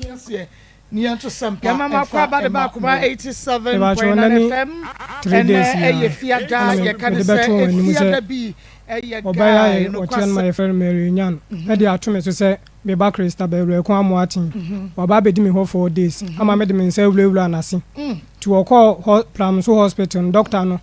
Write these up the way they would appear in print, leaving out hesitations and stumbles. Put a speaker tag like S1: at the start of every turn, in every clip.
S1: Aseɛ ne yɛn to sɛmpa
S2: Yɛma mo
S1: ɛmfa
S2: akwaaba de ba
S1: ɛma
S2: Akoma
S1: mo.
S3: Mepakyɛw, nnɛ
S2: 87.9
S3: ne
S2: FM.
S3: 3
S2: Ɛnɛ
S3: days yi
S2: ɛyɛ
S3: a
S2: fiada,
S3: ɛna me
S2: yɛka ne
S3: mede
S2: sɛ
S3: bɛto wɔn anim sɛ
S2: efiada bi ɛyɛ
S3: ɔbaa yi
S2: guy
S3: a ɔteɛ no ma
S2: nokwasɛm.
S3: yɛfrɛ no Mary Nyan de ato me so sɛ me ba Christabel Awuraku Amoaten waba abɛdi me hɔ 4 days ama mede me nsa awurawura n'ase nti wɔkɔɔ hɔ Pramso Hospital no, doctor no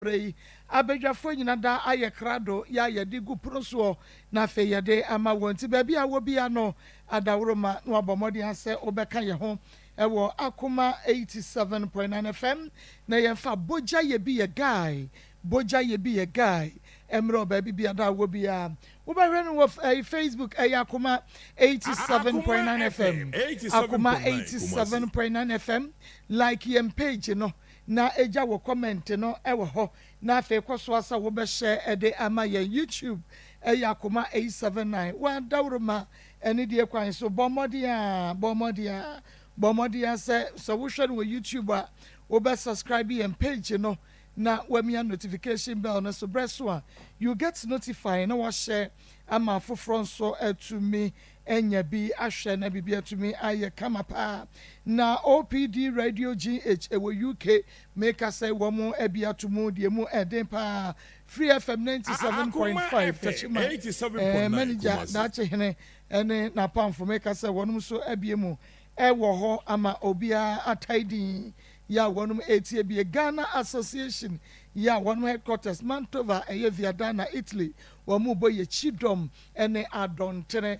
S1: Berɛ yi abadwafoɔ nyina da ayɛ krado yɛ a yɛde gu pono soɔ na afei yɛde ama wɔn nti baabi a wɔ bia no adaworoma na wabɔ mmɔden asɛ wobɛka yɛn ho ɛwɔ Akoma 87.9 FM na yɛmfa bogya yɛ bi yɛ guy, bogya yɛ bi yɛ guy mmerɛ baabi bi ada wɔ bia wobɛhwɛ no wɔ Facebook, ɛyɛ Akoma 87.9 FM, Akoma 87.9 FM. Like yɛn page no na egya wɔ comment no ɛwɔ hɔ na afei kɔ so asa wobɛhyɛ ɛde ama yɛn. YouTube ɛyɛ Akoma 879. Wɔadawuruma ɛne deɛ kwan so bɔ mmɔden a, bɔ mmɔden a, bɔ mmɔden a sɛ wohwɛ no wɔ YouTube a, wobɛ subscribe yɛn page no na wamia notification bell no so. Brɛ so a, you get notified na wahyɛ ama afoforɔ nso atumi anya bi ahwɛ na biribi atumi ayɛ kama paa. Na OPD Radio GH ɛwɔ UK, meka sɛ wɔn abi ato mu deɛ mu ɛden paa. Free FM 97.5 Tachima, manager daakye hene ɛne n'apamfo, meka sɛ wɔn nso abie mu ɛwɔ hɔ ama obiara atae din yɛ a wɔn etie bie. Ghana Association yɛ a wɔn headquarters Mantova, ɛyɛ Viadana, Italy, wɔn mu bɔ yɛ kyidɔm ɛne adɔntene.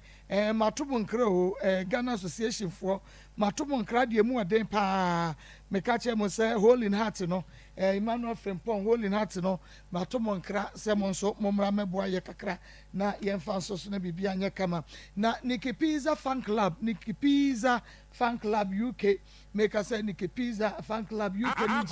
S1: Mato mo nkra o, Ghana Association foɔ, mato mo nkra deɛ mu ɔden paa. Meka kyerɛ mo sɛ Hole in Heart no, Emmanuel Frimpong, Hole in Heart no, mato mo nkra sɛ mo nso mo mmra mɛboa yɛ kakra na yɛmfa nso so na biribi anyɛ kama. Na Nikki Pizza Fan Club, Nikki Pizza Fan Club UK, meka sɛ Nikki Pizza Fan Club UK ne GH,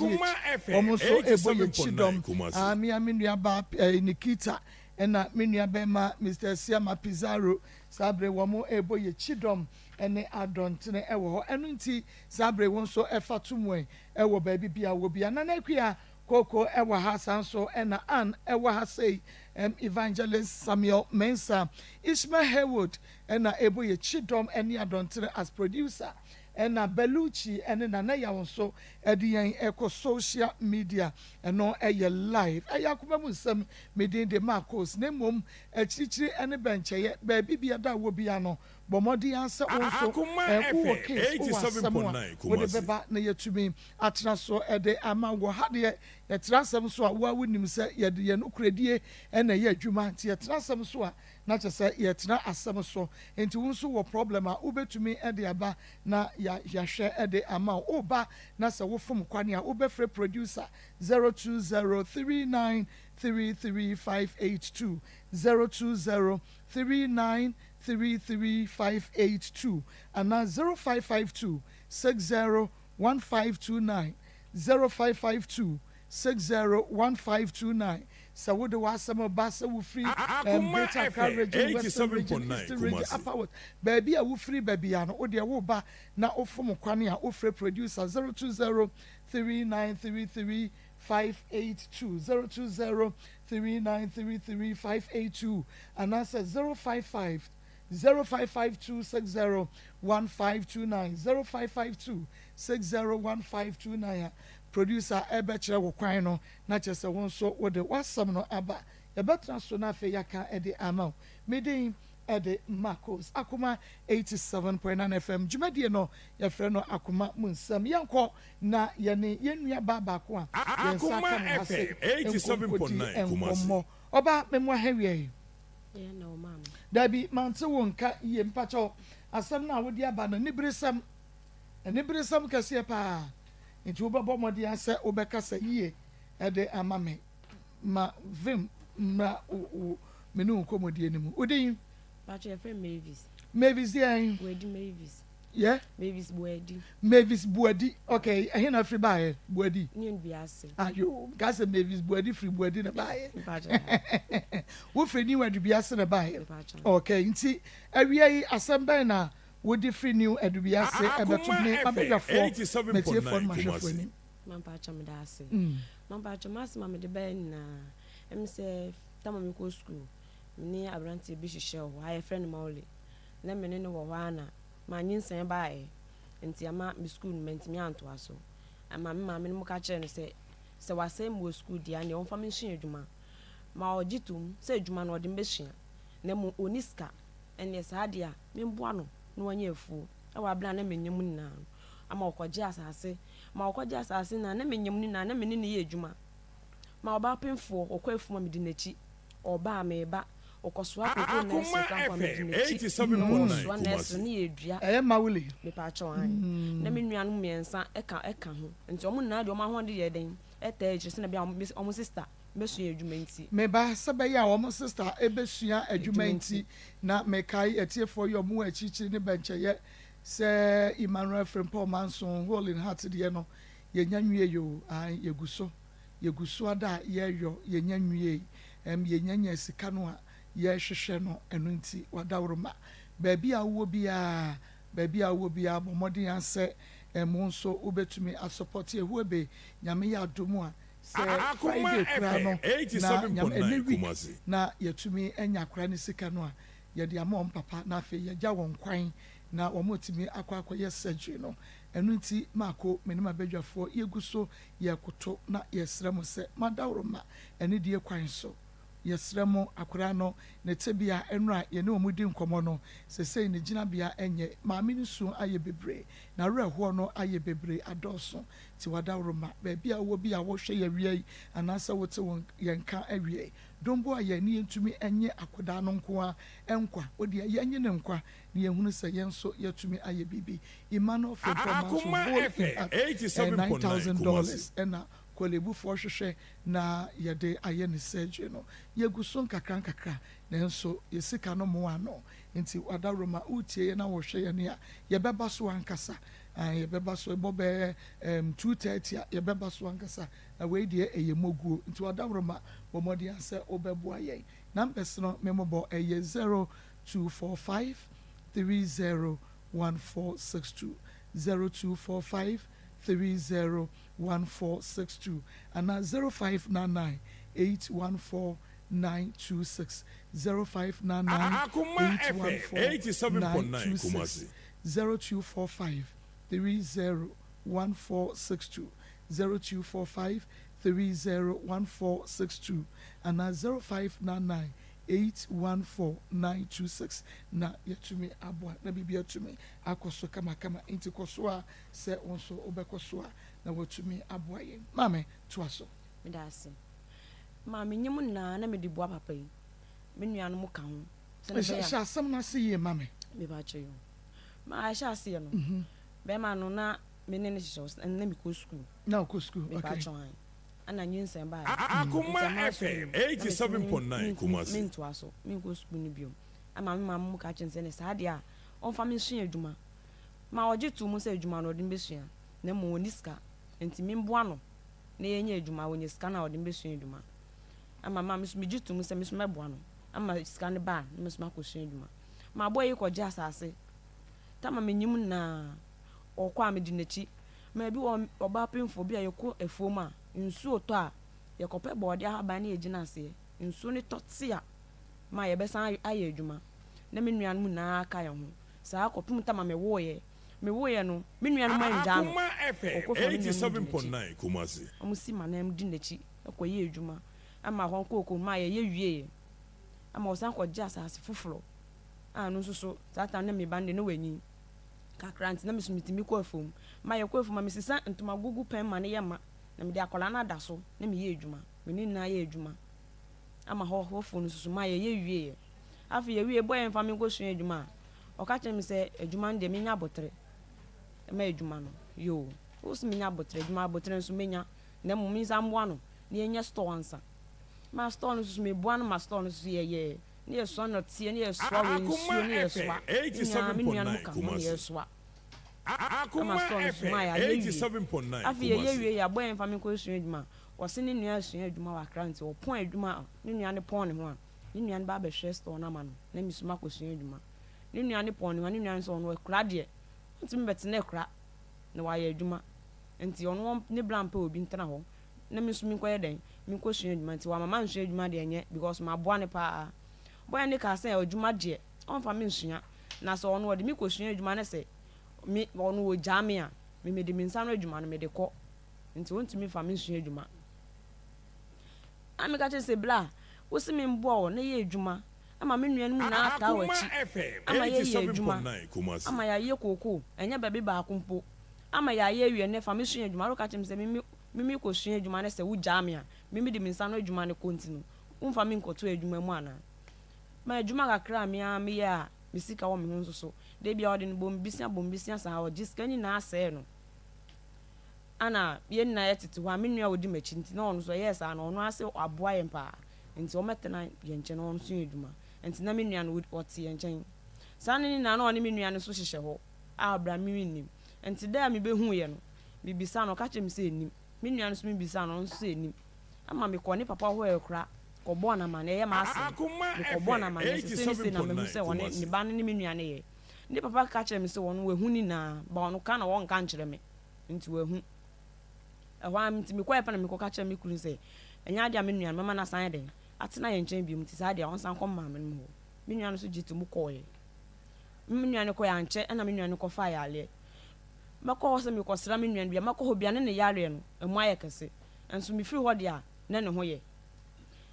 S1: wɔn nso ɛbɔ yɛ kyidɔm. Amia me nua ba Nikita ɛna me nua bɛrima Mr Siama Pizarro, saa bere wɔn ɛbɔ yɛ kyidɔm ɛne adɔntene ɛwɔ hɔ. Ɛno nti saa bere wɔn nso ɛfa to mu ɛwɔ baabi bia wɔ bia. Nana Akua Koko ɛwɔ ha, saa nso ɛna Ann ɛwɔ ha sei, Evangelist Samuel Mensah, Ishmael Haywood ɛna ɛbɔ yɛ kyidɔm ɛne adɔntene as producer, ɛna Belucci ɛne Nana Yaw nso ɛde yɛn ɛkɔ social media. Ɛno ɛyɛ live, ɛyɛ Akoma mu Nsɛm. Medin de Marcos, na mmom akyirikyiri ɛne bɛnkyɛyɛ baabi bi ɛda wɔ bia no, bɔ mmɔden asɛ wo nso wowɔ case, wowɔ asɛm a wode bɛba na yɛtumi atena so ɛde ama wɔ ha. Deɛ yɛtena asɛm so a, woa wonim sɛ yɛde yɛn nokoradie ɛna ɛyɛ adwuma, nti yɛtena asɛm so a, na kyerɛ sɛ yɛtena asɛm so. Nti wo nso wɔ problem a wobɛtumi de aba na yɛahwɛ de ama wo. Woba na sɛ wofom kwane a, wobɛfrɛ producer 020 3933582, 020 3933582 anaa 0552 601529, 0552 601529. Sɛ wode w'asɛm ba sɛ wofiri Greater Accra Region, Western Region, Eastern Region, Upper West, baabi a wofiri baabi a no, wodeɛ woba na wofom kwane a, wofrɛ producer 020 3933 582, 020 3933 582 anaasɛ 055 0552 601529, 0552 601529 a producer ɛbɛkyerɛ wo kwan no na kyerɛ sɛ wo nso wode w'asɛm no aba, yɛbɛtena so na afei yɛaka ɛde ama wo. Medin ɛde Marcos. Akoma 87.9 FM dwumadie no, yɛfrɛ no Akoma mu Nsɛm. Yɛnkɔ na yɛne yɛn nua baa baako a yɛn nsa ka no ha se nkonkodi nkɔmmɔ. Ɔba mɛmu ahɛwia yi dabi mante wo nka yie. Mpakyɛw, asɛm no a wode aba no, niberesɛm, aniberesɛm kɛseɛ paa, nti wobɛbɔ mmɔden sɛ wobɛkasa yie ɛde ama me ma vim mmra wo me ne wo nkɔmmɔdie no mu. Wodin?
S4: Pacho, yɛfrɛ Mavis.
S1: Mavis deɛn?
S4: Buadi Mavis.
S1: Yɛ?
S4: Mavis Buadi.
S1: Mavis Buadi, okay. Ɛhe na afiri baayɛ, Buadi?
S4: New Biase.
S1: Ayo, nka sɛ Mavis Buadi firi Buadi na baayɛ.
S4: Mpacho.
S1: Wofiri New Adubiase na baayɛ?
S4: Mpacho.
S1: Okay, nti awia yi asɛm bɛn na wode firi New Adubiase ɛbɛto me abadwafoɔ, matiefoɔ no, mahwɛfoɔ anim?
S4: Mampakyɛ meda ase. Mampakyɛ m'asɛm a mede baeɛ nyinaa, ɛne sɛ tam a mekɔ sukuu, me ne aberanteɛ bi hyehyɛɛ hɔ, ha yɛfrɛ no Maule. Na me ne no wɔ hɔ ara na manyinsɛn baeɛ, nti ama me sukuu no mantumi antoa so. Ɛma me maame no mo ka kyerɛɛ no sɛ, sɛ wasɛe me wɔ sukuu deɛ a, neɛ ɔmfa me nsua adwuma. Ma ɔgye toom sɛ adwuma no ɔde me bɛsua, na mmom ɔnni sika. Ɛnneɛ saa deɛ a, memboa no na wanya afuo. Wɔ abere a na mennyɛ mu nyinaa no, ama ɔkɔgye asase. Ma ɔkɔgye asase no a, na mennyɛ mu nyinaa, na me ne no yɛ adwuma. Ma ɔbaa pemfoɔ, ɔkɔ afuom a, medi n'akyi. Ɔba a, meba. Ɔkɔsoa koko nɛɛsere koraa mpo a, medi n'akyi. Na ɔsoa nɛɛsere no yɛ dua.
S1: Ɛyɛ Mawuli.
S4: Mepaakyɛw, aane. Na me nuanom mmiɛnsa ka ka ho. Nti wɔn nyinaa de wɔn ahoɔden yɛɛ dɛn? Ɛtaa akyire sɛdeɛ ɛbɛyɛ a wɔn sista bɛsua adwuma nti.
S1: Me ba, sɛ ɛbɛyɛ a wɔn sista bɛsua adwuma nti, na mekae atiefoɔ yi a wɔwɔ akyirikyiri ne bɛnkyɛeɛ sɛ Emmanuel Frimpong Manson Hole in Heart deɛ no, yɛnnya nwiei o, aane, yɛgu so, yɛgu so ada a yɛreyɔ, yɛnnya nwiei, ɛm, yɛnnya nyaa sika no a yɛrehwehwɛ no, ɛno nti, w'adaworoma, baabi a wowɔ biara, baabi a wowɔ biara, bɔ mmɔden ara sɛ, ɛm, wo nso wobɛtumi asɔpɔte Ehuebe, Nyame yɛ adom a, Sɛ Friday koraa no na Nyame ɛnɛ week na yɛtumi anya akora no sika no a yɛde ama wɔn papa na afei yɛagya wɔn kwan na wɔn atumi akɔ akɔyɛ surgery no. Ɛno nti Maako me ne m'abadwafoɔ yɛgu so yɛrekoto na yɛresrɛ mo sɛ moadaworoma anidie kwan so. Yɛsrɛ mo akwadaa no ne tebea ɛnora yɛne wɔn di nkɔmmɔ no sesei ne gyinabea ɛnyɛ, maame no su ayɛ bebree, n'awerɛhoɔ no ayɛ bebree adɔɔso Te w'adaworoma, baabi a wowɔ bi a wohwɛ yɛn awia yi anaasɛ wote wo yɛn nka awia yi. Dom boa yɛn ne yɛntumi nnye akwadaa no nko ara nkwa. Wo deɛ yɛnnye no nkwa na yɛnhunu sɛ yɛn nso yɛatumi ayɛ biribi. Emmanuel Frimpong Manso Hole in Heart, ɛyɛ $9,000 na Korlebufoɔ hwehwɛ na yɛde ayɛ ne surgery no. Yɛgu so nkakra nkakra nanso yɛn sika no mmoa ano. Nti w'adaworoma, woretie yɛn na worehwɛ yɛn a, yɛbɛba so ankasa. Aane, yɛbɛba so, ɛbɔ bɛyɛ ɛɛm 2:30 a, yɛbɛba so ankasa. Na wei deɛ ɛyɛ moguo, nti w'adaworoma, bɔ mmɔden ara sɛ wobɛboa yɛn. Numbers no me mobɔ, ɛyɛ 0245 30 1462, 0245 30 1462, anaa 0599 814 926, 0599 814 926. 0245 30 1462, 0245 30 1462 anaa 0599 814 926 na yɛatumi aboa na biribi atumi akɔ so kamakama. Nti kɔ so ara sɛ wo nso wobɛkɔ so a na woatumi aboa yɛn. Maame, toa so.
S4: Meda ase. Maame, nyɛ mu nyinaa na mede boa papa yi. Me nuanom ka ho.
S1: Hyɛ asɛm no ase yie ma me.
S4: Mepakyɛ yo. Ma ɛhyɛ aseɛ no, bɛrima no na me ne no hyehyɛ hɔ na mekɔ sukuu.
S1: Na wokɔ sukuu, okay.
S4: Mepakyɛ han. Ɛna nyinsɛn baeɛ.
S2: Akoma
S4: Nti ɛmaa sukuu
S2: FM
S4: no, na mese
S2: 87.9 Kumasi.
S4: mentoa so, menkɔ sukuu no biom. Ɛma me maame mu ka kyerɛ no sɛ ɛnɛ saa deɛ a, ɔmfa me nsua adwuma. Ma ɔgye too mu sɛ adwuma no ɔde me bɛsua, na mmom ɔnni sika. Nti memboa no na yɛnyɛ adwuma, ɔnya sika no a ɔde me bɛsua adwuma. Ɛma ma me nso megye too mu sɛ me nso mɛboa no. Ama sika no ba a, na me nso makɔsua adwuma. M'aboa yi kɔgye asase. Tama menyim no na ɔkɔ a medi n'akyi. Ma ebi wɔ ɔbaa pemfoɔ bi a yɛkɔ afuom a, nsuo tɔ a, yɛkɔpɛ bɔɔdeɛ ahaban na yɛgyina aseɛ. Nsuo no tɔ te a, ma yɛbɛsan ayɛ adwuma. Na me nuanom nyinaa ka yɛn ho. Saa kɔpem tama mewoeɛ. Mewoeɛ no, me nuanom angyaa no.
S2: Akoma FM
S4: Ɔkɔ fie a me nuanom di n'akyi.
S2: 87.9 Kumasi.
S4: Wɔsi m'anan mu di n'akyi kɔyɛ adwuma. Ɛma hɔ kooko ma yɛyɛ wieeɛ. Ɛma ɔsan kɔgye asase foforɔ. A ɛno nso so, saa time no na me ba no deɛ na wanyin kakra nti na me nso metumi kɔ afuom. Ma yɛkɔ afuom a, mesesa ntomago gu pɛn ma no yɛ ma, na mede akwadaa no ada so na meyɛ adwuma. Me ne no nyinaa yɛ adwuma ama hɔ hɔfoɔ no nso so ma yɛyɛ wieeɛ. Afei yɛwie, boy mfa me nkɔsua adwuma a, ɔka kyerɛɛ me sɛ adwuma no deɛ menya aboterɛ ma adwuma no. Yoo, wo se menya aboterɛ, adwuma aboterɛ nso menya, na mmom mensan mmoa no na yɛnyɛ store ansa. Ma store no nso so meboa no ma store no nso so yɛyɛɛ. Ne yɛsoa nnɔteɛ, ne yɛsoa wei nsuo,
S2: Akoma
S4: ne yɛsoa.
S2: FM
S4: Ne nyinaa me nuanom
S2: 87.9
S4: ka ho ne
S2: Kumasi.
S4: yɛsoa. Ama
S2: Akoma
S4: store no so
S2: FM
S4: ma yɛayɛ wie.
S2: 87.9
S4: Afei yɛyɛ
S2: Kumasi.
S4: wie yɛabɔ yɛn mfa me nkɔsua adwuma. Ɔse ne nua resua adwuma wɔ Accra nti ɔpɔn adwuma a ne nua no pɔn ne ho a, ne nua no ba abɛhwɛ store no ama no na me nso makɔsua adwuma. Ne nua no pɔn ne ho a, ne nua no sɛ ɔno akura deɛ, ɔntumi bɛtena akura na wayɛ adwuma. Nti ɔno ne bra mpɛ obi ntena hɔ na me nso menkɔyɛ dɛn, menkɔsua adwuma. Nti wama mansua adwuma deɛ ɛnyɛ because maboa no paa. Boy no kaa sɛ adwuma deɛ ɔmfa me nsua na sɛ ɔno ɔde me kɔsua adwuma ne sɛ me ɔno ɔgyaa me a, me mede me nsa ano adwuma no mede kɔ. Nti ɔntumi mfa me nsua adwuma. Ɛna meka kyerɛ no sɛ bra, wo se memboa wo na yɛ adwuma ama me nuanom nyinaa ataa w'akyi ama yɛayɛ adwuma ama yɛayɛ kookoo, ɛnyɛ baabi baako mpo, ama yɛayɛ awie nnɛ fa me sua adwuma. Woka kyerɛ me sɛ me me mekɔsua adwuma ne sɛ wogyaa me a, me mede me nsa ano adwuma no kɔ nti no, womfa me nkɔto adwuma mu anaa? Ma adwuma kakra a me ara meyɛ a me sika wɔ me ho nso so, da biara ɔde no bɔ me bisia bɔ me bisia saa, ɔgye sika nyinaa sɛe no. Ana yɛn nyinaa yɛtete hɔ a, me nua a ɔdi m'akyi nti na ɔno nso ɛyɛɛ saa no, ɔno ara se waboa yɛn paa nti ɔmmɛtena yɛn nkyɛn na ɔnsua adwuma. Nti na me nua no ɔte yɛn nkyɛn. Saa no nyinaa na ɔne me nua no nso hyehyɛ hɔ a bra me mennim. Nti da a mebɛhuuiɛ no, mebisaa no, ɔka kyerɛɛ me sɛ ɛnnim. Me nua no nso mebisaa no, ɔno nso sɛ ɛnnim. Ɛma mekɔɔ ne papa hɔ ɛkora kɔbɔɔ no amanneɛ, ɛyɛ m'asɛm. Mekɔbɔɔ no amanneɛ sɛ sei ne sei na mahu sɛ ɔne ne ba no ne me nua no yɛ. Ne papa ka kyerɛɛ me sɛ ɔno wahu ne nyinaa, but ɔno ka na ɔnka nkyerɛ me. Nti wahu. Ɛhɔ ara nti mekɔeɛ pɛ na mekɔka kyerɛɛ me kunu sɛ, ɛnyɛ adeɛ a me nua no mɛma no asan ayɛ dɛn atena yɛn nkyɛn bio nti saa deɛ ɔnsan nkɔ me maame nom hɔ. Me nua no nso gye to mu kɔeɛ. Me nua no kɔeɛ ankyɛ ɛna me nua no kɔfaa yareɛ. Mɛkɔ hɔ sɛ merekɔsra me nua no bi a, mɛkɔ hɔ biara na ne yareɛ no ɛmu ayɛ kɛse. Nso mefiri hɔ deɛ a, na ne ho yɛ.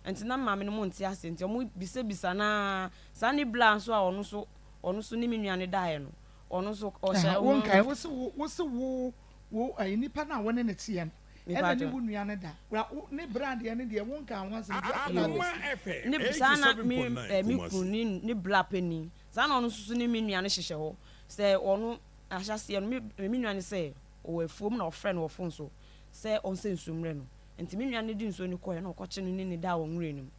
S4: Nti na me maame nom nte aseɛ nti wɔbisabisa no ara. Saa ne bla nso a ɔno nso ɔno nso ne me nua no daeɛ no, ɔno nso ɔhyɛ
S1: Ɛhã, wonkae, wo se wo, wo se wo, wo, ɛyi, nipa no a wo ne no teɛ no, ɛna ne wo nua no da. Bra, wo, ne bra deɛ no deɛ, wonkaa ho asɛm nti afei na abɛsi.
S4: Ne, saa na me, ɛ, me kunu ne, ne bra panin, saa na ɔno nso so ne me nua no hyehyɛ hɔ. Sɛ ɔno, ahyɛaseɛ no, me, me nua no sɛ ɔwɔ afuom na ɔfrɛ no wɔ fon so sɛ ɔnsɛ nsuo mmrɛ no. Nti me nua no de nsuo no kɔeɛ na ɔkɔkye no ne no daa wɔ nwura no mu.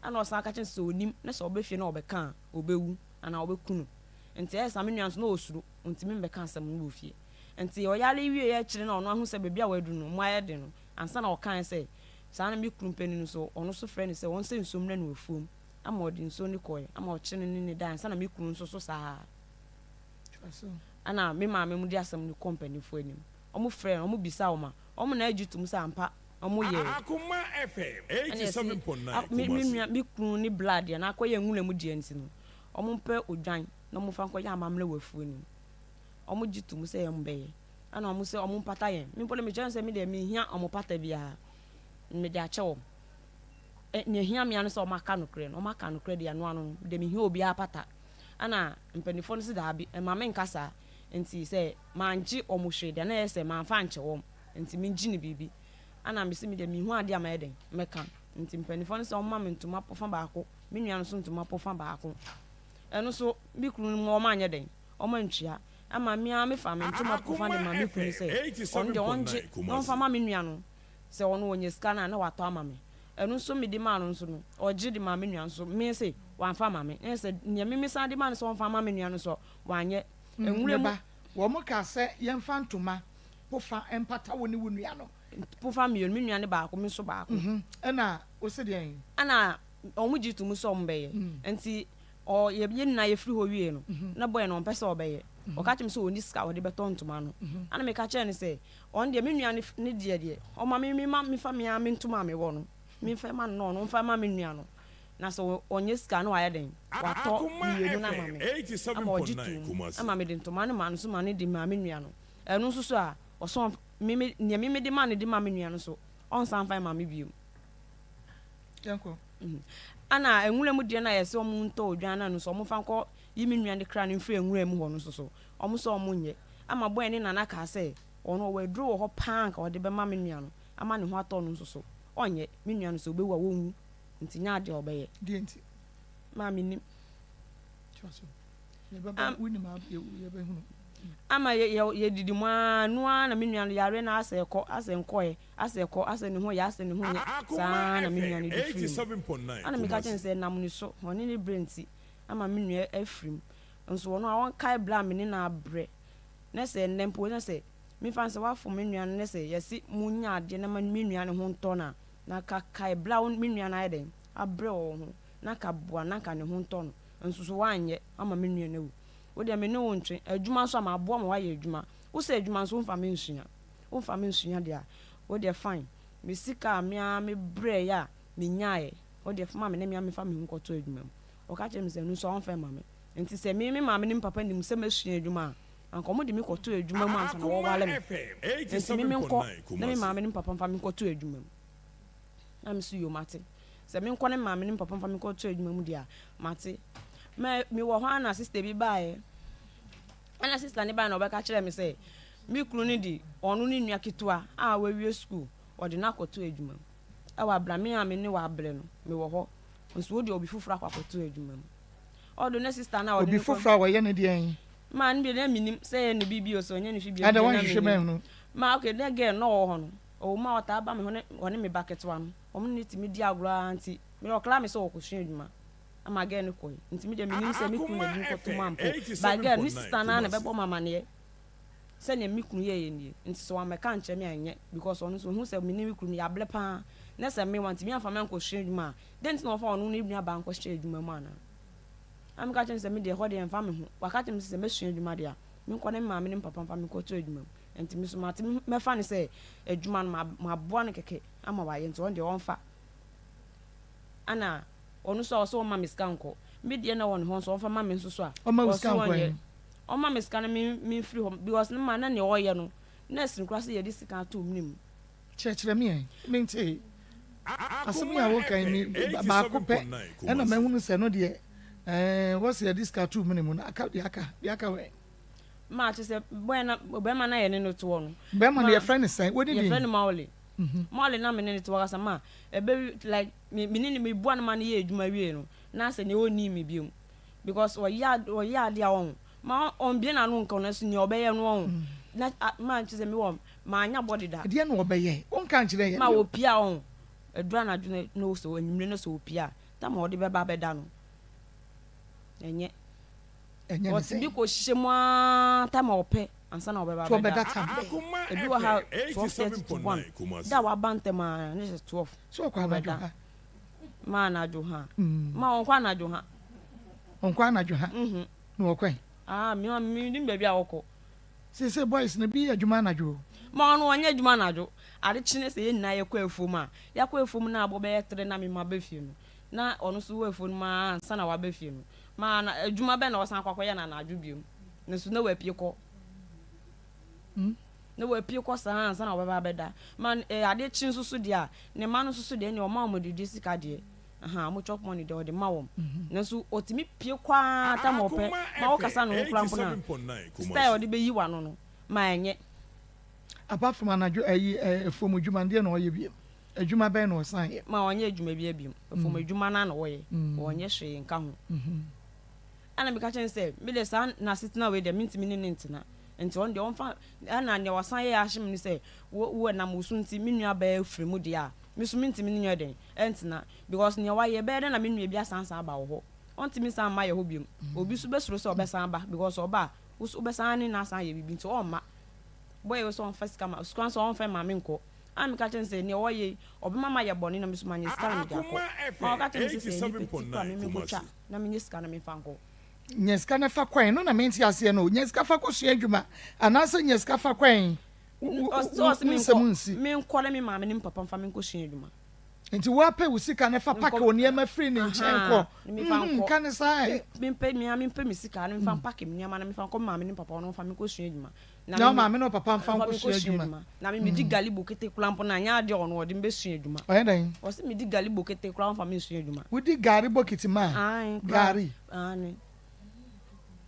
S4: Ɛna ɔsan ka kyerɛ no sɛ ɔnim na sɛ ɔba fie na ɔbɛka a, ɔbɛwu anaa ɔbɛku no. Nti ɛyɛ saa me nua nso na ɔsuro, ɔntumi mmɛka asɛm no wɔ fie. Nti ɔyare wieeɛ akyire na ɔno ahu sɛ baabi a waduru no mu ayɛ den no, ansa na ɔkaeɛ sɛ saa na me kunu panin no nso, ɔno nso frɛ no sɛ ɔnsɛ nsuo mmrɛ no wɔ afuom ama ɔde nsuo no kɔeɛ ama ɔkye no ne no daeɛ ansa na me kunu nso so saa ara. Ɛna me maame mo de asɛm no kɔ mpanimfoɔ anim. Wɔn frɛɛ no, wɔn bisaa wɔn a, wɔn nyinaa gye tom sɛ ampa wɔn yɛɛ. Ɛna yɛse, me me nua, me kunu ne bla deɛ na akɔyɛ nwura mu deɛ nti no, wɔn mpɛ odwan na wɔn fa nkɔyɛ amammerɛ wɔ afuo no mu. Wɔn gye tom sɛ wɔn bɛyɛ. Ɛna wɔn sɛ wɔn mpata yɛn. Me mpo de mekyerɛ wɔn sɛ me deɛ menhia wɔn pata biara. Mede akyɛ wɔn. Ɛ, nea ehia me ara ne sɛ wɔn aka nokorɛ no. Wɔn aka nokorɛ deɛ ɛno ano no, me deɛ menhia obiara pata. Ɛna mpanimfoɔ no se daabi, mma menka saa. Nti sɛ mangye wɔn hwee deɛ na ɛyɛ sɛ mamfa ankyɛ wɔn, nti mengye no biribi. Ɛna mese me deɛ menhu adeɛ a mɛyɛ dɛn mɛka. Nti mpanimfoɔ no sɛ wɔmma me ntoma pofa baako, me nua no nso ntoma pofa baako. Ɛno nso me kunu no mu wɔanyɛ dɛn, wɔantua. Ɛma me ara mefaa me ntoma pofa de maa me kunu sɛ ɔno deɛ ɔngye na ɔmfa ma me nua no. Sɛ ɔno ɔnya sika no a na watɔ ama me. Ɛno nso mede maa no nso no, ɔgye de maa me nua nso. Me se wamfa amma me. Na ɛyɛ sɛ nea me mesan de maa no sɛ ɔmfa mma me nua no nso, wanyɛ. Nwura
S1: Me
S4: mu.
S1: ba, wɔkaa sɛ yɛmfa ntoma pofa mpata wo ne wo nua no.
S4: Pofa mmienu, me nua no baako, me nso baako.
S1: Ɛna wose deɛn?
S4: Ɛna wɔgye to mu sɛ wɔbɛyɛ. Nti ɔ, yɛ, yɛn nyinaa yɛfiri hɔ wiee no, na boy no ɔmpɛ sɛ ɔbɛyɛ. Ɔka kyerɛɛ me sɛ ɔnni sika a ɔde bɛtɔ ntoma no. Ɛna meka kyerɛɛ no sɛ, ɔno deɛ me nua no ne deɛ deɛ, ɔma me mema mefa me ara me ntoma a mewɔ no, memfa mma no na ɔno ɔmfa mma me nua no. Na sɛ ɔnya sika a na wayɛ dɛn? Watɔ mmienu no ama me. Ama ɔgye too mu ma mede ntoma no maa no nso ma no de maa me nua no. Ɛno nso so a, ɔsɛ ɔmf, me me, deɛ me mede ma no de ma me nua no nso, ɔnsan mfa mma me bio.
S1: Yɛnkɔ.
S4: Ɛna nwura mu deɛ no a yɛsɛ wɔn ntɔ odwan no ano nso, wɔmfa nkɔ yi me nua no kra no mfiri nwura mu hɔ no nso so, wɔn sɛ wɔnyɛ. Ama bɔɛ ne nana kaa sɛ, ɔno ɔwɔ aduro wɔ hɔ paa anka ɔde bɛma me nua no ama ne ho atɔ no nso so, ɔnyɛ. Me nua no sɛ ɔbɛwu a, wɔnwu. Nti nyɛ adeɛ a ɔbɛyɛ.
S1: Deɛ nti?
S4: Maa mennim.
S1: Toa so. Yɛbɛba, wonim a, yɛbɛhunu.
S4: Ama yɛ, yɛ, yɛdidi mu ara, ɛno ara na me nua no yareɛ no asɛ ɛkɔ, asɛ nkɔɛ, asɛ ɛkɔ, asɛ ne ho yɛ, asɛ ne ho nyɛ, saa ara na me nua no de firii mu. Ɛna meka kyerɛɛ no sɛ ɛnam ne so, ɔne ne brɛ nti ama me nua afiri mu. Nso ɔno a ɔnkae berɛ a me ne no abrɛ, na sɛ ɛnnɛ mpo na sɛ memfa no sɛ woafom me nua no na sɛ yɛse monnya adeɛ na ma me nua no ho ntɔ no a, na ka kae berɛ a wo me nua no ayɛ dɛn abrɛ wɔ wo ho, na ka boa no na anka ne ho ntɔ no, nso so woanyɛ ama me nua no awu. Wo deɛ me ne wo ntwe, adwuma nso a maboa ma woayɛ adwuma, wo sɛ adwuma nso womfa me nsua. Womfa me nsua deɛ a, wo deɛ fine. Me sika a me ara me brɛeɛ a menyaeɛ, wo deɛ fa ma me na me ara memfa me ho nkɔto adwuma mu. Ɔka kyerɛɛ me sɛ ɛno nso ɔmfa mma me. Nti sɛ me me maame ne me papa nim sɛ mɛsua adwuma a, anka wɔde me kɔto adwuma mu ansa na
S2: Akoma
S4: wɔware me.
S2: FM
S4: Nti me menkɔ
S2: 87.9
S4: na me
S2: Kumasi.
S4: maame ne me papa mfa me nkɔto adwuma mu. Na me so yoo mate. Sɛ menkɔ na me maame ne me papa mfa me nkɔto adwuma mu deɛ a, mate. Mɛ mewɔ hɔ ara na sista bi baeɛ. Ɛna sista no baeɛ na ɔbɛka kyerɛɛ me sɛ me kunu no de ɔno ne nua ketewa a wawie sukuu, ɔde no akɔto adwuma mu. Ɛwɔ abira me a me ne wabrɛ no, mewɔ hɔ. Nso wode obi foforɔ akɔ akɔto adwuma mu. Ɔdo ne sista no a ɔde
S1: Obi
S4: no kɔ.
S1: foforɔ a wɔyɛ ne deɛn?
S4: Maa no bi na menim sɛ ɛyɛ ne biribi o sɛ ɔnyɛ ne hwee bi
S1: Ada
S4: deɛ na
S1: wanhwehwɛ
S4: menim.
S1: manhunu.
S4: Ma okay na girl no ɔwɔ hɔ no, ɔwɔ mu a ɔtaa ba me hɔ ne ɔne me ba ketewa no, wɔn ne no tumi di agorɔ ara nti me ɔkra me sɛ ɔkɔsua adwuma ama girl no kɔe nti me deɛ menim sɛ me kunu na
S2: Akoma
S4: ɛde no kɔto mu
S2: FM
S4: ampa o, but girl no ne sister
S2: 87.9
S4: no ara na
S2: Kumasi.
S4: ɛbɛbɔ me amaneɛ sɛdeɛ me kunu yɛeɛ nie nti sɛ wammɛka ankyerɛ me a ɛnyɛ because ɔno nso ɔhu sɛ me ne me kunu no yɛabrɛ pa ara na sɛ me wantumi amfa me ankɔsua adwuma a dɛn nti na ɔmfa ɔno ne nua baa nkɔhyɛ adwuma mu anaa? Na meka kyerɛ no sɛ me deɛ ɛhɔ deɛ ɛmfa me ho waka kyerɛ me sɛ sɛ mɛsua adwuma deɛ a menkɔ ne me maame ne me papa mfa me nkɔto adwuma mu nti me nso mate mɛfa no sɛ adwuma no maboa no kɛkɛ ama wayɛ nti ɔno deɛ ɔmfa ana ɔno nso a ɔsɛ ɔma me sika nkɔ me deɛ na wɔ ne hɔ nso ɔmfa ma me nso so a
S1: Ɔma wo
S4: ɔsɛ
S1: sika nkɔ
S4: ɔnyɛ
S1: ɛ?
S4: ɔma me sika no me memfiri hɔ because ne ma na nea ɔyɛ no na ɛsene koraa sɛ yɛde sika ato mene mu.
S1: Kyerɛkyerɛ me ɛ, mentee. Asɛm yi
S2: Akoma
S1: a woka yi,
S2: FM
S1: me baako pɛ
S2: 87.9
S1: ɛna
S2: Kumasi.
S1: mahunu sɛ ɛno deɛ ɛɛ wɔsi yɛde sika too mene mu no aka deɛ aka deɛ aka wɛn.
S4: Ma kyerɛ sɛ bɔyɛ na bɛrima na yɛne no toɔ no.
S1: Bɛrima no
S4: Ma
S1: yɛfrɛ no sɛn? Wodi
S4: yɛfrɛ
S1: din?
S4: no Maole. Maole na me ne no te hɔ kasa ma ɛbɛ like me me ne no meboa no ma no yɛ adwuma wie no na asɛ nea ɔnni me biom because ɔyɛ ɔyɛ adeɛ a ɔho ma ɔmbie n'ano nka ɔno nso nea ɔbɛyɛ no ɔho na ma kyerɛ sɛ mewɔ manya bɔde da.
S1: Ɛdeɛn na ɔbɛyɛ? Wonka nkyerɛ yɛn
S4: Ma
S1: bio.
S4: ɔpie a ɔho ɛduru anadwo no sɛ anwummere no sɛ ɔpie a tam a ɔde bɛba abɛda no ɛnyɛ.
S1: Ɛnyɛ ne
S4: Ɔtumi
S1: sɛn?
S4: kɔhyɛ mu ara tam a ɔpɛ ansa na ɔbɛba
S1: To
S4: abɛda.
S1: ɔbɛda tam bɛn?
S2: Akoma
S4: Ebi wɔ ha
S2: FM
S4: 12:30 to 1.
S2: 87.9 Kumasi.
S4: Da a waba ntɛm ara ne sɛ 12
S1: So ɔkɔ anadwo
S4: ɔbɛda.
S1: ha?
S4: Ma anadwo ha. Ma ɔnkɔ anadwo ha.
S1: Ɔnkɔ anadwo ha?
S4: Mhm.
S1: Na ɔkɔ ɛ?
S4: Ah, me mennim baabi a ɔkɔ.
S1: Seesei boys no bi yɛ adwuma anadwo o.
S4: Ma ɔno ɔnyɛ adwuma anadwo. Ade kye ne sɛ yɛn nyinaa yɛkɔ afuom a, yɛakɔ afuom na abɔ bɛyɛ tere na me maba fie no, na ɔno nso wɔ afuo no mu ara ansa na waba fie no. Ma na adwuma bɛn na ɔsan akɔ akɔyɛ no anadwo bio? Nanso na wapue kɔ. Na wapue kɔ saa ansa na ɔbɛba abɛda. Ma eh, ade kye nso so deɛ a, ne mma no nso so deɛ ɛnneɛ ɔma wɔn adidi sika deɛ. Aha, wɔn chop money deɛ ɔde ma wɔn. Nanso ɔtumi pue kɔ ara tam a ɔpɛ.
S2: Akoma
S4: Ma wokasa
S2: FM
S4: ne ho koraa mpo no a,
S2: 87.9
S4: style a
S2: Kumasi.
S4: ɔde bɛyi w'ano no, ma ɛnyɛ.
S1: Apart from anadwo ayi eh, afuom adwuma no, deɛ na ɔyɛ bio? Adwuma bɛn na ɔsan yɛ?
S4: Ma ɔnyɛ adwuma biara bio. Afuom adwuma no ara na ɔyɛ. Ɔnyɛ hwee nka ho. Ɛna meka kyerɛɛ no sɛ, me deɛ saa n'asetena wei deɛ mentumi ne no ntena. Nti ɔno deɛ ɔmfa, ɛna nea wasan yɛ ahyɛ me ne sɛ, wo wo ɛnam wo so nti me nua baa afiri mu deɛ a, me nso mentumi ne no nyɛ dɛn ntena. Because nea wayɛ, ɛbɛyɛ dɛn na me nua bi asan asan aba wo hɔ? Ɔntumi nsan mma yɛ hɔ bio. Obi nso bɛsuro sɛ ɔbɛsan aba because ɔba a, wo nso wobɛsan ne no asan ayɛ biribi nti ɔmma. Boy wei sɛ ɔmfa sika ma, sika nso ɔmfa mma me nkɔ. Ɛna meka kyerɛɛ no sɛ nea ɔyɛ yi, ɔbɛma mayɛ bɔne na me nso manya sika na mede akɔ.
S2: Akoma
S4: Ma
S2: FM
S4: ɔka kyerɛɛ me sɛ sɛ ɛyɛ nipa ti koraa a
S2: 87.9
S4: me menkɔtwa
S2: Kumasi.
S4: na menyɛ sika na memfa nkɔ.
S1: Nya sika na fa kɔ ɛno na mente aseɛ no o. Nya sika fa kɔsua adwuma anaasɛ nya sika fa kɔ ɛn? Wo wo
S4: Ɔse
S1: wo
S4: ɔse
S1: wo nsɛm
S4: menkɔ
S1: nsi.
S4: menkɔ na me maame ne me papa mfa me nkɔsua adwuma.
S1: Nti woapɛ wo sika no fa pake
S4: Menkɔ
S1: wo nneɛma firi ne nkyɛn
S4: ahaa
S1: kɔ.
S4: na memfa
S1: Mhm,
S4: nkɔ.
S1: ka no saa ɛ.
S4: Mempɛ me ara mempɛ me sika na memfa mpake me nneɛma na memfa nkɔ me maame ne me papa hɔ na wɔmfa me nkɔsua adwuma. Na
S1: Na wo
S4: me
S1: maame ne wo papa mfa
S4: mfa me
S1: nkɔsua
S4: nkɔsua
S1: adwuma.
S4: adwuma. Na me medi gari bokete koraa mpo no a, nyɛ adeɛ a ɔno ɔde me bɛsua adwuma.
S1: Ɔyɛ dɛn?
S4: Ɔse medi gari bokete koraa ɔmfa me nsua adwuma.
S1: Wodi gari bokiti ma a?
S4: Aane koraa.
S1: Gari.
S4: Aane.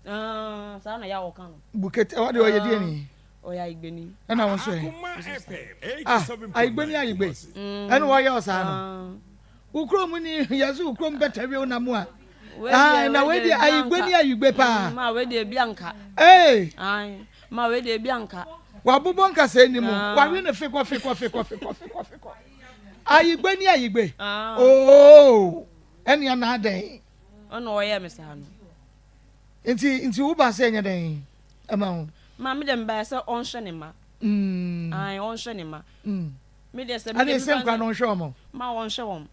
S4: Aah saa na yɛ a ɔka no.
S1: Bukete, ɔde ɔyɛ deɛ ni?
S4: Ɔyɛ Ayigbeni.
S1: Ɛna wo nso ɛ?
S2: Akoma
S4: Nso saa.
S2: FM
S1: Ah, Ayigbeni
S2: 87.9
S1: Ayigbe.
S2: Kumasi.
S1: Ɛna ɔyɛ ɔsaa no.
S4: Aah.
S1: Wo kurom ni, yɛse wo kurom bɛtɛ we wo nam a.
S4: Wei
S1: Ah,
S4: deɛ
S1: na
S4: wei
S1: wei
S4: deɛ
S1: deɛ
S4: ebi
S1: Ayigbe
S4: anka.
S1: ni Ayigbe paa.
S4: Ma wei deɛ ebi anka.
S1: Ee!
S4: Ae. Ma wei deɛ ebi anka.
S1: Wabobɔ nkasɛɛ ni mu.
S4: Ah.
S1: Wawe no fekɔ fekɔ fekɔ fekɔ fekɔ fekɔ. Ayigbe ni Ayigbe.
S4: Ah.
S1: Oo! Ɛnea na adɛn?
S4: Ɔna ɔyɛɛ me saa no.
S1: Nti nti wo ba sɛ ɛnyɛ dɛn ɛma wo?
S4: Ma me deɛ mebaeɛ sɛ ɔnhwɛ ne mma. Ae ɔnhwɛ ne mma. Me deɛ sɛ me
S1: Ɛne
S4: deɛ
S1: sɛ
S4: mefa
S1: nkwadaa
S4: sɛ
S1: no ɔnhwɛ wɔn.
S4: ma ɔnhwɛ wɔn.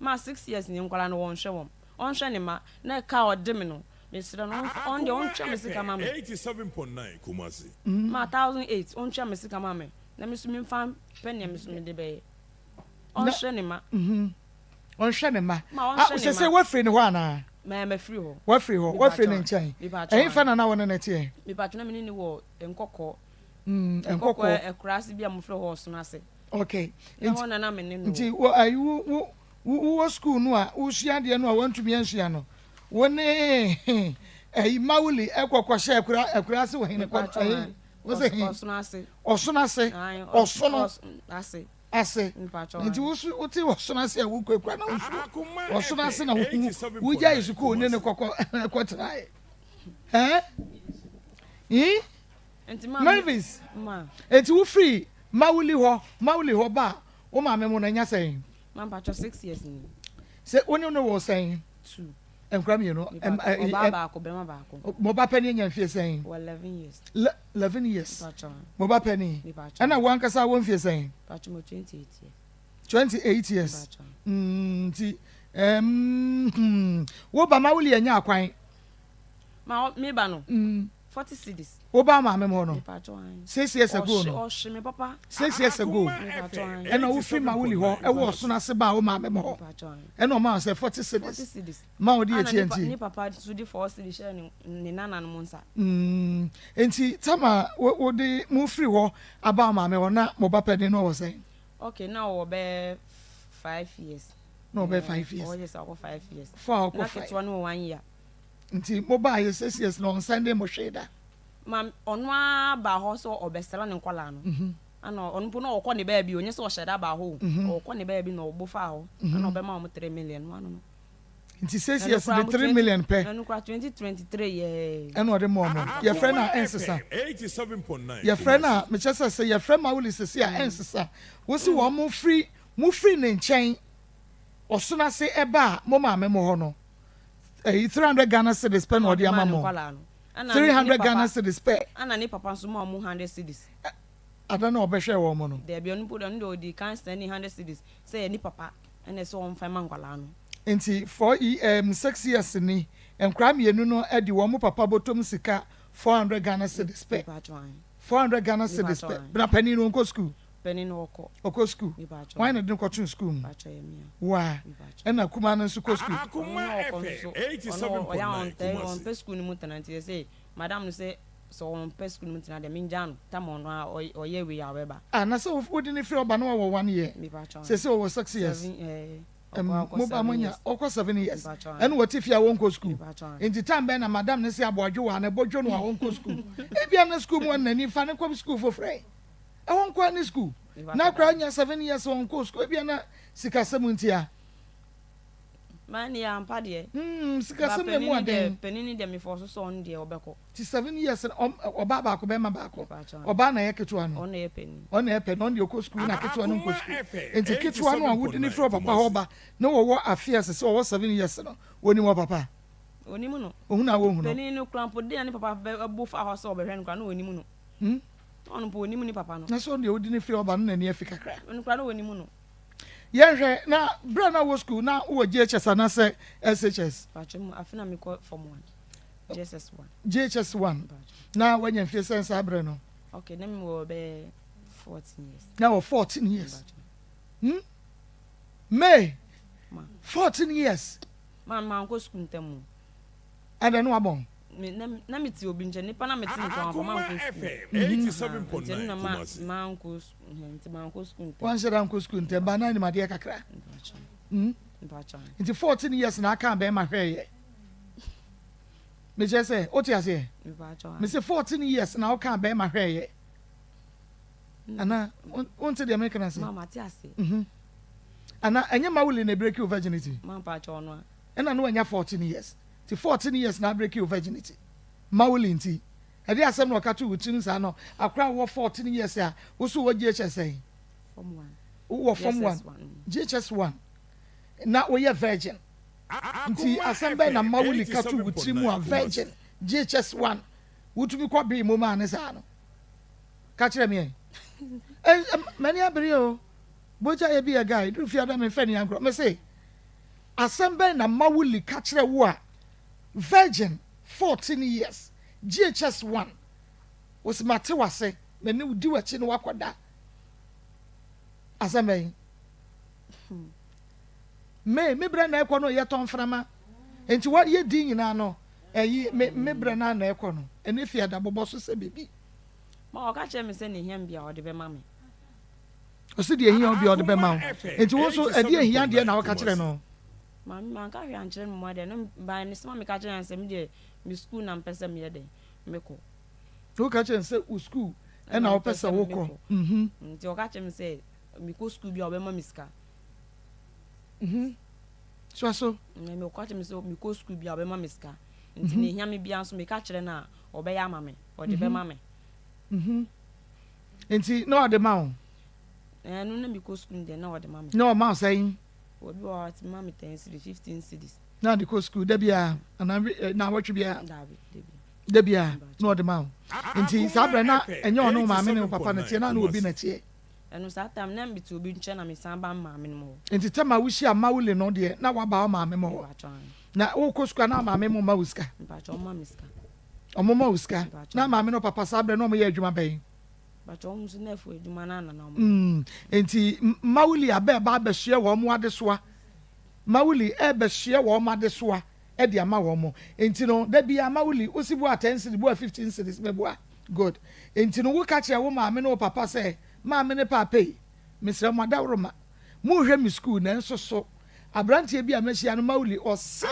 S4: Ma 6 years ni nkwadaa no wɔnhwɛ wɔn. Ɔnhwɛ ne mma na ɛka a ɔde me no mesrɛ no ɔnfa ɔno deɛ
S2: Akoma
S4: ɔntua me sika ma
S2: FM
S4: me.
S2: 87.9 Kumasi.
S4: Ma 1008 ɔntua me sika ma me. Na me nso memfa mpɛ nea me nso mede bɛyɛ. Ɔnhwɛ ne mma.
S1: Ɔnhwɛ ne mma.
S4: Ma
S1: Ah,
S4: ɔnhwɛ ne
S1: sɛ sɛ
S4: mma.
S1: woafiri ne hɔ anaa?
S4: Ma mafiri hɔ.
S1: Woafiri hɔ, woafiri ne
S4: Mepatwɔ,
S1: nkyɛn.
S4: mepatwɔ
S1: Ɛhefa
S4: ae.
S1: na na wo ne no teɛ?
S4: Mepatwɔ na me ne no wɔ Nkɔkɔɔ.
S1: Nkɔkɔɔ.
S4: Nkɔkɔɔ akuraase bi a wɔfrɛ hɔ Ɔsono ase.
S1: Okay.
S4: Na
S1: Nti,
S4: hɔ na na me ne no
S1: nti
S4: wɔ.
S1: wo, ayi, wo, wo, wo, wowɔ sukuu no a wosua adeɛ no a woantumi ansua no, wo ne ayi, Mawuli kɔ kɔhyɛ akura, akuraase wɔ hene kɔ,
S4: Mepatwɔ
S1: ayi,
S4: ae.
S1: wo se he?
S4: Ɔsono ase.
S1: Ɔsono ase.
S4: Ae,
S1: Ɔsono.
S4: ɔs, ase.
S1: Ase. Nti wo so wote ɔsono ase a wokɔ akura na wosuro ɔsono ase na wo wogyae sukuu ne no kɔkɔ kɔtenae. Ɛɛ? Ii? Mavis, nti wofiri Mawuli hɔ Mawuli hɔ ba a wo maame mo no anya sɛn?
S4: Ma mpakyɛ six years ni.
S1: Sɛ wo ne no wɔ sɛn?
S4: Two.
S1: Nkura mmienu.
S4: Ɔbaa baako bɛrima baako.
S1: Mo ba panin anya mfie sɛn?
S4: Wɔ 11 years.
S1: 11 years. Mo ba panin. Ɛna wo ankasa wɔ mfie sɛn?
S4: Mpakyɛ mo 28 years.
S1: 28 years. Nti ɛɛm wo ba ma wuli anya akwan.
S4: Ma me ba no. 40 cedis.
S1: Wo ba maame mu hɔ no.
S4: Mpakyɛ ayi.
S1: 6 years ago no.
S4: Ɔhye me papa.
S1: 6 years ago.
S4: Mpakyɛ ayi.
S1: Ɛna wo firi ma wuli hɔ ɛwɔ ɔsono ase ba wo maame mu hɔ.
S4: Mpakyɛ ayi.
S1: Ɛna ɔma sɛ 40
S4: 40
S1: cedis.
S4: Cedis.
S1: Ma wo de etie nti.
S4: Ne papa so de 4 cedis hyɛ ne ne nananom nsa.
S1: Nti tama wo wo de mo firi hɔ aba wo maame hɔ na mo ba panin no wɔ sɛn?
S4: Okay, na ɔwɔ bɛyɛ 5 years.
S1: Na ɔbɛyɛ 5 years.
S4: Ɔwɔ sɛ ɔkɔ 5 years.
S1: Four a ɔkɔ
S4: Na
S1: 5.
S4: ketewa no wɔ 1 year.
S1: Nti mo ba yɛ 6 years na ɔnsan de mo hwee da.
S4: Ma ɔno ara ba hɔ sɛ ɔbɛsra ne nkɔlaa no. Ana ɔno mpo na ɔkɔ ne baabi, ɔnyɛ sɛ ɔhyɛ da ba hɔ o. Ɔkɔ ne baabi na ɔbɔ fa hɔ. Ana ɔbɛma ɔmo 3 million no ano no.
S1: Nti 6 years de 3 million pɛ.
S4: Ɛno kora 2023 yɛ.
S1: Ɛna ɔde mɔ ɔmo. Yɛfrɛ no a ɛnsesa. Yɛfrɛ no a mekyɛ sɛ yɛfrɛ ma wuli sisi a ɛnsesa. Wosi wɔn mo firi mo firi ne nkyɛn ɔsono ase ɛba a mo maame mo hɔ no ɛyi 300 Ghana cedis pɛ na ɔde ama mo. 300 Ghana cedis pɛ.
S4: Ana ne papa nso ma ɔmo 100 cedis.
S1: Ada na ɔbɛhwɛ wɔn mo no.
S4: Dɛbi, ɔno mpo ɔno deɛ ɔdi kan send ne 100 cedis sɛ yɛ ne papa ɛna ɛsɛ ɔmfa ma nkɔlaa no.
S1: Nti four e 6 years ni nkwadaa mmienu no de wɔn mo papa bɔtɔm sika 400 Ghana cedis pɛ.
S4: Mepatwɔ ayi.
S1: 400 Ghana cedis pɛ. Na panin no nkɔ school?
S4: Panin no ɔkɔ.
S1: Ɔkɔ school.
S4: Mepatwɔ.
S1: Wɔn na de no kɔto school mu?
S4: Mepatwɔ yɛ mia.
S1: Waa ɛna kuma no nso kɔ school?
S4: Ɔno ɔkɔ nso ɔno ɔyɛ ɔntɛ ɔmpɛ school no mu tena, nti sɛ madam no sɛ ɔmpɛ school no mu tena deɛ, mengya no tam ɔno a ɔyɛ wei a ɔbɛba.
S1: Ah, na sɛ wode ne firi ɔba no wɔ 1 year.
S4: Mepatwɔ.
S1: Sɛ ɔwɔ 6 years.
S4: Seven ɛɛ.
S1: Mo ba mo nya ɔkɔ 7 years ɛna wɔte fie a wɔnkɔ school, nti time bɛn na madam ne sɛ aboadwo wɔ ana ɛbɔdwo no a wɔnkɔ school? Ebia ne school mu ɔnani fa ne kɔ school foforɔ ɛwɔ nkɔ ne school na akora nya 7 years wɔnkɔ school, ebia na sikasɛm ntia.
S4: Maa ni ampa deɛ.
S1: Sikasɛm na mu aden.
S4: Panin ni deɛ mefɔ so sɛ ɔno deɛ ɔbɛkɔ.
S1: Ti 7 years ɔbaa baako bɛrima baako, ɔbaa na yɛ ketewa no?
S4: Ɔno yɛ panin.
S1: Ɔno yɛ panin, ɔno deɛ ɔkɔ school na ketewa no nkɔ school. Nti ketewa no a wodi ne firi ɔpapa hɔ ba na wɔwɔ afe ase sɛ ɔwɔ 7 years no, wɔnim ɔpapa?
S4: Onim no.
S1: Ohun a wohu no.
S4: Panin no kura mpo de na ne papa bɛ bo fa hɔ sɛ ɔbɛhwɛ no kura na onim no. Ɔno mpo onim ne papa no.
S1: Na sɛ ɔno deɛ wodi ne firi ɔba no n'ani afi kakra.
S4: Ɔno kura na onim no.
S1: Yɛnhwɛ na berɛ na wɔ school na wowɔ JHS anaasɛ SHS?
S4: Patro mu afe na mekɔ form one. JSS one.
S1: JHS one na wanya mfie sɛn saa berɛ no?
S4: Okay, na mi wɔ bɛyɛ 14 years.
S1: Na wɔ 14 years. May 14 years.
S4: Ma ma nkɔ sukuu ntɛm o.
S1: Ɛdɛ no wabɔn?
S4: Me na mi ti obi nkyɛn, nipa na mi ti ne nkyɛn wɔn ma nkɔ sukuu. Nti na ma ma nkɔ sukuu, nti ma nkɔ sukuu ntɛm.
S1: Wɔn da nkɔ sukuu ntɛm ba na anim adeɛ kakra. Nti 14 years na aka bɛrima hwɛ yɛ. Mekyerɛ sɛ wote aseɛ, mese 14 years na woka bɛrima hwɛ yɛ ana wonte deɛ meka no ase?
S4: Ma te ase.
S1: Ana ɛnyɛ ma wuli na break your virginity?
S4: Ma mpakyɛ ɔno a.
S1: Ɛna no wanya 14 years, ti 14 years na break your virginity ma wuli. Nti ɛde asɛm na ɔka to wo tirim saa no, akora wɔ 14 years a woso wɔ JHS sɛn?
S4: Form one.
S1: Wɔ form one, JHS one na woyɛ virgin, nti asɛm bɛn na ma wuli ka to wo tirim a virgin JHS one wotumi kɔ bii mu maa ne saa no? Ka kyerɛ me ɛ mani abere o bogya yɛ bi yɛ guy duru fi ada mi nfɛ ni ankorɔ. Mɛ se asɛm bɛn na ma wuli ka kyerɛ wo a virgin 14 years JHS one wosi ma te wase mɛ ne di w'akyi ne wakɔda? Asɛm bɛn? Me, me berɛ na ɛkɔ no, yɛtɔ mframa. Nti wɔ yɛ di nyinaa no, ɛyi, me, me berɛ no na ɛkɔ no. Ɛne fi ada bɔbɔ so sɛ biribi.
S4: Ma ɔka kyerɛ me sɛ nea ehia me biara ɔde bɛma me.
S1: Ɔse deɛ ehia wo biara ɔde bɛma wo. Nti wo nso ɛdeɛ ehia deɛ na woka kyerɛ no?
S4: Maame, manka hwee ankyerɛ no mmom adeɛ no by ne sɛ ma meka kyerɛ no sɛ me deɛ me sukuu na mepɛ sɛ meyɛ dɛn mekɔ.
S1: Woka kyerɛ no sɛ wo sukuu na wopɛ sɛ wokɔ.
S4: Nti ɔka kyerɛ me sɛ mekɔ sukuu bi a ɔbɛma me sika.
S1: Soa so.
S4: Ɔka kyerɛ me sɛ mekɔ sukuu bi a ɔbɛma me sika. Nti nea ehia me biara nso meka kyerɛ no a ɔbɛyɛ ama me, ɔde bɛma me.
S1: Nti na ɔde ma wo?
S4: Ɛno na mekɔ sukuu no deɛ na ɔde ma me.
S1: Na ɔma wo sɛn?
S4: Obi wɔ hɔ a ɔtumi ma me ten cedis, 15 cedis.
S1: Na ɔde kɔ sukuu da biara anaa nnawɔtwe biara?
S4: Daabi, da bi.
S1: Da biara na ɔde ma wo. Nti saa berɛ na ɛnyɛ ɔne wo maame ne wo papa na ɛteɛ, na ne obi na ɛteɛ?
S4: Ɛno saa time na mete obi nkyɛn na mesan ba me maame nom hɔ.
S1: Nti tɛm a wohyia Mawuli no deɛ na waba wo maame mo hɔ? Na wokɔ sukuu a na maame mo ma wo sika?
S4: Mpakyɛ ɔmo ma me sika.
S1: Ɔmo ma wo sika? Na maame ne wo papa saa berɛ no ɔmo yɛ adwuma bɛn?
S4: Mpakyɛ ɔmo nso nɛɛfo adwuma no ana na ɔmo yɛ.
S1: Nti Mawuli aba ɛba abɛsoɛ wɔn adesoa. Mawuli ɛɛbɛsoɛ wɔn adesoa de ama wɔn. Nti no da biara Mawuli wosi boa ten cedis boa 15 cedis meboa. Good. Nti no woka kyerɛ wo maame ne wo papa sɛ maame ne paapa yi mesrɛ mo adaworoma monhwɛ me sukuu nanso so abranteɛ bi a mahyia no Mawuli ɔse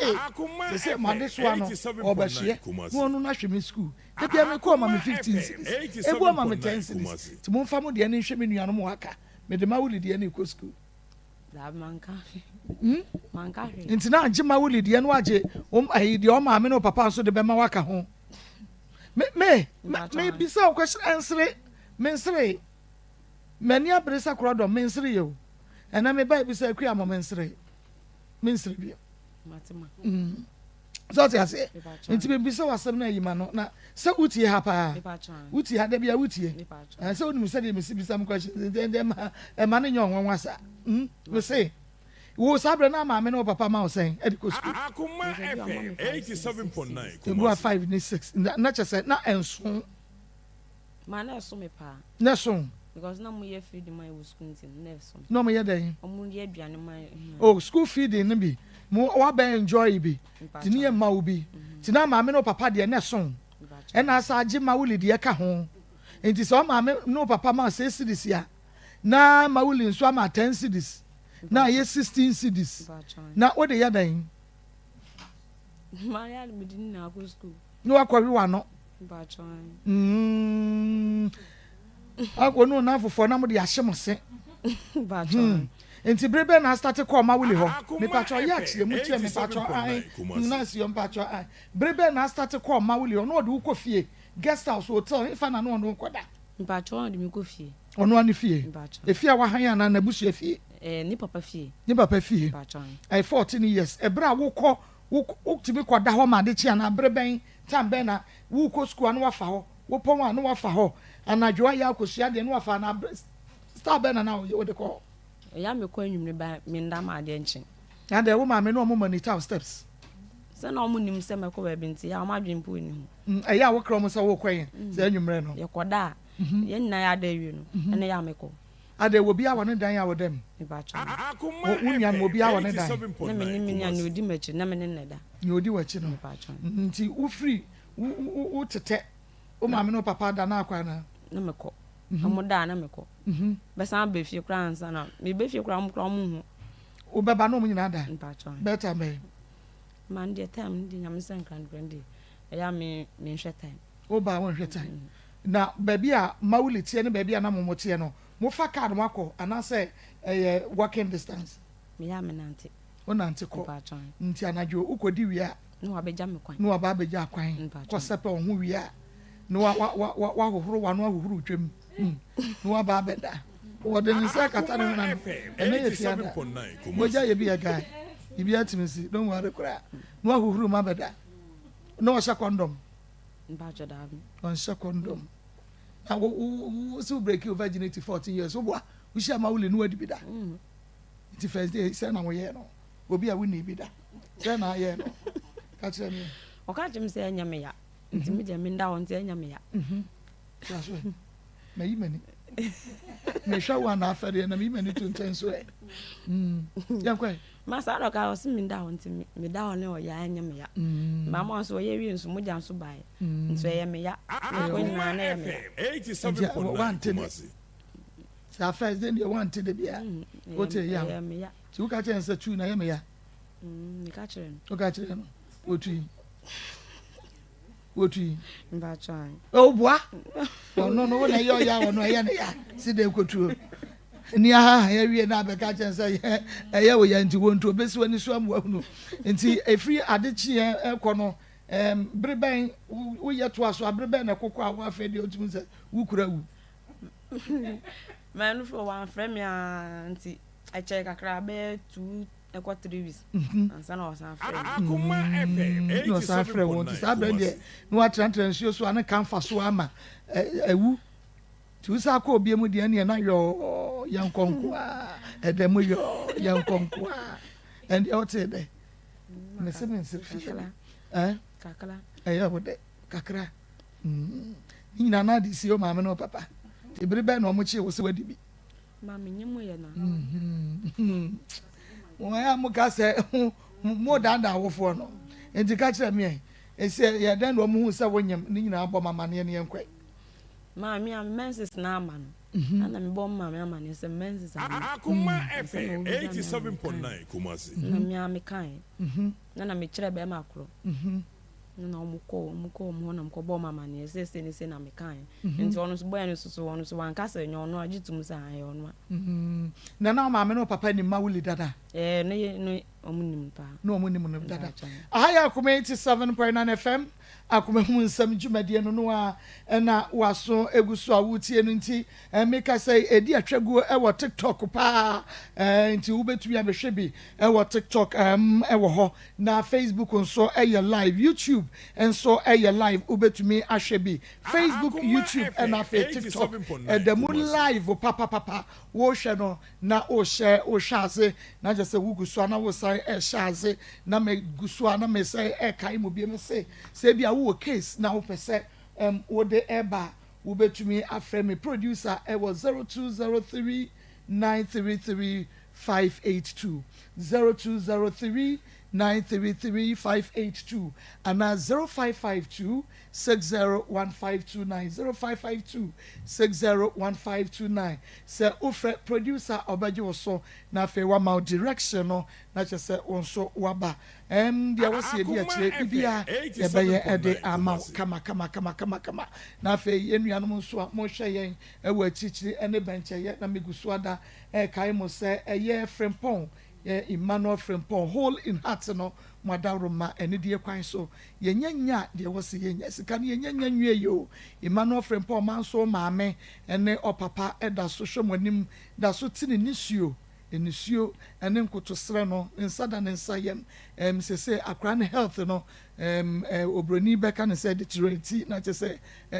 S1: sese mo adesoa no ɔɔbɛsoɛ na ɔno no ahwɛ me sukuu da biara mekɔ ɔma me 15 cedis ebu ɔma me 10 cedis nti momfa mo deɛ no nhwɛ me nuanom aka mede Mawuli deɛ no rekɔ sukuu.
S4: Daabi manka hwee. Manka hwee.
S1: Nti na agye Mawuli deɛ no agye ayi deɛ ɔmaame ne ɔpapa nso de bɛma waka ho. Me me me bisa wo question ɛnsere mensere m'ani abere sɛ korɔdɔm mensere yɛ o ɛnɛ me ba ebisa akua mo mensere mensere bio. Mm. Sɛ ɔte aseɛ nti mebisa w'asɛm no ayi ma no na sɛ wotie ha paa wotie ha da bia wotie sɛ wonim sɛdeɛ mesi bisa m questions nti ɛnde ɛma ɛma no nyɛ ɔnwanwa saa mm me se wo saa berɛ na maame ne wo papa ma wo sɛn ɛde kɔ sukuu.
S2: Akoma FM 87.9
S1: Ebu a
S2: Kumasi.
S1: 5 ne 6 na na kyɛ sɛ na ɛnso.
S4: Ma na ɛso me paa.
S1: Na ɛso.
S4: Because na ɔmo yɛ feeding ma yɛ wɔ sukuu nti no na ɛso me.
S1: Na ɔmo yɛ dɛn?
S4: Ɔmo yɛ aduane ma yɛ.
S1: Oh school feeding no bi mo wabɛ enjoy bi ti ne yɛ ma wo bi ti na maame ne wo papa deɛ na ɛso ɛna asa agye ma wuli deɛ ka ho nti sɛ ɔmaame ne wo papa ma 6 cedis a na ma wuli nso ama 10 cedis na ayɛ 16 cedis na wode yɛ dɛn?
S4: Mayɛ a mede ne nyinaa kɔ sukuu.
S1: Ne wakɔwe w'ano. Mm. Akɔ ne ɔnamfofoɔ na mode ahye mo se. Hmm. Nti bere bɛn na astate kɔɔ Mawuli hɔ? Mepakyɛ ɔyɛ akyerɛ mu kyerɛ mepakyɛ ae. Nurse yɔ mepakyɛ ae. Bere bɛn na astate kɔɔ Mawuli hɔ? Na ɔde wo kɔ fie, guest house, hotel, hefa na na ɔne wo kɔda?
S4: Mepakyɛ ɔde me kɔ fie.
S1: Ɔno ara ne fie? Efie a wahan anaa n'abusua fie?
S4: Ɛɛ ne papa fie.
S1: Ne papa fie. Ɛyɛ 14 years. Ɛberɛ a wokɔ, wotumi kɔda hɔ ma ade kye anaa bere bɛn, time bɛn na wokɔ sukuu a na wafa hɔ, wopɔn a na wafa hɔ, anadwo ayɛ akɔsua adeɛ na wafa anaa bere, style bɛn na na wode kɔ hɔ?
S4: Ɛyɛ a mekɔ anwummere ba menda ma adeɛ nkye.
S1: Na deɛ wo maame ne wɔn monitor wo steps?
S4: Sɛ na wɔn nim sɛ mɛkɔ baabi nti, ɛyɛ a wɔn adwene mpo nni ho.
S1: Ɛyɛ a wokra wɔn sɛ worekɔ yɛn saa anwummerɛ no?
S4: Yɛkɔda a, yɛn nyinaa yɛada awie no, ɛna ɛyɛ a mekɔ.
S1: Adɛn, obiara wɔ ne dan a ɔda mu? Wo nua no, obiara wɔ ne dan?
S4: Na me ne me nua, nea odi m'akyi, na me ne no na ɛda.
S1: Nea odi w'akyi no. Nti wofiri wo tetɛ, wo maame ne wo papa da na akɔ anaa?
S4: Na mekɔ. Wɔn da a na mekɔ. Bɛsan aba fie koraa ansa na, meba fie koraa wɔn koraa wɔn nhu.
S1: Wobɛba na wɔn nyinaa da? Bɛyɛ time bɛn?
S4: Ma no deɛ time no deɛ Nyame sɛ nkra no deɛ ɛyɛ a me menhwɛ time.
S1: Woba a wonhwɛ time. Na baabi a Mawuli teɛ ne baabi a na mo teɛ no, mofa car na moakɔ anaasɛ ɛyɛ walking distance?
S4: Meyɛ a menante.
S1: Wonante kɔ?
S4: Mpakyɛw.
S1: Nti anadwo wokɔdi wie a?
S4: Na wabɛgya me kwan.
S1: Na waba abɛgya kwan.
S4: Mpakyɛw.
S1: Kɔsɛpɛ wo ho wie a, na wa wa wa wa wahohoro w'ano ahohoro wo twam na waba abɛda. Wɔde ne nsa akata ne hwene ano. Ɛnnɛ yɛ fiada. Mogya yɛ bi yɛ guy. Biribiara tumi si. Don't worry koraa. Na wahohoro mu abɛda. Na ɔhyɛ kɔndɔm.
S4: Mpakyɛ daabi.
S1: Ɔnhyɛ kɔndɔm. Na wo wo wo si wo break wo virginity 14 years wo boa. Wo hyia ma wuli no wadi bi da. Mm. Nti first day sɛ na woyɛ no. Obi a wonni bi da. Sɛ na ayɛ no. Ka kyerɛ me.
S4: Ɔka kyerɛ me sɛ ɛnyɛ me ya. Nti me deɛ menda hɔ nti ɛnyɛ me ya.
S1: Mhm. Mayi m'ani. Mehwɛ wo anaa afɛdeɛ na meyi m'ani to nkyɛn so ɛ. Yɛnkɔ ɛ.
S4: Ma saa na ɔka ɔse meda hɔ nti meda hɔ ne ɔya ɛnyɛ me ya. Maama nso ɔyɛ wie nso mogya nso baeɛ nso ɛyɛ me ya. Mekɔ nyinaa na ɛyɛ me ya.
S1: Nti wante de saa first day deɛ wante de bia wote ya nti woka kyerɛ no sɛ tu na ɛyɛ me ya.
S4: Meka kyerɛ no.
S1: Woka kyerɛ no wotui. Wotui.
S4: Mpakyɛ ae.
S1: Ɔboa. Ɔno no wo na ɛyɛ ɔya ɔno ɛyɛ ne ya si dɛ kotuo. Ni ahaha yɛ wie na abɛka kyɛn sɛ yɛ ɛyɛ wo ya nti wɔntu obesi w'ani so ama wahunu. Nti efiri ade kyeɛ ɛkɔ no ɛm bere bɛn woyɛ toa so a bere bɛn na ɛkokɔ a wo afei deɛ wotumi sɛ wo kura wu.
S4: Mɛ no fo wɔamfrɛ me aa nti ɛkyɛɛ kakra bɛyɛ 2 ɛkɔ 3 weeks ansa na ɔsan frɛ me.
S2: Akoma FM
S1: Na ɔsan frɛ wɔn nti saa berɛ deɛ na watenatena nsuo so a ne ka mfa so ama awu. Nti wosan kɔ obie mu deɛ ɛneɛ na yɔɔ yɛnkɔ nko a ɛdɛ mu yɔɔ yɛnkɔ nko a ɛndeɛ wotee dɛ mese me nsere fie
S4: ɛ Kakra.
S1: Ɛyɛ wo dɛ kakra. Ne nyinaa na ade sie wo maame ne wo papa nti bere bɛn na ɔmo kyee wo sɛ wadi bi?
S4: Ma menye mo yɛ na.
S1: Wɔn a moka sɛ mo daadaa awofoɔ no nti ka kyerɛ me ɛ ɛsɛ yɛ dɛn na wɔn hu sɛ wonyam ne nyinaa bɔ ma amaneɛ ne yɛn kɔɛ.
S4: Maame a menses na ama no. Ana mebɔ maame amaneɛ sɛ menses ama.
S2: Akoma FM 87.9 Kumasi.
S4: Na me a mekae. Na mekyerɛ bɛrima korɔ. Na ɔmo kɔ ɔmo hɔ na ɔmo kɔ bɔ ɔmo amaneɛ sɛ sɛ ne sɛ na mekae. Nti ɔno nso bɔyɛ no soso ɔno nso wanka sɛ nyɛ ɔno agye tum sɛ ayɛ ɔno a.
S1: Na maame ne wo papa nim ma wuli dada?
S4: Ɛɛ, ne yɛ no ɔmo nim paa.
S1: Na ɔmo nim no dada. Aha yɛ Akoma 87.9 FM, Akoma mu nsɛm dwumadie no a ɛna waso egu so a wotie no. Nti meka sɛ ɛdi atwaguo ɛwɔ TikTok paa, nti wobɛtumi abɛhwɛ bi ɛwɔ TikTok, ɛwɔ hɔ na Facebook nso ɛyɛ live, YouTube nso ɛyɛ live. Wobɛtumi ahwɛ bi Facebook, YouTube ɛna afei TikTok ɛda mu live papapapa. Wohwɛ no na wohyɛ wohwɛ ase na kyerɛ sɛ wogu so a na wosan ɛhyɛ ase na megu so a na mesan ɛkae mu bi se sɛ ebi a wowɔ case na wopɛ sɛ wode ɛba a, wobɛtumi afrɛ me producer ɛwɔ 0203 933 582, 0203 933 582 anaa 0552 601529, 0552 601529. Sɛ wofrɛ producer, ɔbɛgye wo so na afei wama wo direction no na kyerɛ sɛ wo nso waba. Deɛ wɔsi edi akyire bibia yɛbɛyɛ ɛde ama wo kama kama kama kama kama. Na afei yɛn nuanom nso a mohwɛ yɛn ɛwɔ akyirikyiri ɛne bɛnkyɛyɛ na megu so ada ɛkae mo sɛ ɛyɛ Frimpɔn yɛ Emmanuel Frimpɔn Hole in Heart no mo adaworoma ɛne kwan so yɛnyɛ nya deɛ wɔsi yɛnyɛ sika no yɛnyɛ nya nwie yi o. Emmanuel Frimpɔn manso maame ɛne ɔpapa ɛda so hwɛ mo anim da so te ne nisuo nisuo ɛne nkotosrɛ no ne nsa da ne nsa yam. Sese akora ne health no ɛm ɛ obroni bɛka ne sɛ deteriorate na kyerɛ sɛ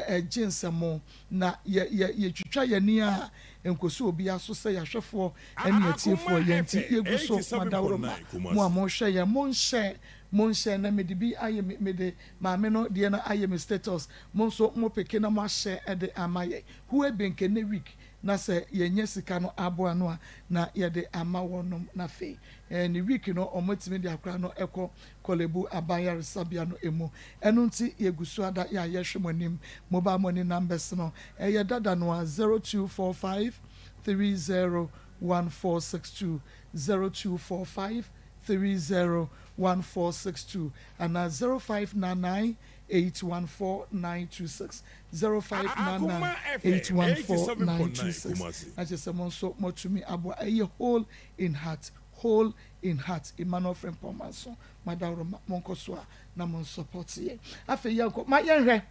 S1: ɛgye nsɛmo na yɛ yɛ yɛtwitwa yɛn ani a nkosi obi aso sɛ yɛahwɛfoɔ ɛne atiefoɔ yɛn ti yɛgu so madaworoma mo a mohwɛ yɛn, monhyɛ monhyɛ na mede bi ayɛ me mede maame no deɛ no ayɛ me status. Mo nso mo peke na mo ahyɛ ɛde ama yɛ hue benke ne week na sɛ yɛnyɛ sika no aboa no a na yɛde ama wɔnom. Na afei ne week no ɔmo de akora no ɛkɔ Korle Bu aban yaresabea no emu. Ɛno nti yɛgu so ada yɛ a yɛhwɛ mo anim. Mobile money numbers no ɛyɛ dada no a 0245301462, 0245301462 anaa 0599814926, 0599814926. Na kyerɛ sɛ mo nso motumi aboa. Ɛyɛ Hole in Heart, Hole in Heart, Emmanuel Frimpong Manso madaworo. Monkɔ so a na mo support yɛ. Afei yɛnkɔ ma yɛnhwɛ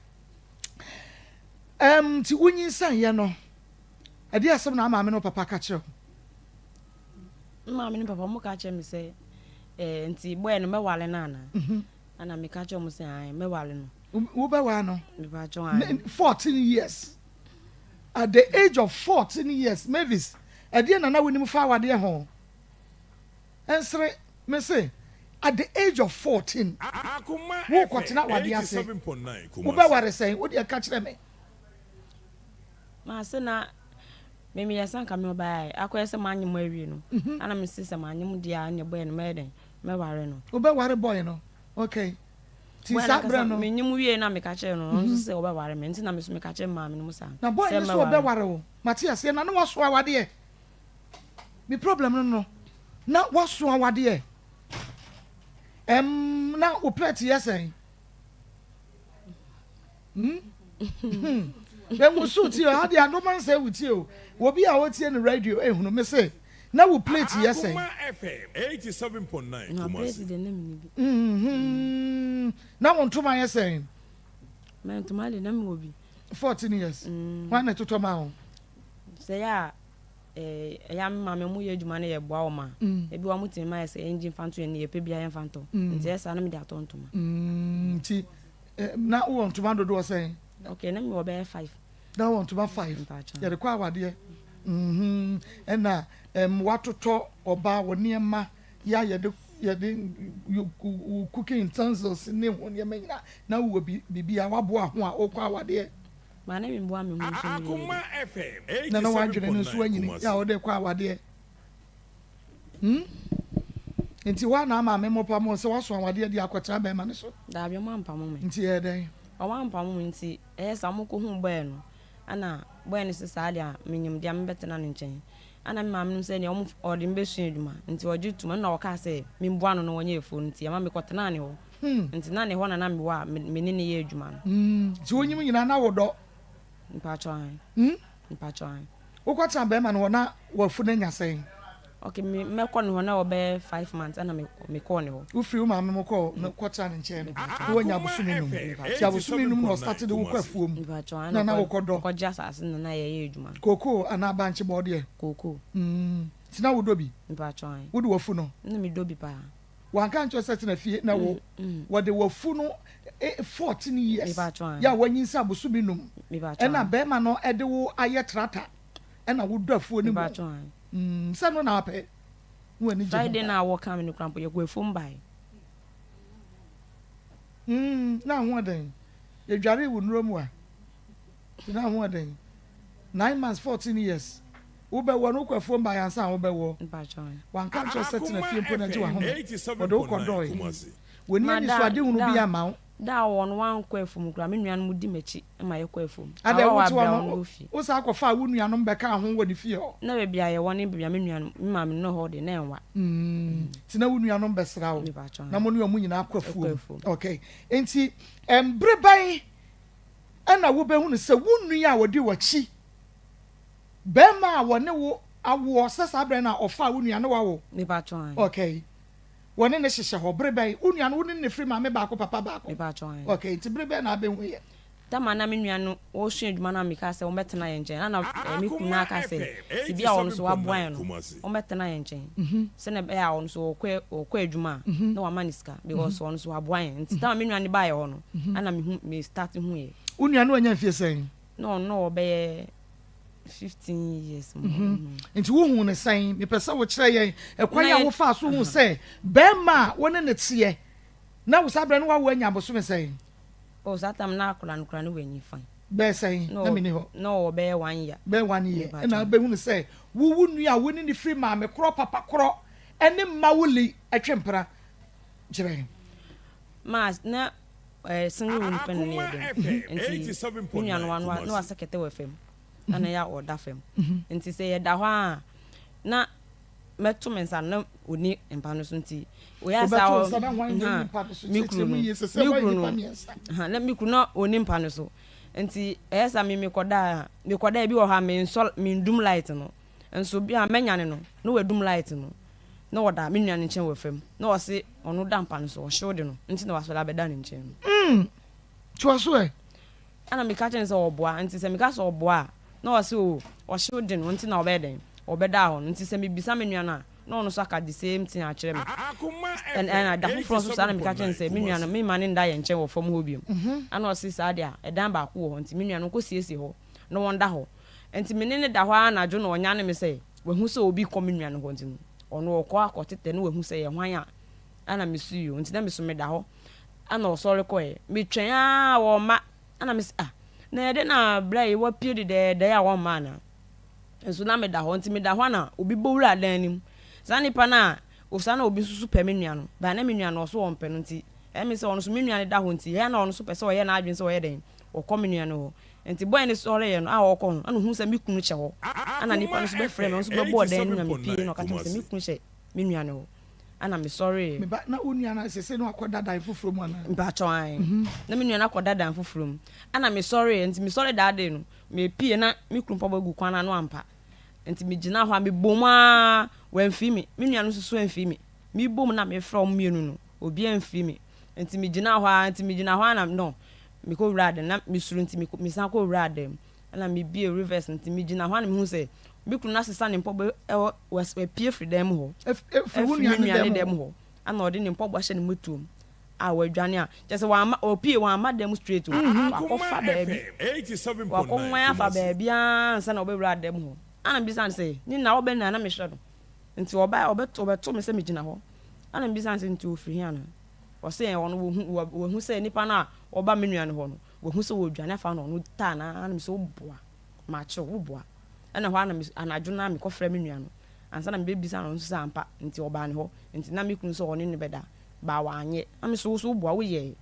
S1: nti wonyinsɛn yɛ no, ɛde asɛm na amaame no papa ka kyerɛ
S4: wo? Maame ne papa mo ka kyerɛ me sɛ nti bɔyɛ no mɛwale no ana ana meka kyerɛ mo sɛ ae, mɛwale no.
S1: Wobɛwaa no?
S4: Mepa kyɛw, ae.
S1: 14 years, at the age of 14 years, Mavis, ɛdeɛ nana wonim fa awadeɛ ho? Ɛnsere me se at the age of 14 wokɔtena awadeɛ ase, wobɛware sɛn? Wodeɛ ka kyerɛ me.
S4: Maa sɛ na Me meyɛ sɛ anka me ɔbaa a akɔyɛ sɛ manyem awie no ana mese sɛ manyem deɛ a ɛneɛ boy no mɛyɛ dɛn mɛware no.
S1: Wobɛware boy no okay nti
S4: Boy no
S1: saa
S4: ankasa
S1: berɛ no.
S4: Menyem wie na meka kyerɛɛ no ɔno nso sɛ ɔbɛware me nti na me nso meka kyerɛ me maame no mu saa
S1: Na boy
S4: sɛ
S1: no nso
S4: mɛware no.
S1: ɔbɛware wo mate aseɛ na ne waso awadeɛ me problem no no na waso awadeɛ ɛmm na wo plɛt yɛ sɛn? Hmm? Ɛnwoso ti o, ha deɛ adoma nsɛ wo ti o. Obi a ɔtie no radio ehunu me se na wo plate yɛ sɛn?
S2: Akoma FM 87.9
S4: Na plate
S2: Kumasi.
S4: deɛ na menni bi.
S1: Mhm. Na wo ntoma yɛ sɛn?
S4: Ma ntoma deɛ na mewɔ bi.
S1: 14 years. Hwan na ɛtotɔ ma wo?
S4: Sɛ yɛ a eh, ɛyɛ a me maame ɔmo yɛ adwuma no yɛ boa wɔn a, ebi wɔ hɔ a ɔmo tumi ma yɛ sɛ yɛngye mfa nto yɛn ani yɛpɛ biara yɛmfa ntɔ. Nti ɛyɛ saa na mede atɔ ntoma.
S1: Nti Na wowɔ ntoma dodoɔ sɛn?
S4: Okay, na mewɔ bɛyɛ five.
S1: Na wowɔ ntoma five.
S4: Mpakyɛ.
S1: Yɛde kɔ awadeɛ. Mhm. Ɛna ɛm watotɔ ɔbaa wɔ nneɛma yɛ a yɛde yɛde wo cooking utensils ne ho nneɛma nyinaa. Na wowɔ bi biribi a waboa ho a wokɔ awadeɛ.
S4: Maa na meboa me ho nso meyɛ
S2: Akoma
S4: bi.
S2: FM
S1: Na na w'adwene no nso
S2: 87.9
S1: anyini yɛ a
S2: Kumasi.
S1: wode kɔ awadeɛ. Hmm? Nti hɔ a na maame mo pamo sɛ woaso awadeɛ de akɔtena bɛrima no so?
S4: Daabi, ɔmo ampamo me.
S1: Nti ɛyɛ dɛn?
S4: Ɔmo ampamo me nti ɛyɛ saa ɔmo kɔhuu bɔɛ no ɛna bɔɛ no se saa deɛ a menyim deɛ a mebɛtena ne nkyɛn. Ɛna me maame nom sɛ neɛ ɔmo ɔde me bɛsua adwuma nti ɔgye tom ɛna ɔkaa sɛ memboa no na ɔnyɛ afuo no nti ɛma mekɔtenaa ne hɔ. Nti na ne hɔ na na mewɔ a me ne no yɛ adwuma no.
S1: Hmm, nti wonyim nyinaa na wodɔ?
S4: Mpakyɛw ahe.
S1: Hmm?
S4: Mpakyɛw ahe.
S1: Wokɔtena bɛrima no hɔ na wafu no anya sɛn?
S4: Okay, me mɛkɔ ne hɔ na ɔbɛyɛ 5 months ɛna me mekɔɔ ne hɔ.
S1: Wofiri wo maame mu kɔɔ no kɔtena ne nkyɛn no, na wanya
S2: Akoma
S1: abosome num.
S2: FM
S1: Nti abosome num na ɔstate de wo kɔ
S2: 87.9
S1: afuom
S4: Mpakyɛw ahe
S1: na
S4: na
S1: na
S4: kɔ
S1: wokɔdɔ
S4: kɔgye asase na na yɛyɛ adwuma no.
S1: kookoo anaa bankye bɔɔdeɛ?
S4: Kookoo.
S1: Mm, nti na wodɔ bi?
S4: Mpakyɛw ahe.
S1: Wode wafu no?
S4: Na medɔ bi paa.
S1: Wanka ankyerɛ wo sɛ tena fie na wo wɔde wafu no 14 years
S4: Mepakyɛw ahe.
S1: yɛ a wanyinsa abosome num
S4: Mepakyɛw
S1: ɛna
S4: ahe.
S1: bɛrima no de wo ayɛ trata ɛna wodɔ afuo no mu.
S4: Mepakyɛw ahe.
S1: Mm, sɛ no na apɛ na w'ani gye ho
S4: Friday
S1: paa.
S4: na wɔka me no koraa mpo yɛkɔ afuom bae.
S1: Mm, na ho ɔden. Yɛdwaree wo nnuro mu a, nti na ho ɔden. 9 months, 14 years. Wobɛwɔ no, wokɔ afuom baeɛ ansa na wobɛwɔ.
S4: Mpakyɛw ahe.
S1: Wanka nkyerɛ wo sɛ tena
S2: Akoma
S1: fie mpo na gye
S2: FM
S1: w'ahome. Wɔde wo
S2: 87.9
S1: kɔdɔe.
S2: Kumasi.
S1: W'ani
S4: Ma da
S1: anisoadehunu bi
S4: da
S1: amma wo.
S4: da a wɔn wankɔ afuom koraa me nuanom di m'akyi ma yɛkɔ afuom.
S1: Adɛn,
S4: Awawa
S1: wote hɔ
S4: berɛ a
S1: no,
S4: wɔn wɔ fie.
S1: wosan kɔfaa wo nuanom bɛkaa ho wɔ ne fie hɔ?
S4: Na baabi a yɛwɔ ne baabi a me nuanom me maame no hɔ de na ɛnwa.
S1: Nti na wo nuanom bɛsra wo
S4: Mepakyɛw
S1: na
S4: ahe.
S1: mo ne wɔn nyinaa kɔ
S4: Ɛkɔ
S1: afuom.
S4: afuom.
S1: Okay. Nti bere bɛn na wobɛhunu sɛ wo nua a ɔdi w'akyi, barima a wɔne wo awoɔ, sɛ saa berɛ no a ɔfaa wo nua ne wawo?
S4: Mepakyɛw ahe.
S1: Okay. Wɔne no hyehyɛ hɔ bere bɛn? Wo nua no, wo ne no firi maame baako, papa baako?
S4: Mepakyɛw ahe.
S1: Okay. Nti bere bɛn na abɛhu yɛ?
S4: Tama na me nua no wɔresua adwuma no a mekaa sɛ wɔmmɛtena yɛn nkyɛn. Ɛna na me kunu no
S2: Akoma
S4: aka sɛ,
S2: FM
S4: sɛ bi a ɔno nso waboa
S2: 87.9
S4: yɛn no,
S2: Kumasi.
S4: ɔmmɛtena yɛn nkyɛn. Sɛnea ɛbɛyɛ a ɔno nso ɔkɔ ɔkɔ adwuma a, na wama no sika because ɔno nso waboa yɛn. Nti tama me nua no baeɛ hɔ no, ɛna mehu me start hu yɛ.
S1: Wo nua no wanya mfie sɛn?
S4: Na ɔno na ɔbɛyɛ 15 years mu.
S1: Nti wohuu no sɛn? Mepɛ sɛ wokyerɛ yɛn ɛkwan
S4: Na
S1: a
S4: yɛ
S1: wofaa so huu sɛ bɛrima a wo ne no teɛ na wo saa berɛ no woawo anya abosome sɛn?
S4: Oh, saa time na akwadaa no koraa no wanyi fine.
S1: Bɛyɛ sɛn?
S4: Na
S1: Na menni hɔ.
S4: na ɔwɔ bɛyɛ one year.
S1: Bɛyɛ one year.
S4: Mepakyɛw.
S1: Ɛna wobɛhunu sɛ wo wo nua a wo ne no firi maame korɔ papa korɔ ɛne mma wo li ɛtwe mpena. Kyerɛ yɛn.
S4: Ma na single room pɛ na ne
S2: Akoma
S4: yɛ dɛm.
S2: FM
S4: Nti me nua no
S2: 87.9
S4: wa na
S2: Kumasi.
S4: wasɛ kɛtɛ wɔ fam. Na na yɛ a ɔda fam. Nti sɛ yɛda hɔ a na mɛto me nsa na ɔni mpa no so nti oyɛ asa
S1: Wobɛto nsa na hwan na ɛni mpa no so?
S4: me
S1: Kyerɛkyerɛ
S4: kunu
S1: mu
S4: no
S1: yie sɛ sɛ
S4: me
S1: woayɛ
S4: kunu
S1: nnipa
S4: no
S1: mmiɛnsa.
S4: na me kunu na ɔni mpa no so nti ɛyɛ sa me mekɔda a mekɔda ebi wɔ hɔ a mensɔ mendum light no nso bi a mɛnyane no na wadum light no na ɔda me nua no nkyɛn wɔ fam na ɔse ɔno da mpa no so ɔhyew de no nti na wasɔre abɛda ne nkyɛn no.
S1: Toa so ɛ.
S4: Ɛna meka kyerɛ no sɛ ɔboa nti sɛ meka sɛ ɔboa a na ɔse o ɔhyew de no nti na ɔbɛyɛ dɛn ɔbɛda hɔ no nti sɛ mebisa me nua no a na ɔno nso aka the same thing akyerɛ me.
S2: Akoma
S4: Ɛna
S2: FM
S4: da foforɔ nso saa na meka kyerɛ no sɛ me nua no
S2: 87.9
S4: mema ne nda yɛn nkyɛn wɔ fam hɔ biom. Ɛna ɔse saa deɛ a ɛdan baako wɔ hɔ nti me nua no nkɔ siesie hɔ na wɔnda hɔ. Nti me ne no da hɔ ara anadwo na ɔnyane me sɛ wahu sɛ obi kɔ me nua no hɔ nti no ɔno ɔkɔ akɔtetɛ na wahu sɛ ɛyɛ hwan a ɛna mesui o nti na me so meda hɔ ɛna ɔsɔre kɔɛ. Metwɛn ara wɔmma ɛna mese ah na ɛdɛn na berɛ yi wapue dedɛɛdɛɛ a wɔmma anaa? Nso na meda hɔ, nti meda hɔ a na obi bɔ wura dan no mu. Saa nipa no a, saa na obi nso so pɛ me nua no, but na me nua no ɔso ɔmpɛ no nti, ɛyɛ me sɛ ɔno nso me nua no da hɔ nti, ɛyɛ a na ɔno nso pɛ sɛ ɔyɛ n'adwene sɛ ɔyɛ dɛn, ɔkɔ me nua no hɔ. Nti boy no sɔreeɛ no a ɔrekɔ no, ɛna ohuu sɛ me kunu hyɛ hɔ. Ɛna nipa no
S2: Akoma
S4: nso bɛfrɛɛ me,
S2: FM
S4: ɔno nso bɛbɔɔ dan no mu na mepue na
S2: 87.9
S4: ɔka kyerɛɛ me sɛ me
S2: Kumasi.
S4: kunu hyɛ me nua no hɔ. Ɛna mesɔreeɛ.
S1: Me ba, na wo nua no seesei na wakɔda dan foforɔ mu anaa?
S4: Mpakyɛw, ae. Na me nua no akɔda dan foforɔ mu. Ɛna mesɔreeɛ, nti mesɔre that day no, Mepue na me kunu mpaboa gu kwan no ano ampa. Nti megyinaa hɔ a mebɔɔ mu ara, wamfiri me. Me nua no nso so amfiri me. Mebɔ mu na mefrɛ wɔn mmienu no, obiara amfiri me. Nti megyinaa hɔ ara, nti megyina hɔ ara na no, mekɔwuraa dan mu. Na mesuro nti mesan kɔwuraa dan mu. Ɛna mebue reverse no, nti megyina hɔ ara na mehu sɛ me kunu no asesa ne mpaboa, wapue firi dan mu hɔ.
S1: Afiri wo
S4: Afiri me
S1: nua no
S4: nua no
S1: dan
S4: dan
S1: mu
S4: mu hɔ. Ɛna ɔde ne mpaboa ahyɛ ne mmɔtoam. a wadwane a, kyerɛ sɛ wamma, ɔpue, wamma dan mu straight o,
S2: Akoma
S4: wakɔfa baabi,
S2: FM 87.9
S4: wakɔnwan afa
S2: Kumasi.
S4: baabi ara ansa na ɔbɛwura dan mu hɔ. Ɛna mebisa no sɛ, ne na ɔbɛn na na mehwɛ no, nti ɔbae, ɔbɛto, ɔbɛto me sɛ megyina hɔ. Ɛna mebisa no sɛ, nti ɔfiri he anaa? Ɔse ɛɛ, ɔno wahu, wahu sɛ nipa no a ɔba me nua no hɔ no, wahu sɛ ɔredwane afa na ɔno taa no ara, ɛna mese woboa, makye wo, woboa. Ɛna ɛhɔ ara na me, anadwo no ara mekɔfrɛ me nua no, ansa na mebɛbisa no, ɔno nso sɛ ampa, nti ɔbaa ne hɔ, nti na me kunu sɛ ɔne no bɛda. Baa wanyɛ. Na me so wo so wo boa wo yɛɛ.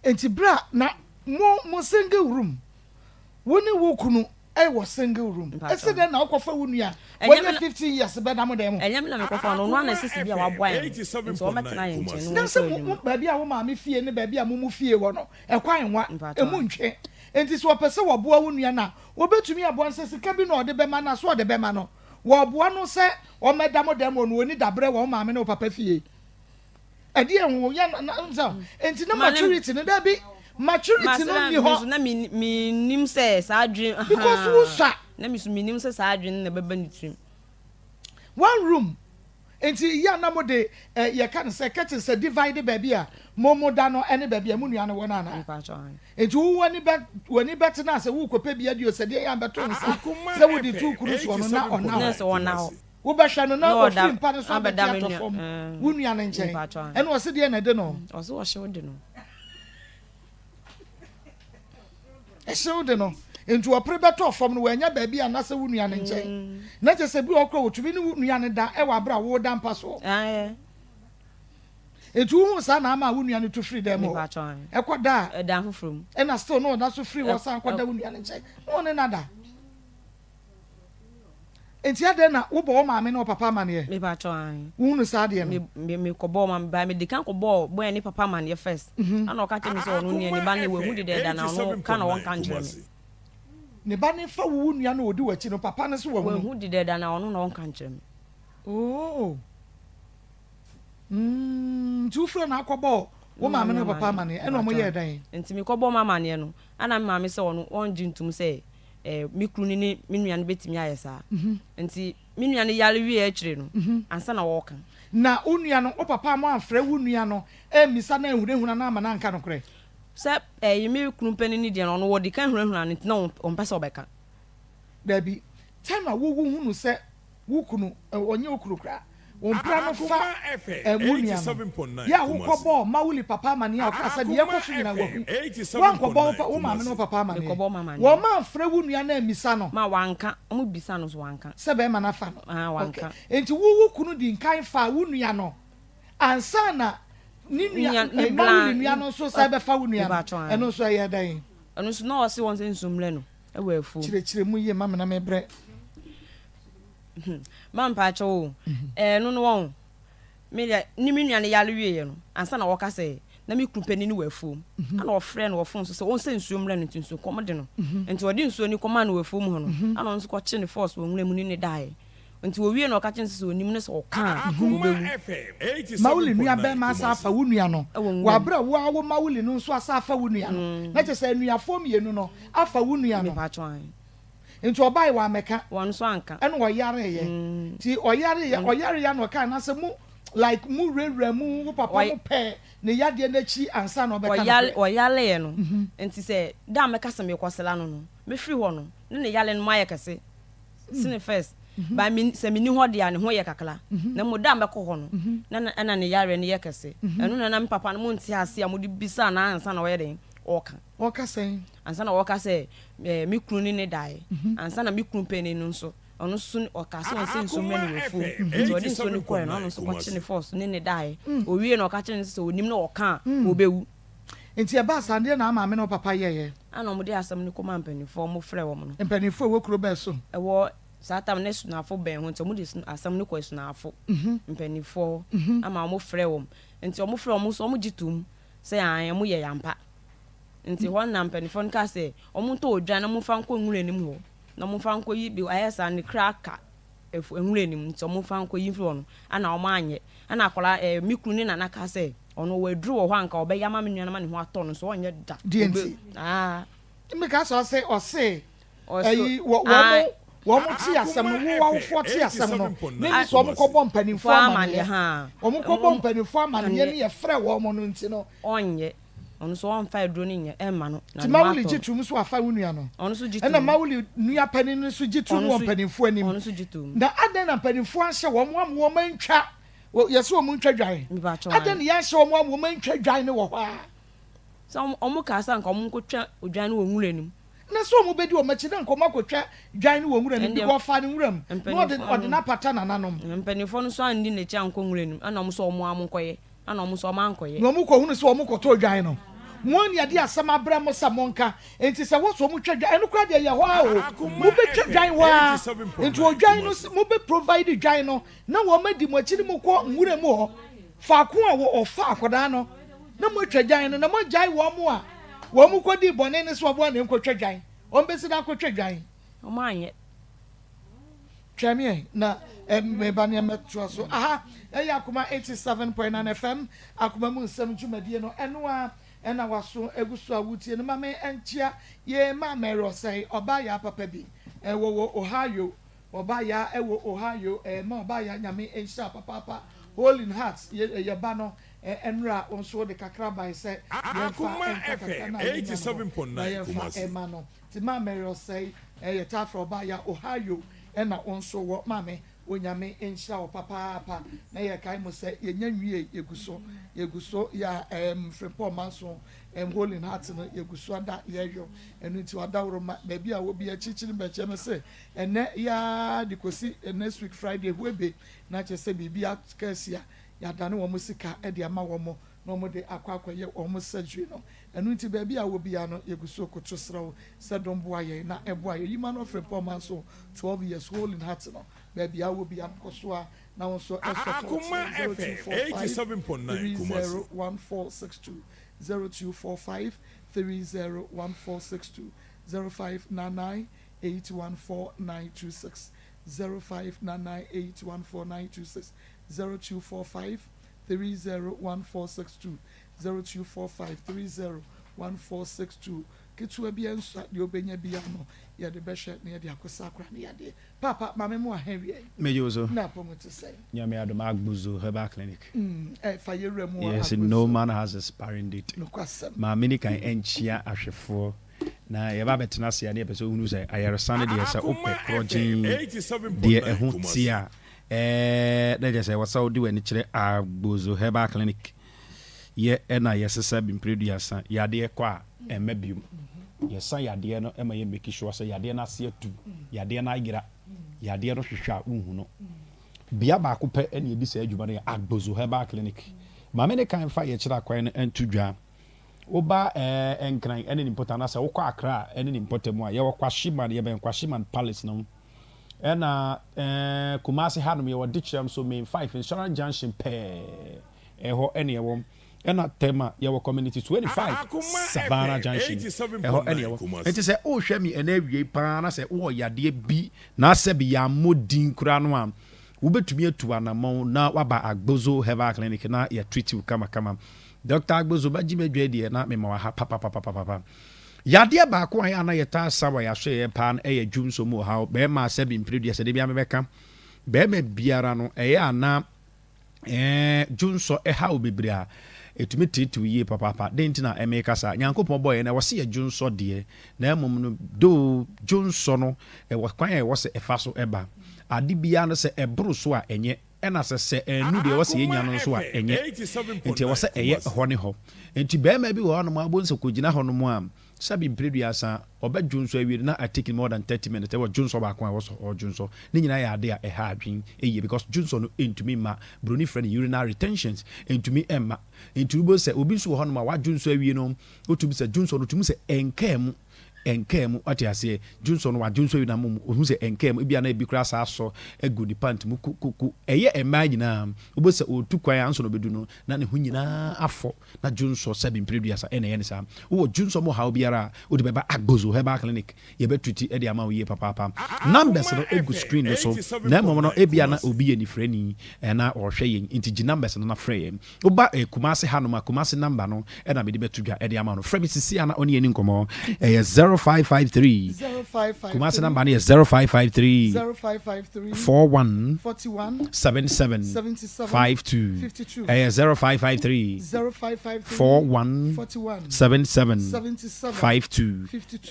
S1: Enti bere a na mo mo single room, wo ne wo kunu wɔ single room, ese dɛn na wokɔfa wo nua a wanya 15 years bɛda mo dan mu?
S4: Ɛnyɛ me na mekɔfa no, ɔno ara na ɛsɛ sɛ bi a
S2: Akoma
S4: waboa
S2: FM
S4: yɛn no, nti ɔmmɛtena
S2: 87.9
S4: yɛn nkyɛn
S2: Kumasi.
S4: na
S1: Na
S4: ɔnhwɛ
S1: sɛ mo
S4: adwuma.
S1: baabi a wo maame fie ne baabi a mo mo fie wɔ no, ɛkwan nwa,
S4: Mpakyɛw.
S1: emu ntwe. Enti sɛ ɔpɛ sɛ ɔboa wo nua no a, obetumi aboa no, sɛ sika bi na ɔde bɛma no a, so ɔde bɛma no? Wɔboa no sɛ ɔmmɛda mo dɛm wɔ no ɔni dabrɛ wɔ wo maame ne wo papa fie. Ɛdeɛ ho yɛ na sɛ nti na maturity no dabi maturity no nni hɔ.
S4: Na mi mi nim sɛ saa adwene.
S1: Because wo sa.
S4: Na mi so mi nim sɛ saa adwene na ɛbɛba ne tirim.
S1: One room nti yɛ na mo de eh, yɛ ka no sɛ curtain sɛ divide baabi a mo mo da no ɛne baabi a mo nua no wɔ no anaa. Enti wo w'ani bɛ w'ani bɛtena sɛ worekɔpɛ bi adi o, sɛ deɛ yɛ a bɛto nsa
S2: Akoma
S1: sɛ wode
S2: FM
S1: tu kunu soɔ no na ɔnna hɔ.
S2: 87.9 Kumasi.
S1: Wobɛhwɛ no na
S4: Na ɔda
S1: ɔfiri mpa no so abɛte
S4: abɛda me
S1: atɔ
S4: nua
S1: fam
S4: ɛɛ
S1: wo nua no nkyɛn.
S4: mpakyɛw ae.
S1: Ɛna ɔse deɛ na ɛde no?
S4: Ɔse ɔhyew de no.
S1: Ɛhyew de no. Enti ɔpere bɛtɔɔ fam no wannya baabi anna sɛ wo nua no nkyɛn. Na kyerɛ sɛ bi wɔ hɔ koraa ɔtumi ne wo nua no da wɔ aberɛ a woreda mpa soɔ.
S4: Ae.
S1: Enti wohuu saa na ama wo nua no tu firi dan mu hɔ ɛkɔ da
S4: a ɛdan foforɔ mu
S1: ɛna still na ɔda so firi hɔ san kɔ da wo nua no nkyɛn na ɔne no ada. Enti adɛn na wobɔ wo maame ne wo papa amaneɛ? Wohunu saa adeɛ no?
S4: Mekɔbɔɔ maame ba mede kan kɔbɔɔ bɔɛ ne papa amaneɛ first ɛna ɔka kyerɛ me sɛ ɔno nea ne ba no wahu dedɛɛda na ɔno ka na ɔnka nkyerɛ me.
S1: Ne ba no fa wo wo nua no a ɔdi w'akyi no papa no so wahunu?
S4: Wahu dedɛɛda na ɔno na ɔnka nkyerɛ me.
S1: Oh. Mm, nti wofrɛ no akɔbɔɔ wo maame ne wo papa amaneɛ, ɛna ɔmo yɛɛ dɛn?
S4: Nti mekɔbɔɔ ɔmo amaneɛ no, ɛna me maame sɛ ɔno ɔngye ntom sɛ eh, me kunu no ne me nua no bɛtumi ayɛ saa. Nti me nua no yare wieɛ akyire no, ansa na ɔɔka.
S1: Na wo nua no, wo papa mo amfrɛ wo nua no ammisa no anhunahuna no amma no anka nokorɛ?
S4: Sɛ ɛyi me kunu panin no deɛ no, ɔno wɔdi kan hunahuna no nti na ɔmpɛ sɛ ɔbɛka.
S1: Dabi, time a wo wohunu sɛ Wo kunu, ɔnyɛ wo kunu koraa. Wo mpra no fa wo nua no. Yɛ a wokɔbɔɔ Mawuli papa amaneɛ a ɔkaa sɛ deɛ ɛkɔ so nyinaa wahu. Woankɔbɔ wo maame ne wo papa amaneɛ. Wɔamfrɛ wo nua no ammisa no. Sɛ bɛrima no afa no. Okay. Enti wo wo kunu di nkan faa wo nua no ansa na ne nua, Mawuli nua no nso san bɛfa wo nua no. Ɛno nso ɛyɛɛ dɛn?
S4: Ɛno nso na ɔse wɔn sɛ nsu mmrɛ no wɔ afuom.
S1: Kyerɛkyerɛ mu yie ma me na mebrɛ.
S4: Ma mpakyɛw o, ɛno no wɔn, me deɛ ne me nua no yare wieɛ no, ansa na wɔka sɛ na me kunu panin no wɔ afuom, ɛna ɔfrɛɛ no wɔ fon so sɛ ɔnsɛ nsuo mmrɛ no nti nsuo kɔm de no, nti ɔde nsuo no kɔmaa no wɔ afuom hɔ no, ɛna ɔno nso kɔkye no force wɔ nwura mu ne no daeɛ. Nti wɔwie no ɔka kyerɛ no sɛ sɛ ɔnim no sɛ ɔka a ɔbɛwu.
S1: Mawuli nua bɛrima asan afa wo nua no wɔ aberɛ a wo ara wo Mawuli no nso asan afa wo nua no, na kyerɛ sɛ anuafoɔ mmienu no afa wo nua no. Nti ɔbae wammɛka.
S4: Wɔn nso anka.
S1: Ɛna ɔyareeɛ. Nti ɔyareeɛ, ɔyareeɛ na ɔkae anaasɛ mo like mo wurawura mu, wo papa mo pɛɛ ne yadeɛ no akyi ansa na ɔbɛka nokorɛ?
S4: Ɔyareeɛ no, nti sɛ da a mɛka sɛ merekɔsra no no, mefiri hɔ no, na ne yare no mu ayɛ kɛse sene first. But me, sɛ menni hɔ deɛ a, ne ho yɛ kakra. Na mmom da a mɛkɔ hɔ no, na ɛna ne yareɛ no yɛ kɛse. Ɛno na na me papa no monte aseɛ a mode bisaa no ansa na ɔyɛ dɛn? ɔreka.
S1: Ɔreka sɛn?
S4: Ansa na ɔreka sɛ ɛɛ me kunu ne ne daeɛ. Ansa na me kunu panin no nso, ɔno nso ɔkaa sɛ ɔnsɛ nsuo mmrɛ no wɔ afuom. Nti ɔde nsuo no kɔeɛ no, ɔno nso kɔkye ne force ne ne daeɛ. Ɔwie no ɔka kyerɛɛ no sɛ sɛ ɔnim na ɔka a, ɔbɛwu.
S1: Nti ɛbaa saa no, deɛ na maame ne wo papa yɛeɛ?
S4: Ɛna wɔde asɛm no kɔmaa mpanimfoɔ, wɔfrɛɛ wɔn no.
S1: Mpanimfoɔ a ɛwɔ kuro bɛn so?
S4: Ɛwɔ saa tam no Asunafo bɛn ho nti wɔde asɛm no kɔɔ Asunafo mpanimfoɔ hɔ ama wɔfrɛɛ wɔn. Nti wɔfrɛɛ wɔn nso wɔgye toom sɛ aane wɔyɛ yɛ ampa. Nti hɔ na mpanimfoɔ no kaa sɛ wɔntɔ odwan na wɔmfa nkɔ nwura no mu hɔ na wɔmfa nkɔyi bi ayɛ saa ne kra ka afu nwura no mu nti wɔmfa nkɔyi mfiri hɔ no ɛna wɔanyɛ. Ɛna akwadaa ɛɛ me kunu ne nana kaa sɛ ɔno ɔwɔ aduro wɔ hɔ a anka ɔbɛyɛ ama me nua no ama ne ho atɔ no nso ɔnyɛ da.
S1: Deɛ nti?
S4: Aa.
S1: Meka sɛ ɔse ɔse Ɛyi wɔ wɔn wɔn te asɛm no wo awofoɔ te asɛm no ne ne sɛ wɔn kɔbɔ mpanimfoɔ amaneɛ wɔn kɔbɔ mpanimfoɔ amaneɛ ne yɛfrɛ wɔn no nti no.
S4: Ɔnyɛ ɔno nso ɔnfa aduro no nyɛ ɛmma no na
S1: Ti
S4: ne ho
S1: Mawuli
S4: atɔ
S1: gye
S4: no.
S1: tum so afa wo nua no
S4: Ɔno nso gye
S1: ɛna
S4: tum.
S1: Mawuli nua panin no nso gye tum
S4: Ɔno
S1: wɔ
S4: nso
S1: mpanimfoɔ anim
S4: ɔno nso gye tum.
S1: na adɛn na mpanimfoɔ anhyɛ wɔn ama wɔn antwa wɔ yɛsɛ wɔn ntwa dwan
S4: Mepakyɛw
S1: adɛn
S4: ae.
S1: na yɛanhyɛ wɔn ama wɔn antwa dwan no wɔ hɔ a.
S4: Sɛ wɔn kaa sɛ anka wɔn nkɔtwa odwan no wɔ nwura no mu.
S1: Na sɛ wɔn bɛdi wɔn akyi na anka wɔn akɔtwa dwan no wɔ nwura no mu,
S4: Ɛndeɛ
S1: because ɔfaa no nwura mu, na ɔde
S4: mpanimfoɔ
S1: ɔde
S4: no
S1: no apata nananom.
S4: Mpanimfoɔ no nso anni n'akyi ankɔ nwura no mu, ɛna wɔn nso wɔn ara wɔnkɔyɛ, ɛna wɔn nso wɔn ankɔyɛ.
S1: Na wɔn kɔhunu sɛ wɔn kɔtɔ odwan no, mo ani ade asɛm abrɛ mo sɛ monka, enti sɛ wɔ sɛ wɔn twa dwan, ɛno koraa deɛ ɛyɛ hɔ ara o, mobɛtwa dwan hɔ ara, enti odwan no, mobɛ provide dwan no, na wɔn adi mo akyi ne mo kɔ nwura mu hɔ, faako a wɔ ɔfa akwadaa no. na moatwa dwan no, na moagyae wɔn a wɔkɔdii bɔne no sɛ wɔn a na nkɔtwa dwan, wɔbɛsi no akɔtwa dwan.
S4: Wɔanyɛ.
S1: Twɛn me ɛ, na meba ne mɛtoa so. Aha ɛyɛ Akoma 87.9 FM, Akoma mu nsɛm dwumadie no, ɛno ara ɛna waso agu so a wotie no. Ma me nkyea yɛn ma Mary Ɔsɛe, ɔbaa yaa papa bi, wɔwɔ Ohio, ɔbaa yaa ɛwɔ Ohio, ma ɔbaa yaa Nyame nhyira papaapa, Hole in Heart, yɛ ba no, Ɛnora wo nso wode kakra bae sɛ yɛmfa nka kakra no a yɛnya no ho na yɛmfa mma no. Nti Maa Mary Ɔsɛe, yɛtaa frɛ wo baa ya Ohio ɛna wo nso wɔ. Maame, Onyame nhyira wo papaapa. Na yɛkae mo sɛ yɛnya nwiei, yɛgu so, yɛgu so yɛ a Frimpong Manso Hole in Heart no yɛgu so ada yɛyɔ. Ɛno nti w'adaworoma baabi a wɔ biara akyirikyiri mbɛkyɛ me se ɛnɛ yi ara de kɔsi next week Friday huebe na kyerɛ sɛ biribi aka asi a Yɛadane wɔn sika de ama wɔn na wɔde akɔ akɔyɛ wɔn surgery no. Ɛno nti baabi a wɔ biara no yɛgu so koto srɛ wo sɛ dom boa yɛn na boa yɛn. Yima no Frimpong Manso 12 years hole in heart no baabi a wɔ biara no kɔ so ara na wo nso support yɛn 0245 301462 0245 301462 0599 814926 0599 814926 0245 30 1462 0245 30 1462 Ketewa biara nsua, deɛ ɔbɛnya biara no yɛde bɛhwɛ na yɛde akɔsa akora ne yadeɛ. Paapa, Maame mo aha awiei.
S5: Megye wo so.
S1: Na apɔ mu te sɛn?
S5: Nyame adom, Agbozo Herbal Clinic.
S1: Mm, eh, fa yɛwura mu wɔ
S5: Yes,
S1: Agbozo.
S5: no man has expiring date.
S1: Nokwasɛm.
S5: Maame ni kan nkyia ahwɛfoɔ. Na yɛba abɛtena ase a na yɛpɛ sɛ wohunu sɛ ayaresa no deɛ sɛ wopɛ korɔgyenn deɛ ɛho teɛ a, ɛɛ na kyerɛ sɛ ɛwɔ sɛ wode w'ani kyerɛ Agbozo Herbal Clinic. Yɛ ɛna yɛsesa bi mprɛduasa, yadeɛ kɔ a ɛmma biom. Yɛsa yadeɛ no ma yɛ make sure sɛ yadeɛ no ase atu, yadeɛ no ayera, yadeɛ no hwehwɛ a wonhu no. Bea baako pɛ na yɛdi saa adwuma no yɛ Agbozo Herbal Clinic. Ma me ne kan fa yɛkyerɛ akwan no nto dwa. Woba ɛɛ Nkran ne ne mpɔtam anaasɛ wokɔ Accra ne ne mpɔtam a, yɛwɔ Kwashiman, yɛbɛn Kwashiman Palace no. Ɛna ɛɛ Kumasi hanom yɛwɔ Dikyerɛm so Main 5 Insurance Junction pɛɛ ɛhɔ ɛne ɛwɔ. Ɛna Tema yɛwɔ Community 25 Savannah Junction ɛhɔ ɛne ɛwɔ. Nti sɛ wohwɛ me ɛnɛ awiei paa na sɛ wowɔ yadeɛ bi na sɛ bi yɛammɔ din koraa no a, wobɛtumi atu anamɔn na waba Agbozo Herbal Clinic na yɛ treat wo kamakama. Doctor Agbozo bɛgye me adwa deɛ na mema waha papapapapapa. Yadeɛ baako a ɛyɛ a na yɛtaa sa wɔ yɛasoɛeɛ paa no yɛ dwonsɔ mu ɔhaw. Bɛrima a sɛbi mprɛdua sɛ da biara mebɛka, bɛrima biara no ɛyɛ a na ɛɛ dwonsɔ ɛha wo bebree a ɛtumi teetew yie papaapa. Dɛn nti na meka saa? Nyankopɔn bɔɔ yɛn no ɛwɔ sɛ yɛ dwonsɔ deɛ na mmom no though dwonsɔ no ɛwɔ kwan a ɛwɔ sɛ ɛfa so ɛba. Ade biara no sɛ ɛboro so a ɛnyɛ. Ɛna sɛ sɛ ɛnnu deɛ ɛwɔ sɛ yɛnya no nso a, ɛnyɛ. Nti ɛwɔ sɛ ɛyɛ hɔ ne hɔ. Nti barima bi wɔ hɔnom a, wobɛhu sɛ kɔgyina hɔnom a, sɛbe mprɛ duasa, ɔbɛdwonsɔ awie no na a taking more than 30 minutes ɛwɔ dwonsɔ baako a ɛwɔ sɛ ɔdwonsɔ. Ne nyinaa yɛ ade a ɛha adwene yie because dwonsɔ no ntumi mma. Buroni frɛ no urinary retentions, ɛntumi mma. Nti wobɛhu sɛ obi nso wɔ hɔnom a wadwonsɔ awie no, wotumi sɛ dwonsɔ no, wotumi sɛ ɛnkaa mu. Ɛnkaa mu, wate aseɛ? Dwonsɔ no, wadwonsɔ awie na mmom ohu sɛ ɛnkaa mu, ebia na ebi koraa asan asɔ agu ne pant mu kukuku. Ɛyɛ mmaa nyinaa, wobɛhu sɛ ɔretu kwan ansa na ɔbɛdu no, na ne ho nyinaa afɔ, na dwonsɔ sɛbe mprɛ duasa na ɛyɛ no saa. Wowɔ dwonsɔ mu ɔhaw biara a, wode bɛba Agbozo Herbal Clinic, yɛbɛtreati de ama wo yie papaapa. Numbers no gu screen no so, na mmom no ebia na obi yɛ nifirani na ɔrehwɛ yɛn, nti gye numbers no na frɛ yɛn. Woba eh, Kumasi hanom a, Kumasi number no na mede bɛto dwa de ama no. Frɛ me sisi a na ɔne yɛn nkɔmmɔ. Ɛyɛ 0553. Kumasi number no yɛ 0553 41 77 52. Ɛyɛ 0553 41 77 52.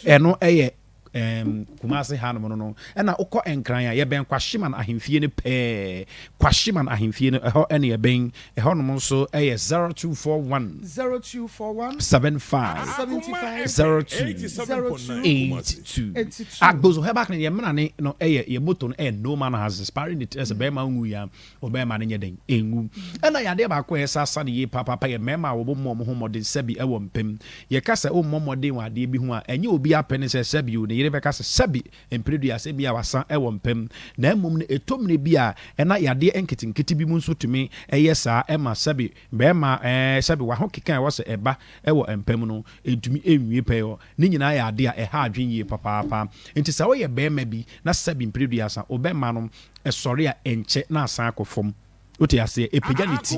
S5: Ɛno ɛyɛ Ɛɛm, Kumase hanom no no, ɛna wokɔ Nkran a, yɛbɛn Kwashiman ahemfie no pɛɛ. Kwashiman ahemfie no, ɛhɔ ɛne yɛbɛn. Ɛhɔnom nso ɛyɛ 0241.
S1: 0241.
S5: 75.
S1: 75.
S5: 02.
S1: 02.
S5: 82.
S1: 82.
S5: Agbozo Herbal Clinic, yɛn mmrane no ɛyɛ, yɛn motto no ɛyɛ No man has expiring date, ɛsɛ bɛrima nwui a, Ɔbarima no nyɛ dɛn? Ɛnwu. Ɛna yadeɛ baako a ɛsɛ asa no yie papaapa yɛ mmarima a wɔmmɔ wɔn ho mmɔden sɛbi wɔ mpam. Yɛka sɛ wommɔ mmɔden wɔ adeɛ bi ho a, ɛnyɛ obi apɛ ne sɛ sɛbi o, ne yere bɛka sɛ sɛbi mprɛdua sɛ ebia wasa wɔ mpam. Na mmom no, ɛtɔ mmerɛ bi a ɛna yadeɛ nketenkete bi mu nso tumi yɛ saa ma sɛbi barima ɛɛ sɛbi w'ahokeka a ɛwɔ sɛ ɛba wɔ mpam no ɛntumi nwie pɛyɔ. Ne nyinaa yɛ adeɛ a ɛha adwene yie papaapa. Nti sɛ woyɛ barima bi na sɛbi mprɛduasa wo bɛma no Ɛsɔre a, ɛnkyɛ na asan akɔ fam. Wote aseɛ? Ɛpagya ne ti,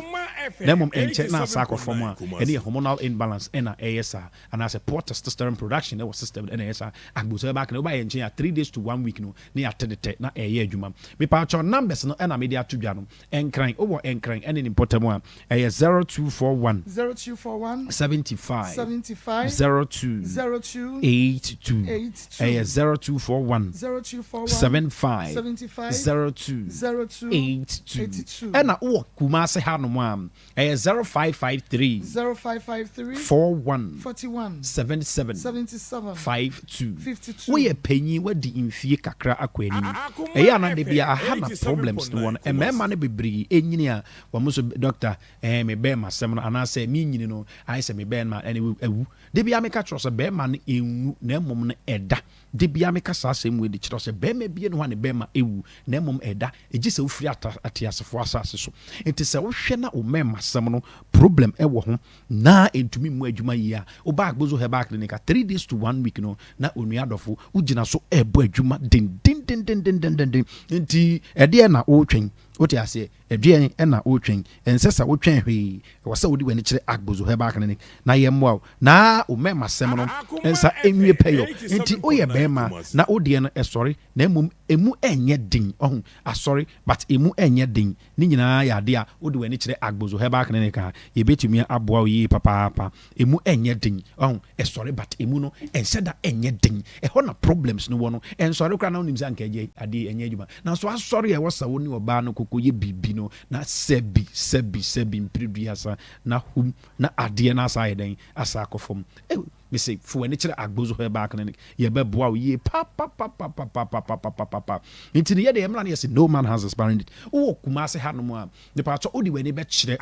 S5: na mmom ɛnkyɛ na asan akɔ fam a, ɛno yɛ hormonal imbalance na ɛyɛ saa, anaasɛ poor testosterone production wɔ system no na ɛyɛ saa. Agboso herbal clinic, woba yɛn nkyɛn a, 3 days to one week no, na yɛate ne tɛ, na ɛreyɛ adwuma. Mepaakyɛw, numbers no na mede ato dwa no. Nkran, wowɔ Nkran ne ne mpɔtam a, ɛyɛ 0241
S1: 0241
S5: 75
S1: 75
S5: 02
S1: 02
S5: 82.
S1: 82.
S5: Ɛyɛ 0241
S1: 0241
S5: 75
S1: 75
S5: 02
S1: 02
S5: 82.
S1: 82.
S5: Ɛna wowɔ Kumase hanom a, ɛyɛ 0553
S1: 0553
S5: 41
S1: 41
S5: 77
S1: 77
S5: 52.
S1: 52.
S5: Woyɛ panyin, woadi mfie kakra akɔ anim. Ɛyɛ a na da biara aha na problems no wɔ no. Mmarima no bebree ɛnyini a, wɔn nso doctor, ɛɛ me bɛɛma sɛm no anaasɛ me nyini no ayɛ sɛ me bɛɛma ɛne awu. Da biara meka kyerɛ wo sɛ bɛɛma no ɛnwu na mmom no ɛda. Da biara meka saa asɛm wei de kyerɛ wo sɛ bɛɛma bie ne hɔ a ne bɛɛma ɛwu na mmom ɛda. Ɛgye sɛ wofiri ateasefoɔ asase so. Nti sɛ wohwɛ na wo mɛɛma sɛm no problem ɛwɔ ho na ɛntumi mmɔ adwuma yie a, woba Agbozo Herbal Clinic a, 3 days to one week no na onua adɔfo wogyina so ɛrebɔ adwuma dendendendendendenden. Nti ɛdeɛ na wotwɛn? Wote aseɛ? Ɛdeɛn na wotwɛn? Ɛnsɛ sɛ wotwɛn hwee. Ɛwɔ sɛ wode w'ani kyerɛ Agbozo Herbal Clinic na yɛmmoa wo na wo mmarima sɛm no nsa nwie pɛyɔ. Nti woyɛ barima na wo deɛ no ɛsɔre na mmom ɛmu ɛnyɛ den. Wahu? Asɔre but ɛmu ɛnyɛ den. Ne nyinaa yɛ adeɛ a wode w'ani kyerɛ Agbozo Herbal Clinic a, yɛbɛtumi aboa wo yie papaapa. Ɛmu ɛnyɛ den. Wahu? Ɛsɔre but ɛmu no ɛnhyɛ da ɛnyɛ den. Ɛhɔ na problems no wɔ no. Ɛnsɔre koraa na wonim sɛ anka ɛyɛ adeɛ ɛnyɛ adwuma. Nanso asɔre a ɛwɔ sɛ wo ne ɔbaa no kɔkɔ yɛ biribi no na sɛbi sɛbi sɛbi mpereduasa na hum na adeɛ no asa ayɛ dɛn asa akɔ fam. Eh, mese fo w'ani kyerɛ Agbozo Herbal Clinic, yɛbɛboa wo yie papapapapapapapapapa. Nti no yɛde yɛmmra no yɛse no man has expiring date. Wowɔ Kumase hanom a, mepaakyɛ wode w'ani bɛkyerɛ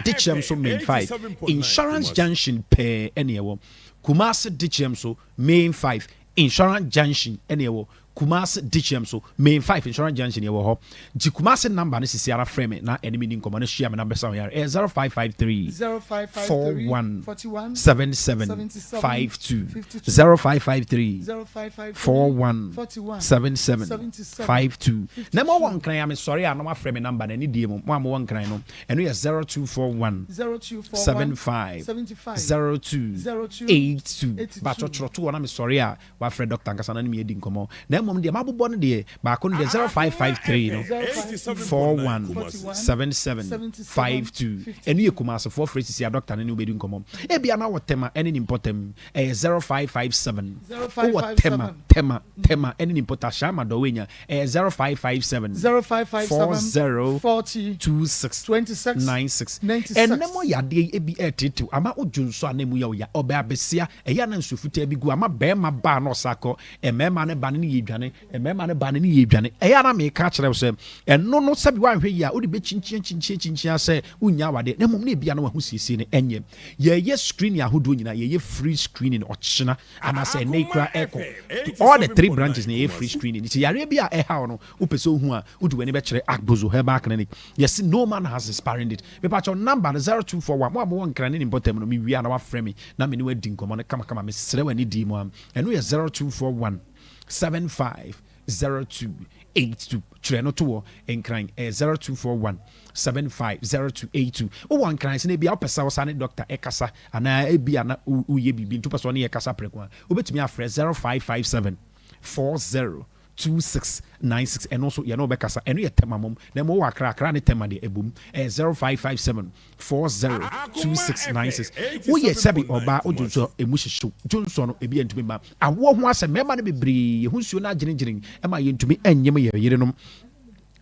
S5: Dikyɛm so Main 5 Insurance Junction pɛɛ ɛne ɛwɔ Kumase Dikyɛm so Main 5 Insurance Junction ɛne ɛwɔ Kumase Dikyɛm so Main 5 Insurance Junction yɛwɔ hɔ. Gye Kumase number no sisi ara frɛ me na ɛne me ni nkɔmmɔ no hyia me na bɛsa wo yare. Ɛyɛ 0553
S1: 0553
S5: 41
S1: 41
S5: 77
S1: 77
S5: 52
S1: 52
S5: 0553
S1: 0553
S5: 41
S1: 41
S5: 77
S1: 77
S5: 52. Na ma wɔ Nkran a, mesɔre a na wafrɛ me number no ani die mu. Mo a mowɔ Nkran no, ɛno yɛ 0241
S1: 0241
S5: 75
S1: 75
S5: 02
S1: 02
S5: 82.
S1: 82.
S5: Batɔ twerɛ to hɔ na mesɔre a wafrɛ doctor ankasa na ne me adi nkɔmmɔ na mmom deɛ mabobɔ no deɛ, baako no deɛ 0553 no, 41 77 52. Ɛno yɛ Kumasefoɔ frɛ sisi a dɔkta no ne wo bɛdi nkɔmmɔ. Ebia na wɔ Tema ɛne ne mpɔtam, ɛyɛ 0557. Wowɔ Tema, Tema, Tema ɛne ne mpɔtam, Ashama Dɔwenya, ɛyɛ 0557 40 26 96. Ɛnnɛ mo yadeɛ yi ebi ɛretetew ama wo dwonsɔ a na emu yɛ wo ya, ɔbaa besia, ɛyɛ a na nsuo fitaa bi gu ama barima ba a na ɔsa kɔ, mmarima no ba no ne yɛ dwane, mmarima no ba no ne yɛ dwane. Ɛyɛ a na meka akyerɛ wo sɛ ɛno no sɛbi woanhwɛ yie a wode bɛkyinkyia kyinkyia kyinkyia sɛ wonnya awadeɛ na mmom na ebia na w'ahosiesie no ɛnyɛ. Yɛyɛ screening ahodoɔ nyinaa, yɛyɛ free screening ɔkyena anaasɛ ɛnnɛ yi koraa ɛrekɔ to all the three branches na yɛyɛ free screening. Nti yareɛ bi a ɛhaw no wopɛ sɛ wohu a wode w'ani bɛkyerɛ Agbozo Herbal Clinic. Yɛse no man has expiring date. Mepakyɛw number no 0241 mo a mowɔ Nkran ne ne mpɔtam no mewie a na wafrɛ me na me ne wo adi nkɔmmɔ no kamakama mesrɛ wo anidie mu a ɛno yɛ 0241 75 0282 twerɛ no to wɔ Nkran ɛyɛ 0241 75 0282 wowɔ Nkran sɛ na ebia wopɛ sɛ wo sa ne doctor ɛkasa anaa ebia na woyɛ biribi nti wopɛ sɛ ɔne yɛ kasa prɛko a wobɛtumi afrɛ 0557 40 2696 ɛno nso yɛne wo bɛkasa ɛno yɛ Tema mom na mmom wowɔ Accra Accra ne Tema deɛ ɛbom ɛyɛ 0557 40 2696 Woyɛ sɛbe ɔbaa wo dwonsɔ ɛmu hyehyew dwonsɔ no ebi ɛntumi mma awoɔ ho asɛm mmarima no bebree yɛho nsuo no agyenegyene ɛma yɛntumi ɛnyem yɛ yerenom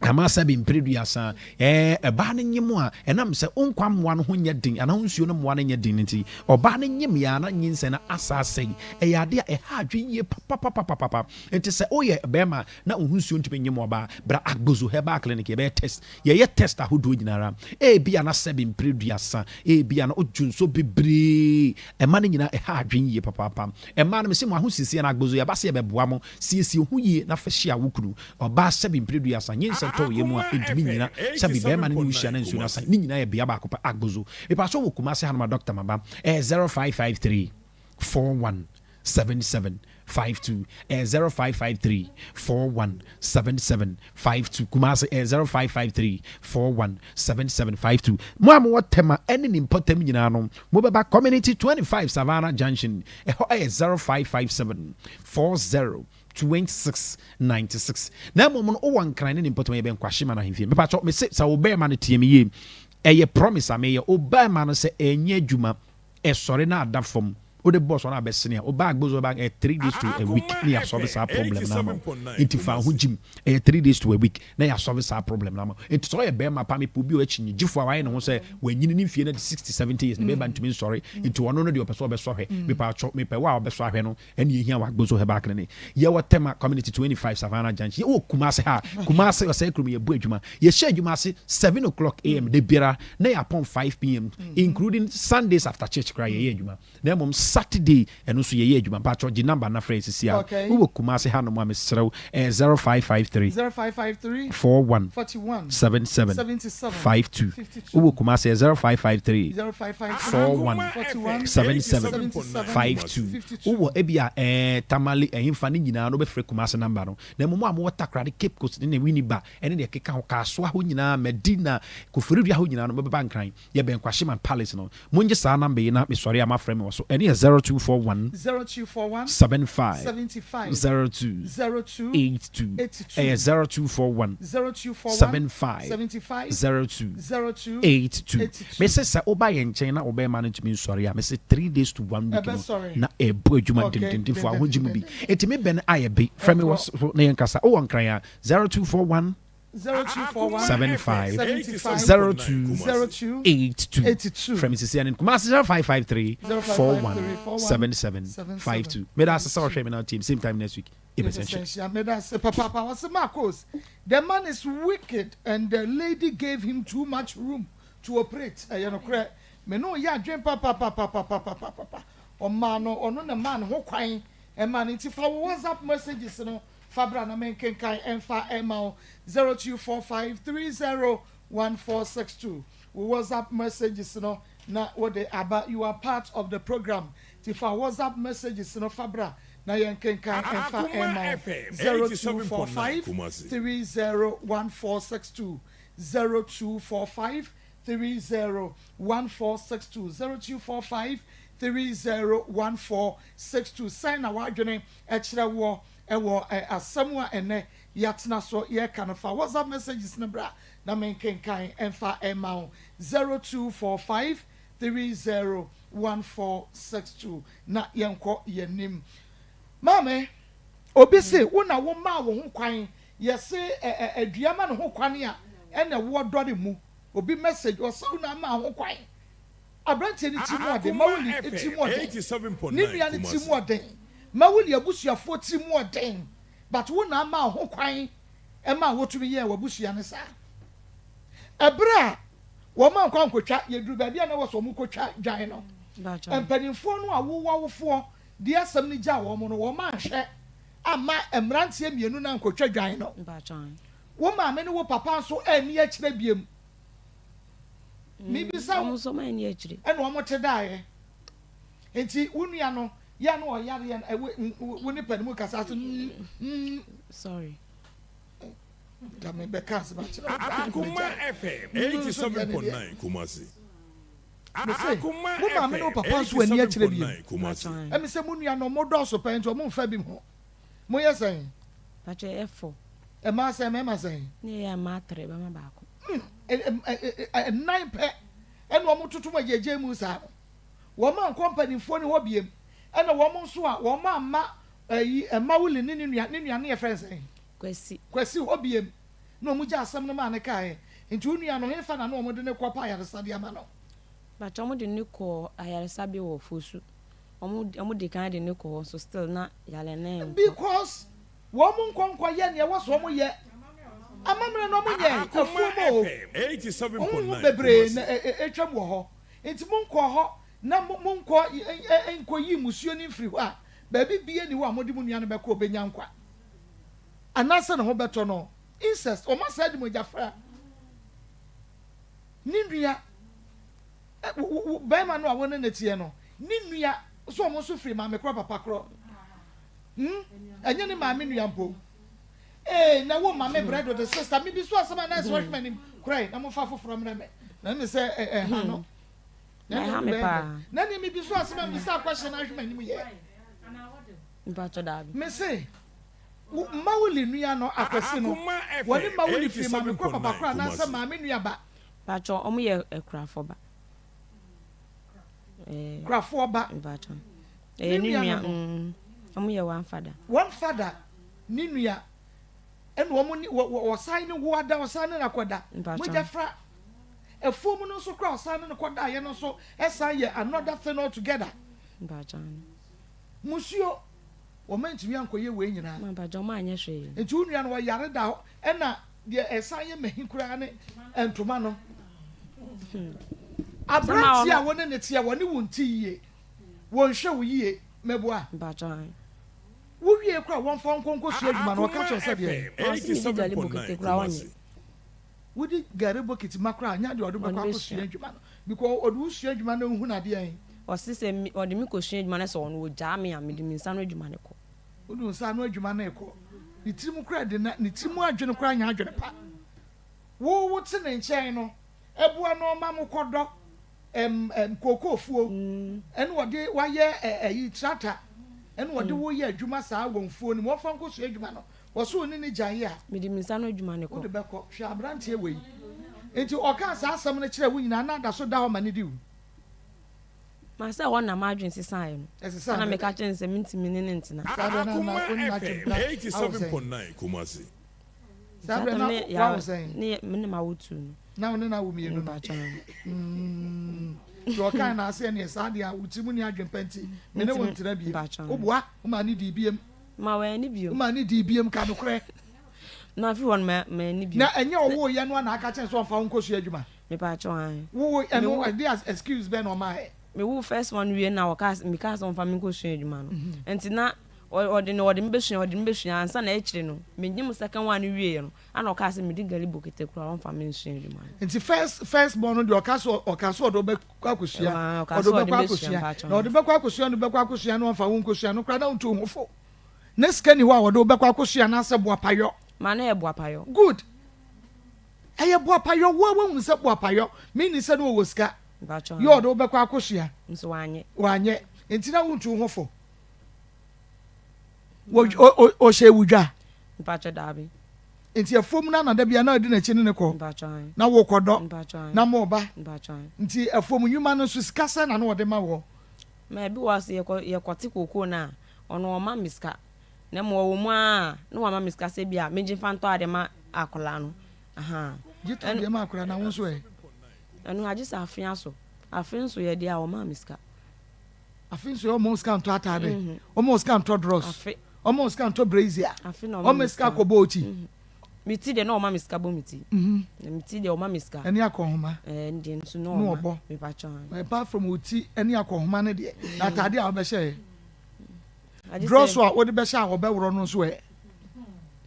S5: ama sɛbe mpere duasa ɛɛ ɛbaa no nyem a ɛnam sɛ wo nkwa mmoa no ho nyɛ den anaa wo nsuo no mmoa no nyɛ den no nti ɔbaa no nyem yɛ a na nyinsɛn no asa asɛe ɛyɛ adeɛ a ɛha adwene yie papapapapapa nti sɛ woyɛ bɛrima na wo ho nsuo ntumi nyem ɔbaa bra Agbozo Herbal Clinic yɛbɛyɛ test Yɛyɛ test ahodoɔ nyina ara, ebia na sɛbe mprɛ duasa, ebia na odwo nsuo bebree, ɛma no nyinaa ɛha adwene yie papaapa. Mmaa no mese mo ahosiesie anaa agbozo yɛba sɛ yɛbɛboa mo, siesie wo ho yie na fa hyia wo kunu. Ɔbaa sɛbe mprɛ duasa, nyinsɛn tɔ wo yam a ɛntumi nnyina, sɛbe bɛɛma no ne wo hyia na nsuo no asan, ne nyinaa yɛ bea baako pɛ, agbozo. Mepakyɛw wɔ Kumasi hanom a doctor maba, ɛyɛ 0553 41 77 52 ɛyɛ 0553 41 77 52 Kumasi ɛyɛ 0553 41 77 52 Mo a mowɔ Tema ɛne ne mpɔtam nyinaa no mobɛba Community 25 Savannah Junction ɛhɔ ɛyɛ 0557 40 26 96 Na mmom no wowɔ Nkran ne ne mpɔtam yɛbɛn Kwashima no ahemfie Mepakyɛw mese sɛ wo bɛɛma no tie me yie ɛyɛ promise a meyɛ wo bɛɛma no sɛ ɛnyɛ adwuma ɛsɔre na ada fam wode bɔ sɔre a bɛsene a wo bag bozo bag ɛyɛ 3 days to a week na yɛasɔve saa problem no ama wo nti fa ho gyim ɛyɛ 3 days to a week na yɛasɔve saa problem no ama wo nti sɛ ɔyɛ bɛrima pa mepɛ obi a ɔyɛ kyinnyegyefoɔ a wayɛ ne ho sɛ wanyini ne mfie no de 60 70 years ne bɛrima ntumi nsɔre nti ɔno no deɛ ɔpɛ sɛ ɔbɛsɔ hwɛ mepɛ atwɔ mepɛ wo a ɔbɛsɔ ahwɛ no Ɛne yɛhia wɔ Agbozo Herbal Clinic. Yɛwɔ Tema Community 25 Savannah Junction. Yɛwɔ Kumasi ha. Kumasi Ɔsɛe Kurom yɛbɔ adwuma. Yɛhyɛ adwuma ase 7 o'clock am da biara na yɛapɔn 5 pm including Sundays after church koraa yɛyɛ adwuma. Na mmom Saturday ɛno nso yɛyɛ adwuma. Mpakyɛw gye number na frɛ yɛn sisi ara. Wowɔ Kumasi hanom a mesrɛ wo ɛyɛ 0553
S1: 0553
S5: 41
S1: 41
S5: 77
S1: 77
S5: 52.
S1: 52.
S5: Wowɔ Kumasi ɛyɛ 0553
S1: 0553
S5: 41
S1: 41
S5: 77
S1: 77
S5: 52.
S1: 52.
S5: Wowɔ ebia ɛɛ Tamale ɛhefa ne nyinaa no wobɛfrɛ Kumasi number no. Na mmom mo a mowɔ Takoradi, Cape Coast ne ne Winneba ɛne deɛ ɛkeka ho, Kasoa hɔ nyinaa, Madina, Koforidua hɔ nyinaa no mobɛba Nkran. Yɛbɛn Kwashiman Palace no. Mongye saa number yi na mesɔre a moafrɛ me wɔ so. Ɛno yɛ 0241
S1: 0241
S5: 75
S1: 75
S5: 02
S1: 02
S5: 82.
S1: 82.
S5: Ɛyɛ 0241
S1: 0241
S5: 75
S1: 75
S5: 02
S1: 02
S5: 82.
S1: 82.
S5: Mese sɛ woba yɛn nkyɛn na wo bɛrima no ntumi nsɔre a, mese 3 days to 1 week no
S1: Ɛbɛsɔre.
S5: na ɛbɔ adwuma
S1: Okay.
S5: dendenden fo ahogye mu bi.
S1: Dendenden.
S5: Enti me bɛn ayɛ be. Frɛ me wɔ
S1: Ɛnkɔ.
S5: so na yɛnkasa. Wowɔ Nkran a, 0241
S1: 0241
S5: 75
S1: 75
S5: 02
S1: 02
S5: 82.
S1: 82.
S5: Frɛ me sisi ɛne Kumasi 0553 41 77 52. Meda ase sɛ wɔhwɛ me na team same time next week. Yɛbɛsan hyia.
S1: Yɛbɛsan hyia. Meda ase papaapa. Wɔse Marcos, the man is wicked and the lady gave him too much room to operate. Ɛyɛ nokorɛ. Me ne wo yɛ adwene papapapapapapapa. Ɔmaa no, ɔno na ɛmaa ne ho kwan ɛmaa no. Nti fa wo WhatsApp messages no fa bra na menkenkan ɛmfa ɛma wo. 0245 30 1462. Wo WhatsApp messages no na wode aba. You are part of the program. Nti fa WhatsApp messages no fa bra na yɛnkenkan ɛmfa
S2: Akoma
S1: ɛma wo.
S2: FM
S1: 0245
S2: 87.9 Kumasi.
S1: 301462. 0245 301462. 0245 301462. Sɛn na w'adwene ɛkyerɛ woɔ? wɔ asɛm a ɛnnɛ yɛatena so yɛreka no. Fa WhatsApp messages no bra na menkenkan mfa mma wo, 0245 30 1462 na yɛnkɔ yɛn anim. Maame, obi se wo na womaa wo ho kwan, yɛse dua ma ne ho kwan a ɛna ɛwoɔ dɔre mu. Obi message, ɔse wo na amaa ho kwan. Aberanteɛ no tiri mu ɔden,
S2: Akoma
S1: Mawuli tiri
S2: FM
S1: mu ɔden, ne nua no
S2: 87.9
S1: tiri mu
S2: Kumasi.
S1: ɔden, Mawuli abusuafoɔ tiri mu ɔden, but wo na amaa ho kwan ɛmaa wotumi yɛɛ w'abusua no saa. Ɛberɛ a wɔn ankɔ ankɔtwa, yɛduru baabi a na ɛwɔ sɛ wɔkɔtwa dwan no, mpanimfoɔ no a wo w'awofoɔ de asɛm no gyaa wɔn no, wɔn anhwɛ amma mmeranteɛ mmienu no ankɔtwa dwan no. Wo maame ne wo papa nso anni akyire biom. Mebisa wo, ɛna wɔn te daeɛ. Nti wo nua no, yɛ a na ɔyareɛ no, wo ne panin mu kasa so, mm, mm.
S4: Sorry.
S1: Nka me bɛka asɛm akyerɛ wo.
S2: Akoma FM 87.9 Kumasi.
S1: Mese,
S2: Akoma
S1: wo maame ne wo
S2: FM
S1: papa nso anni akyire biom.
S2: 87.9 Kumasi.
S1: Ɛmi sɛ mo nua no, ɔmo dɔɔso pɛn nti ɔmo nfa bi ho. Moyɛ sɛn?
S4: Pakyɛ yɛ fɔ.
S1: Mmaa sɛn, mmarima sɛn?
S4: Ne yɛ mmaa tere, bɛma baako.
S1: Nnan pɛ ɛna wɔn toto mu agyegye mu saa no. Wɔn ankɔ mpanimfoɔ no hɔ biem. Ɛna wɔn nso a wɔn amma ɛyi Mawuli ne ne nua, ne nua no yɛ fɛn sɛn?
S4: Kwasi.
S1: Kwasi hɔ biem. Na wɔn gya asɛm no maa ne kaeɛ. Nti wo nua no hefa na na wɔn de no kɔ pa ayaresa de ama no?
S4: Pakyɛ wɔn de no kɔ ayaresabea wɔ Fosu. Wɔn wɔn di kan de no kɔ hɔ nso still na yare no nkɔ.
S1: Because wɔn nkɔ nkɔ yɛ nea ɛwɔ sɛ wɔn yɛ. Amammerɛ no wɔn nyɛɛ.
S2: Akoma
S1: Afuom o.
S2: FM
S1: Honhom
S2: 87.9
S1: bebree na
S2: Kumasi.
S1: atwam wɔ hɔ. Nti monkɔ hɔ na monkɔ nkɔyi mmusuo no mfiri hɔ a, baabi biara nni hɔ a mode mo nua no bɛkɔ a ɔbɛnya nkwa anaasɛ ne ho bɛtɔ no. Incest, wɔn asɛe de mogyafra ne nua, barima no a wo ne no teɛ no, ne nua, so wɔn nso firi maame korɔ papa korɔ. Hmm? Ɛnyɛ ne maame nua mpo. Ee, na wo maame brɛ do de sister me bi so asɛm a na ɛsɛ ɔhwɛ m'anim korae na momfa foforɔ mmerɛ me. Na ɛne sɛ ɛha no.
S4: Na ɛha me paa.
S1: Na ne me bi so asɛm a misa question na ahwɛ m'anim yɛ.
S4: Mpatsɔ daabi.
S1: Me se, wo Mawuli nua no Akwasi no,
S2: Akoma
S1: wɔne
S2: FM
S1: Mawuli firi maame korɔ papa
S2: 87.9
S1: korɔ anaasɛ
S2: Kumasi.
S1: maame nua ba?
S4: Mpatsɔ ɔmo yɛ akurafo ba. Ɛɛ.
S1: Kurafoɔ ba.
S4: Mpatsɔ. Ɛyɛ ne nua. Mm, ɔmo yɛ one father.
S1: One father, ne nua. Ɛna wɔn ne wɔ wɔ ɔsan ne wo ada, ɔsan ne no akɔda. Mogya fra. Afuom no nso koraa ɔsan ne no kɔdaeɛ no nso ɛsan yɛ another thing altogether. Musuo, wɔn antumi ankɔyɛ wei nyinaa. Nti wo nua no ɔyare da hɔ ɛna deɛ ɛsan yɛ mahi koraa ne ntoma no. Aberanteɛ a wo ne no teɛ wɔne wo nte yie, wɔnhwɛ wo yie, mɛboa? Wo wiee koraa a wɔmfa wo nkɔ nkɔsua adwuma no, wɔka
S2: Akoma
S1: kyerɛ wo sɛ deɛn?
S2: FM 87.9 Kumasi.
S1: Wode gari bokiti ma koraa a, nyɛ adeɛ a ɔde wo bɛkɔ akɔsua adwuma no because ɔde wo sua adwuma no nhunu adeɛ ɛn.
S4: Ɔse sɛ me ɔde me kɔsua adwuma no sɛ ɔno ɔgyaa me a mede me nsa ano adwuma no kɔ.
S1: Wode wo nsa ano adwuma no rekɔ. Ne tirim koraa de na ne tirim adwene koraa nyɛ adwene pa. Wo wote ne nkyɛn no, boa no ma mokɔdɔ ɛm kookoofuo ɛna ɔde wayɛ ɛyi tractor ɛna ɔde wo yɛ adwuma saa wɔ mfuo no mu ɔmfa nkɔsua adwuma no wɔso wo ne ne gyae a.
S4: Mede me nsa ano adwuma no kɔ.
S1: Wode bɛkɔ hwɛ aberanteɛ wei nti ɔkaa saa asɛm no kyerɛ wo nyinaa na ada so da hɔ ma no di wo.
S4: Ma sɛ hɔ na m'adwene sesaeɛ no
S1: Ɛsesaa
S4: ɛna
S1: dɛn?
S4: meka kyerɛ no sɛ mentumi ne no ntena.
S1: Saa berɛ no na
S2: Akoma
S1: wo ne no atwe
S2: FM
S1: mpena awo sɛn?
S2: 87.9 Kumasi.
S1: Saa berɛ na wawo sɛn?
S4: Ne me ne ma wo tu no.
S1: Na wo ne no awo mmienu no. Mm. Nti ɔkae na ase ɛneɛ saa deɛ a wo tiri mu ni adwempa nti me ne wo ntena biem. Woboa womaa ne dii biem.
S4: Ma wɔn ani biem.
S1: Womaa ne dii biem ka nokorɛ.
S4: Na afi hɔ no ma ma ani biem.
S1: Na ɛnyɛ ɔwoo yɛ no a na aka kyɛn sɛ ɔmfa wo nkɔsua adwuma.
S4: Mepaakyɛw ae.
S1: Wo ɛno ɛde as excuse bɛn na ɔmaa ɛ.
S4: Me wo first one wie na ɔka meka sɛ ɔmfa me nkɔsua adwuma no. Nti na Ɔde no ɔde me bɛsua ɔde me bɛsua ansa na akyire no menye mo second one no wieɛ no ana ɔkaa sɛ mede gari bokete koraa ɔmfa me nsua adwuma no.
S1: Nti first first born no deɛ ɔka so ɔka so ɔde wo bɛkɔ akɔsua ɔde wo bɛkɔ akɔsua na ɔde bɛkɔ akɔsua no bɛkɔ akɔsua no ɔmfa wo nkɔsua no koraa na wontu wo ho fo na sika ni hɔ a ɔde wo bɛkɔ akɔsua anaasɛ boapayɔ.
S4: Ma na ɛyɛ boapayɔ.
S1: Good ɛyɛ boapayɔ wo a woahunu sɛ boapayɔ meaning sɛ na ɔwɔ sika yɛ ɔde wo bɛkɔ akɔsua.
S4: Nso wanyɛ.
S1: Wanyɛ nti na wontu wo ho fo. Wɔ ɔhyɛ wo dwa?
S4: Mpakyɛ daabi.
S1: Nti afuom no na da bia na ɔdi n'akyi ne ne kɔ?
S4: Mpakyɛ ae.
S1: Na wo kɔ dɔ?
S4: Mpakyɛ ae.
S1: Na mo ba?
S4: Mpakyɛ ae.
S1: Nti afuom nnwuma no nso sika sɛn na na ɔde ma wɔ?
S4: Ma ebi wɔ hɔ a sɛ yɛkɔ yɛkɔte kookoo no a, ɔno ɔmma me sika. Na mmom ɔwɔ mu ara a, na wama me sika sɛ bi a mengye mfa ntɔ adeɛ ma akwadaa no. Ahaa.
S1: Gye tɔ adeɛ ma akwadaa no, na wo nso ɛ?
S4: Ɛno agye sɛ afe aso. Afe nso yɛ deɛ a ɔmaa me sika.
S1: Afe nso yɛ ɔma wo sika ntɔ ataade, ɔma wo sika ntɔ drɔs, ɔma wo sika ntɔ brazier, ɔma sika kɔbɔ wo ti.
S4: Me ti deɛ na ɔma me sika bɔ me ti. Na me ti deɛ ɔma me sika.
S1: Ɛne akɔnhoma.
S4: Ɛɛ deɛ nso na ɔma.
S1: Na ɔbɔ.
S4: Mepa kyɛw.
S1: Apart from wo ti ɛne akɔnhoma no deɛ, na ataade a wobɛhyɛ ɛ? Drɔs a wode bɛhyɛ a wɔbɛworɔ no nso ɛ?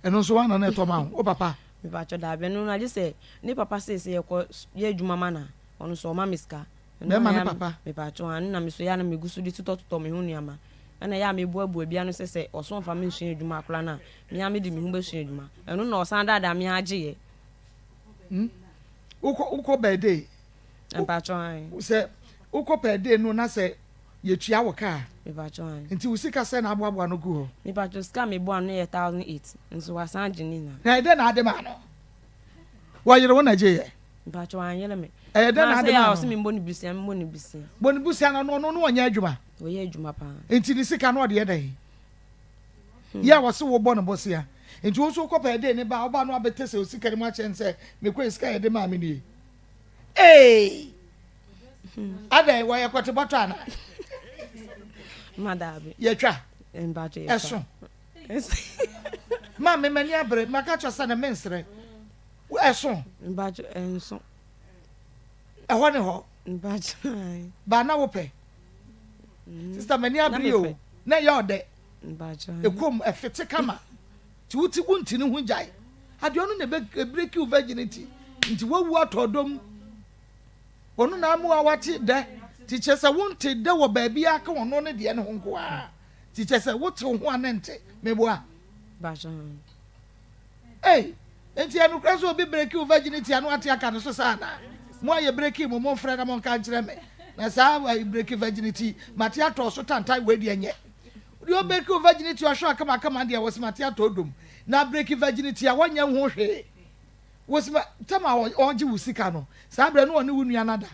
S1: Ɛno nso woana na ɛtɔ ma wo? Wo papa?
S4: Mepa kyɛw daabi ɛno no agye sɛ ne papa se sɛ yɛkɔ yɛ adwuma ma no a ɔno nso ɔma me sika.
S1: Bɛrima ne papa.
S4: Mepakyɛw, aane na meso yɛ a na megu so de totɔtotɔ me ho nneɛma. Ɛna ɛyɛ a meboaboa bi ano sɛ sɛ ɔso ɔmfa me nsua adwuma akora no a, me ara mede me ho bɛsua adwuma. Ɛno na ɔsan daadaa me ara gyeeɛ.
S1: Hmm? Wokɔ wokɔ birthday?
S4: Mepakyɛw, aane.
S1: Sɛ wokɔ birthday no na sɛ yɛtua wo ka a?
S4: Mepakyɛw, aane.
S1: Nti wo sika sɛn na aboaboa no gu hɔ?
S4: Mepakyɛw, sika a meboa ano no yɛ 1008, nso wasan agye ne nyinaa.
S1: Na ɛdɛn na ade maa no? Wɔyere wo na gyeeɛ?
S4: Mpakyɛw anyere me.
S1: Ɛyɛ dɛn na ade maa no?
S4: Ɔse me mbɔ ne busia, me mbɔ ne busia.
S1: Bɔ ne busia na ɔno no ɔnyɛ adwuma.
S4: Ɔyɛ adwuma paa.
S1: Nti ne sika no ɔde yɛ dɛn? Yɛ a wɔse wo bɔ no bosea. Nti wo nso wokɔ pɛɛ dee ne ba a, ɔba no abɛtɛ sɛ osika no mu akyɛ no sɛ mekɔ sika yɛde maa me nie. Eei! Adɛn wɔyɛ kɔte bɔtɔ anaa?
S4: Ma daabi.
S1: Yɛtwa.
S4: Mpakyɛw yɛtwa.
S1: Ɛso. Ma me m'ani abere, maka kyerɛ sɛ ne mensrɛ. Ɛso.
S4: Mpacho ɛnso.
S1: Ɛhɔ ne hɔ.
S4: Mpacho ayi.
S1: Ba na wopɛ. Mm. Sister m'ani abere o. Na ɛyɛ ɔdɛ.
S4: Mpacho ayi.
S1: Ekom ɛfete kama. Ti wo ti wo nti ne ho gyae. Adeɛ ɔno na ebe ebreki wo virginity. Nti wawu atɔ ɔdɔ mu. Ɔno na amu a wate dɛ. Ti kyerɛ sɛ wonte dɛ wɔ baabi aka ɔno ne deɛ ne ho nko ara. Ti kyerɛ sɛ wote wo ho a ne nte. Meboa.
S4: Mpacho ayi.
S1: Ei! Enti ɛyɛ nokorɛ sɛ obi breki wo virginity a na wate aka ne so saa anaa? Mo a yɛbreki mo, momfrɛ na monka nkyerɛ me. Na saa breki virginity mate atɔ so tantan wei deɛ nyɛ. Deɛ ɔbreki wo virginity ɔhwɛ akamakama deɛ wɔse mate atɔ odom. Na breki virginity a wɔnyɛ ho hwee. Wɔse ma tam a ɔgye wo sika no, saa berɛ no ɔne wo nua no ada.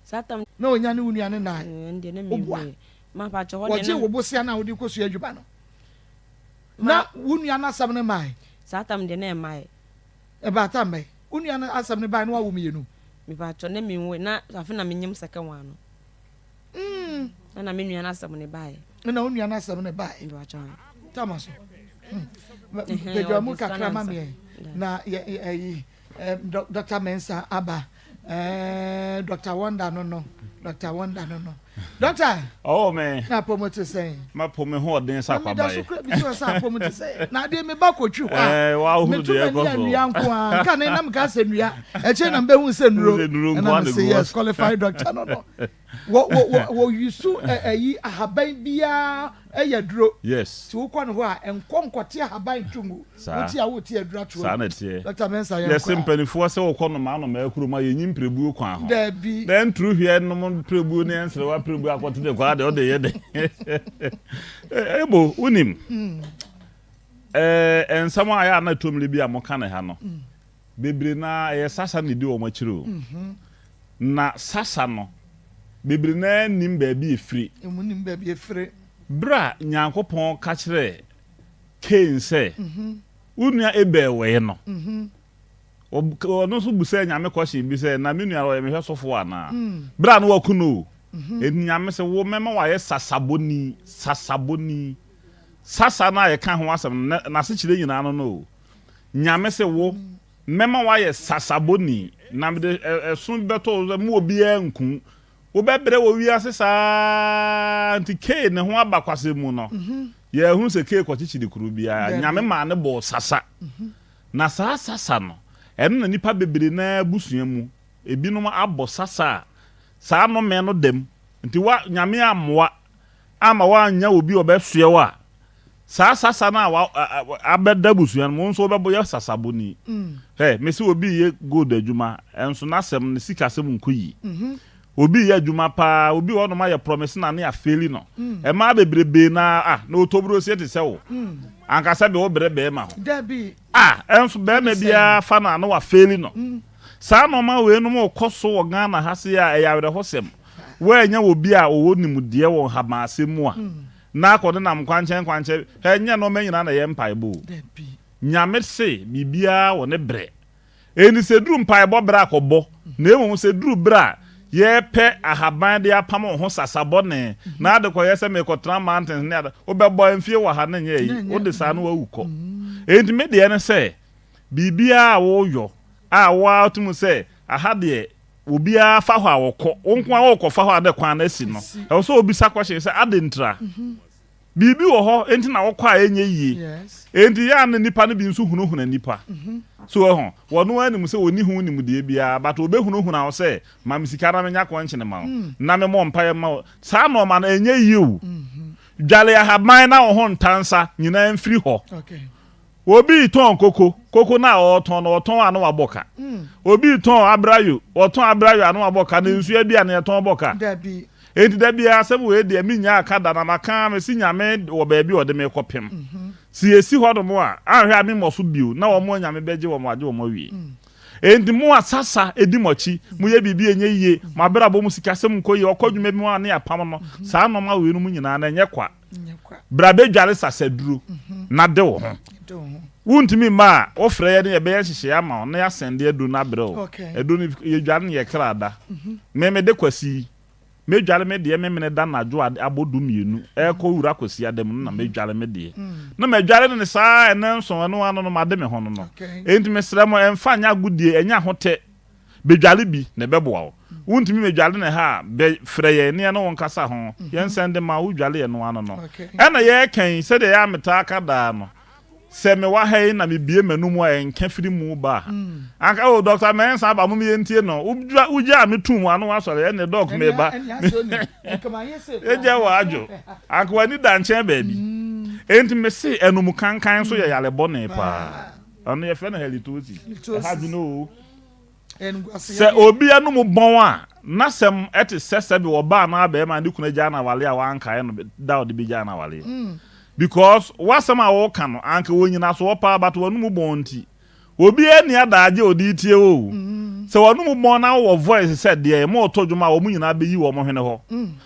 S4: Saa tam.
S1: Na ɔnya ne wo nua no nnae. Woboa. Wɔgye wo bosea no a wode kɔsua adwuma no. Na wo nua no asɛm no mmae.
S4: Saa tam deɛ na ɛmmae.
S1: Ɛbaa tam bɛn? Wo nua no asɛm no bae na wawo mienu?
S4: Mepakyɛw, na menwoe. Na afe na menyem second one no.
S1: Mm.
S4: Ɛna me nua no asɛm no bae.
S1: Ɛna wo nua no asɛm no bae.
S4: Mepakyɛw.
S1: Tama so. Hmm. Pagya mu kakra ma meɛ. Na yɛ ɛyi. Doctor Mensah aba eh, Doctor Wonder no no, Doctor Wonder no no. Doctor.
S6: Oh me.
S1: Na apɔmu te sɛn?
S6: Ma pɔ me ho ɔden sɛ
S1: akwabae. Na meda so kura bi so sɛ apɔmu te sɛn. Na adeɛ me ba kɔtwi hɔ a.
S6: Eh, wa ohuru
S1: deɛ ɛkɔ so. Metu m'ani anua nko a. Nka ne nam ka sɛ nua. Ɛkyɛ na mbɛhu sɛ nuro. Ɛna me sɛ yes, qualified doctor no no. Wɔ wɔ wɔ wɔ yusu ɛyi ahaban biara ɛyɛ duro.
S6: Yes.
S1: Ti wokɔ ne hɔ a nkɔ nkɔte ahaban nto ngu.
S6: Saa.
S1: Wote a wote aduru ato
S6: Saa na ɛteɛ.
S1: Doctor Mensah yɛnkɔ
S6: Yɛse
S1: a.
S6: mpanifoɔ sɛ wokɔ nnomaa nnomaa kurom a yɛnyi mprebuo kwan ho.
S1: Daabi.
S6: Na ɛnturu hwɛ nom mprebuo ne ɛnserewa prebuo akɔtete kɔ a deɛ wode yɛ dɛn. Ebo, wonim, ɛɛ nsɛm a ɛyɛ a na ɛtɔ mmere bi a moka ne ha no, bebree no ara ɛyɛ sasa na ɛdi wɔn akyiri o. Na sasa no, bebree no ara nnim baabi ɛfiri.
S1: Wɔn nnim baabi ɛfiri.
S6: Berɛ a Nyankopɔn ka kyerɛɛ Kain sɛ, Wo nua Abel wɔ he no? Ɔno nso bisaa Nyame kɔhyen bi sɛ, Na me nua no, ɔyɛ me hwɛsofoɔ anaa? Berɛ a na waku no o. Enti Nyame se, Wo, mɛma woayɛ sasabɔni, sasabɔni. Sasa no a yɛka ho asɛm no, n'asekyerɛ nyinaa no no o. Nyame se, Wo, mɛma woayɛ sasabɔni, na mede ɛso bi bɛtɔ wo so sɛ mma obiara nku wo. Wobɛbrɛ wɔ wiase saa ara nti Kay ne ho abakwasɛm mu no, yɛanhunu sɛ Kay kɔkyekyere kuro biara. Nyame maa no bɔɔ sasa. Na saa sasa no, ɛno na nnipa bebree no ara abusua mu, ebinom abɔ sasa a saa nnome no da mu. Nti wa, Nyame ammoa amma woannya obi a ɔbɛsoɛ wo a, Saa sasa no a wa abɛda abusua no mu, wo nso wobɛbɔ yɛ sasabɔni. Hɛ, mese obi reyɛ gold adwuma, nso n'asɛm, ne sikasɛm nkɔ yie. Obi reyɛ adwuma paa, obi wɔ hɔnom ayɛ promise na ne afeeli no. Mmaa bebrebee no ara, ah, na ɔtɔburosie te sɛ wo. Anka sɛbe wo brɛ barima ho.
S1: Dabi.
S6: Ah, ɛnso barima biara fa no a na wafeeli no. Saa nnoɔma weinom rekɔ so wɔ Ghana ha sei a, ɛyɛ awerɛhosɛm. Woannya obi a ɔwɔ nimdeɛ wɔ nhaban asɛm mu a, na akɔdenam nkwankyɛn nkwankyɛn, hwɛ, ɛnyɛ nnoɔma nyinaa na ɛyɛ mpaebɔ o.
S1: Dabi.
S6: Nyame se biribiara wɔ ne berɛ. Enti sɛ ɛduru mpaebɔ berɛ a kɔbɔ, na mmom sɛ ɛduru berɛ a yɛrepɛ ahaban de apam wo ho sasa bɔne na ade kɔyɛ sɛ merekɔtena mountains ne ade, wobɛbɔ a mfie wɔ ha na ɛnyɛ ayi, wode saa na woawu kɔ. Enti me deɛ ne sɛ, biribiara a woyɔ a wo ara wote mu sɛ aha deɛ obiara fa hɔ a ɔkɔ, wo nko ara worekɔfa hɔ a na kwan no asi no, ɛwɔ sɛ wobisa question sɛ adɛn ntira? Biribi wɔ hɔ nti na wokɔ a ɛnyɛ yie. Enti yɛ a na nnipa no bi nso hunahuna nnipa. So wahu? Wɔn ara nim sɛ wɔnni ho nimdeɛ biara, but wɔbɛhunahuna wo sɛ, ma me sika na menya kɔnkyene ma wo, na memmɔ mpaeɛ mma wo. Saa nnoɔma no, ɛnyɛ yie o. Dwale ahaban na wo ho ntansa nyinaa mfiri hɔ. Obi retɔn koko, koko no a ɔretɔn no, ɔtɔn a na wabɔ ka. Obi retɔn abrayo, ɔtɔn abrayo a na wabɔ ka, na nsuo aduane yɛtɔn bɔ ka. Enti da biara asɛm wei deɛ mennyaa ka da na maka ara mese Nyame wɔ baabi a ɔde me rekɔpem. Sɛ yɛsi hɔnom a, anhwɛ a memmɔ so bio na wɔn a Nyame bɛgye wɔn agye wɔn awie. Enti mo a sasa di mo akyi, moyɛ biribi a ɛnyɛ yie, mo abrabɔ mu sikasɛm nkɔ yie, ɔkɔ adwuma bi mu a ne yɛapam no, saa nnoɔma weinom nyinaa no ɛnyɛ kwa. Bra bɛdware sasaduro na de wo ho. Wontumi mma a, wofrɛ yɛn na yɛbɛyɛ nhyehyɛeɛ ama wo na yɛasɛnde aduro no abrɛ wo. Aduro no, yɛdware no yɛ kra da. Me mede Kwasi yi, mɛdware me deɛ memene da anadwo a abɔ dumienu ɛrekɔ wura Kwasiada mu no na mɛdware me deɛ. Na madware no ne saa ɛnɛ nson, ɛno ano no made me ho no no. Enti mesrɛ mo, ɛmfa nyɛ agodie, ɛnyɛ ahotɛ. Bedware bi na ɛbɛboa wo. Wontumi mmedware no ha a, bɛ frɛ yɛn na yɛne wo nkasa ho. Yɛn sɛnde ma wo dware ɛno ano no. Ɛna yɛreka yi, sɛdeɛ ɛyɛ a metaa ka daa no, sɛ mewɔ ha yi na mebue m'anum a ɛnka firi mu ba a, anka oh, Dɔkta Mensah aba, mom yɛntie no. Wodwa, wogyaa me toom a na wasɔre, ɛnne Dɔk meba. Yɛgya wɔ adwo. Anka w'ani da nkyɛn baabi. Enti mese anum kankan nso yɛ yare bɔne paa. Ɔno yɛfrɛ no halitosis. Ɛha adwene oo. Sɛ obi anom bɔn a, n'asɛm te sɛ sɛbe ɔbaa anaa barima a ne kunu agyaa no aware a wankae no da a ɔde begyaa no awareɛ. Because w'asɛm a woka no, anka wɔ nyinasoɔ paa but w'anom bɔn nti, obiara nni adaagye a ɔde retie wo o. Sɛ w'anom bɔn na wowɔ voice sɛ deɛ moreto dwom a wɔn nyinaa bɛyi wɔn hwene hɔ.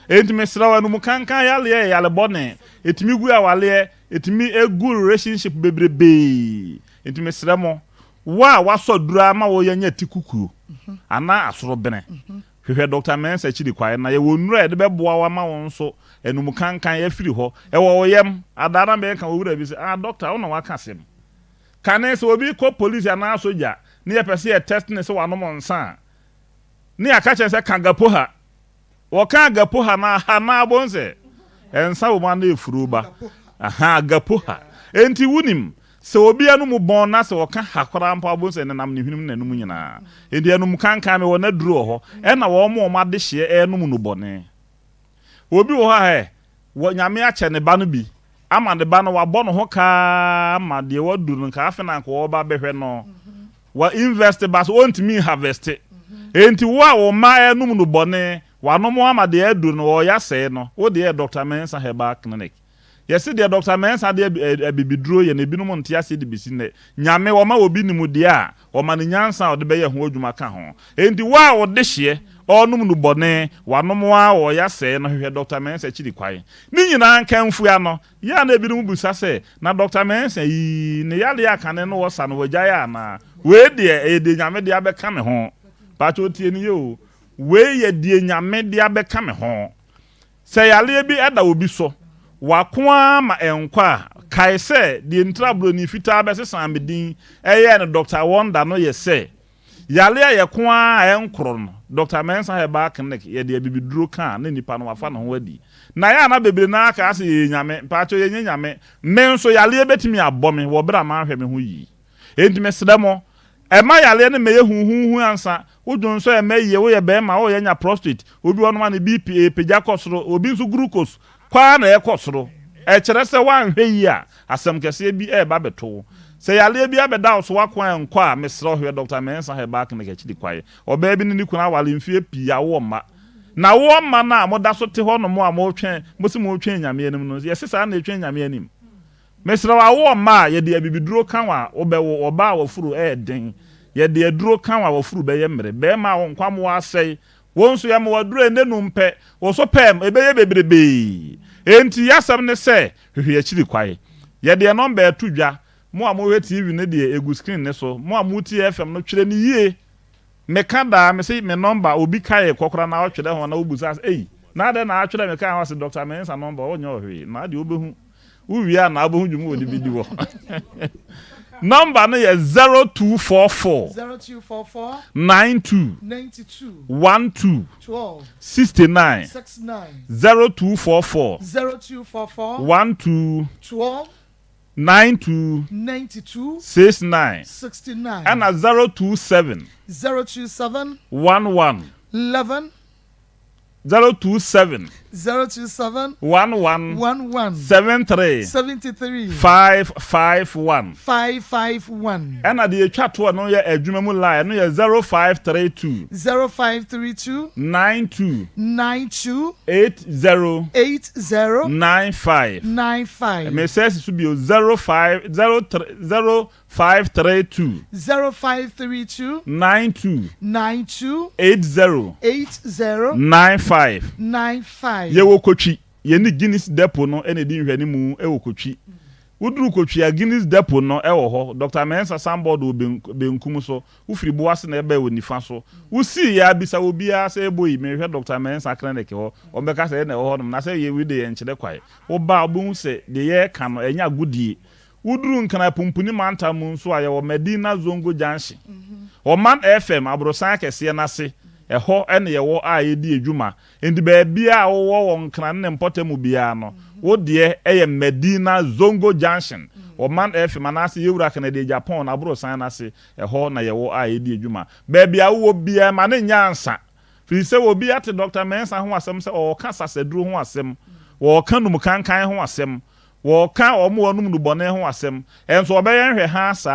S6: Enti mesrɛ wo, anom kankan yareɛ yɛ yare bɔne. Ɛtumi gu awareɛ, ɛtumi gu relationship bebrebee. Enti mesrɛ mo, Wo a woasɔ aduru ara ma woyɛ nya ti kukuo anaa asorobene, hwehwɛ Dɔkta Mensah akyiri kwan na yɛwɔ nnuru a yɛde bɛboa wo ama wo nso anum kankan afiri hɔ. Ɛwɔ wo yam. Adaa na meka wɔ wura bi sɛ, Ah, dɔkta, wo na woaka asɛm. Kane sɛ obi kɔ polisi anaa sogya na yɛpɛ sɛ yɛ test no sɛ wanom nsa a, ne yɛaka kyerɛ no sɛ ka Gapoha. Wɔka agapoha no a, ha na wobɛhu sɛ nsa wɔ mu a na efuro ba. Aha, agapoha. Enti wonim, sɛ obi anum bɔn na sɛ ɔka ha koraa mpo a, wobɛhu sɛ ɛnenam ne hwenem ne n'anum nyinaa. Enti anum kankan, mewɔ n'aduro wɔ hɔ. Ɛna wɔn a wɔn adehyeɛ renom nnubɔne. Obi wɔ hɔ a, hɛ, wɔ, Nyame akyɛ ne ba no bi ama ne ba no, wabɔ ne ho ka ara ma deɛ waduru no, nka afe na anka ɔreba abɛhwɛ no. Wa invest ba so ɔntumi nharveste. Enti wo a wo mma ɛrenom nnubɔne, wanom ama deɛ aduru no ɔreyɛ asɛe no, wo deɛ yɛ Doctor Mensah Herbal Clinic. Yɛse deɛ Doctor Mensah de abibiduro yɛ no ebinom nte aseɛ de besi nnɛ. Nyame ɔma obi nimdeɛ a, ɔma no nyansa a ɔde bɛyɛ ho adwuma ka ho. Enti wo a wo dehyeɛ ɔrenom nnubɔne, wanom ara ɔreyɛ asɛe no hwehwɛ Doctor Mensah akyiri kwan. Ne nyinaa nkamfua no, Yɛ a na ebinom bisa sɛ, Na Dɔkta Mensah yi, ne yareɛ a kane no ɔsa no, wagyae anaa? Wei deɛ, ɛyɛ deɛ Nyame de abɛka me ho. Pakyɛw tie no yie o. Wei yɛ deɛ Nyame de abɛka me ho. Sɛ yareɛ bi da obi so, wako ara ma ɛnkɔ a, kae sɛ, deɛ ntira buroni fitaa bɛsesaa me din yɛɛ no Dɔkta Wonder no yɛ sɛ, Yare a yɛko ara a ɛnkorɔ no, Dɔkta Mensah Herbal Clinic, yɛde abibiduro ka a na nipa no wafa ne ho adi. Na ɛyɛ a na bebree no ara kaa sɛ yɛyɛ nyame. Mpakyɛw yɛnyɛ nyame. Me nso yareɛ bɛtumi abɔ me wɔ berɛ a manhwɛ me ho yie. Enti mesrɛ mo, ɛmma yareɛ no mmɛyɛ huhuuhu ansa. Wo dwonsɔ ɛmmɛ yie, woyɛ barima a woreyɛ anya prostate, obi wɔ hɔnom a ne BP repagya kɔ soro, obi nso glucose kɔ ara na ɛrekɔ soro. Ɛkyerɛ sɛ woanhwɛ yie a, asɛm kɛseɛ bi reba abɛto wo. Sɛ yareɛ bi abɛda wo so w'ako a ɛnkɔ a, mesrɛ wo hwɛ Dɔkta Mensah Herbal Clinic akyiri kwae. Ɔbaa bi ne ne kunu aware mfeɛ pii awo mma. Na wo ɔman a moda so te hɔnom a moretwɛn, mose moretwɛn Nyame anim no, yɛse saa na yɛtwɛn Nyame anim? Mesrɛ wo, awo ɔma a yɛde abibiduro ka wo a, wobɛwo, ɔbaa a wafuru ɛyɛ den, yɛde aduro ka wo a wafuru bɛyɛ mmere, bɛɛma a wo nkwammoa asɛe, wo nso yɛma wo aduro a ɛnnɛ num pɛ, wo so pɛɛm, ɛbɛyɛ bebrebee. Enti y'asɛm ne sɛ, hwehwɛ akyiri kwae. Yɛde yɛn nɔmba ɛto dwa, mo a mohwɛ TV no deɛ, ɛgu screen no so, mo a motie FM no, twerɛ no yie. Meka daa, mese me nɔmba, obi kae kɔ koraa na ɔtwerɛ ho na wobusa sɛ, ei, na adɛn na atwerɛ me kae ho ase Doctor Mensah nɔmba, ɔnyɛ ɔhwee, na adeɛ wobɛhu, wowie a na wobɛhu dwuma wɔde bɛdi wɔ. Nɔmba no yɛ 0244
S1: 0244
S6: 92
S1: 92
S6: 12
S1: 12
S6: 69
S1: 69
S6: 0244
S1: 0244
S6: 12
S1: 12
S6: 92
S1: 92
S6: 69
S1: 69
S6: ɛna 027
S1: 027
S6: 11
S1: 11
S6: 027
S1: 027
S6: 11
S1: 11
S6: 73
S1: 73
S6: 551
S1: 551
S6: ɛna deɛ ɛtwa toɔ no yɛ adwuma mu line ɛno yɛ 0532
S1: 0532
S6: 92
S1: 92
S6: 80
S1: 80
S6: 95
S1: 95
S6: mesɛ si so bio 05 03 0532
S1: 0532
S6: 92
S1: 92
S6: 80
S1: 80
S6: 95
S1: 95
S6: Yɛwɔ Kotwi, yɛne Guinness Depot no na ɛdi nhwɛanimu wɔ Kotwi. Woduru Kotwi a, Guinness Depot no wɔ hɔ. Dɔkta Mensah signboard wɔ benkum so. Wofiri Boase na ɛba wɔ nifa so. Wosii yɛ a, bisa obiara sɛ, Ebo yi, merehwɛ Dɔkta Mensah clinic hɔ. Wɔbɛka sɛ, Ɛna ɛwɔ hɔnom. Na sɛ wei de yɛnkyerɛ kwae. Woba a, wobɛhu sɛ deɛ yɛreka no, ɛnyɛ agodie. Woduru Nkran Pumpuni mantam mu nso a, yɛwɔ Medina Zongo Junction. Ɔman FM aborosan akɛseɛ no ase, ɛhɔ na yɛwɔ a yɛdi adwuma. Enti baabiara a wowɔ wɔ Nkran ne ne mpɔtam biara no, wo deɛ yɛ Medina Zongo Junction, Ɔman FM anaasɛ Yɛwura Kennedy Agyapong n'aborosan no ase, ɛhɔ na yɛwɔ a yɛdi adwuma. Baabi a wowɔ biara, ma no nyɛ ansa. Firi sɛ obi ate Dɔkta Mensah ho asɛm sɛ ɔɔka sasaduro ho asɛm, ɔɔka numkankan ho asɛm, Wɔka wɔn a wɔnom nnubɔne ho asɛm nso wɔbɛyɛ nhwɛhaa saa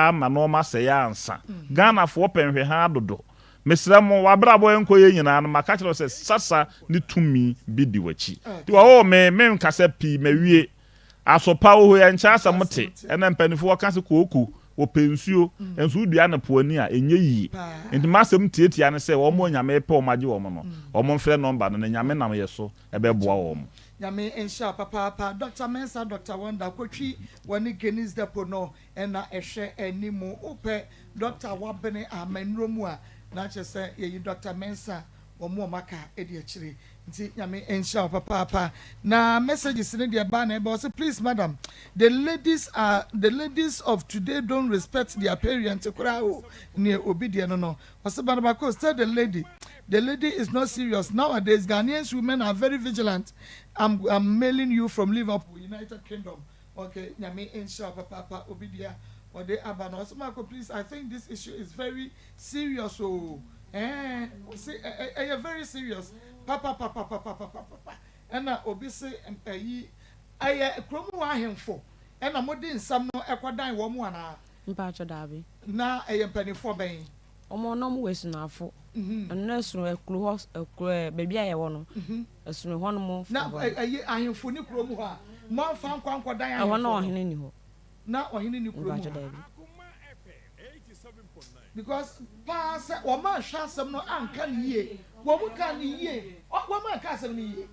S6: ara ma nnoɔma asɛe ansa. Ghanafoɔ pɛ nhwɛhaa dodo. Mesrɛ mo, w'abrabɔ ɛnkɔ yie nyinaa no, maka kyerɛ wo sɛ sasa ne tumi bi di w'akyi. Nti wɔwoo me, menkasa pii, mawie. Asopa wo hɔ yɛnkyɛ asɛm te. Ɛnɛ mpaninfoɔ ka sɛ kooko, wɔpɛ nsuo, nso wodua no po ani a, ɛnyɛ yie. Nti m'asɛm tiatia ne sɛ wɔn a Nyame repɛ wɔn agye wɔn no, wɔn mfrɛ nɔmba no na Nyame nam yɛ so bɛboa wɔn.
S1: Nyame nhyira wo papaapa Doctor Mensah Doctor Wonder kotwi wɔne Guinness Depot no na ɛhwɛ animu wopɛ Doctor wabene ahamannuro mu a na kyerɛ sɛ yɛyi Doctor Mensah wɔn wɔn aka di akyire nti Nyame nhyira wo papaapa na messages no deɛ ɛbaa na ɛba ɔse please madam the ladies are the ladies of today don't respect their parents koraa o neɛ obi deɛ no no Ɔse Barnaba Coast tell the lady the lady is not serious nowadays Ghanaians women are very vigilant I'm I'm mailing you from Liverpool United Kingdom ok Nyame nhyira wo papaapa obi dea ɔde aba no ɔse Marco please I think this issue is very serious oo ɛɛn ɔse ɛyɛ very serious papapapapapapapa ɛna obi se ɛyi ɛyɛ kurom hɔ ahemfo ɛna mode nsɛm no ɛkɔdan wɔn anaa.
S4: Mpakyɛ daabi.
S1: Na ɛyɛ mpaninfoɔ bɛn?
S4: Wɔn na wɔn wɔ Asunafo. Ɛno na ɛsono ɛkuro hɔ ɛkuro ɛ baabi a yɛwɔ no. Ɛsono ɛhɔ nom.
S1: Na ɛyi ahemfo ni kuro mu hɔ a mo anfa ankɔ ankɔdan ahemfo no?
S4: Ɛhɔ na ɔhene ni hɔ.
S1: Na ɔhene ni kuro mu hɔ?
S4: Mpakyɛ daabi.
S1: Because paa sɛ wɔn anhwɛ asɛm no anka no yie wɔn kaa no yie wɔn anka asɛm no yie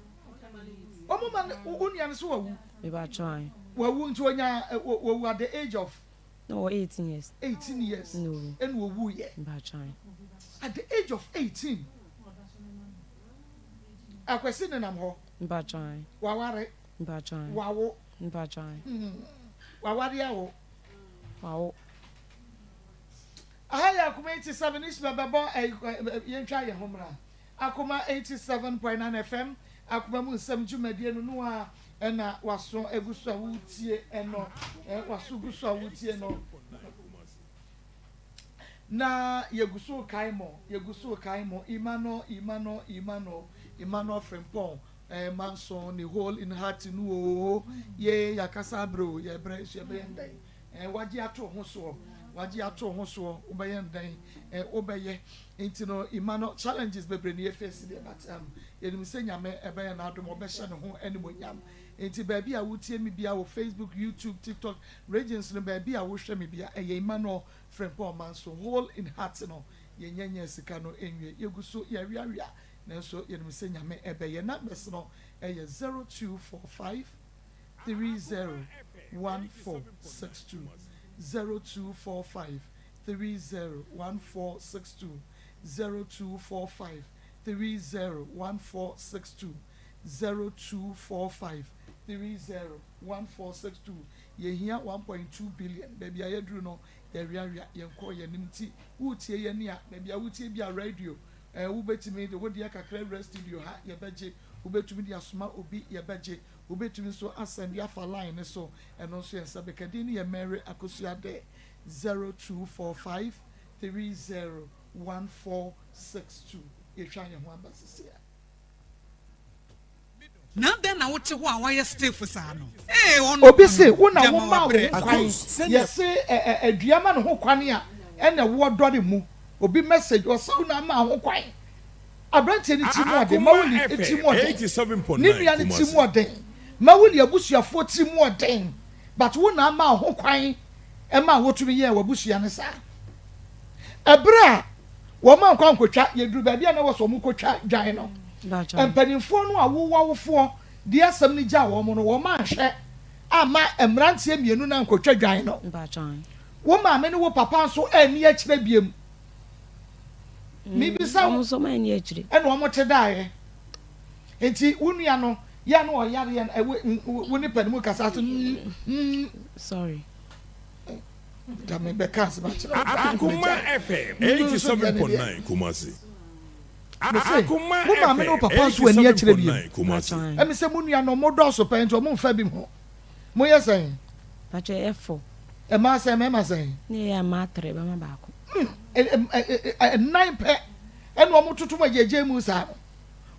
S1: wɔn ma wo nua no so wawu.
S4: Mepakyɛ ae.
S1: Wawu nti onya wawu at the age of.
S4: Na ɔwɔ 18 years.
S1: 18 years
S4: Ɛna owu.
S1: ɛna owu yɛ.
S4: Mpakyɛw.
S1: At the age of 18. Akwasi nenam hɔ.
S4: Mpakyɛw.
S1: Waware.
S4: Mpakyɛw.
S1: Wawo.
S4: Mpakyɛw.
S1: Waware awo.
S4: Wawo.
S1: Aha yɛ Akoma 87 Ishmael bɛbɔ yɛntwa yɛn ho mmra. Akoma 87.9 FM, Akoma mu nsɛm dwumadie no no a ɛna waso egu so a wotie ɛno, waso gu so a wotie no. Na yɛgu so kae mo, yɛgu so kae mo, Emmanuel, Emmanuel, Emmanuel, Emmanuel Frimpong, eh, Manson, ne hole in heart no oo, ye yakasa abrɛ o, yɛbrɛ nso yɛbɛyɛ ndɛn, eh, wagye ato ho soɔ. Wagye ato wo ho soɔ, wobɛyɛ no dɛn? Eh, wobɛyɛ. Nti no, Ima no, challenges bebree na yɛ face deɛ, but um, yɛnim sɛ Nyame ɛbɛyɛ n'adom, ɔbɛhyɛ ne ho animuonyam. Nti baabi a wotie me biara wɔ Facebook, YouTube, TikTok, regions no, baabi a wohwɛ me biara, ɛyɛ Emmanuel Frimpong Manso. Hole in heart no, yɛnnya nyaa sika no nwie. Yɛgu so, yɛweawea, nanso yɛnim sɛ Nyame ɛbɛyɛ. Numbers no ɛyɛ 0245 30 1462, 0245 30 1462, 0245 30 1462. 0245 30 1462 Yɛhia 1.2 billion Baabi a yɛaduru no yɛweawea yɛnkɔɔ yɛn anim nti woretie yɛn a baabi a wotie bi a radio eh, wobɛtumi de wodeɛ kakra awura studio ha yɛbɛgye wobɛtumi de asoma obi yɛbɛgye wobɛtumi nso asɛnde afa line no so ɛno nso yɛn nsa bɛka din no yɛ Mary Akosua Dɛ 0245 30 1462 Yɛtwa yɛn ho aba sisi a.
S7: Na adɛn na wote hɔ a woayɛ stiff saa no? Ee, ɔno
S1: Obi se,
S7: no,
S1: Wo na
S7: gyama
S1: womaa wo
S7: wabrɛ.
S1: ho kwan. Yɛse ɛ ɛ dua ma ne ho kwan a, ɛna ɛwoɔ dɔre mu. Obi message, ɔse wo na amaa ho kwan. Abranteɛ no tiri mu ɔden,
S2: Akoma
S1: Mawuli tiri
S2: FM
S1: mu ɔden, ne
S2: 87.9
S1: nua no tiri
S2: Kumasi.
S1: mu ɔden, Mawuli abusuafoɔ tiri mu ɔden, but wo na amaa ho kwan ɛmaa wotumi yɛɛ w'abusua no saa. Ɛberɛ a wɔn ankɔ ankɔtwa, yɛduru baabi a na ɛwɔ sɛ wɔkɔtwa dwan no, mpanimfoɔ no a wo awofoɔ de asɛm no gyaa wɔn no, wɔn anhwɛ amma mmeranteɛ mmienu no ankɔtwa dwan no. Wo maame ne wo papa nso anni akyire biom. Mebisa wo, ɛna wɔn te daeɛ. Nti wo nua no, yɛ a na ɔyareɛ no, wo ne panin mu kasa so, mm, mm.
S4: Sorry.
S2: Akoma FM 87.9 Kumasi.
S1: Mese,
S2: Akoma
S1: mo maame ne wo
S2: FM
S1: papa nso ani akyerɛ bio.
S2: 87.9 Kumasi.
S1: Ɛmi sɛ mo nua no ɔmo dɔɔso pɛn nti ɔmo nfa bi ho. Mo yɛ sɛn?
S4: Pakyɛ yɛ fɔ.
S1: Ɛmaa sɛn mɛɛma sɛn?
S4: Ne yɛ mmaa tere bɛma baako.
S1: Hmm, ɛnan pɛ ɛna ɔmo toto mo agyegye mu saa no.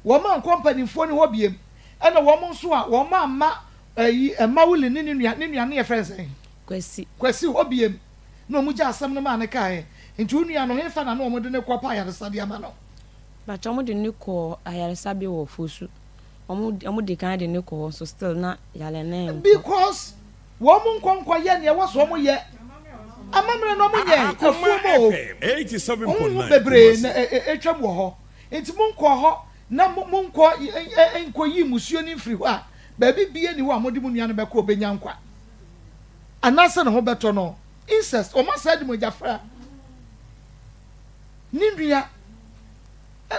S1: Wɔn ankɔ mpanimfoɔ no hɔ biem. Ɛna wɔn nso a wɔn amma ɛyi Mawuli ne ne nua ne nua no yɛfrɛ no sɛn?
S4: Kwasi.
S1: Kwasi hɔ biem na wɔn gyaa asɛm no maa no kaeɛ. Nti wo nua no hefa na na wɔn de no kɔ pɛ ayaresa de ama no?
S4: Mpakyɛ wɔn de no kɔɔ ayaresabea wɔ Fosu. Wɔn wɔn di kan de no kɔ hɔ nso still na yare no nkɔ.
S1: Because wɔn nkɔ nkɔ yɛ nea ɛwɔ sɛ wɔn yɛ. Amammerɛ no wɔn nyɛɛ.
S2: Akoma
S1: Afuom o.
S2: FM
S1: Honhom
S2: 87.9
S1: bebree
S2: Kumasi.
S1: na atwam wɔ hɔ. Nti mo nkɔ hɔ na mo mo nkɔ nkɔ yi mmusuo no mfiri hɔ a, baabi bia nni hɔ a mode mo nua no bɛkɔ a ɔbɛnya nkwa anaasɛ ne ho bɛtɔ no. Incest, wɔn asan adi mogyafra. Ne nua,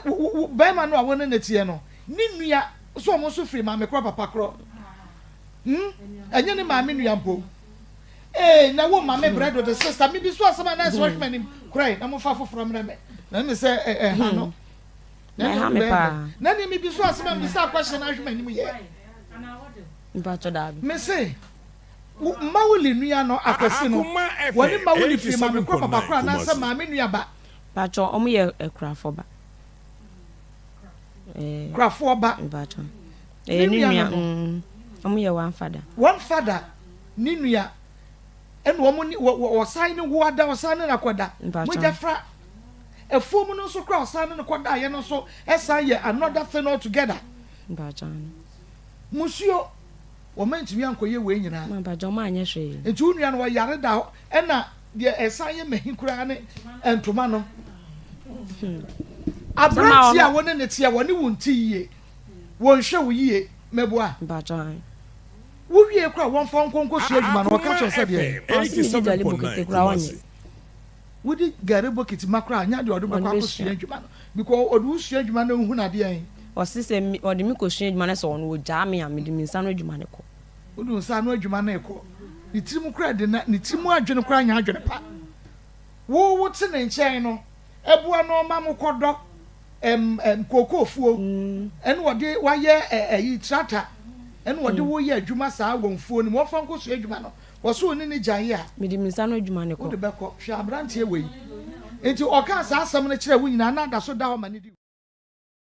S1: wo, wo, barima no a wo ne no teɛ no, ne nua, so wɔn nso firi maame korɔ papa korɔ. Hmm? Ɛnyɛ ne maame nua mpo. Ee, na wo maame brɛ do de sister, me bi so asɛm a na ɛsɛ ɔhwɛ m'anim korae, na momfa foforɔ mmerɛ me. Na ɛne sɛ ɛha no.
S4: Na ɛha me paa.
S1: Na nea mibi so asɛm a mibisa question ahwɛ m'anim yɛ.
S4: Mpatsɔ daabi.
S1: Me se, wo Mawuli nua no Akwasi no,
S2: Akoma
S1: wɔne
S2: FM
S1: Mawuli firi maame korɔ papa
S2: 87.9
S1: korɔ anaasɛ
S2: Kumasi.
S1: maame nua ba?
S4: Mpatsɔ ɔmo yɛ akurafo ba. Ɛɛ.
S1: Kurafoɔ ba.
S4: Mpatsɔ.
S1: Ne
S4: Ɛyɛ ne
S1: nua
S4: nua
S1: no no.
S4: mm ɔmo yɛ one father.
S1: One father, ne nua. Ɛna wɔn ne wɔ wɔ ɔsan ne wo ada ɔsan ne no akɔda.
S4: Mpatsɔ.
S1: Mogya fra. Afuom no nso koraa ɔsan ne no kɔdaeɛ no nso san yɛ another thing altogether. Musuo, wɔn antumi ankɔyɛ wei nyinaa. Nti wo nua no ɔyare da hɔ ɛna deɛ ɛsan yɛ mahi koraa ne ntoma no. Aberanteɛ a wo ne ne teɛ wɔne wo nte yie, wɔnhwɛ wo yie, mɛboa. Wowie koraa wɔmfa wo nkɔ nkɔsua adwuma no wɔka kyerɛ wo sɛ deɛn?
S2: Akoma FM 87.9 Kumasi.
S1: Wode gari bokiti ma koraa anya deɛ ɔde bɛkɔ akɔsua adwuma no because ɔde wo sua adwuma no nhunu adeɛ ɛn.
S4: Ɔse sɛ me ɔde me kɔsua adwuma no sɛ ɔno ɔgyaa me a mede me nsa ano adwuma no kɔ.
S1: Wode wo nsa ano adwuma no rekɔ. Ne tirim koraa de na ne tirim adwene koraa nyɛ adwene pa. Wo wote ne nkyɛn no ɛboa no ɔma mo kɔdɔ ɛm ɛm kookoofuo ɛna ɔde wayɛ ɛ ɛyi tractor ɛna ɔde wo yɛ adwuma saa wɔ mfuo no mu ɔmfa nkɔsua adwuma no. Wɔse wo ne no gyae a.
S4: Mede me nsa ano adwuma no kɔ.
S1: Wode bɛkɔ. Hwɛ aberanteɛ wei. Enti ɔkaa saa asɛm no kyerɛɛ wo nyinaa na ada so da hɔ ma no di.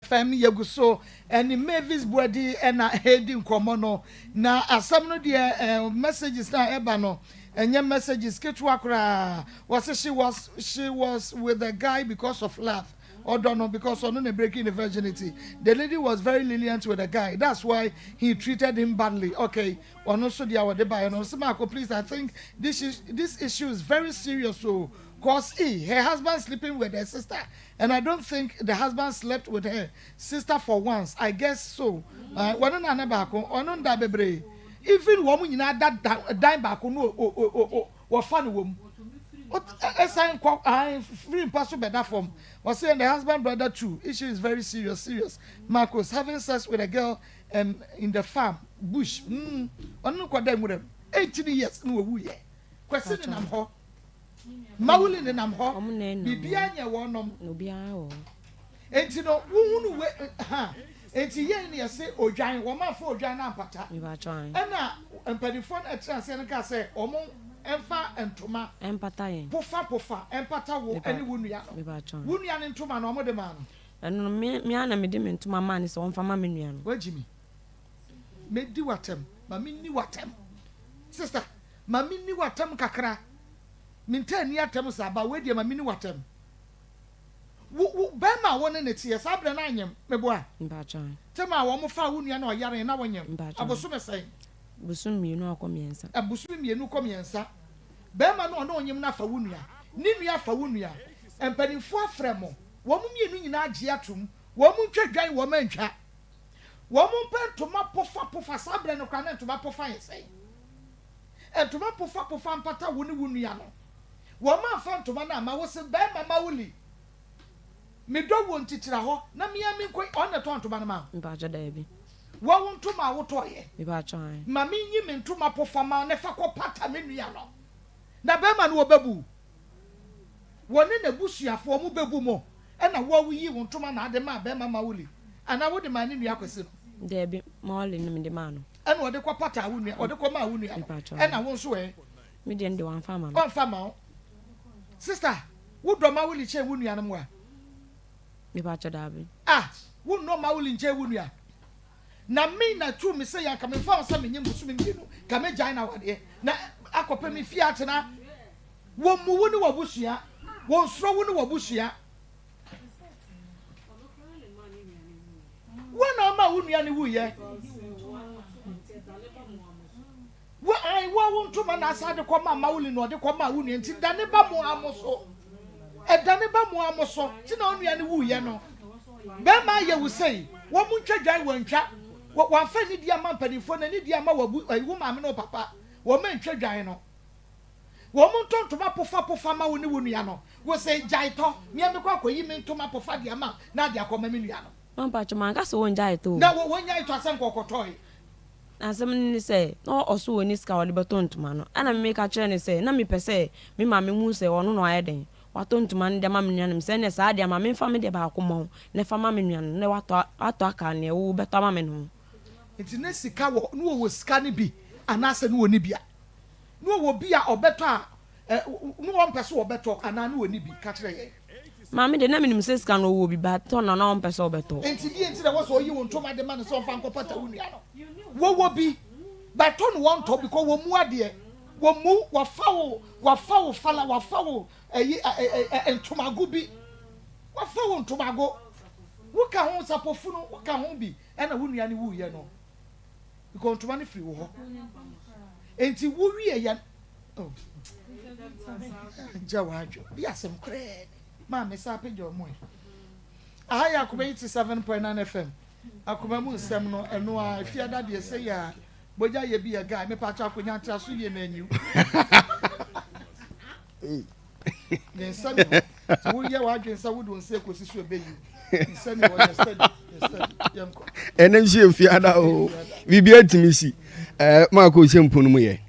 S1: Fam yɛgu so ne Mavis Boadi na ɛredi nkɔmmɔ no. Na asɛm no deɛ messages no a ɛba no. Ɛnyɛ messages ketewa koraa. Wɔse she was she was with the guy because of love. Ɔdɔ no because ɔno na breaking the virginity. The lady was very lenient with the guy that's why he treated him badly. Okay, ɔno nso deɛ ɔde baeɛ no ɔse Marco please I think this is this issue is very serious o cause e her husband sleeping with her sister and I don't think the husband slept with her sister for once I guess so. Wɔne na ne baako ɔno nda bebree even wɔn nyinaa da da dan baako no o o o o wɔfa no wɔ mu ɛsan kɔ ahan firi mpa so bɛda fam. Wɔse and the husband brother too issue is very serious serious Marcos having sex with a girl and in the farm bush mm ɔne no kɔ da nwura mu 18 years na wɔwu yɛ Kwasi nenam hɔ Mawuli nenam hɔ biribiara nyɛ wɔnom. Enti no wohunu we ha enti yɛn ne yɛse odwan wɔn amfa odwan no ampata ɛna mpanimfoɔ no ɛtena aseɛ no kaa sɛ wɔn mfa ntoma
S4: Ɛmpata yɛn.
S1: pofa pofa ɛmpata wo ɛne wo nua no wo nua no ntoma no wɔn de maa no.
S4: Ɛno no me me ara na mede me ntoma maa no sɛ ɔmfa ma me nua no.
S1: Wagyi me mɛdi w'atɛm ma menni w'atɛm sister ma menni w'atɛm kakra mentaa nni atɛm saa but wei deɛ ma menni w'atɛm. Wo, wo, barima a wo ne no teɛ, saa berɛ no anyem, meboa?
S4: Mpakyɛ ae.
S1: Tem a wɔn faa wo nua na ɔyaree na wonyem,
S4: Mpakyɛ ae.
S1: abosome sɛn?
S4: Bosom mmienu akɔ mmiɛnsa.
S1: Abosome mmienu kɔ mmiɛnsa. Barima no a ɔne wo nyem no afa wo nua, ne nua afa wo nua. Mpanimfoɔ afrɛ mo, wɔn mmienu nyinaa agye atom, wɔn ntwa dwan, wɔn antwa. Wɔn mpɛ ntoma pofa pofa, saa berɛ no koraa na ntoma pofa yɛ sɛn? Ntoma pofa pofa mpata wo ne wo nua no. Wɔamfa ntoma no amma wo se bɛɛma Mawuli me dɔ wo nti tra hɔ na me ara me nkɔ ɔno na ɛtɔɔ ntoma no maa wo?
S4: Mpakyɛ daabi.
S1: Wɔ wo ntoma a wotɔeɛ?
S4: Mepakyɛ ae.
S1: Ma me nyi me ntoma pofa ma wo na fa kɔ pata me nua no na bɛɛma no ɔbɛbu wo. Wɔne n'abusuafoɔ ɔmo bɛbu mo ɛna wo a woyii wo ntoma na ade maa bɛɛma Mawuli anaa wode maa ne nua Kwasi no?
S4: Daabi, Mawuli na mede maa no.
S1: Ɛna ɔde kɔ pataa wo nua ɔde kɔ maa wo nua no
S4: Mepakyɛ ae.
S1: ɛna wo nso ɛ?
S4: Me deɛ no deɛ wamfa ama me.
S1: Wamfa ama wo. Sister, wo dɔ Mawuli kyɛn wo nuanom wa?
S4: Mepakyɛ daabi.
S1: Ah, wo nnɔ Mawuli nkyɛn wo nua? Na me na tu me sɛ yɛ anka memfa wo sɛ menye bosome mmienu, ka mɛgyae no awadeɛ na akɔpɛ me fie atena. Wɔmmu wo ne w'abusua, wɔnsuro wo ne w'abusua. Wo na ɔma wo nua no wuiɛ. Wo ae wo a wo ntoma na asan de kɔ maa Mauli na ɔde kɔ maa wo nua nti dane ba mo ara mo so ɛdane ba mo ara mo so nti na wo nua no wuiɛ no bɛɛma ayɛ wo sei wɔn mo ntwa dwan wɔntwa wɔ wɔamfa anidie amma mpanimfoɔ no anidie amma wabu ɛyi wo maame ne wo papa wɔn antwa dwan no wɔn mo ntɔ ntoma pofa pofa ma wo ne wo nua no wo sɛ gyae tɔ mea mekɔ akɔyi me ntoma pofa de ama na ade akɔ ma me nua no.
S4: Mampakyɛ manka sɛ wɔngyae tɔ o.
S1: Na wɔ wɔnyae tɔ asɛ nkɔkɔtɔe.
S4: Na asɛm no ne sɛ, na ɔso ɔnni sika a ɔde bɛtɔ ntoma no. Ɛnna meka kyerɛɛ no sɛ, na mepɛ sɛ me maame hu sɛ ɔno na wayɛ dɛn, watɔ ntoma no de ama me nuanom. Sɛ ɛnneɛ saa deɛ a, ma memfa me deɛ baako mma wo, na fa ma me nua no, na watɔ watɔ aka nea wobɛtɔ ama me no ho.
S1: Nti na sika wɔ, na ɔwɔ sika no bi anaasɛ na ɔnni bi a? Na ɔwɔ bi a ɔbɛtɔ a, ɛ, na ɔmpɛ sɛ ɔbɛtɔ anaa na ɔnni bi? Ka kyerɛ yɛn.
S4: Maame deɛ na menim sɛ sika no ɔwɔ bi but tɔ na na ɔmpɛ sɛ ɔbɛtɔ.
S1: Enti deɛ nti na ɛwɔ sɛ ɔyi wo ntoma de ma no sɛ ɔmfa nkɔpata wo nua no? Wɔwɔ bi but tɔ no wɔntɔ because wɔmmu adeɛ. Wɔmmu, wɔafa wo, wɔafa wo fala, wɔafa wo ɛyi ɛ ɛ ɛ ntomago bi. Wɔafa wo ntomago. Woka ho sapɔfunu, woka ho bi ɛna wo nua no wuiɛ no because ntoma no firi wo hɔ. Enti wowie yɛ oh. Gya w'adwo, bi asɛm koraa ni. Maame saa pagya ɔmo ɛ. Aha yɛ Akoma 87.9 FM. Akoma mu nsɛm no ɛno a efiada deɛ sɛ yɛ a bogya yɛ bi yɛ guy mepa kyɛ akonya ntra so yie na anyiw. Ne nsa ni hɔ. Sɛ woyɛ w'adwene sɛ wode wo nsa ekosi so ɛbɛyiw. Nsa ni hɔ yɛ steady yɛ steady yɛnkɔ.
S8: Ɛnɛ nso yɛ fiada o. Biribi atumi si. Ɛɛ maa kò sɛ mpono mu yɛ.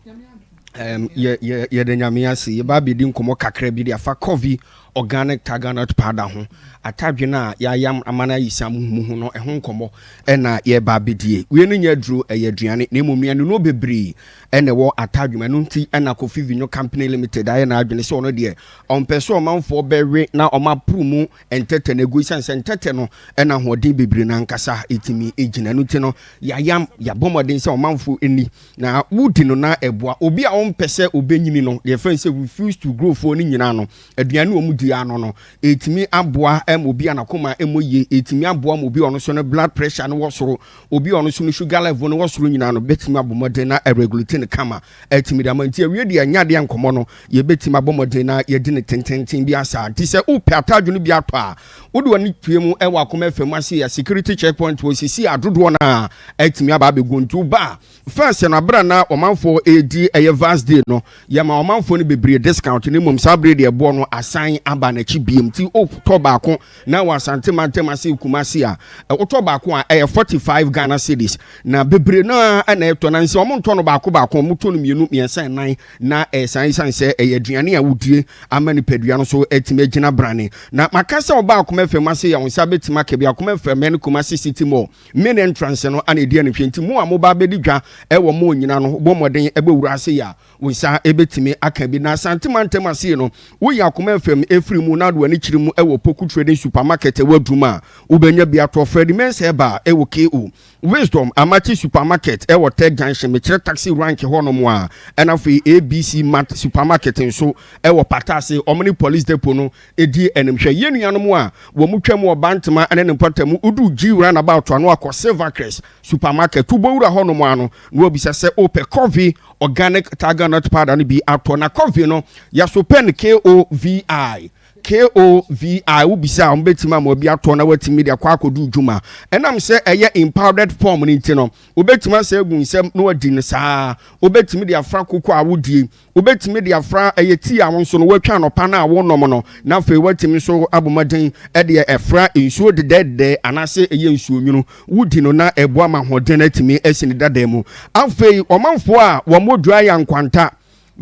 S8: Um, yɛ yɛ yɛda nyame ase yɛba abɛdi nkɔmmɔ kakra bi de afa coffee. Organic Tiger Nut Powder ho. Atadwe no a yɛayam ama no ayi siam muhumuhu no, ɛho nkɔmmɔ na yɛreba abɛdie. Wei no nyɛ aduro, ɛyɛ aduane, na mmom nnuanennuro bebree na ɛwɔ atadwe mu. Ɛno nti na Kofi Vinyo Company Limited ayɛ n'adwene sɛ ɔno deɛ ɔmpɛ sɛ ɔmanfoɔ bɛwe na wɔaporo mu ntɛtɛ no agu, ɛsiane sɛ ntɛtɛ no na ahoɔden bebree no ankasa tumi gyina. Ɛno nti no, yɛayam, yɛabɔ mmɔden sɛ ɔmanfoɔ nni na wodi no na ɛboa. Obi a ɔmpɛ sɛ ɔbɛnyini no, deɛ yɛfrɛ no sɛ refuse to grow foɔ no nyinaa no, aduane a wɔdi ano no, ɛtumi aboa ma obi a n'akoma mmɔ yie, ɛtumi aboa ma obi a ɔno nso ne blood pressure no wɔ soro, obi a ɔno nso ne sugar level no wɔ soro nyinaa no, bɛtumi abɔ mmɔden na ɛregulate no kama atumi de ama. Nti awie deɛ ɛnyɛ adeɛ nkɔmmɔ no, yɛbɛtumi abɔ mmɔden na yɛdi no tententen bi asa. Nti sɛ wopɛ atadwo no bi atɔ a, wode w'ani tue mu wɔ akoma fam ase a security checkpoint wɔ sisi a dodoɔ no a atumi aba abɛgu. Nti woba a, First no aber a na ɔmanfoɔ redi ɛyɛ Vars day no, yɛma ɔmanfoɔ no bebree discount na mmom saa bere deɛ ɛboɔ no asan aba n'akyi biem nti wotɔ baako na wɔ Asante mantam ase Kumasi a wotɔ baako a ɛyɛ 45 Ghana cedis na bebree no ara na ɛtɔ na nsɛ wɔn ntɔ no baako baako wɔn tɔ no mmienu mmiɛnsa nnan na ɛsan ɛsan sɛ ɛyɛ aduane a wodie ama nipadua no so atumi agyina brane na maka sɛ ɔba Akoma FM ase yɛ wɔn nsa bɛtumi aka bi Akoma FM ne Kumasi City Mall Main entrance no ana ɛdi animhwɛ nti mo a moba abɛdi dwa wɔ mall nyina no bɔ mmɔden bɛwura ase yi a wo nsa bɛtumi aka bi. Na Asante mantam ase yi no woyi Akoma FM firi mu na wode w'ani kyerɛ mu wɔ Poku Trading Supermarket ɛwɔ Adum a wobɛnya bi atɔ. Freddie Mensah Herbal ɛwɔ KO Wisdom Amakye Supermarket ɛwɔ Third Junction mekyerɛ taxi rank hɔ nom a ɛna afei ABC Mart Supermarket nso ɛwɔ Pataase wɔn ne Police Depot no Di animhwɛ. Yɛn nuanom a wɔtwam wɔ Bantama ne ne mpɔtam, wodu G Roundabout ano akɔ Silvercrest Supermarket, wobɔwura hɔnom ara no, na wɔabisa sɛ wopɛ Covey Organic Tiger Nut Powder no bi atɔ. Na Covey no, yɛso pɛ no K-O-V-I. K-O-V-I. Wobisa a, wɔbɛtumi ama obi atɔ na watumi de akɔ akɔdu dwuma. Ɛnam sɛ ɛyɛ in powdered form no nti no, wobɛtumi asɛ agu nsam na wadi no saa. Wobɛtumi de afra koko a wodie. Wobɛtumi de afra ɛyɛ tii a wo nso no woatwa anɔpa no a wonom no, na afei woatumi nso abɔ mmɔden de afra nsuo dedɛɛdedɛɛ anaasɛ ɛyɛ nsuo nwunu. Wodi no na ɛboa ma ahoɔden no atumi asi ne dada mu. Afei ɔmanfoɔ a wɔn wɔ Duaya Nkwanta,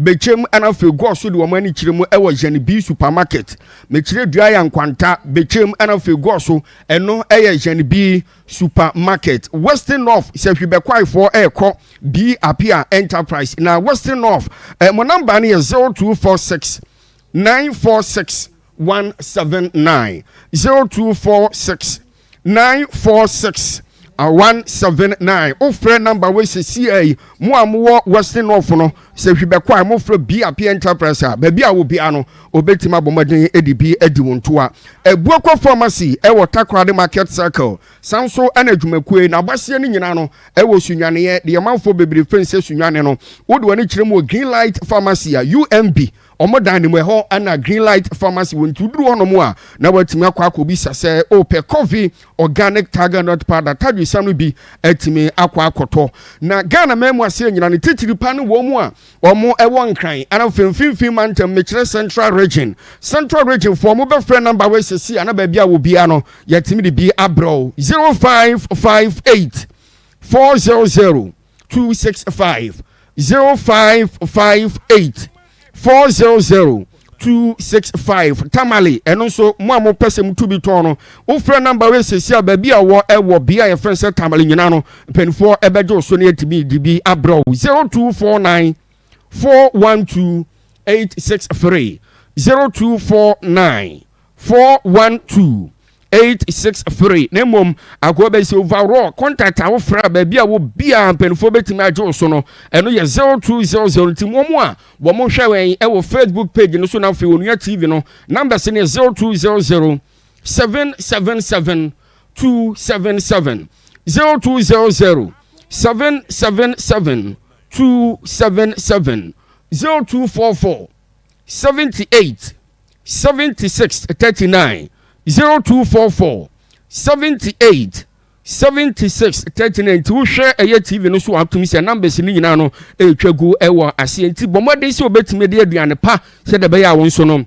S8: Bɛkyɛm ɛna afei Gɔɔ so de wɔn ani kyerɛ mu ɛwɔ Yɛn Bi Supermarket. Mekyerɛ Duaya Nkwanta, Bɛkyɛm ɛna afei Gɔɔ so, ɛno ɛyɛ Yɛn Bi Supermarket. Western North sɛ Hwibɛkwaefoɔ ɛrekɔ B Apia Enterprise na Western North eh, mo namba no yɛ 0246 946 179 0246 946 179 wofrɛ namba wei sɛsiaa yi mo a mowɔ Western North no sɛ hwi bɛkɔ a mofrɛ B Apia Enterprise a baabi a wɔ biara no obɛtumi abɔ mmɔden de bi adi wo ntoa. Abuakwa Pharmacy ɛwɔ Takoradi Market Circle San nso na adwumakuo yi n'abaseɛ no nyinaa no wɔ Sunyaniɛ, deɛ manfoɔ bebree frɛ no sɛ Sunyani no. Wode w'ani kyerɛ mu wɔ Green Light Pharmacy a, UMB, wɔn dan no mu, ɛhɔ na Green Light Pharmacy wɔ. Nti woduru hɔnom a, na woatumi akɔ akɔbisa sɛ wopɛ Covey Organic Tiger Nut Powder, tadwesam no bi atumi akɔ akɔtɔ. Na Ghana man mu aseɛ nyinaa no, titiri pa ne wɔn a Wɔn ɛwɔ Nkran ana afei mfimfini mantam mekyerɛ Central Region. Central Region foɔ mo bɛfrɛ number wei sɛsi ana baabi a wɔ biara no yɛtumi de bi abrɛ wo 0558 400 265 0558 400 265 Tamale ɛno nso mo a mopɛ sɛ mutu bi tɔn no wofrɛ number wei sɛsi a baabi a wɔ ɛwɔ bea a yɛfrɛ sɛ Tamale nyinaa no mpanimfoɔ ɛbɛgye wo so ne atumi de bi abrɛ wo 0249 412 863 0249 412 863 na mmom akoa bɛsi overall contact a wofrɛ a baabi a wɔ biara mpanimfoɔ bɛtumi agye wo so no ɛno yɛ 0200 nti wɔn a wɔn hwɛ wɛn ɛwɔ Facebook page no so na afei Onua TV no numbers no yɛ 0200 777 277 0200 777 277 0244 78 76 39 0244 78 76 39 nti wohwɛ ɛyɛ tv no so atumi sɛ numbers no nyinaa no ɛretwa gu ɛwɔ aseɛ nti bɔ mmɔden sɛ wobɛtumi de aduane pa sɛdeɛ ɛbɛyɛ a wo nso no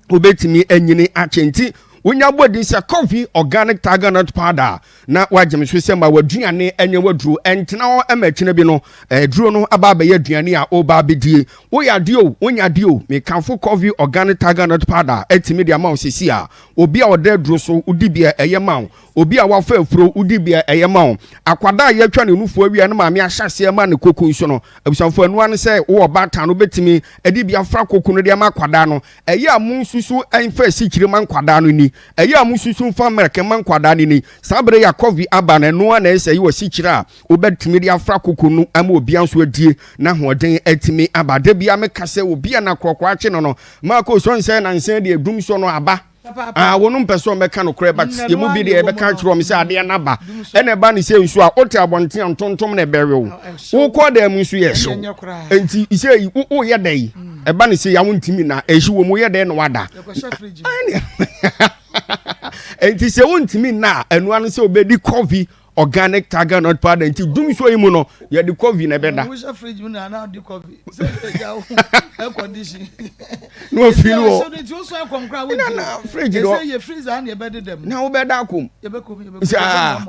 S8: wobɛtumi anyini akyɛ nti. Wonya bɔ din sɛ Coffee Organic Tiger Nut Powder a, na woagye me so sɛ ma w'aduane nyɛ w'aduro. Ɛntena hɔ ma akyina bi no, aduro no aba abɛyɛ aduane a woreba abɛdie. Woyɛ adeɛ o, wonyɛ adeɛ o, mekamfo Coffee Organic Tiger Nut Powder atumi de ama wo seesei a. Obi a ɔda aduro so, wodi bi a, ɛyɛ ma wo. Obi a wafa afuro, wodi bi a, ɛyɛ ma wo. Akwadaa a yɛatwa ne nufoɔ awie a ne maame ahyɛ aseɛ ma no koko nso no, abusuafoɔ, ɛno ara ne sɛ wowɔ ɔbaatan no, wobɛtumi de bi afra koko no de ama akwadaa no. Ɛyɛ a monsusu mfa asikyire ma nkwadaa no nni. Ɛyɛ a monsusu mfa mɛlɛkɛ mma nkwadaa no nni. Saa berɛ yi a kɔvi aba no, ɛno ara na ɛyɛ sɛ ɛyɛ w'asikyire a wobɛtumi de afra koko no ama obiara nso adie na ahoɔden atumi aba. Da biara meka sɛ obi a n'akorɔkorɔ akye no no, Marcos, ɔn sɛ nansa yi deɛ dum sɔ no aba. Ah, wɔn mpɛ sɛ wɔbɛka nokorɛ but yɛn mu bi deɛ yɛbɛka akyerɛ wɔn sɛ adeɛ no aba. Ɛna ɛba ne sɛ nso a wote abɔnten a ntontom na ɛbɛwe wo. Wokɔ dan mu nso yɛ hyew. Nti sɛ woyɛ dɛ yi, ɛba ne sɛ ya wontumi na ɛhye wɔ mu woyɛ dɛ na wada. Nti sɛ wontumi nna a ɛno ano sɛ wobɛdi coffee organic tiger nut powder nti dum nsuo yi mu no yɛde coffee na ɛbɛda.
S1: wohyɛ fridge mu na ana ɔde coffee sɛ ɛgya wo air condition.
S8: na ofili wɔ
S1: nti wosɔ ɛkɔm koraa wogye
S8: na fridge dɔ
S1: ɛsɛ yɛ freezer na ɛbɛde dɛm
S8: na wobɛda akom
S1: yɛbɛkom yɛbɛkom
S8: saa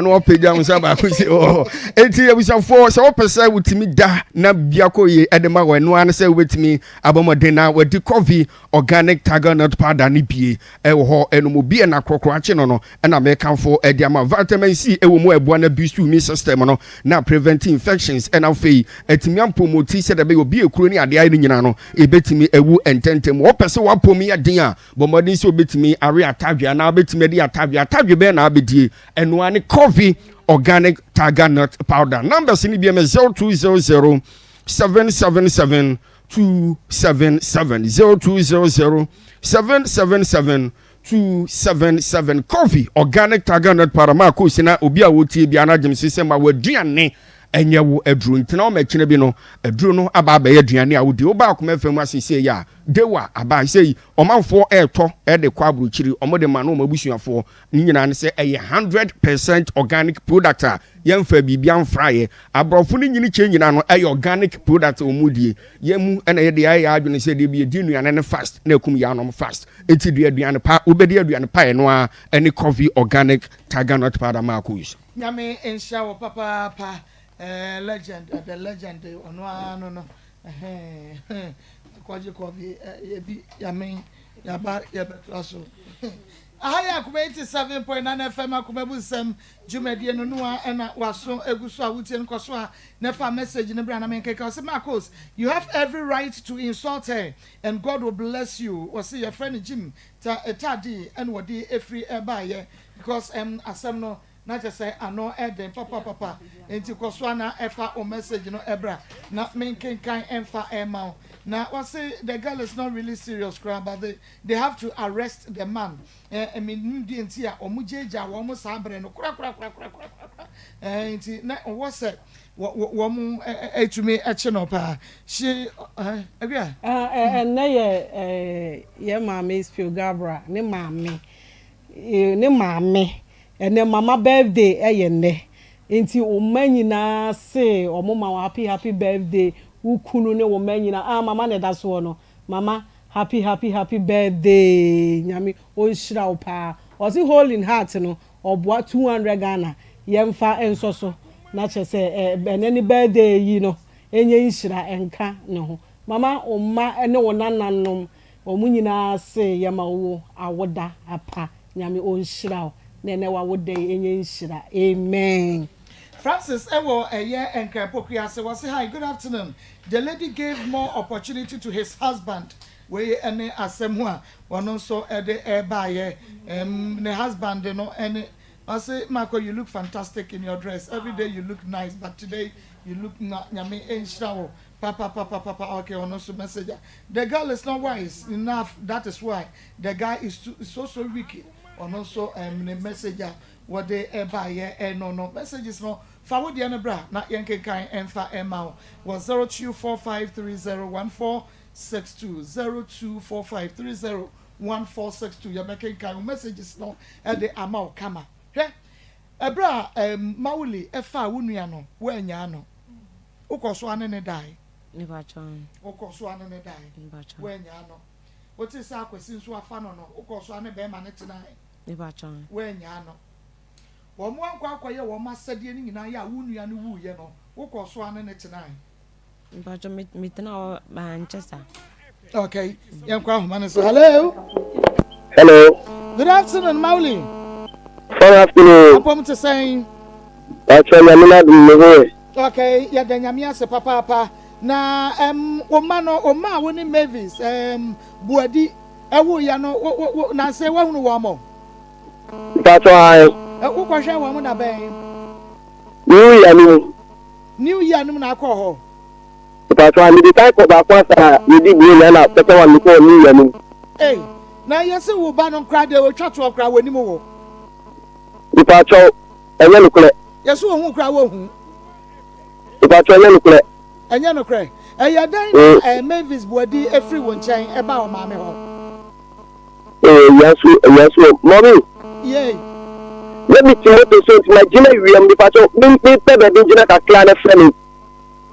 S8: na wapagya wo nsa baako si hɔ enti abusuafoɔ sɛ wopɛ sɛ wotumi da na biako yie ɛde ma wɔ ɛno ara ne sɛ wobɛtumi abɔ mmɔden na wadi coffee organic tiger nut powder no bie ɛwɔ hɔ ɛnom obi ɛna korɔkorɔ akye no no ɛna mekamfo ɛde ama vitamin C ɛwɔ mu a ɛboa na boost immune system no na prevent infections ɛna afei ɛtumi ampromoti sɛdeɛ ɛbɛyɛ obi ekuro ne adeɛ ayɛ no nyinaa no ɛbɛtumi awu ntɛntɛm. Wɔpɛ sɛ wapɔm yɛ den a bɔ mmɔden sɛ obɛtumi awe atadwe anaa wobɛtumi adi atadwe. Atadwe bɛn na abɛdie? Ɛno ara ne coffee organic tiger nut powder. Numbers no bi ɛmɛ 0200 777 277 0200 777 277 Coffee Organic Tiger Nut Powder maa koosi na obi a ɔtie biara no agyem se sɛ ma w'aduane ɛnyɛ wo aduro ntena ɔma ɛkyena bi no aduro no aba abɛyɛ aduane a wodi woba akoma fam ase sei a dewa aba sei ɔmanfoɔ ɛretɔ ɛde kɔ aburokyiri ɔmo de ma no ɔmo abusuafoɔ ne nyinaa ne sɛ ɛyɛ 100% organic product a yɛmfa biribi amfraeɛ aborɔfo no nyini kyɛ nyinaa no ɛyɛ organic product a wɔn die yɛn mu ɛna yɛde ayɛ yɛn adwene sɛ deɛ bi yɛdi nnuane no fast na ɛkum yɛn anom fast eti deɛ aduane pa wobɛdi aduane pa ɛno ara ɛne coffee organic tiger nut powder maako yi so.
S1: Nyame nhyira wo papaapa eh, legend the legend ɔno ara no no eh, kɔgye coffee eh, yɛbi yame yaba yɛbɛtoa so. Aha yɛ Akoma 87.9 FM Akoma Bu Nsɛm dwumadie no noa ɛna waso egu so a wotie no kɔ so a na fa message no bra na menkeka. Ɔse Marcos you have every right to insult her and God will bless you. Ɔse yɛfrɛ no Jim ta Tadi ɛna ɔde efiri ɛbaayɛ because ɛm asɛm no na kyerɛ sɛ ano ɛden papapapa nti kɔ so a na ɛfa wo message no ɛbra na menkenkan ɛmfa ɛma wo. Na ɔse the girl is not really serious koraa but they They have to arrest the man eh, mennim deɛ nti a wɔn gyaagyaa wɔn saa berɛ no korakorakorakorakorakora eh, nti na ɔwɔ sɛ wɔn ɛtumi ɛkye no paa she eh, awia.
S9: Ɛnnɛ yɛ yɛ maame Spio Gabra ne maame ne maame ɛnɛ mama birthday ɛyɛ nnɛ nti wo mma nyinaa se wɔn ma wo happy happy birthday wo kunu ne wo mma nyinaa ah mama na ɛda soɔ no Mama happy happy happy birthday nyame ɔnhyira wo paa ɔse hole in heart no ɔboa 200 Ghana yɛnfa nsɔ so na kyerɛ sɛ ɛnɛ ne birthday yi no ɛnyɛ nhyira ɛnka ne ho mama wo mma ne wo nananom wɔn nyinaa se yɛma wo awoda apa nyame ɔnhyira wo na ɛnɛ wawoda yi ɛnyɛ nhyira amen.
S1: Francis ɛwɔ ɛyɛ Nkran Pokuase wɔse hi good afternoon the lady gave more opportunity to his husband wei ɛne asɛm a ɔno nso ɛde ɛbaayɛ ɛm ne husband no ɛne ɔse Marco you look fantastic in your dress everyday you look nice but today you look na Nyame nhyira wo papapapapa okay ɔno nso message a the girl is not wise enough that is why the guy is too so so wicked ɔno nso ɛm ne message a wɔde baeɛ ɛno no messages no fa wo deɛ no bra na yɛnkenkan ɛmfa ɛma wo wɔ 0245301462 0245301462 yɛbɛkenkan wo messages no ɛde ama wo kama hwɛ ɛberɛ a ɛm Mawuli ɛfaa wo nua no woannyaa no wokɔ so ane ne dae wokɔ so ane ne dae woannyaa no. Wotee sɛ Akwasi nso afa no no, wokɔɔ so ara ne barima no tenae.
S4: Mepakyɛw.
S1: Woannyaa no. Wɔn ankɔ akɔyɛ wɔn asɛdeɛ no nyinaa yɛ a wo nua no wuiɛ no, wokɔɔ so ara ne no tenae.
S4: Mpakyɛw me me tena hɔ ankyɛ saa.
S1: Okay, yɛn kɔ ahoma no so. Hello.
S10: Hello.
S1: Good afternoon, Mauli.
S10: Fine afternoon.
S1: Apɔm te sɛn?
S10: Pakyɛw nyame na adum ne ho yɛ.
S1: Okay, yɛda nyame ase papaapa. Na um, wo mma no, wo mma a wo ne Mavis um, Buadi ɛwoyɛ no, wo, wo, wo, nanse woahunu wɔn mo?
S10: Mpakyɛw ae.
S1: Wokɔhwɛ wɔn da bɛn?
S10: New year no mu.
S1: New year no mu na akɔɔ hɔ?
S10: Mpakyɛw ae, mede kan kɔ baako ansa na yɛdi buronya na second one mekɔɔ new year no mu.
S1: Ei, na yɛse wo ba no koraa deɛ ɔtwa toɔ koraa wɔnim wo.
S10: Mpakyɛw, ɛnyɛ nokorɛ.
S1: Yɛse ohu koraa wɔhu.
S10: Mpakyɛw, ɛnyɛ nokorɛ.
S1: Ɛnyɛ nokorɛ. Ɛyɛ dɛn na eh, Mavis Boadi firi wo nkyɛn ɛbaa ɔmaame hɔ?
S10: Eh, wiase wiase wɔ mɔmi.
S1: Yay.
S10: Na mi ti moto so nti ma gyina wia mu nipa so mi mi pɛ baabi gyina kakra na frɛ mi.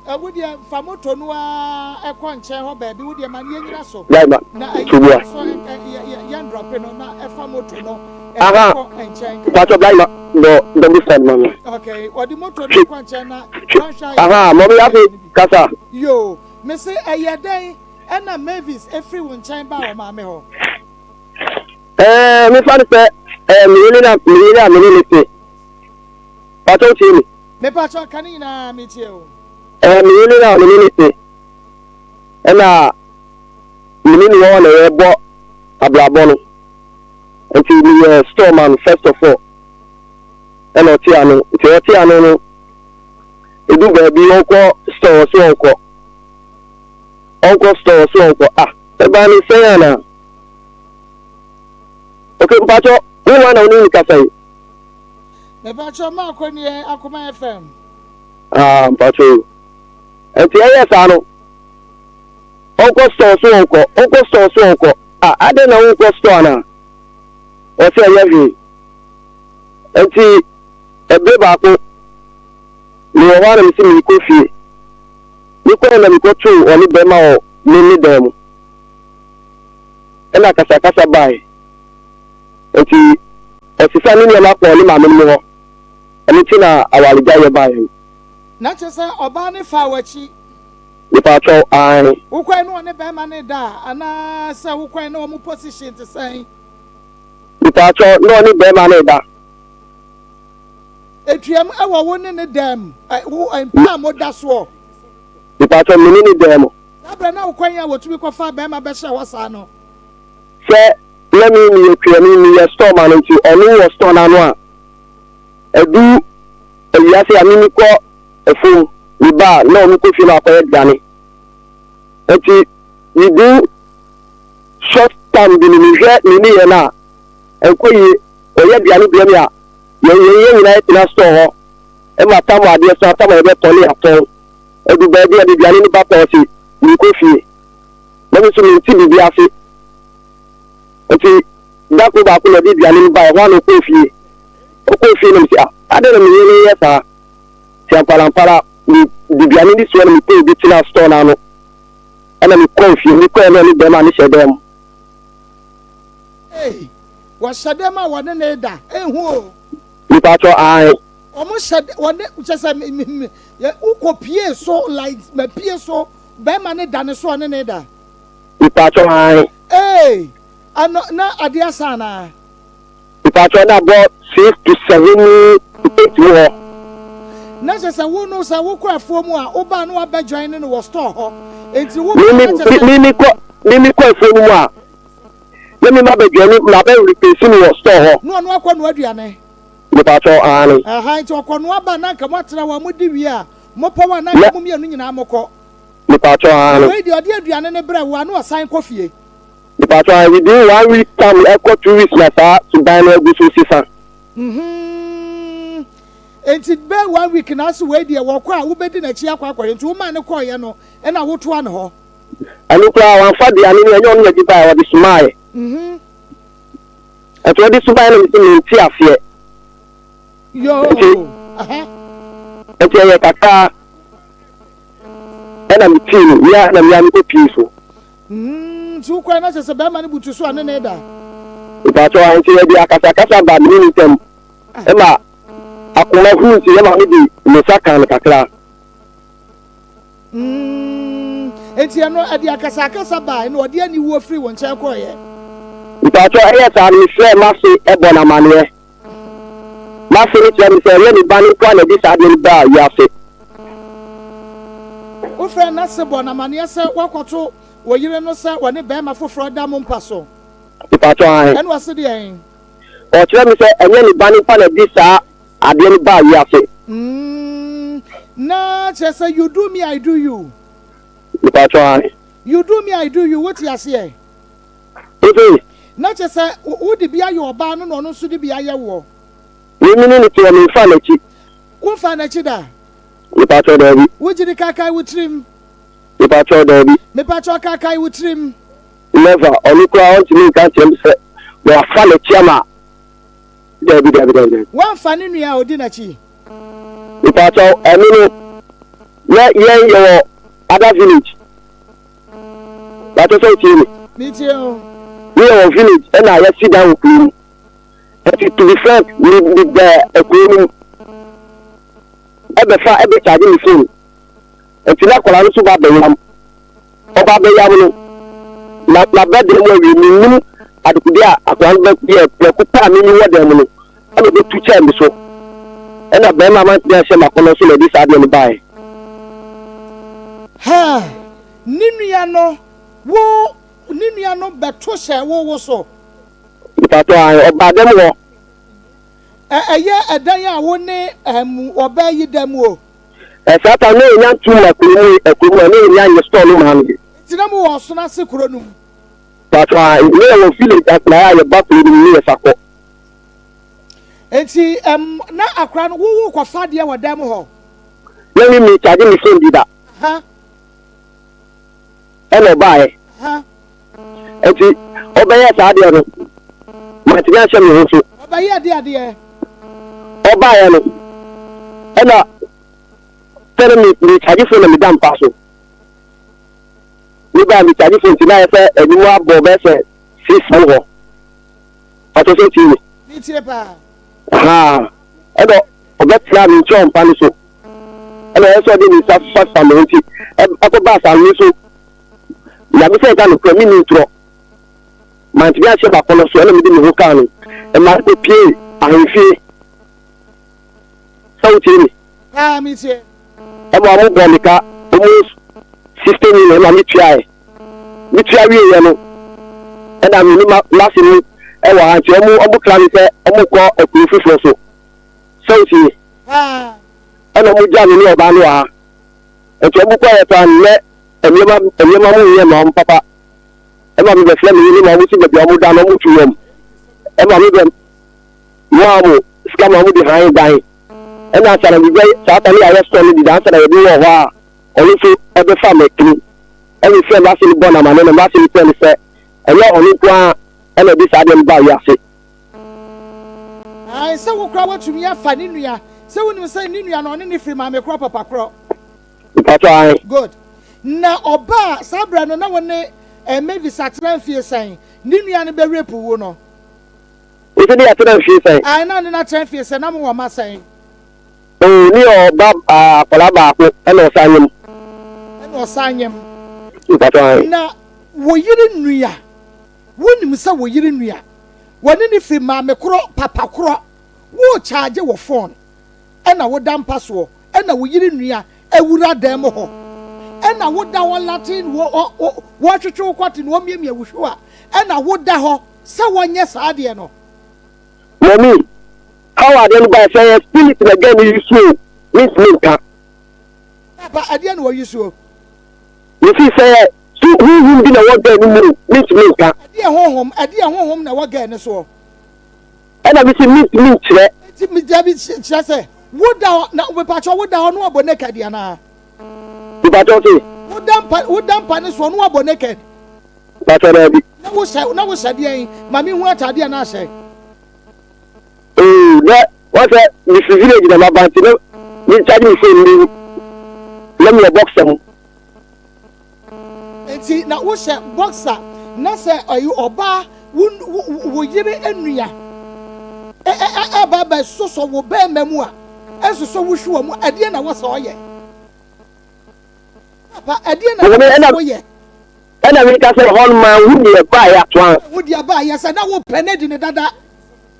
S1: Ɛ wo deɛ fa moto no ara ɛkɔ nkyɛn hɔ baabi wo deɛ ma no yɛnyina so.
S10: Driver
S1: Na ɛyi
S10: tubua.
S1: so ɛ yɛ yɛ yɛn drɔpe no na ɛfa moto no
S10: Aha
S1: ɛkɔ nkyɛn kakra.
S10: patsɔ driver bɔ double stand ma mi.
S1: Okay ɔde moto no
S10: Twi
S1: kɔ nkyɛn na
S10: twi
S1: wanhwɛ a
S10: aha mɔmi afi kasa.
S1: Yoo mese ɛyɛ dɛn Ɛna Mavis firi wo nkyɛn baa ɔmaame hɔ?
S10: Ɛɛ, mefa no sɛ ɛɛ me yere na me yere a me ne ne te. Pakyɛ wotie me?
S1: Mepakyɛ ka ne nyinaa metie o.
S10: Ɛɛ me yere na me ne ne te. Ɛna me ne ne wɔ hɔ na yɛbɔ abrabɔ no. Nti meyɛ store man first of all. Ɛna ɔte ano. Nti ɔte ano no, edu baabi ɔnkɔ store ɔso ɔnkɔ. Ɔnkɔ store ɔse ɔnkɔ ah ɛbaa ne sɛn anaa ok mpakyɛ wo wan na wo ne ne kasa yi.
S1: Mepakyɛ maakɔ nie Akoma FM.
S10: Ah mpakyɛ o ɛnti ɛyɛ saa no ɔnkɔ store so ɔnkɔ ɔnkɔ store so ɔnkɔ ah adɛn na wonkɔ store anaa ɔse ɛyɛ hwee ɛnti ɛbere baako mewɔ hɔ a na mese meekɔ fie Mekɔe na mekɔtoo ɔne bɛrima wɔ me me dan mu. Ɛna akasakasa bae. Enti ɔsesaa ne nneɛma kɔɔ ne maame nom hɔ. Ɛno nti na awaregyaeɛ baeɛ no.
S1: Na kyerɛ sɛ ɔbaa no faa w'akyi.
S10: Mepaakyɛw, aane.
S1: Wokɔe na ɔne bɛrima no reda a, anaa sɛ wokɔe na wɔn position te sɛn?
S10: Mepaakyɛw, na ɔne bɛrima no reda.
S1: Etuam wɔ wo ne ne dan mu, ɛ, wo, mpa a moda soɔ.
S10: Mepakyɛw, me ne ne dan mu.
S1: Saa berɛ na wo kwan a wɔtumi kɔfa barima bɛhyɛ hɔ saa no.
S10: Sɛ na me meyɛ kuani, meyɛ store man nti ɔno wɔ store no ano a, ɛdu awia sɛ a me mekɔ afuom, meba a na ɔno kɔ fie na wakɔyɛ aduane. Nti within short time bi no mehwɛ ne nneyɛɛ no a, ɛnkɔ yie. Ɔyɛ aduane brɛ me a, Yɛn yɛn yɛn nyinaa tena store hɔ ma tam adeɛ sa tam a yɛbɛtɔn ne yɛatɔn. Ɛdu baabi a aduane no ba pɛ ɔse merekɔ fie. Na me nso mente biribi ase. Nti da koro baako na ɔde aduane no baeɛ, ɛhɔ ara na ɔkɔɔ fie. Ɔkɔɔ fie na mese ah adɛn na me yere reyɛ saa? Nti amparampara mede aduane no si hɔ na mekɔɔ obi tenaa store no ano ɛna mekɔɔ fie. Mekɔɛ na ɔne bɛrima no hyɛ dan mu.
S1: Ei! Wɔhyɛ dɛm a wɔne no reda, ehu o.
S10: Mepakyɛw ae.
S1: Wɔn hyɛ dɛ wɔne kyɛ sɛ me me me yɛ wokɔ pie so like ma pie so bɛrima ne da ne so ɔne ne da.
S10: Mepakyɛw ae.
S1: Ee ano na adeɛ asa anaa.
S10: Mepakyɛw na bɔ 6 to 7 to 8 mu hɔ.
S1: Na kyɛ sɛ wo no sɛ wokɔ afuo mu a wobaa na wabɛ join ne no wɔ store hɔ enti wo ba na kyɛ sɛ.
S10: Me me kɔ me me kɔ afuo no mu a. Na me ma bɛ dwane ma bɛ replace no wɔ store hɔ.
S1: Na ɔno akɔ noa aduane.
S10: Mepakyɛw, aane.
S1: Ahaa, nti ɔkɔ noa ba na anka mo atena hɔ a mo di wie a, mo pɔw a na anka mo mmienu nyinaa mo kɔ.
S10: Mepakyɛw, aane.
S1: Na wei deɛ ɔde aduane no brɛ wo a na ɔsan kɔ fie.
S10: Mepakyɛw, aane, within one week time ɛkɔ 2 weeks na saa suban no agu so sesa.
S1: Mhmm, nti bɛyɛ one week na ase wei deɛ wɔkɔ a wobɛdi n'akyi akɔ akɔhwɛ, nti womaa no kɔeɛ no ɛna wotoa ne hɔ.
S10: Ɛno koraa wamfa aduane no, ɛnyɛ ɔno na ɛde baeɛ, ɔde somaeɛ. Ɛnti ɔde somaeɛ na mese mente aseɛ. Nti nti ɛyɛ kakraa ɛna metii no, mea na mea mekɔ pie so.
S1: Nti wokɔɛ na kyerɛ sɛ bɛrima no butu so a ne ne da?
S10: Mpakyɛw ae, nti yɛde akasakasa baa me ne ne ntam ma akoma huru nti yɛ maame de ne nsa kaa no kakra.
S1: Mm, nti ɛno ɛde akasakasa baa ɛna ɔde aniwuo firi wo nkyɛn kɔeɛ?
S10: Mpakyɛw ɛyɛ saa no mefrɛɛ m'ase bɔ no amaneɛ. M'ase no kyerɛ me sɛ ɛnyɛ ne ba no nko ara na ɛde saa adeɛ no baa wiase.
S1: Wofrɛɛ n'ase bɔɔ no amaneɛ sɛ woakɔto wo yere no sɛ ɔne barima foforɔ da mo mpa so?
S10: Mpakyɛw ahe.
S1: Ɛna ɔse deɛn?
S10: Ɔkyerɛ me sɛ ɛnyɛ ne ba no nko ara na ɛde saa adeɛ no baa wiase.
S1: Mm, na kyerɛ sɛ you do me I do you.
S10: Mpakyɛw ahe.
S1: You do me I do you, wote aseɛ?
S10: Ose.
S1: Na kyerɛ sɛ wode bi ayɛ ɔbaa no na ɔno nso de bi ayɛ woɔ.
S10: Me me ne no te hɔ, memfaa n'akyi.
S1: Womfaa n'akyi da?
S10: Mepakyɛw, daabi.
S1: Wogye di kaakae wo tirim?
S10: Mepakyɛw, daabi.
S1: Mepakyɛw, kaakae wo tirim?
S10: Never, ɔno koraa ɔntumi nka nkyerɛ me sɛ wafa n'akyi ama, daabi, daabi, daabi, daabi.
S1: Wamfa ne nua a odi n'akyi?
S10: Mepakyɛw, ɛno no, na yɛn yɛwɔ other village. Pakyɛ sɛ wotie me?
S1: Metie o.
S10: Me yɛ wɔ village ɛna yɛsi dan wɔ kuro mu. Ɛti to be frank, me me bɛ kuro no mu. Ɛbɛfa ɛbɛ charge me phone. Ɛti na akwadaa no nso ba abɛyam. Ɔba abɛyam no, na na bɛ dan mu awie me nim adekode a akwadaa no bɛ yɛ prɛko pɛ a me me wɔ dan mu no ɛna ɔbɛtu kyɛɛ me so. Ɛna bɛrima mantumi anhyɛ m'akɔnnɔ so na ɛde saa adeɛ no baeɛ.
S1: Ha! Ne nua no, wo, ne nua no bɛto hyɛ wo wo so.
S10: Mpatsɔ, ae, ɔbaa dɛm hɔ.
S1: Ɛ, ɛyɛ ɛdan a wo ne, ɛm, ɔbaa yi da mu o.
S10: Ɛ, saa time no na yɛnya ntum ma kuro mu, ɛ, kuro mu ɛ, na yɛnya nyɛ store no maa no.
S1: Nti na mowɔ ɔsono ase kuro no mu?
S10: Mpatsɔ, ae, na yɛwɔ village atenaeɛ a yɛba kuro no mu ne yɛsa kɔ.
S1: Nti, ɛm, na akora no, wo, wo kɔfa adeɛ wɔ dan mu hɔ?
S10: Na me, me charge me phone bi da.
S1: Aha.
S10: Ɛna ɔbaeɛ. Nti ɔbɛyɛɛ saa adeɛ no, mantumi anhyɛ me ho so.
S1: Ɔbɛyɛɛ deɛ adeɛ?
S10: Ɔbaeɛ no, ɛna sɛ no me mekyagye phone na meda mpa so. Mebaa mekyagye phone nti na ayɛ sɛ anim abɔ bɛyɛ sɛ six mu hɔ. Ɔtɔ sɛ tie me.
S1: Metie paa.
S10: Ahaa. Ɛna ɔbɛtenaa me nkyɛn wɔ mpa no so. Ɛna ɔyɛ sɛ ɔde ne nsa fafa me ho nti, ɛkɔbaa saa no, me nso, Nyame sɛ nka nokorɛ, menni ntorɔ. Mantumi anhyɛ m'akɔnnɔ so, ɛna mede me ho kaa no. Ɛma no kɔpuee ahemfie. Sɛ wotie me?
S1: Paa, metie.
S10: Ɛma wɔn bɔɔ me ka almost 60 million ɛna metuaeɛ. Metua wieeɛ no, ɛna me ne m'ase no wɔ ha nti wɔn wɔn kra me sɛ wɔn kɔ akuro foforɔ so. Sɛ wotie? Ɛna wɔn gya me ne ɔbaa no wɔ ha. Nti wɔn kɔ yɛ paa no nɛ nneɛma nneɛma mu nyɛ ma wɔn papa. Ɛma me bɛfrɛ me yere ma wɔn si baabi a wɔn da no wɔn tu wɔn. Ɛma me bɛ maa wɔn sika ma wɔn de han dan. Ɛna ansa na biribi saa ta ne yɛayɛ store no deda ansa na yɛde wɔ hɔ a ɔno nso ɛbɛfa mɛkini. Ɛna efrɛ m'ase no bɔ no amane na m'ase no kyerɛ no sɛ ɛnyɛ ɔno nko ara ɛna ɛde saa adeɛ no baa wiase.
S1: Ae, sɛ wo koraa woatumi afa ne nua, sɛ wonim sɛ ne nua no ɔne no firi maame korɔ papa korɔ.
S10: Mpakyɛw ae.
S1: Good. Na ɔbaa saa berɛ no na wo ne eh, Mavis atena mfie sɛn? Ne nua no bɛ rape wo no.
S10: Wose ne yɛatena mfie sɛn?
S1: Ae, na ne no atena mfie sɛn, na mowɔ mma sɛn?
S10: Oh, ne yɛ ɔba akwadaa baako ɛna ɔsan nyem.
S1: Ɛna ɔsan nyem.
S10: Mpakyɛw ae.
S1: Na wo yere nua, wonim sɛ wo yere nua, wɔne no firi maame korɔ, papa korɔ, wo charge wo phone ɛna woda mpa soɔ, ɛna wo yere nua awura dan mu hɔ, ɛna woda hɔ latin, wɔtwetwe wo kɔte na wɔmiamia wo hwiwa, ɛna woda hɔ sɛ wɔnyɛ saa adeɛ no.
S10: Mummy, how adeɛ no bae, sɛ ɛyɛ spirit na girl no use o, mentumi nka.
S1: Papa, ɛdeɛ na ɔuse o?
S10: Mese sɛ ɛyɛ su honhom bi na ɛwɔ girl no mu o, mentumi nka.
S1: Ɛdeɛ honhom, ɛdeɛ honhom na ɛwɔ girl no soɔ?
S10: Ɛna mese mentumi nkyerɛ.
S1: Nti me dabi kyerɛ sɛ woda hɔ na mepakyɛ woda hɔ na wabɔ naked anaa?
S10: Mepakyɛ se?
S1: Woda mpa woda mpa no soɔ na wabɔ naked?
S10: Mpakyɛ daabi.
S1: Na wohyɛ na wohyɛ deɛn? Ma me hu ataadeɛ a na ahyɛ.
S10: Oo na wɔn sɛ me fi village na maba nti na me charge me phone mi na mi wɔ boxer mu.
S1: Nti na wohyɛ boxer. Na sɛ ɛyɛ ɔbaa, wo wo wo yere nua ɛ ɛ ɛ ɛba bɛsosɔ wo bɛrima mu a, ɛsosɔ wo hwiwa mu a, ɛdeɛn na ɛwɔ sɛ ɔyɛ? Papa, ɛdeɛn na ɛwɔ sɛ woyɛ?
S10: Ɛna meka sɛ, hɔ no manhu deɛ ɛbaeɛ atoa.
S1: Wo deɛ ɛbaeɛ sɛ na wopɛ no adi no dada.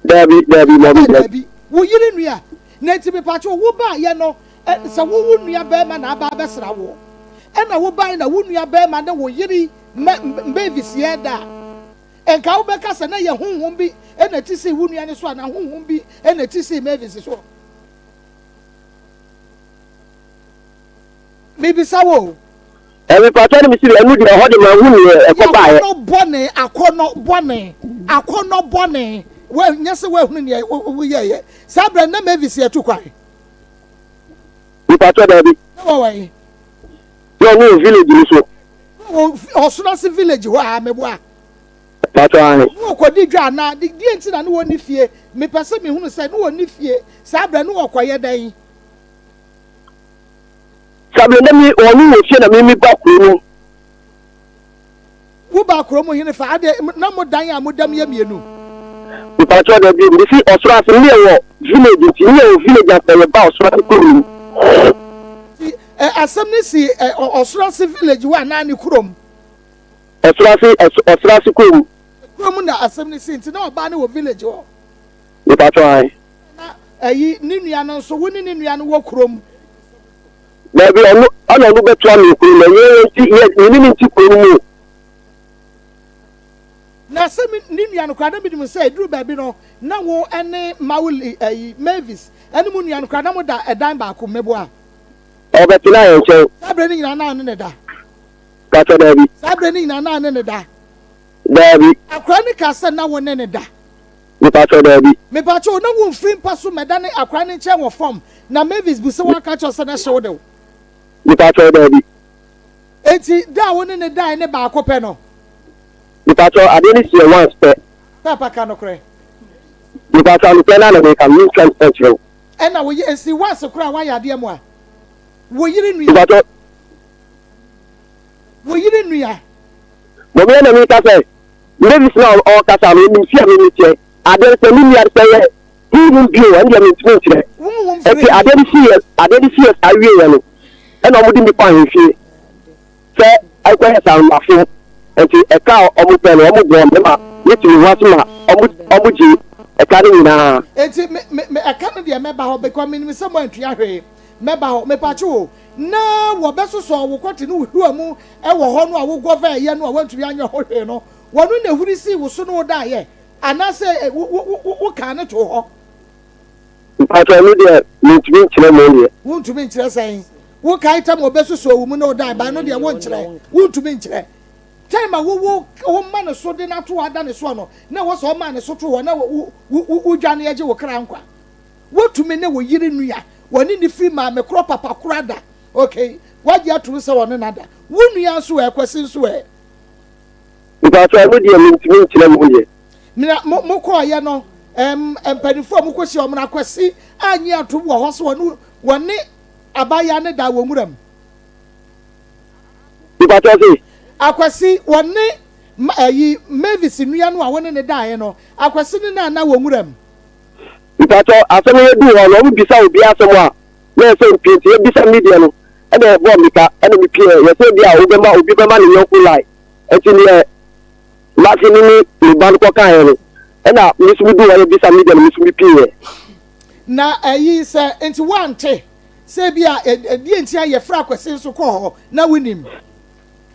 S10: Daabi, daabi, mɔmi,
S1: daabi. Wo yere nua. Na nti mepatwo wo baeɛ no, sɛ wo wo nua bɛrima na aba abɛsra woɔ, ɛna wo baeɛ na wo nua bɛrima ne wo yere Mavis yɛɛ da a, nka wobɛka sɛ na ɛyɛ honhom bi na ɛte sii wo nua no so anaa honhom bi na ɛte sii Mavis soɔ? Mebisa wo o.
S10: Mepatwa no mesi ɛno deɛ ɛhɔ de ma hu neɛ ɛkɔ baeɛ.
S1: Akɔnɔ bɔne, akɔnɔ bɔne, akɔnɔ bɔne. Nyɛ sɛ woahunu neɛ woyɛeɛ. Saa berɛ na Mavis atu kwan.
S10: Mepatwa daabi.
S1: Na wɔwɔ he?
S10: Na ɔno wɔ village no so.
S1: Wɔ ɔsono ase village hɔ a meboa.
S10: Mepatwa ahe.
S1: Ne wɔkɔdi dwa anaa? Deɛ nti na ne wɔnni fie? Mepɛ sɛ mehunu sɛ ne wɔnni fie saa berɛ ne wɔkɔyɛ dɛn?
S10: Saa berɛ na me ɔno wɔ fie na me me ba kuro no.
S1: Wo ba kuro mu hene fa adeɛ na mo dan a mo dam yɛ mienu.
S10: Mpatsɔ dabi me si ɔsoro ase me yɛ wɔ village nti me yɛ wɔ village ansa yɛ ba ɔsoro ase kuro no mu.
S1: Nti ɛ asɛm no si ɛ ɔsoro ase village hɔ anaa ne kurom.
S10: Ɔsoro ase ɔsoro ase kurom.
S1: Kurom na asɛm no si nti na ɔbaa no wɔ village hɔ.
S10: Mpatsɔ ae.
S1: Na ɛyi ne nua no nso wo ne ne nua no wɔ kurom.
S10: Dabi ɔno ɛna ɔno bɛtoa me kuro no ɛnyɛ yɛn nti yɛ me ne ne nti kuro no mu.
S1: Na sɛ me ne nua no koraa na menim sɛ ɛduru baabi no na wo ɛne Mawuli ɛyi Mavis ɛne mo nua no koraa na mo da ɛdan baako meboa.
S10: Ɔbɛtena yɛn nkyɛn.
S1: Saa berɛ no nyinaa na ne ne da.
S10: Pakyɛ daabi.
S1: Saa berɛ no nyinaa na ne ne da.
S10: Daabi.
S1: Akwadaa no kaa sɛ na wo ne ne da.
S10: Mepakyɛw, daabi.
S1: Mepakyɛw, na womfiri mpa so mmɛdane akwadaa no nkyɛn wɔ fam, na Mavis bu sɛ wanka akyerɛ wo sɛ na ɛhye wo de wo.
S10: Mepakyɛw, daabi.
S1: Enti da a wo ne no dae ne baako pɛ no?
S10: Mepakyɛw, adeɛ no siiɛ once pɛ.
S1: Paapa ka nokorɛ.
S10: Mepakyɛw, nokorɛ no ara na meka no, mentwa nkyerɛ wo.
S1: Ɛna wo yere, esi once koraa a woayɛ adeɛ moa wo yere nua.
S10: Mepakyɛw.
S1: Wo yere nua.
S10: Mɔmea na meka sɛ. Davis na ɔrekasa no, onim si a me meteɛ. Adeɛ no sɛ me nua no sɛ ɛyɛ honhom bio a, ɛndeɛ mentumi nkyerɛ. Ɛti adeɛ no siiɛ, adeɛ no siiɛ saa wieɛ no, ɛna wɔde me kɔ ahemfie sɛ ɛnkɔyɛ saa no mafom. Nti ɛka a wɔn pɛ no, wɔn bɔɔ me ma mete me ho ase ma wɔn, wɔn gye ɛka no nyinaa.
S1: Enti me, me, me, ɛka no deɛ mɛba hɔ because menim sɛ moantua hwee. Mɛba hɔ. Mepakye o, na wɔbɛsosɔ wo kɔte ne wo hwiwa mu wɔ hɔ no a wo gɔvɛɛyɛ no a woantumi anyɛ ho hwee no, wɔno na ehuri sii wo so ne wo daeɛ, anaasɛ wo, wo, wo, wokaa no too hɔ?
S10: Mpakyɛ ɛno deɛ mentumi nkyerɛ mo deɛ.
S1: Wontumi nkyerɛ sɛn? Wokae tam a ɔbɛsosɔɔ wo mu ne wo dae ba no deɛ wonkyerɛ, wontumi nkyerɛ. Time a wo wo woma no so de no ato hɔ ada ne soɔ no, na ɛwɔ sɛ ɔmaa ne so to hɔ na wo wo wo wodwane agye wo kra nkwa. Wotumi ne wo yere nua, wɔne no firi maame korɔ papa korɔ ada, okay, wagye atom sɛ ɔne no ada. Wo nua nso ɛ, Kwasi nso ɛ?
S10: Mpakyɛw ɛno deɛ mentumi nkyerɛ mo deɛ.
S1: Nea mo mo kɔɔyɛ no, ɛm, mpanimfoɔ a mokɔhyia wɔn no, Akwasi annye antom wɔ hɔ sɛ wɔne wɔne abaayewa no da wɔ nwura mu.
S10: Mpakyɛw se?
S1: Akwasi, wɔne ma ɛyi Mavis nua no a wo ne no daeɛ no, Akwasi ne no anna wɔ nwura mu?
S10: Mpakyɛw, asɛm no yɛduu hɔ no, wɔn bisa obiara asɛm a, na ɛsɛ sɛ ɔpie nti yɛbisa me deɛ no, ɛna yɛbɔɔ mmirika ɛna me pieɛ, yɛsɛ ebi a wobɛma obi bɛma ne yɔnko line, ɛnti neɛ Mafi ne ne ne ba no kɔkaeɛ no, ɛna me nso meduu hɔ yɛbisa me deɛ no, me nso me pieɛ.
S1: Na ɛyi sɛ nti woante sɛ ebi a ɛdeɛ nti a yɛfrɛ Akwasi nso kɔɔ hɔ na wonim?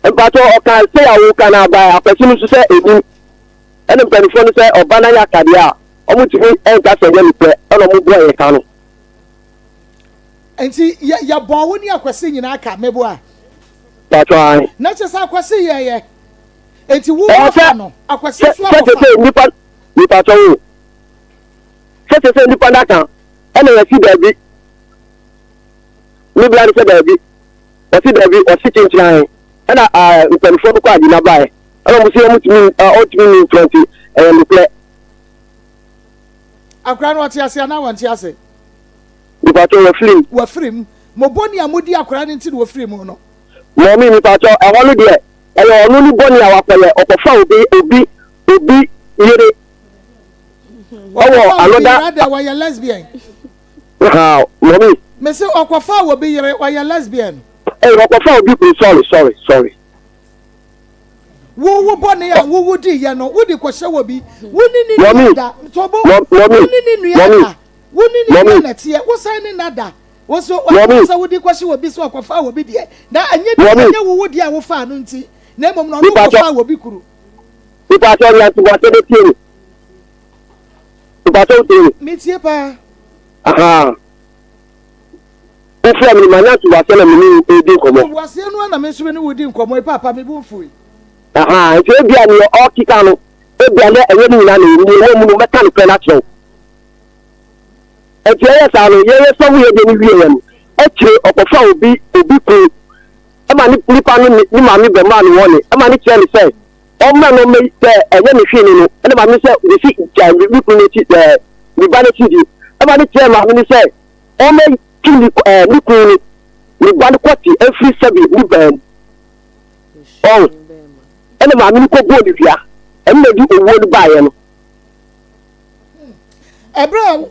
S10: Mpakyɛw, ɔkaa sei a woka no aba Akwasi no nso sɛ ɛnim, ɛna mpanimfoɔ no sɛ ɔba no ayɛ akadeɛ a, Wɔntumi nka sɛ ɛnyɛ nokorɛ ɛna wɔn bɔɔ yɛn ka no.
S1: Nti yɛ yɛbɔɔ wo ne Akwasi nyinaa ka, meboa?
S10: Paatwɔ ae.
S1: Na kyerɛ sɛ Akwasi yɛɛyɛ. Nti wo
S10: Ɛɛ
S1: wafa
S10: sɛ
S1: no, Akwasi
S10: sɛ
S1: nso
S10: sɛ sɛ
S1: akɔfa
S10: sɛ
S1: no.
S10: nipa nipaatwɔ wo sɛ sɛ sɛ nipa naka ɛna yɛsi daabi ne bia ne sɛ daabi ɔsi daabi ɔsi kyenkyen ɛna ɛɛ mpanimfoɔ no kɔ agyina baeɛ ɛna wɔn si wɔn tumi ɔtumi ni ntorɔ nti ɛyɛ nokorɛ.
S1: Akora no ɔte ase anaa wɔnte ase?
S10: Mipatɔ wafiri mu.
S1: Wafiri mu. Mo bɔne a modi akora no nti na wafiri mu no.
S10: Mɔmi mipatɔ ɛhɔ no deɛ. Ɛyɛ ɔno ne bɔne a wakɔyɛ, ɔkɔfa obi obi obi yere ɛwɔ
S1: Ɔkɔfa obi
S10: another.
S1: yere adɛ wɔyɛ lesbian.
S10: Ha mɔmi.
S1: Mese ɔkɔfa obi yere ɔyɛ lesbian.
S10: Ɛyɛ ɔkɔfa obi kunu sorry sorry sorry.
S1: Wo wo bɔne a wo wo di yɛ no wo de kɔhyɛ wɔ bi wo ne ne nua
S10: Mɔmi
S1: da tobo
S10: mɔmi
S1: wo ne ne nua
S10: mɔmi
S1: da wo ne ne nua
S10: mɔmi
S1: na teɛ wo san ne na da wo so
S10: mɔmi
S1: sɛ wo de kɔhyɛ wɔ bi so ɔkɔfa wɔ bi deɛ na ɛnyɛ di
S10: mɔmi.
S1: ɛnyɛ wo wo deɛ a wo faa no nti na mmom na ɔno
S10: Nipa
S1: kɔfa wɔ bi kuru.
S10: Nipa kyɛ ɔnya ntoboaseɛ bɛ tie mi. Nipa kyɛ wotie mi.
S1: Me tie paa.
S10: Ahaa. Wofrɛ me no manya ntoboaseɛ na me ne wo redi nkɔmmɔ.
S1: Ntoboaseɛ no ara na me nso me ne wo redi nkɔmmɔ yi paapa me bo mfui.
S10: Ahaa nti ebia neɛ ɔkeka no ebia na ɛnyɛ ne nyinaa na ɛwɔ mu neɛ ɛwɔ mu no mɛka nokorɛ no akyerɛ wo. Nti ɛyɛ saa no yɛyɛ sɔfo yɛ deɛ no wieɛ no akyire ɔkɔfa obi obi kunu ɛma ne nipa no ne maame bɛmaa no wɔne ɛma ne kyerɛ no sɛ ɔmmra na ɔmmɛyi sɛ ɛnyɛ ne hwee ne no ɛna maame sɛ mesi gya me kunu n'akyi ɛɛ me ba n'akyi di ɛma ne kyerɛ maame no sɛ ɔmmɛtu ne ɛɛ ne kunu no ne ba no kɔte ɛfiri sɛbi ne baa mu ɔn ɛna maame no kɔ bɔɔ ne dua ɛno na ɛde owuo no baeɛ no.
S1: Ɛberɛ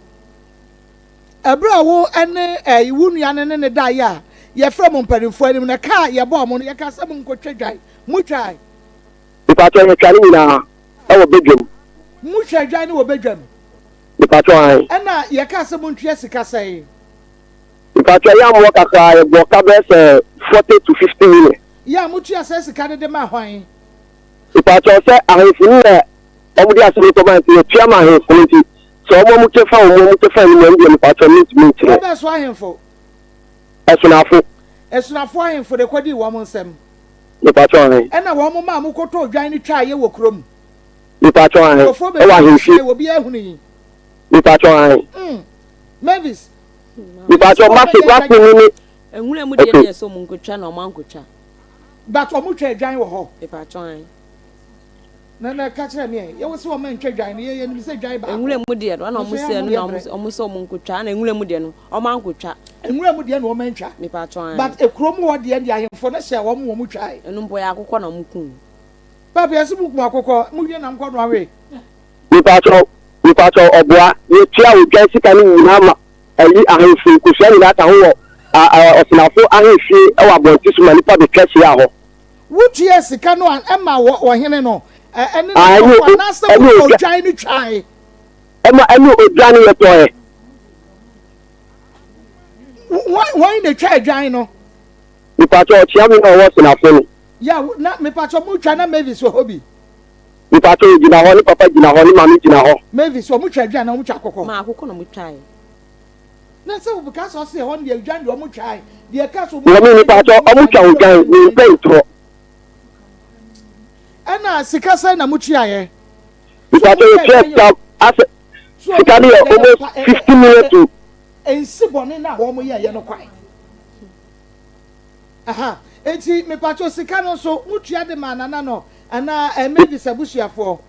S1: a ɛberɛ a wo ne ɛɛ wo nua no ne ne daeɛ a yɛfrɛ mo mpanimfoɔ anim na kaa yɛbɔɔ mo no yɛka sɛ mo nkɔtwa dwan motwae.
S10: Mepakyɛw yɛtwa ne nyinaa ɛwɔ badwam.
S1: Motwa dwan no wɔ badwam.
S10: Mepakyɛw ahe.
S1: Ɛna yɛkaa sɛ montua sika sɛn.
S10: Mepakyɛw yɛ amoɔ kakra yɛbɔɔ ka bɛyɛ sɛ 40 to 50 million.
S1: Yɛ a motua saa sika no de maa hwan?
S10: Mepakyɛw sɛ ahemfo no na wɔde asɛm no kɔmaa nti yɛtua ma ahemfo no nti sɛ wɔn a wɔkyɛ fa wɔn mu wɔkyɛ fa no mu ɛno deɛ mepakyɛw mentumi nkyerɛ.
S1: Wɔbɛn so ahemfo.
S10: Asunafo.
S1: Asunafo ahemfo de kɔdii wɔn nsam.
S10: Mepakyɛw ahe.
S1: Ɛna wɔn maa mo kɔtɔɔ dwan no twaeɛ wɔ kurom.
S10: Mepakyɛw ahe.
S1: Nkurɔfoɔ
S10: Ɛwɔ
S1: bebree
S10: ahemfie.
S1: hyiae, obiara hunui.
S10: Mepakyɛw ahe.
S1: Mm. Mavis.
S10: Mepakyɛw mase mase ne ne.
S4: Nwura mu deɛ
S10: Okay.
S4: ne yɛ sɛ ɔmo nkotwa na ɔmo ankotwa.
S1: But ɔmo twa dwan wɔ hɔ.
S4: Mepakyɛw ahe.
S1: Na na ka kyerɛ me ɛ, yɛwɔ sɛ wɔn ntwa dwan no, yɛ yɛnim sɛ dwan baako.
S4: Nwura mu deɛ no, ɛna
S1: Nso
S4: wɔn
S1: yɛn
S4: sɛ
S1: mo
S4: no
S1: yɛ
S4: na
S1: brɛ.
S4: wɔn sɛ wɔn nkotwa, ɛna nwura mu deɛ no, wɔn ankotwa.
S1: Nwura mu deɛ na wɔn antwa.
S4: Mepatwɔ ae.
S1: But ekurom hɔ deɛ deɛ ahemfo no hyɛɛ wɔn wɔn twae.
S4: Ɛno mpo ɛyɛ akokɔ na wɔn kum.
S1: Papa yɛse mo kum akokɔ, mo wie na mokɔ noa we.
S10: Mepatwɔ mepatwɔ ɔboa yɛtua odwan sika no nyinaa ma ayi ahemfo nkosua nyinaa ka ho wɔ a a ɔsenafo ahemfie wɔ abɔnte so ma nipa betwa hyiaa hɔ.
S1: Wotuaa sika no a ɛma wɔ ɔhene no ne ne
S10: Ah, ɛne
S1: nkurɔfoɔ
S10: o
S1: anaasɛ
S10: ɛne
S1: wode
S10: odwa
S1: odwan no twae?
S10: ɛma ɛne odwan no yɛtɔɛ.
S1: Hwan hwan na etwaa dwan no?
S10: Mepakyɛ ɔkyeame na ɔwɔ senafo no.
S1: Ya na mepakyɛ mo twa na Mavis wɔ hɔ bi.
S10: Mepakyɛ ogyina hɔ ne papa gyina hɔ ne maame gyina hɔ.
S1: Mavis wɔn twa dwan na wɔn twa akokɔ.
S4: Ma akokɔ na wɔn twae.
S1: Na sɛ wo ka sɛ ɔse ɛhɔ no deɛ dwan deɛ ɔmo twae deɛ ɛka sɛ ɔmo
S10: Mɔmi
S1: twae
S10: nipa
S1: deɛ
S10: kyɛ ɔmo twa odwan ne mpɛ ntorɔ.
S1: Ɛna sika sɛn na mo tuaeɛ?
S10: Nipa kyɛ yɛ tua sika asɛ sika no yɛ almost 50 million to.
S1: Nsi bɔne no a wɔn yɛɛyɛ no kwan. Aha enti mepakyɛw sika no nso mo tua de maa nana no anaa Mavis abusuafoɔ?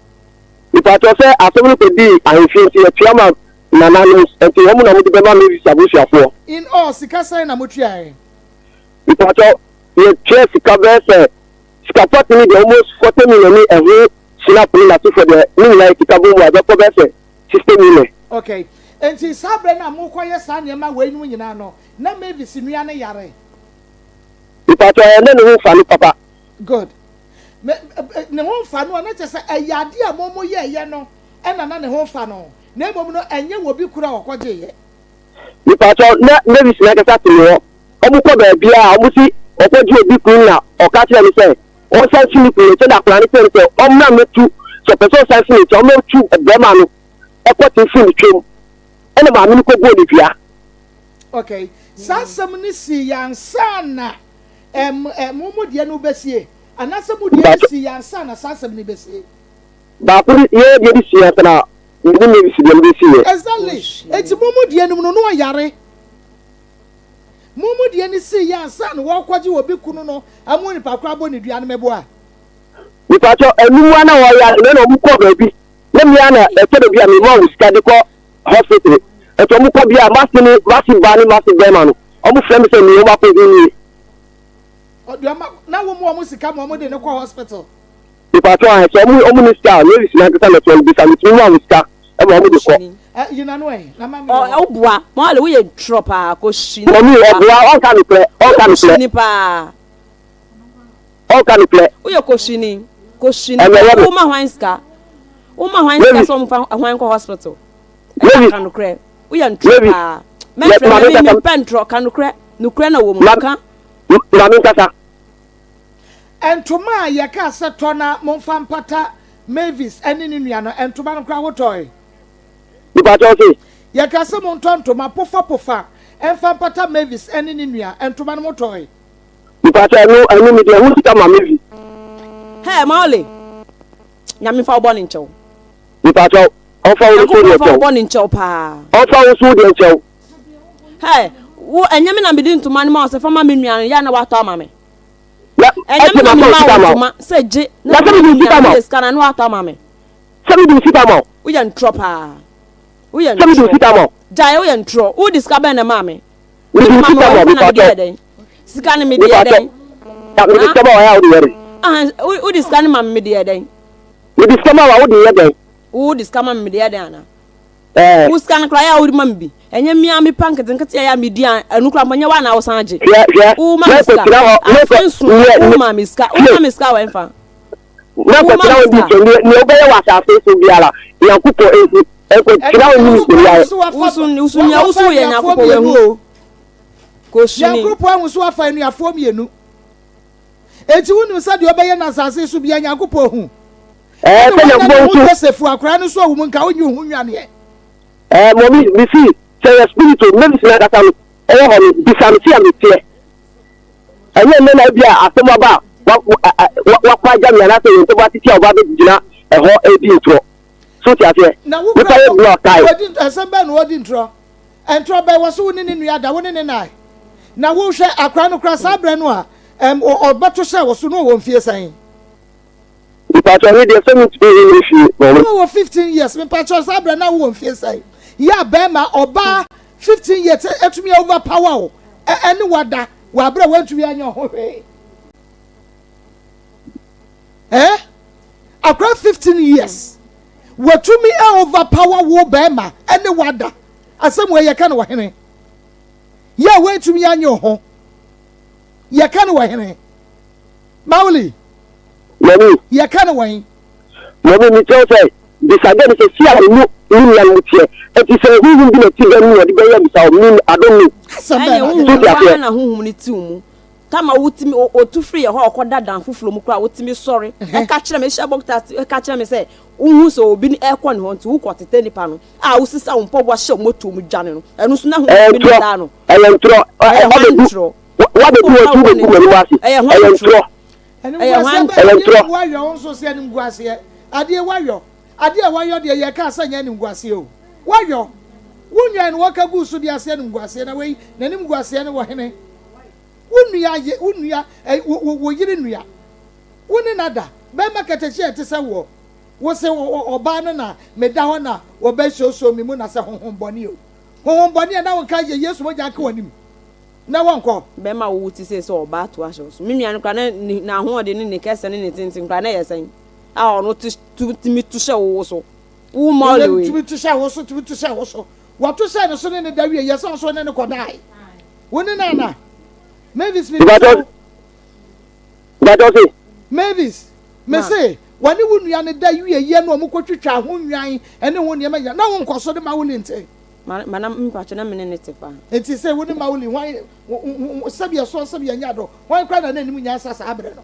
S10: Mepakyɛw sɛ asɛm no kɔdii ahemfie nti yɛtua ma nananom nti wɔn na wɔde bɛma Mavis abusuafoɔ.
S1: In all sika sɛn na motuaeɛ?
S10: Mepakyɛw yɛtua sika bɛyɛ sɛ sika pɔte no deɛ almost 40 million ne ɛho snap ne n'asefoɔ deɛ ne nyinaa yɛ sika bɔ mu a ɛbɛkɔ bɛyɛ sɛ 60 million.
S1: Okay nti saa berɛ no a mokɔyɛ saa nneɛma wei nom nyinaa no na Mavis nua no yare?
S10: Mepakyɛw ɛɛ na ne ho mfa no papa.
S1: Good. Me, ne ho mfa no a, na kyerɛ sɛ ɛyɛ adeɛ a mo mo yɛɛyɛ no ɛna na ne ho mfa no, na mmom no ɛnyɛ wɔ bi koro a ɔkɔgyeeɛ.
S10: Mepakyɛw, na Mavis nankasa te me hɔ. Ɔmo kɔ baabiara a, ɔmo se ɔkɔgye obi kunu na ɔka kyerɛɛ no sɛ ɔnsan nsi ne kunu no nkyɛn na akwadaa no kyerɛɛ no sɛ ɔmmra mmɛtu, sɛ ɔpɛ sɛ ɔsan si ne nkyɛn a ɔmmɛtu bɛrima no kɔte mfiri ne twam. Ɛna maame no kɔbɔɔ no dua.
S1: Okay, saa asɛm no sii yɛ ansa na ɛm ɛ mo mo deɛ no bɛsie, anaasɛ mo deɛ no sii yɛ ansa na saa asɛm no bɛsie?
S10: Baako no, yɛn deɛ no sii ansa na me ne Mavis deɛ no bɛsiiɛ.
S1: Exactly, enti mo mo deɛ no mu no na ɔyare. Mo mo deɛ no sii yɛ ansa na wɔrekɔgye obi kunu no ama onipa korɔ abɔ ne dua no, meboa?
S10: Mepakyɛw, ɛno mu ara na ɔyare no ɛna wɔkɔɔ baabi, na me ara na ɛtɔ da bi a mema wɔn sika de kɔ hospital, nti wɔkɔ bi a, m'ase ne m'ase ba ne m'ase bɛrima no, wɔfrɛ me sɛ nea wɔakɔhu nie.
S1: Deɛ ɔma na wɔn mu wɔn sika ma wɔn de ne kɔ hospital.
S10: Mepatɔ ahɛ sɛ ɔmo ɔmo ne sika a Mavis nankasa na ɛtoɔ no bisa metumi maa wo sika ɛma ɔmo de kɔ.
S1: Ɛ yina no ɛ na ma mi
S4: Ɔ
S1: wɔ.
S4: ɛ woboa Mɔle woyɛ twerɔ paa kɔhwini
S10: Mɔmi
S4: paa
S10: ɔboa ɔnka nokorɛ
S4: woyɛ
S10: ɔnka nokorɛ.
S4: kɔhwini paa
S10: Ɔnka nokorɛ.
S4: woyɛ kɔhwini kɔhwini
S10: Ɛnɛ
S4: paa
S10: yɛ me.
S4: woma hwan sika woma hwan sika
S10: Mavis
S4: sɛ ɔmo fa hwan kɔ hospital ɛyɛ a
S10: Mavis
S4: ka nokorɛ woyɛ ntorɔ
S10: Mavis
S4: paa
S10: yɛ
S4: mɛmfrɛ
S10: maame
S4: me me
S10: nkasa
S4: mempɛ ntorɔ ka nokorɛ nokorɛ na wɔ mu
S10: ma
S4: ka.
S10: maame nkasa.
S1: Ntoma a yɛkaa sɛ tɔ na momfa mpata Mavis ne ne nua no, ntoma no koraa wotɔe?
S10: Mepakyɛw se.
S1: Yɛkaa sɛ montɔ ntoma pofapofa mfa mpata Mavis ne ne nua, ntoma no motɔe?
S10: Mepakyɛw ɛno ɛno mede ɛho sika ma Mavis.
S4: Hey Maole, Nyame mfa wo bɔne nkyɛ wo.
S10: Mepakyɛw, ɔmfa wo nso
S4: Nyankopɔn
S10: deɛ
S4: mfa wo
S10: nkyɛ wo.
S4: bɔne nkyɛ wo paa.
S10: Ɔmfa wo nso deɛ nkyɛ wo.
S4: Hey, wo ɛnyɛ me na mede ntoma no ma wo sɛ fa ma me nua no, yɛ a na watɔ ama me.
S10: Na
S4: Ɛnyɛ me
S10: ɛte
S4: na
S10: ma
S4: mema
S10: sika
S4: wo
S10: ma wo.
S4: ntoma sɛ gye na
S10: Na
S4: fa
S10: sɛ
S4: ma
S10: mede
S4: me
S10: wo
S4: nua
S10: sika
S4: no,
S10: ma wo.
S4: woyɛ sika no a na watɔ ama me.
S10: Sɛ mede wo sika ma wo.
S4: Woyɛ ntorɔ paa. Woyɛ
S10: Sɛ mede wo
S4: ntorɔ.
S10: sika ma wo.
S4: Gyae woyɛ ntorɔ. Wode sika bɛn na ɛmaa me?
S10: Mede
S4: Wode
S10: wo
S4: ma me
S10: sika
S4: wɔ
S10: ma wo
S4: hefa na mede
S10: mepakyɛw.
S4: yɛ dɛn? Sika no mede yɛ
S10: Mepakyɛw.
S4: dɛn?
S10: Na mede
S4: Ha?
S10: sika ma wo a wode yɛ dɛn?
S4: Aha, wode sika no ma me mede yɛ dɛn?
S10: Mede sika ma wo a wode yɛ dɛn?
S4: Wode sika ma me mede yɛ dɛn anaa?
S10: Ɛɛ.
S4: Wo sika no koraa yɛ a wode ma me bi. Ɛnyɛ me ara me pa nketenkete a ɛyɛ a medi a ɛno koraa mpo ɛnyɛ wo a na wosan gye.
S10: Hwɛ, hwɛ,
S4: Woma me sika.
S10: mɛkɔtena hɔ, mɛkɔ,
S4: Afe nson
S10: neɛ, ne,
S4: woma me sika.
S10: tie,
S4: Woma me sika wɔ ɛmfa?
S10: mɛkɔtena
S4: Woma
S10: hɔ
S4: me
S10: di
S4: sika.
S10: sɛ neɛ, neɛ wobɛyɛ wɔ asase so biara, Nyankopɔn nhu. Ɛnkɔtena hɔ nni nsɛnniayɛ.
S4: Wo so, wo so nea wo so yɛ Nyankopɔn wahu. Kosuni.
S1: Nyankopɔn ahu so wafa anuafoɔ mmienu. Enti wonim sɛ deɛ ɔbɛyɛ no asase so biara Nyankopɔn hu.
S10: Ɛɛ,
S1: Ɛne
S10: sɛ
S1: wanya ne
S10: Nyankopɔn
S1: ho
S10: nso.
S1: Joseph akwaraa no so awu mu nka wonyi wo ho nnwaneɛ.
S10: Ɛɛ, mɔmi, mesi, sɛ yɛ spirit o, Mavis n'ankasa no, ɔwɔ hɔ no, bisa no sɛ meteɛ. Ɛnyɛ nnɛ na ebi a asɛm aba a, wa, wa, wa, wakɔ agya me anaasɛ yɛn ntam atete a ɔba abɛgyina ɛhɔ redi ntorɔ. So wote aseɛ?
S1: Na wo
S10: Nipa
S1: kura
S10: yɛ
S1: no,
S10: duru a ɔkae.
S1: wɔdi asɛm bɛn na wɔdi ntorɔ? Ntorɔ bɛn? Wɔse wo ne ne nua da, wo ne ne nae. Na wo hwɛ akwaraa no koraa saa berɛ no a, ɛm, ɔbɛto hyɛɛ wo so no ɔwɔ mfie sɛn?
S10: Mepakyɛw me deɛ sɛ mentumi nyi me fie na ɔno.
S1: Na ɔwɔ 15 years mepakyɛw saa berɛ na wowɔ mfie sɛn? Yɛ a bɛrima ɔbaa 15 years atumi over power wo ɛne wada wɔ aberɛ a wantumi anyɛ ho hwee. Eh? Akora 15 years watumi over power wo bɛrima ɛne wada asɛm wɔ yɛka no wɔ hene yɛ a wantumi anyɛ ho yɛka no wɔ hene. Mawuli.
S10: Mami.
S1: Yɛka no wɛn?
S10: Mami, mekyerɛ wo sɛ, bisa dɛ no sɛ si a ɔno ne nua no mu teɛ. Enti sɛ honhom bi na ɛte dɛm na ɔde bɛyɛ bisa wo, me, I don't know.
S1: Asɛm bɛn
S4: Ɛne
S1: na
S4: honhom
S10: So te
S4: no
S10: aseɛ?
S4: ara na honhom no te wo mu. Kama wotumi o otu firi yɛ hɔ a ɔkɔda dan foforɔ mu koraa wotumi sɔre ɛka kyerɛ me hyɛ bɔkta ɛka kyerɛ me sɛ wohu sɛ obi no ɛkɔ ne hɔ nti wokɔ tetɛ nipa no a wosisa wo mpaboa hyɛ wo motoɔ mu dwane no ɛno nso na
S10: Ɛyɛ
S4: honhom bi na
S10: ntorɔ.
S4: ɛdaa no.
S10: Ɛyɛ ntorɔ. Ɛ
S4: Ɛyɛ
S10: ɛ
S4: hwan
S10: ɔbɛgu
S4: ntorɔ?
S10: Woabɛgu wɔn ti wobɛgu m'anim ase.
S4: Ɛyɛ hwan
S10: Ɛyɛ
S4: ntorɔ?
S10: ntorɔ.
S4: Ɛyɛ hwan ntorɔ?
S10: Ɛyɛ ntorɔ.
S1: Woayɔ wo nso sɛ animguaseɛ. Adeɛ woayɔ. Adeɛ a woayɔ deɛ yɛkaa sɛ nyɛ animguaseɛ o. Woayɔ. Wo nnwan no wɔka guu so de ase animguaseɛ na wei n'animguaseɛ no wɔ hene? Wo nua ye wo nua ɛ wo wo wo yere nua. Wo ne no ada. Bɛrima katakyie a ɛte sɛ woɔ. Wo se ɔbaa no na meda hɔ na wɔbɛsoosoo me mu na sɛ honhom bɔne o. Honhom bɔne a na wonka yɛ Yesu mogya nka w'anim. Na wɔnkɔ.
S4: Bɛma wo te sei sɛ ɔbaa to ahyɛ wo so. Me nua no koraa na ne n'ahoɔden ne ne kɛsɛ ne ne tenten koraa na ɛyɛ sɛn a ɔno te tu tumi to hyɛ wo so. Wo mɔle wei.
S1: Tumi to hyɛ wo so, tumi to hyɛ wo so. Wɔto hyɛɛ ne so ne no da wie yɛ sɛ ɔnso ne no kɔdae. Wo ne no ana? Mavis me bisa wo.
S10: Mpakyɛw se.
S1: Mavis, me se, wɔne wo nua no da wie yɛ na wɔn kɔ twitwa ho nnwan ne ho nneɛma nyinaa na wo nkɔ so de ma wo linte.
S4: Ma ma na mpakyɛw na me ne no te paa.
S1: Enti sɛ wo ne Mawuli hwan sɛbi ɛsoɔ sɛbi ɛnyɛ adɔ hwan koraa na n'anim nyansa saa berɛ no?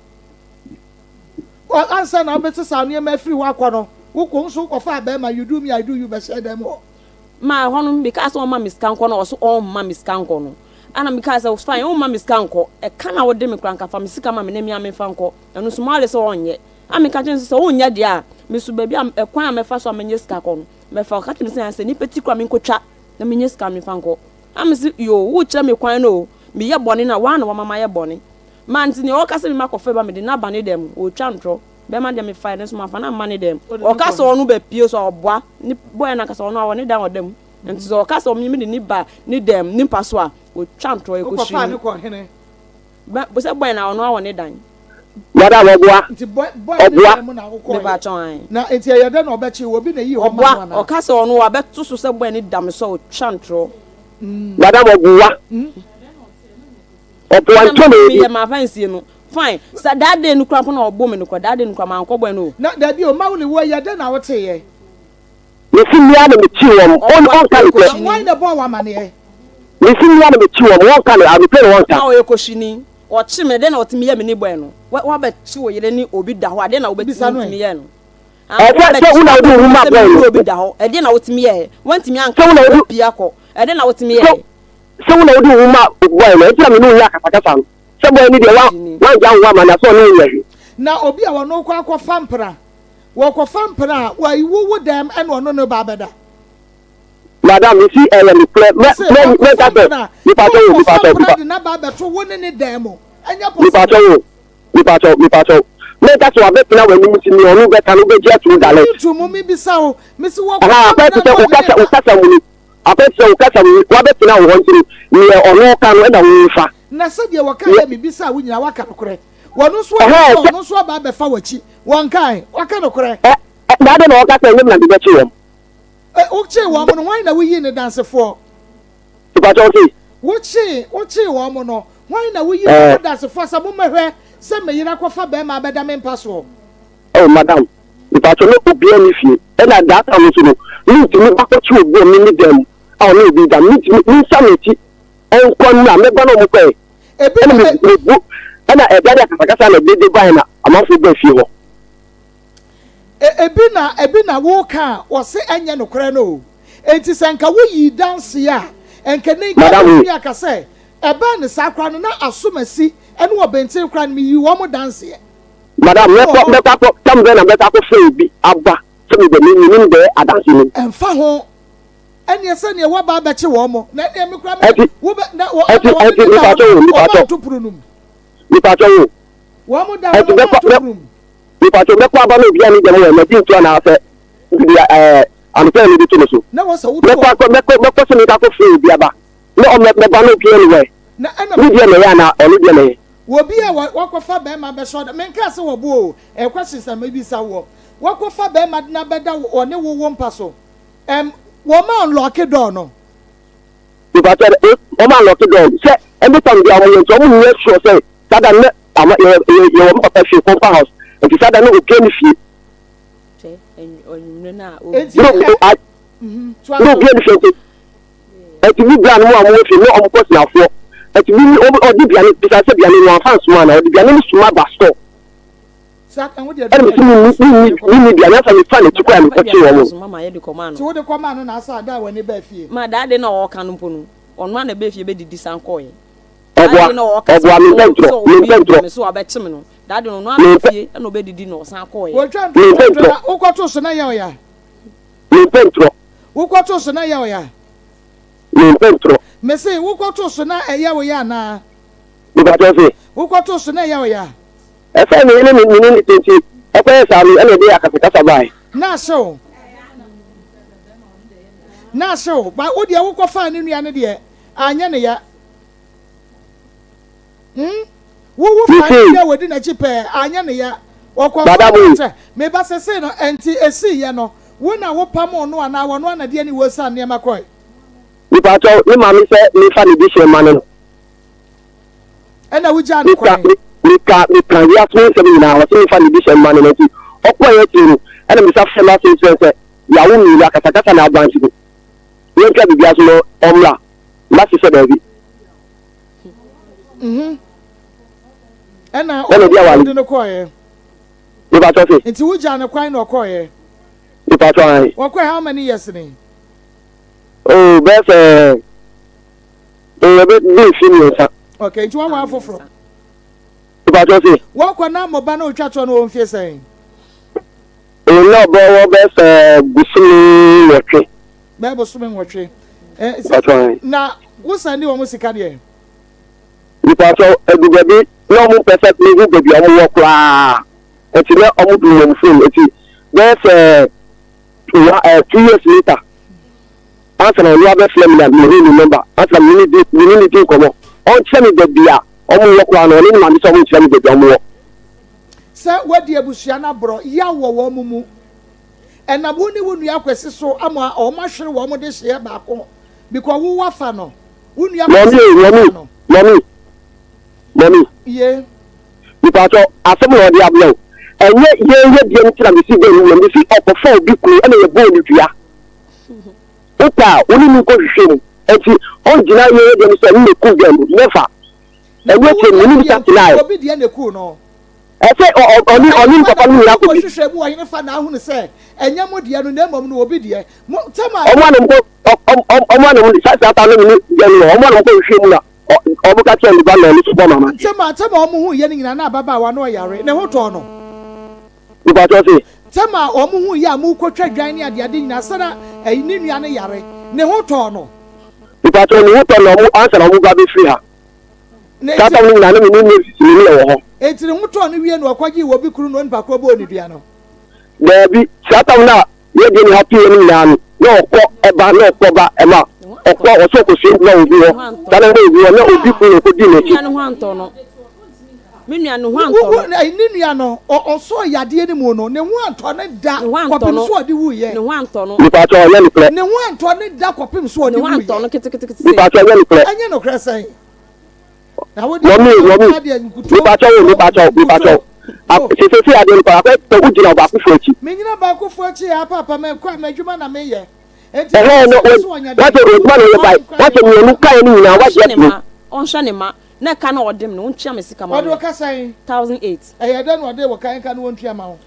S1: Ansa na wobɛte saa nneɛma afiri hɔ akɔ no wokɔ nso wokɔfaa bɛrima you do me I do you bɛhyɛɛ dɛm hɔ.
S4: Ma ɛhɔ no mekaa sɛ ɔmma me sika nkɔ na ɔso ɔmma me sika nkɔ no ɛna mekaa sɛ fine womma me sika nkɔ ɛka na wode me koraa nka fa me sika ma me na me ara memfa nkɔ ɛno nso Mawuli sɛ ɔnyɛ a meka kyerɛ no sɛ sɛ wonyɛ deɛ a me so baabi a ɛkwan a mɛfa so a mɛnya sika kɔ no Mɛfa, ɔka kyerɛ me sɛ, sɛ nipa ti koraa menkɔtwa na menya sika memfa nkɔ. Na mese, yoo, worekyerɛ me kwan no o, meyɛ bɔne no a, woa na woama mayɛ bɔne. Ma nti nea ɔka sɛ mema kɔfa ba mede no aba ne dan mu, ɔretwa ntorɔ. Bɛrima deɛ mefaeɛ nanso mamfa no amma ne dan mu. Ɔka sɛ ɔno bɛpue so a, ɔboa. Ne bɔɛ no ankasa ɔno a ɔwɔ ne dan ɔda mu. Nti sɛ ɔka sɛ me mede ne ba ne dan mu, ne mpa so a, ɔtwa ntorɔ, ɛkɔsui
S1: Wokɔfaa
S4: mu.
S1: no kɔɔ hene?
S4: Bɛ sɛ bɔe na ɔno awɔ ne dan.
S10: Madam ɔboa.
S1: Nti bɔe bɔe ne
S10: Ɔboa.
S1: dan mu na wokɔeɛ.
S4: Mepakyɛw ae.
S1: Na nti ɛyɛ dɛn na ɔbɛkye wo? Obi na eyii hɔ maa
S4: Ɔboa
S1: no anaa?
S4: ɔka sɛ ɔno wabɛto so sɛ bɔe no da me so a ɔtwa ntorɔ.
S10: Madam ɔboa. Ɔboa
S4: Ɛna
S10: ntɔ na
S4: me
S10: ebi.
S4: meyɛ mafa nsie no fine sɛ that day no koraa mpo na ɔbɔ me no koraa that day no koraa mankɔ bɔe no o.
S1: Na dabi o, Mawuli wo ɛyɛ dɛn na woteeɛ?
S10: Mesi mmea na mekyi wɔn,
S4: Ɔboa
S10: ɔnka
S4: ɔyɛ
S10: nokorɛ.
S1: Na
S4: kɔhyini.
S1: hwan na ɛbɔɔ wo amaneɛ?
S10: Mesi mmea na mekyi wɔn, wɔnka no, nokorɛ na wɔnka.
S4: Na ɔyɛ kɔhyini. Ɔkye me, dɛn na ɔtumi yɛ me ne bɔe no? Wa wabɛkye wo yere ne obi da hɔ a, dɛn na wobɛtumi
S1: Bisa no ɛ.
S4: wotumi yɛɛ no? Ah,
S10: Ɛsɛ sɛ wo
S4: wabɛkye
S10: na wode wo ho
S4: wabɛhu
S10: ma
S4: sɛ
S10: bɔe
S4: me
S10: no.
S4: ne obi da hɔ, ɛdeɛn na wotumi yɛɛ? Woantumi anka
S10: Sɛ wo na
S4: sɛ
S10: wode
S4: wapue akɔ, ɛdeɛn na wotumi
S10: sɛ
S4: yɛɛ?
S10: sɛ wo na wode wo ho ma bɔe no, ɛnti na me ne wo yɛ akasakasa no. Sɛ bɔe no deɛ wa
S4: Gyini.
S10: wangya wo ho ama no a, sɛ ɔne wo nyɛ hwee.
S1: Na obi a ɔno kɔ akɔfa mpena, wɔkɔfa mpena a, wayi wo wo dɛm ɛna ɔno ne ba abɛda.
S10: Madam, me si ɛyɛ nokorɛ, mɛ
S1: Mese
S10: mɛ
S1: wakɔfa
S10: mɛka sɛ,
S1: mpena na
S10: mepakyɛw o,
S1: wakɔfa
S10: mepakyɛw,
S1: mpena
S10: mepa
S1: de n'aba abɛto wo ne ne dan mu. Ɛnyɛ possible.
S10: mepakyɛw o, mepakyɛw, mepakyɛw. Mɛka sɛ wabɛtena w'anim nti nea ɔno bɛka no wobɛgye atom
S1: Mennye
S10: direct.
S1: to mu, mebisa wo, mese
S10: Ahaa,
S1: wɔkɔfa
S10: akɔyɛ te
S1: mpena
S10: sɛ
S1: na
S10: wo
S1: ɔde
S10: kasa
S1: ne
S10: wo
S1: ba.
S10: kasa mu no, akɔyɛ te sɛ wo kasa mu no, wabɛtena wo hɔ nti no, nea ɔno ka no ɛna wofa.
S1: Na sɛdeɛ wɔkaeɛ
S10: Nea
S1: a mebisaa wo nyinaa, woaka nokorɛ. Wɔno nso ahu
S10: ɛhɛɛ
S1: sɛ
S10: sɛ
S1: ɔno nso aba abɛfa w'akyi. Wɔnkae? Waka nokorɛ.
S10: ɛ ɛ na adɛn na ɔka sɛ ɛnyɛ me na mebɛkye wɔn?
S1: E, wokyee wɔn no, hwan na woyii no dansefoɔ?
S10: Mepakyɛ wo se?
S1: Wokyee, wokyee wɔn no, hwan na woyii
S10: Ɛɛ.
S1: wɔn dansefoɔ sɛ mommɛhwɛ sɛ me yere akɔfa barima abɛda me mpa soɔ?
S10: Oh, madam, mepakyɛ na obiara nni fie. Ɛna that time nso no, mentumi akɔkye obi a ɔne me da mu a ɔne obi da. Mentumi, mensan m'akyi nkɔ nnura, mɛba na wɔn kɔɛ.
S1: Ebi
S10: Ɛna
S1: na
S10: me,
S1: e.
S10: mebu, ɛna ɛda de akasakasa na dede bae na amanfoɔ baa fie hɔ.
S1: E, ebi na, ebi na woka a wɔse ɛnyɛ nokorɛ no o. Enti sɛ nka woyii danseɛ a, nka nnɛ nka
S10: Madam
S1: wobɛtumi
S10: wei.
S1: aka sɛ, ɛbaa no saa koraa no na Asomasi ne Ɔbenten koraa no meyii wɔn danseɛ.
S10: Madam,
S1: Ebi wɔ
S10: mɛkɔ,
S1: hɔ.
S10: mɛkɔ akɔ, tam bɛn na mɛkɔ akɔfrɛ obi aba sɛ mebɛ, me, menim bɛɛ adanse no mu.
S1: Ɛmfa ho. Ɛneɛ sɛ neɛ woaba abɛkye wɔn, na ɛneɛ me koraa me,
S10: Ɛnti,
S1: wobɛ, na wɔ,
S10: ɛnti,
S1: ɛna wɔne
S10: ɛnti,
S1: ne da hɔ
S10: mepakyɛ
S1: no,
S10: o,
S1: wɔn
S10: mepakyɛ,
S1: anto pono no mu.
S10: mepakyɛ o.
S1: Wɔn da hɔ
S10: Ɛnti
S1: no, wɔn
S10: mɛkɔ,
S1: anto
S10: mɛ,
S1: pono mu.
S10: Mepakyɛw mɛkɔ aba na obiara nni dɛm wɔ madi nto anaasɛ biribi a ɛɛ anɔpa yɛ mede to no so.
S1: Na wɔ sɛ woto
S10: Mɛkɔ
S1: a.
S10: akɔ mɛkɔ mɛkɔ sɛ mekɔ akɔ frɛ obi aba na ɔmɛ mɛba na obiara nni hɔ ɛ.
S1: Na ɛna.
S10: Ne deɛ na ɛyɛ anaa ɔno deɛ na ɛyɛ.
S1: Wɔ bi a wɔ wakɔfa bɛɛma bɛhyɛ ɔda menkaa sɛ wɔ bo o ɛyɛ questions na mebisa woɔ wakɔfa bɛɛma de no abɛda wo ɔne wo wo mpa so ɛm wɔn ma unlocke door no.
S10: Mepakyɛw dɛ wɔn ma unlocke door no sɛ ɛnde tam deɛ wɔn yɛ nti wɔn nyɛ sure sɛ saa da no na Ama yɛ yɛ yɛwɔ me papa fie compound house nti saa da no obiara ni fie.
S1: Enti
S10: Na
S1: ɛ
S10: a
S1: mhm toa
S10: na
S1: so.
S10: obiara ni fie nti nti me bra no mu a wɔwɔ fie no na wɔn kɔ sinafoɔ nti me me ɔde biane bisa sɛ biane no wɔnfa nsoma ana ɔde biane no soma ba store
S1: Saa kan wo deɛ
S10: ɛna
S1: de
S10: me si me
S1: aduane
S10: ni
S1: soma
S10: me
S1: de
S10: ni
S1: kɔma
S10: me
S1: no.
S10: ni biane ansa me fa n'akyi kɔ a me kɔ kye wɔn.
S1: Nti wode kɔmaa no na asa da a w'ani baa fie.
S4: Ma daa de na ɔɔka no mpo no ɔno a na ɛbɛɛ fie bɛdidi san kɔɔɛ.
S10: Ɔboa, ɔboa, mempɛ ntorɔ, mempɛ ntorɔ, mempɛ,
S1: Wɔtwa ntorɔ
S10: mempɛ
S1: twa ntorɔ
S10: ntorɔ,
S1: na wokɔto so na yɛ ɔya.
S10: mempɛ ntorɔ,
S1: Wokɔto so na yɛ ɔya.
S10: mempɛ ntorɔ.
S1: Mese wokɔto so na ɛyɛ wo ya anaa?
S10: Mepakyɛw se.
S1: Wokɔto so na ɛyɛ wo ya.
S10: Ɛsɛ me ne me ne ne te nti ɛkɔyɛ saa no ɛna ɛde akasakasa bae.
S1: Na ahye wo. Na ahye wo. Ba wo deɛ wokɔfaa ne nua no deɛ anyɛ ne ya. Hmm? Wo wo fa
S10: Mese.
S1: ne a wɔdi n'akyi pɛɛ anyɛ ne ya. Ɔkɔ so
S10: Madam
S1: ka
S10: o.
S1: kyerɛ me ba sesei no ɛnti esii yɛ no wo na wo pamoo no anaa wɔno ana de aniwuo san nneɛma kɔe?
S10: Mepakyɛw, ne maame sɛ memfa ne dehyeɛ mma no no.
S1: Ɛna wogyaa no
S10: Meka,
S1: kwan?
S10: me, meka, meka wiase mu nsɛm nyinaa, ɔse memfa ne dehyeɛ mma no no nti ɔkɔeɛ akyire no ɛna mesa frɛ m'ase kyerɛ no sɛ yɛawo mmienu akasakasa na aba nti no yɛntwa biribiara so na ɔmmra. M'ase sɛ daabi.
S1: Mhm. Ɛna
S10: Ɛna ɛde aware.
S1: wode no kɔeɛ?
S10: Mepakyɛw se.
S1: Nti wogyaa no kwan na ɔkɔeɛ?
S10: Mepakyɛw ae.
S1: Wɔkɔɛ how many years ni?
S10: Oh, bɛyɛ sɛ oh, ɛbɛ di mfe mmiɛnsa.
S1: Okay, nti wɔn afoforɔ.
S10: Mepakyɛw se.
S1: Wɔkɔ na mo ba na otwa toɔ no wɔ mfie sɛn?
S10: Oh, na ɔbɛ wɔ bɛyɛ sɛ bosome nwɔtwe.
S1: Bɛyɛ bosome nwɔtwe. Eh,
S10: Mepakyɛw ae.
S1: Na wosan di wɔn sika deɛ?
S10: Mepakyɛw, edu baabi na wɔn mpɛ sɛ mehu baabi a wɔn wɔ koraa. Nti na wɔn dum wɔn phone. Nti bɛyɛ sɛ wa eh, 2 years later ansa na ɔno abɛfrɛ me na mehu ne number ansa na me ne di me ne ne di nkɔmmɔ ɔnkyerɛ me baabi a. wɔn wɔ koraa no, ɔne ne maame sɛ wɔn nkyerɛ me baabi a wɔn wɔ.
S1: Sɛ woadi abusua no aborɔ, yaw wɔ wɔn mu. Ɛnam wo ne wo nua Kwasi so ama wɔn ahwere wɔn dehyeɛ baako because wo wafa no, wo nua Kwasi
S10: Mɔmi,
S1: nso afa
S10: mɔmi,
S1: no.
S10: mɔmi, mɔmi.
S1: Ye.
S10: Mepatɔ, asɛm na ɔde abrɛ wo. Ɛnyɛ yɛn yɛ deɛ nti na mesi bɛn wura. Mesi ɔkɔfa obi kunu ɛna yɛbɔɔ no dua. Wopɛ a, wo ne no nkɔhwehwɛ mu. Ɛnti ɔngyina yɛn yɛ deɛ no sɛ ɛno na ɛkum girl no. Never.
S1: Na
S10: Ɛnyɛ
S1: wo
S10: kyɛ
S1: nua
S10: menim
S1: deɛ
S10: sa tenaeɛ.
S1: obi deɛ na ɛkuu no.
S10: Ɛsɛ ɔne ɔne ne papa no nyinaa kɔbi.
S1: Kɔhwehwɛ mu wɔ hene fa na ahunu sɛ ɛnyɛ mo deɛ no na mmom no obi deɛ. Mo tɛm a.
S10: Ɔmo anam kɔ ɔmo anam saa saa ta no ne deɛ no ɔmo anam kɔ hwehwɛ mu na ɔmo ka kyerɛ ne ba na ɔno nso bɔ mama.
S1: Tɛm a tɛm a ɔmo hu yɛ no nyinaa na ababaawa no ɔyare ne ho tɔɔ no.
S10: Mpatsɔ se.
S1: Tɛm a ɔmo hu yɛ a mo kɔ twa dwan ne adeade nyinaa sɛ na ɛyi ne nua no yare ne ho tɔɔ no.
S10: Mpatsɔ ne ho tɔ na ɔmo ansa na ɔmo ba bɛ firi ha. Saa tam no nyinaa na me ne Moses ne Mia wɔ hɔ.
S1: Enti ne ho tɔɔ no wie no, ɔkɔgyee wɔ bi kunu na onipa korɔ bɔɔ ne dua no.
S10: Daabi, saa tam no a yɛdeɛ ne ha pii no nyinaa no, na ɔkɔ ba na ɔkɔ ba, ɛma ɔkɔ ɔsɛ ɔkɔsua adwuma wɔ obi hɔ, saa na ɔkɔ obi hɔ na obi kunu na ɔkɔdii n'akyi.
S4: Me nua no ho antɔ no.
S1: Ne nua no, ɔsɔɔ yadeɛ no mu no, ne ho antɔ no da kɔpem so ɔde wuiɛ.
S4: Ne ho antɔ no.
S10: Mepaakyɛw, ɛnyɛ nokorɛ.
S1: Ne ho antɔ no da kɔpem so ɔde wuiɛ.
S4: Ne ho antɔ no ketekete.
S10: Mepaakyɛw, ɛnyɛ nokorɛ.
S1: Ɛnyɛ nokorɛ sɛn?
S10: Mɔmi, mɔmi, mepaakyɛw o, mepaakyɛw, mepaakyɛw. Sesei adeɛ no koraa, akɔyɛ sɛ wogyina ɔbaakofo akyi.
S1: Menyina baakofo akyi aa paapa, mekɔ a m'adwuma na meyɛ.
S10: Ɛhɛn no, wagye adwuma na ɔyɛ bae, wagye mmienu kaeɛ no nyinaa wagye atom.
S4: Ɔnhwɛ ne mma, na ɛka na ɔde me no, ɔntua me sika ma me.
S1: Ɔde wo ka sɛn?
S4: 1008.
S1: Ɛyɛ dɛn na ɔde wo ka, ɛnka no ɔntua ma wo?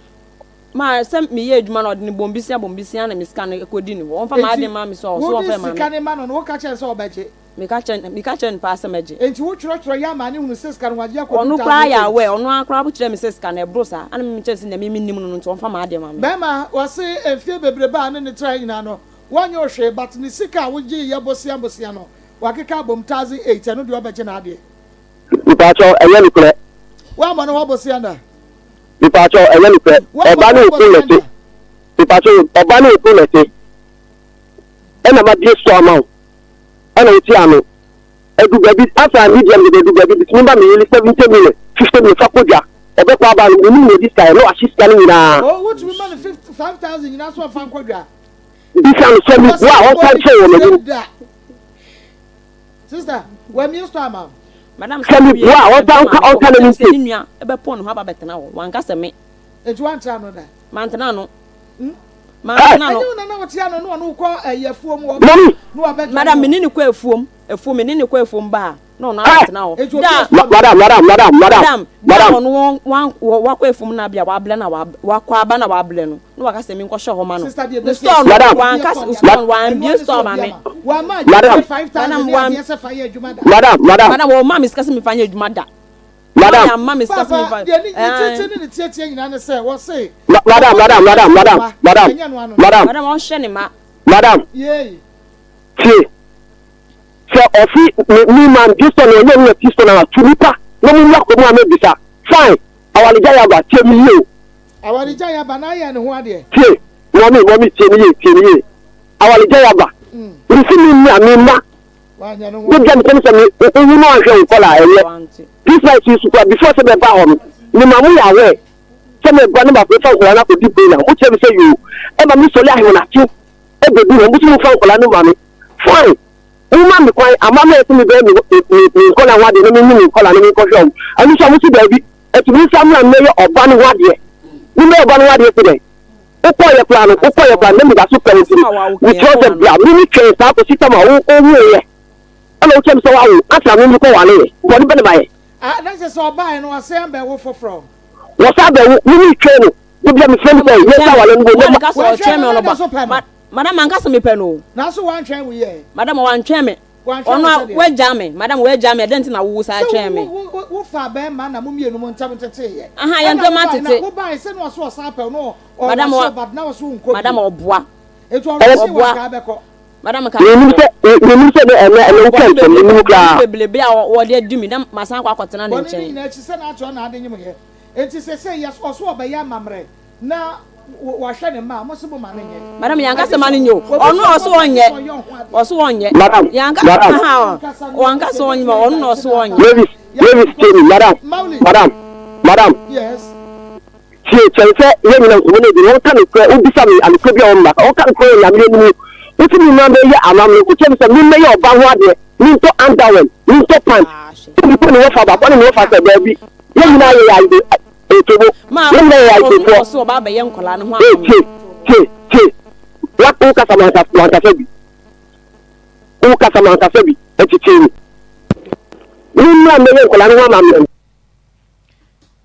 S4: Ma sɛ meyɛ adwuma na ɔde no bɔmbisia bɔmbisia na me sika no kɔdi ne hɔ. Ɔmfa m'ade mma me so a, ɔso ɔmfa mma me.
S1: Enti wode sika no ma no no, woka kyerɛ no sɛ ɔbɛgye?
S4: Meka kyerɛ meka kyerɛ no paa sɛ mɛgye.
S1: Enti wotwerɛtwerɛ yɛ ama no hunu sɛ sika no wagye akɔdu
S4: Ɔno koraa yɛ
S1: 1008?
S4: aware, ɔno ara koraa kyerɛɛ me sɛ sika no ɛboro saa, ɛna me mekyerɛ no sɛ nea me mennim no no nti ɔmfa m'adeɛ ma me.
S1: Bɛɛma, wɔse mfeɛ bebrebe a ne ne traeɛ nyinaa no wanyɛ wo hwee but ne sika a wogyeeɛ bosea bosea no wakeka abom 1008 ɛno deɛ ɔbɛgye n'adeɛ.
S10: Mepaakyɛw ɛnyɛ nokorɛ.
S1: Woammɔ ne hɔ bosea da?
S10: Mepaakyɛw ɛnyɛ nokorɛ.
S1: Woammɔ
S10: Ɔba
S1: ne
S10: ne
S1: hɔ
S10: okunu
S1: bosea
S10: na ɛte.
S1: da?
S10: Mepaakyɛw ɔba ne okunu na ɛte. Ɛna mabie store ama wo. Ɛna wote ano. Adu baabi after ne deɛ mede adu baabi bitumi ba me yili 70 million 50 million fa kɔ dwa. Ɔbɛkɔ aba no menim na ɔdi sika yɛ na wahye sika no nyinaa.
S1: Oh wotumi ma no 5000 nyinaa so ɔmfa nkɔ dwa.
S10: Bisa no sɛ meboa a ɔnka nkyerɛ wɔ m'anim.
S1: Sister, wamie store ama wo.
S4: Madam
S10: Sɛ meboa a ɔnka ɔnka ɔnka n'anim
S4: sɛ ne nua bɛpɔn ne ho aba bɛtena hɔ. Wanka sɛ me.
S1: Enti woantra ano da?
S4: Mantena ano. Hmm? Mantena ano.
S1: Ɛnyɛ wo na na wote ano na ɔno kɔ ɛyɛ afuom wɔ
S10: Mami.
S1: na wabɛdwa
S4: Madam, me ne ne kɔ afuom. Afuom, me ne ne kɔ afuom ba a, na ɔno abɛtena hɔ.
S1: Enti obi
S4: Da
S1: asɔ
S10: Ma- Madam, madam, madam, madam,
S4: Madam, da a
S10: madam.
S4: ɔno wɔn wɔn wɔ wakɔ afuom na bia wabrɛ na wa wakɔ aba na wabrɛ no na waka sɛ menkɔhwɛ hɔ ma no.
S1: Sister deɛ
S4: Ne
S1: bɛsi
S4: store no
S10: Madam.
S4: wanka
S1: Obi
S4: store no wambie store ma me.
S1: Wama
S10: Madam.
S1: agye 5000
S4: Madam,
S1: ne
S4: wan
S1: adeɛ sɛ fa yɛ adwuma da.
S10: Madam, madam,
S4: Madam wɔn ma me sika sɛ mefa nyɛ adwuma da.
S10: madam.
S4: Wɔn ama me sika sɛ
S1: Papa,
S4: mefa
S1: deɛ ne ne
S4: ɛɛ.
S1: tete ne ne tietie nyinaa ne sɛ wɔse
S10: Ma- Madam, madam, madam, madam, madam,
S1: ɛnyɛ no ano no.
S10: madam,
S4: Madam ɔnhwɛ ne ma.
S10: madam.
S1: Yei.
S10: Tie. Sɛ ɔsi me me man this one ɔnyɛ ne ti so na tu nipa na mo wura kɔmu a mebisa. Fine. Awaregya yɛ aba. Tie me yie o.
S1: Awaregya yɛ aba na ayɛ ne ho adeɛ.
S10: Tie. Mɔmi, mɔmi tie me yie, tie me yie. Awaregya yɛ aba. Mesi me nua, me mma.
S1: Wanyɛ ne ho
S10: Wo bia me sɛ me wo no anhwɛ wo kɔla ɛyɛ.
S4: Wante.
S10: This night yi so kura before sɛ bɛba hɔ no, me ma mo yɛ aware sɛ me ba ne ma fa nkɔla no akɔdi brain a, mo kyerɛ me sɛ yoo, ɛma me sɔle ahemanakye ɛbɛdu hɔ, mo sɛ mo fa nkɔla no ma me. Fine. Mo ma me kwan, ama me sɛ me bɛyɛ me me me nkɔla ho adeɛ na me nyi me nkɔla no me nkɔhwɛ wɔn. Ɛno nso a mo si daabi, ɛti me nsa mmra mmɛyɛ ɔba no ho adeɛ. Me mmɛyɛ ɔba no ho adeɛ si dɛn? Wokɔɔyɛ koraa no, wokɔɔyɛ koraa no, na meda so pɛ wo nti no, mekyerɛ wo sɛ bra, me me twɛn saa kɔsi tam a wo wowoeɛ. Ɛna wokyerɛ me sɛ woawo, ansa na me mekɔ wareeɛ. Bɔne bɛ na mayɛ?
S1: Ah, na kyerɛ sɛ ɔbaeɛ no wasan abɛwo foforɔ.
S10: Wɔsan abɛwo, me me twɛn no, da bia mefrɛ no sɛ yɛnsa aware no,
S4: Wɔn
S10: wɔnyɛ
S4: ka sɛ ɔtwɛn me
S1: Wɔntwɛn no,
S4: ɔno
S1: na
S4: ba.
S1: da so pɛ no.
S4: Ma madam manka sɛ mepɛ no o.
S1: Nanso wantwɛn wo yɛ.
S4: Madam wantwɛn me.
S1: Wantwɛn
S4: Ɔno
S1: wo
S4: a
S1: sɛdeɛ.
S4: wagya me. Madam wagya me. Ɛdɛn nti na wo saa
S1: Sɛ
S4: twɛn me?
S1: wo wo wo faa bɛrima na mo mmienu mo ntam teteeɛ.
S4: Aha yɛn
S1: Ɛna
S4: ntam
S1: wobae na
S4: atete.
S1: wobae sɛ na ɔso ɔsan pɛ wo na
S4: Madam
S1: ɔwɔ
S4: wa
S1: so but na ɔso nkɔ
S4: Madam
S1: bio.
S4: ɔboa.
S1: Eti ɔrɔhye
S4: Ɔboa.
S1: wanka abɛkɔ.
S4: Madam ka
S10: Menim
S4: mekɔ.
S10: sɛ menim sɛ ɛnɛ ɛnɛ wotwa
S4: Bɔne
S10: nsɛm
S4: bebrebe
S10: menim
S4: bɔne
S10: koraa.
S4: bebrebe a wɔde adi me na masan akɔ akɔtena ne
S1: Bɔne ne
S4: nkyɛn.
S1: nyinaa akyi sɛ na atoa na ade nyem yɛ. Enti sesei yɛ ɔso ɔbɛyɛ amammerɛ na. Wahwɛ ne mma a, mo se mo ma no nyɛ.
S4: Madam yɛanka sɛ ma no nyɛ o. Ɔno na ɔse ɔnyɛ. Ɔse ɔnyɛ.
S10: Madam,
S4: Yɛanka
S10: madam.
S4: aha wanka sɛ ɔnyɛ ma ɔno na ɔse ɔnyɛ.
S10: Mavis, Mavis tie me, madam, madam, madam.
S1: Yes.
S10: Tie, kyɛn sɛ yɛn nyina nkɔmmɔ no adi no, wɔnka nokorɛ, wobisa me anokorɛ bi a wɔmma, wɔnka nokorɛ wɔ Nyame anim, wosi me mmra mbɛyɛ amammerɛ, wokyerɛ me sɛ memmɛyɛ ɔba ho adeɛ, mentɔ underwear, mentɔ pant, sɛ mekɔ ne wɔfa baako ne ne wɔfa sɛ daabi, yɛn nyinaa yɛyɛ ayɛ Otobo,
S4: Ma
S10: yɛn nyinaa yɛ
S4: ɔno na
S10: ayefoɔ.
S4: ɔse ɔba abɛyɛ nkwadaa no ho
S10: Ee,
S4: amammerɛ.
S10: tie, tie, tie, wa, wokasa mankasa bi, wokasa mankasa bi, ɛti tie me, memmra mbɛyɛ nkwadaa no ho amammerɛ.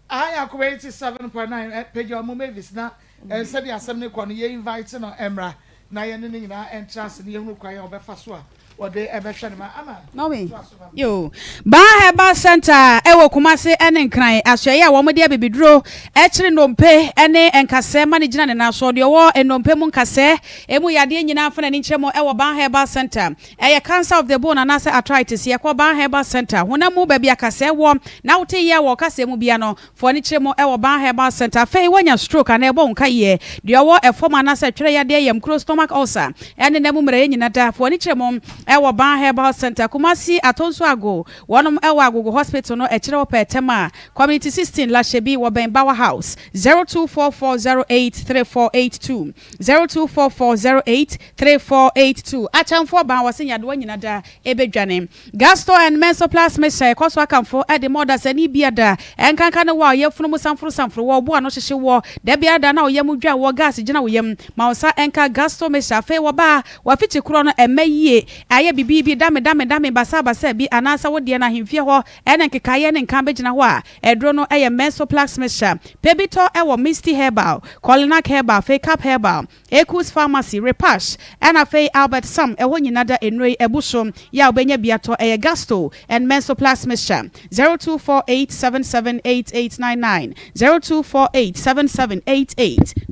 S1: Aha yɛ Akoma 87.9 eh, pagya ɔmo Mavis na eh, sɛdeɛ asɛm no kɔ no yɛ invite no mmra na yɛne no nyinaa ntra ase na yɛhunu kwan a ɔbɛfa so a wɔde ɛbɛhwɛ no ma ama
S11: Naomi,
S1: toa so ma me.
S11: Yo. Baa Herbal Centre a ɛwɔ Kumase ne Nkran, asoɛeɛ a wɔde abibiduro kyere nnompe ne nkasɛɛ ma no gyina ne nan so. Deɛ ɔwɔ nnompe mu nkasɛɛ mu yadeɛ nyinaa mfa n'ani nkyerɛ mu wɔ Baa Herbal Centre. Ɛyɛ cancer of the bone anaasɛ arthritis, yɛkɔ Ban Herbal Centre, honam mu baabi a kasɛɛ wɔ na wote yea wɔ ɔkasɛɛ mu bia no, fa w'ani kyerɛ mu wɔ Ban Herbal Centre. Afei woanya stroke anaa ɛbɔ wo nkaeɛ, deɛ ɔwɔ ɛfam anaasɛ twerɛ yadeɛ, yam kuro, stomach ulcer, ɛne nna mu mmerɛyɛ nyina da, fa w'ani kyerɛ mu wɔ Ban Herbal Centre. Kumasi, Atonsu Ago, wɔnom wɔ Agogo Hospital no akyire hɔ pɛɛ, Tema, Community 16, Lashebi, wɔbɛn Bawa House, 0244083482. 024408 3482 Akyɛmfoɔ baa wɔse nyadewa nyina da ɛbɛdwane. Gasto and Mensoplast Mixture ɛkɔ so akamfo de ma ɔdasani bia da ɛnkanka ne wo a ɔyafunu mu samforo samforo wɔ ɔbo ano hyehye woɔ da biara da na wo yam dwa woɔ gas gyina wo yam ma wo nsa nka Gasto Mixture afei wɔ baa wafikyi korɔ no ɛmɛ yie ayɛ bibiibi dame dame dame basaa basaa bi anaasɛ wo deɛ no ahemfie hɔ ɛne nkekaeɛ ne nka bɛgyina hɔ a Aduro no yɛ Mensoplax mixture. Pɛ bi tɔ wɔ Misty Herbal, Kolinak Herbal, afei Cap Herbal, Ekus Pharmacy, Repash, ɛna afei Albert Sam ɛhɔ nyina da nnuro yi abu so yɛ a wobɛnya bi atɔ. Ɛyɛ Gasto and Mensoplax mixture. 0248778899,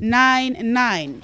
S11: 0248778899.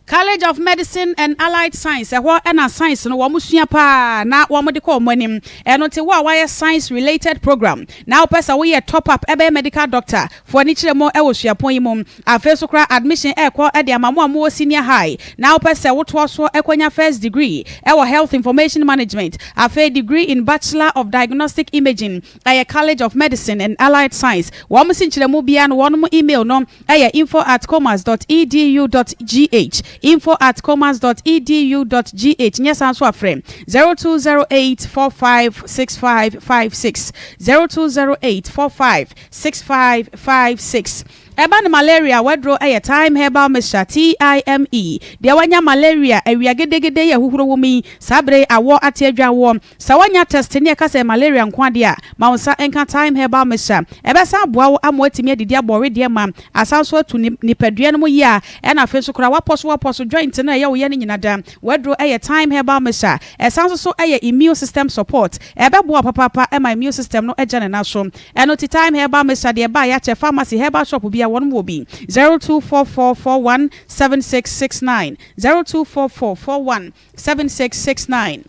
S11: College of Medicine and Allied Science, ɛhɔ na science no wɔn sua paa na wɔn de kɔ wɔn anim. Ɛno nti wo a wayɛ science related program na wopɛ sɛ woyɛ top up ɛbɛyɛ medical doctor, fo ani kyerɛ mu wɔ suapɔn yi mu. Afei nso koraa admission ɛrekɔ de ama mo a mowɔ senior high na wopɛ sɛ wotoa so kɔnya first degree wɔ health information management, afei degree in Bachelor of Diagnostic Imaging, ɛyɛ College of Medicine and Allied Science. Wɔn se nkyerɛmu biara no wɔn email no Ɛyɛ info at commerce dot edu dot gh, info at commerce dot edu dot gh, nyɛ saa nso a frɛ 0208 45 65 56, 0208 45 65 56. Ɛba no malaria a, w'aduro yɛ Thyme Herbal Mixture, TIME. Deɛ wanya malaria, awia gedegede yi a ahuhuro wɔ mu yi, saa berɛ yi awɔ ate adwa woɔ, Sɛ woanya test ne ɛka sɛ malaria nko ara deɛ a, ma wo nsa nka Thyme Herbal Mixture. Ɛbɛsan aboa wo ama woatumi adidi abɔ wedeɛ ma asan nso atu nipadua no mu yie a ɛna afei nso koraa woapɔ so woapɔ so joint no a ɛyɛ wo ya no nyina da. W'aduro yɛ Thyme Herbal Mixture. Ɛsan nso so yɛ immune system support. Ɛbɛboa wo papaapa ma immune system no agya ne nan so. Ɛno nti Thyme Herbal Mixture deɛ ɛbaa yɛakyɛ pharmacy, herbal shop biara wɔnom wɔ bi. 024441 7669 024441 7669.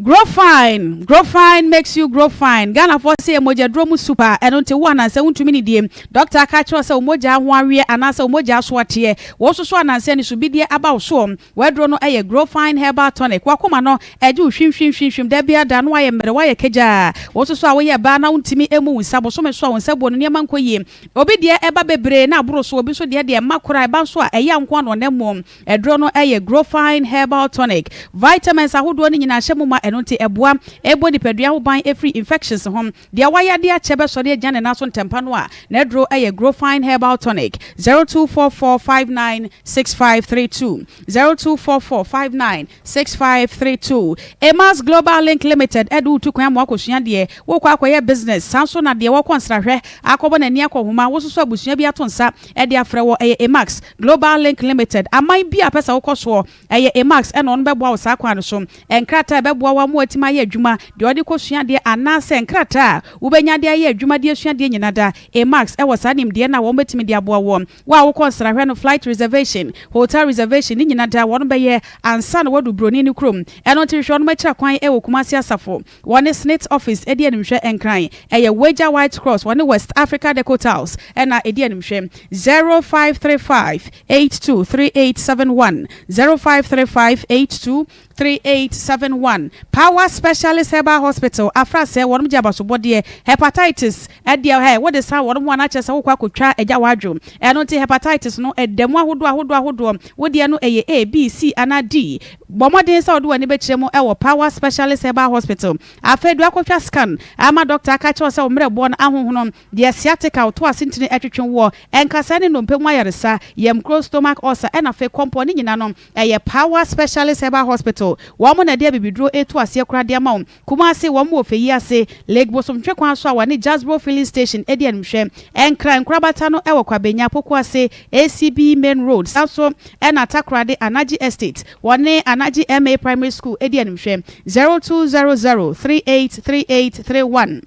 S11: Grow fine, grow fine makes you grow fine Ghanafoɔ se yɛ mogya duro mu su paa ɛno nti wo anansɛ wontumi nidie Doctor aka akyerɛ wo sɛ wo mogya ho aweɛ anaasɛ wo mogya so ateɛ wo nso so anansɛ ne subidie aba wo soɔ W'aduro no yɛ grow fine herbal tonic W'akoma no ɛgye wo hwim hwim hwim hwim da biara da na woayɛ mmerɛ woayɛ kagyaa Wo nso so a woyɛ baa na wontumi mmu wo nsa bosome so a wo nsa buo no nneɛma nkɔ yie Obi deɛ ɛba bebree na aboro so obi nso deɛ deɛ ɛmma koraa ɛba nso a ɛyɛ a nko ara na ɔnam mu Aduro no yɛ Growfine Herbal Tonic. Vitamins ahodoɔ no nyinaa hyɛ mu ma ɛno nti ɛboa bɔ nipadua ho ban firi infections ho. Deɛ wayɛ adeɛ akyɛ bɛsɔre agyina ne nan so ntɛmpa no a, n'aduro yɛ Growfine Herbal Tonic. 0244596532 0244596532 Emmaus Global Link Limited de wo tu kwan ama woakɔsua deɛ worekɔ akɔyɛ business saa nso na deɛ wɔrekɔ nsrahwɛ akɔbɔ n'ani akɔ nhoma wo nso so abusua bi ato nsa de afrɛ wɔ ɛyɛ Emax Global Link Limited. Aman bi a pɛ sɛ wokɔ soɔ, ɛyɛ Emax ɛna ɔno bɛboa wo saa kwan no so. Nkrataa a ɛbɛboa. ɛbɛboa wo ama woatumi ayɛ adwuma, deɛ wɔde kɔsua adeɛ anaasɛ nkrataa a wobɛnya de ayɛ adwuma de asua adeɛ nyina da. Amax wɔ saa nimdeɛ no a wɔbɛtumi de aboa woɔ. Wo a wokɔ nsrahwɛ no flight reservation, hotel reservation ne nyina da wɔn bɛyɛ ansa na woadu broni no kurom. Ɛno nti hwehwɛ wɔnom akyira kwan wɔ Kumasi Asafo. Wɔne SSNIT office di animhwɛ Nkran. Ɛyɛ Wagya White Cross wɔne West Africa Deco Tiles na ɛdi animhwɛ. 0535 82 3871 0535 82 3871 Power Specialist Herbal Hospital, Afrasɛɛ wɔnom gye abasobɔdeɛ, Hepatitis ɛdeɛ hɛ wode san wɔnom ho anaa kyerɛ sɛ wokɔ akɔtwa agya w'adwo ɛno nti Hepatitis no ɛda mu ahodoɔ ahodoɔ ahodoɔ wodeɛ no ɛyɛ A, B, C anaa D bɔ mmɔden sɛ wode w'ani bɛkyerɛ mu ɛwɔ Power Specialist Herbal Hospital Afei de woakɔtwa scan ama dɔkta aka akyerɛ wo sɛ wo mmerɛboɔ no ahohono deɛ sciatica wo to ase ntini ɛtwetwe woɔ ɛnkasɛɛ ne nnompe mu ayaresa yamkuro stomach ulcer ɛna afei kɔmpɔ ne nyina no Ɛyɛ Power Specialist Herbal Hospital, wɔn na ɛde abibiduro retu aseɛ koraa de ama wo. Kumasi, wɔn wɔ Feyi ase, Lake Bosomtwe kwan so a wɔne Jasbro Filling Station di animhwɛ. Nkran, Nkorabata no wɔ Kwabenya, Pokuase, ACB Main Road, saa nso na Takoradi, Anagye Estate, wɔne Anagye MA Primary School di animhwɛ. 0200 383831.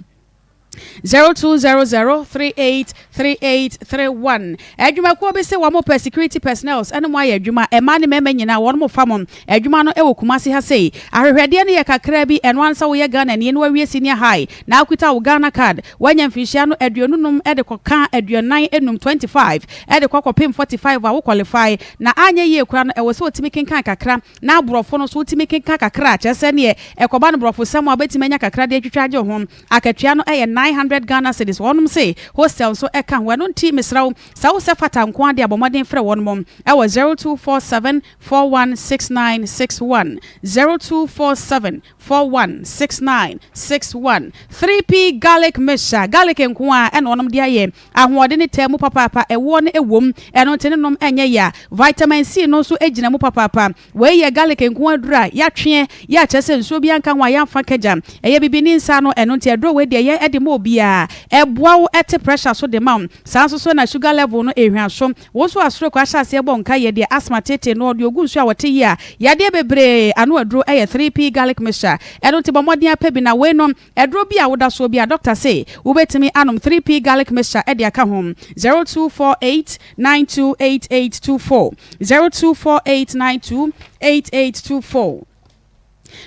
S11: 0200383831 Adwumakuo bi se wɔn pɛ security personnels ne mo ayɛ adwuma, mmaa ne mmarima nyinaa wɔn mo fa mo adwuma no wɔ Kumasi ha sei. Ahwehwɛdeɛ no yɛ kakraa bi, ɛno ara ne sɛ woyɛ Ghanani na wawie senior high na akuta wo Ghana card, woanya mfinhyia no 25 de kɔka 45, 25 de kɔ kɔpem 45 a wo qualify, na anyɛ yie koraa no ɛwɔ sɛ wotumi kenkan kakra Na aborɔfo no nso wotumi kenka kakra a, kyerɛ sɛ neɛ ɛkɔba no borɔfosɛm a wobɛtumi anya kakra de atwitwa agye wo ho. Akatua no yɛ 900 Ghana cedis. Wɔnom se hostel nso ka ho. Ɛno nti mesrɛ wo, sɛ wo sɛ fata nko ara deɛ a bɔ mmɔden frɛ wɔnom wɔ 0247 416961, 0247 416961. 3P Garlic Mixture, garlic nko ara na wɔnom de ayɛ. Ahoɔden taa mu papaapa, ɛwoɔ no wom, ɛno nti ne nom nyɛ ya. Vitamin C no nso gyina mu papaapa. Wei yɛ garlic nko aduro a yɛatweɛ, yɛ a kyerɛ sɛ nsuo biara nka ho a yɛamfa kagya. Ɛyɛ bibini nsa ano, ɛno nti aduro wei deɛ yɛ de ma obiara. Ɛboa wo te pressure so de ma wo. Saa nso so na sugar level no ɛhwa so. Wo nso a stroke ahyɛ aseɛ bɔ nka yɛ deɛ asthma teetee noɔ, deɛ ɔgu nsuo a wɔte yi a, yadeɛ bebree ano aduro yɛ 3P garlic mixture. Ɛno nti bɔ mmɔden ara pɛ bi na wei nom. Aduro bi a woda soɔ bi a dɔkta se wobɛtumi anom 3P garlic mixture de aka ho, 0248 928824, 0248 928824.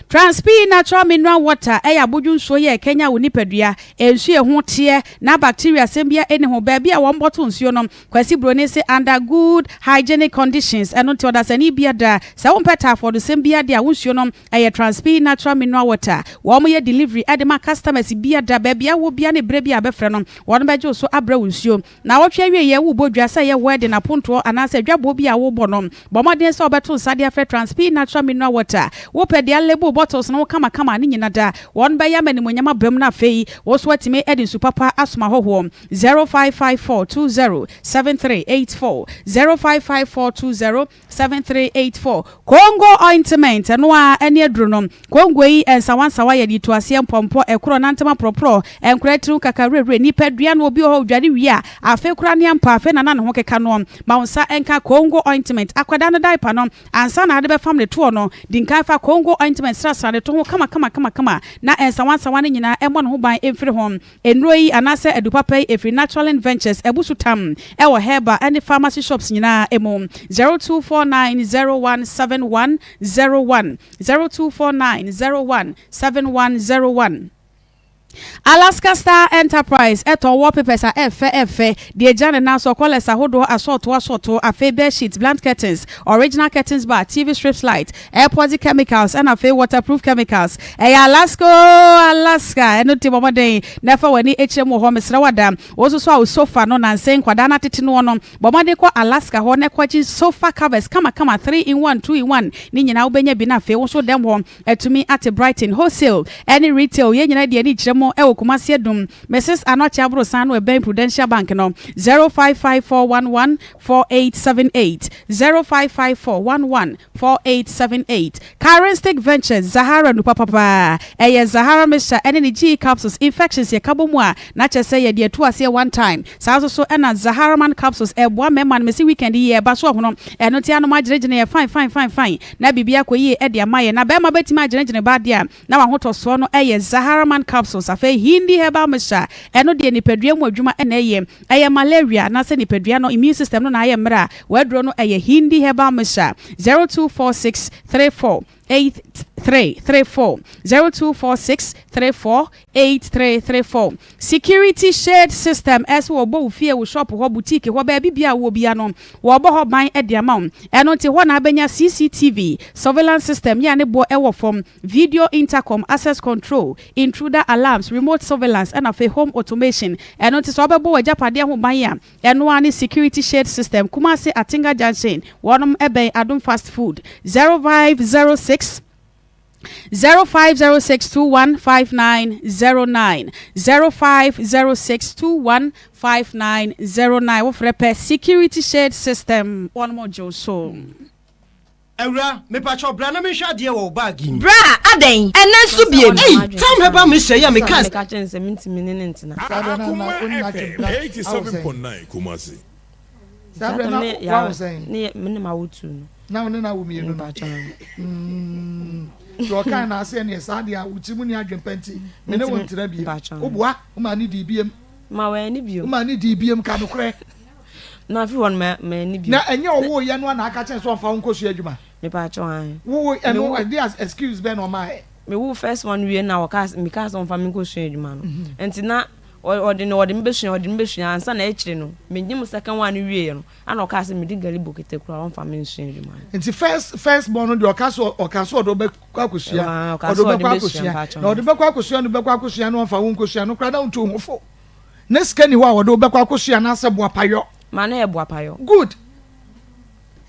S11: Trans-P Natural Mineral Water yɛ abodwo nsuo yi a ɛkanyan wo nipadua, nsuo a ɛho teɛ na bacteria asɛm biara nni ho. Baabi a wɔbɔto nsuo no, Kwasi Broni se under good hygienic conditions, ɛno nti ɔdasani biara sɛ wompɛ taafɔdosɛm biara deɛ a wo nsuo no Ɛyɛ Transpe natural mineral water. Wɔn yɛ delivery de ma customers bia da, baabi a wowɔ bia ne berɛ bia a bɛfrɛ no, wɔn bɛgye wo so abrɛ wo nsuo. Naawɔtwe awieɛ worebɔ dwa, sɛ ɛyɛ wedding, apontoɔ anaasɛ dwaboɔ bi a worebɔ no, bɔ mmɔden sɛ wobɛto nsa de afrɛ Transpe natural mineral water. Wopɛ deɛ alabel bottles no ho kamakama ne nyina da, wɔn bɛyɛ ama animuonyam aba mu na afei wo nso woatumi de nsu papa asom ahɔhoɔ. 0554 20 7384 0554 20 7384 Congo ointment, ɛno ara ne aduro no. Congo yi nsawansawa yɛ de tu aseɛ mpɔmpɔ, ɛkorɔ, nantam aporɔporɔ, nkwadaa tiri ho kakawirewire, nipadua no, obi wɔ hɔ ɔdware wie a, afei koraa ne ampa, afei na na ne ho keka noɔ. Ma wo nsa nka Congo ointment. Akwadaa no diaper no, ansa na wode bɛfam ne toɔ no, di nkan fa Congo ointment srasra ne to ho kamakamakama na nsawansawa no nyinaa mmɔ ne ho ban mfiri ho. Nnuro yi anaasɛ adu papa yi ɛfiri Naturalin Ventures abu so tam ɛwɔ herbal ɛne pharmacy shops nyinaa mu. 0249017101 0249017101. Alaska Star Enterprise tɔn wallpapers a ɛfɛ ɛfɛ, deɛ ɛgyina ne nan so, colours ahodoɔ asɔɔto asɔɔto, afei bed sheets, blunt curtains, original curtains bar, TV strips light, Airport chemicals ɛna afei waterproof chemicals. Ɛyɛ Alaska oo Alaska ɛno nti bɔ mmɔden na fa w'ani kyerɛ mu wɔ hɔ mesrɛ wo ada. Wo nso so a wo sofa no nansa yi nkwadaa no atete noɔ no bɔ mmɔden kɔ Alaska hɔ na kɔgye sofa covers kamakama 3 in 1, 2 in 1 ne nyinaa wobɛnya bi na afei wo nso dɛm hɔ atumi ate Brighton wholesale ɛne retail yɛn nyinaa de yɛn ani kyerɛ mu. mo wɔ Kumasi Adum, Mrs Anokye Aborosan no ɛbɛn Prudential Bank no, 055411 4878, 055411 4878. Charistic Ventures, Zahara nu papapaa. Ɛyɛ Zahara mixture ɛne ne GE capsules, infections yɛ ka bɔ mu a, na kyerɛ sɛ yɛde atu aseɛ one time. Saa nso so ɛna Zaharaman capsules ɛboa mmarima no, mese weekend yi yɛɛba so ɔhono, ɛno nti anom agyinagyina yɛ fine fine fine fine na biribi akɔ yie ɛde ama yɛn. Na barima bɛtumi agyinagyina ba adeɛ a na w'ahotɔsoɔ no ɛyɛ Zaharaman capsules. Afei Hindi herbal mixture, ɛno deɛ nipadua mu adwuma ɛna ɛyɛ. Ɛyɛ malaria anaasɛ nipadua no immune system no na ayɛ mmerɛ a, w'aduro no ɛyɛ Hindi herbal mixture, 0246 34 8334, 0246 34 8334. Security shade system, ɛsɛ wɔbɔ wo fie, wo shop hɔ, boutique hɔ, baabi bia wɔ bia no, wɔbɔ hɔ ban de ama wo. Ɛno nti hɔ na abɛnya CCTV surveillance system yɛ a ne boɔ ɛwɔ fam, video intercom, access control, intruder alarms, remote surveillance, ɛna afei home automation. Ɛno nti sɛ wobɛbɔ w'agyapadeɛ ho ban a, ɛno ara ne security shade system. Kumasi Atinga Junction, wɔnom ɛbɛn Adom Fast Food. 0506 0506215909, 0506215909. Wofrɛ pɛ security shade system, wɔnom gye wo so.
S12: Awura, mepakyɛw bra na menhwɛ adeɛ wɔ wo bag yi mu.
S13: Bra, adɛn? Ɛnnɛ nso biem?
S12: Ei, Tam Herbal Mixture yi a mekaa.
S4: Meka kyerɛ no sɛ mentumi ne no ntena.
S2: Akoma FM 87.9 Kumasi.
S1: Saa berɛ na wawo sɛn?
S4: Ne me ne mawo tu no.
S1: Na wo ne no awo mmienu no? Nti ɔkae na aseɛ neɛ saa deɛ a wo tiri mu ni adwempa nti me ne wo ntena biem. Woboa? Womaa ne dii biem?
S4: Ma wɔanni bio.
S1: Womaa ne dii biem ka nokorɛ.
S4: Na afiri hɔ no ma manni bio.
S1: Na ɛnyɛ ɔwoeɛ no a na aka kyerɛ sɛ ɔmfa wo nkɔsua adwuma?
S4: Mepaakyɛw ae.
S1: Wo ɛno ɛde as excuse bɛn na ɔmaa ɛ?
S4: Me wo first one wie na ɔkaa mekaa sɛ ɔmfa me nkɔsua adwuma no. Nti na ɔde no ɔde me bɛsua ɔde me bɛsua ansa na akyire no menye mo second one no wieɛ no ana ɔkaa sɛ mede gari bokete koraa ɔmfa me nsua adwuma no.
S1: Nti first first born no deɛ ɔka sɛ ɔka sɛ ɔde wo bɛkɔ akɔsua ɔde wo bɛkɔ akɔsua na ɔde bɛkɔ akɔsua no bɛkɔ akɔsua no ɔmfa wo nkɔsua no koraa na wontu wo ho fo. Na sika ni hɔ a wɔde wo bɛkɔ akɔsua anaasɛ boapayɔ.
S4: Ma no yɛ boapayɔ.
S1: Good.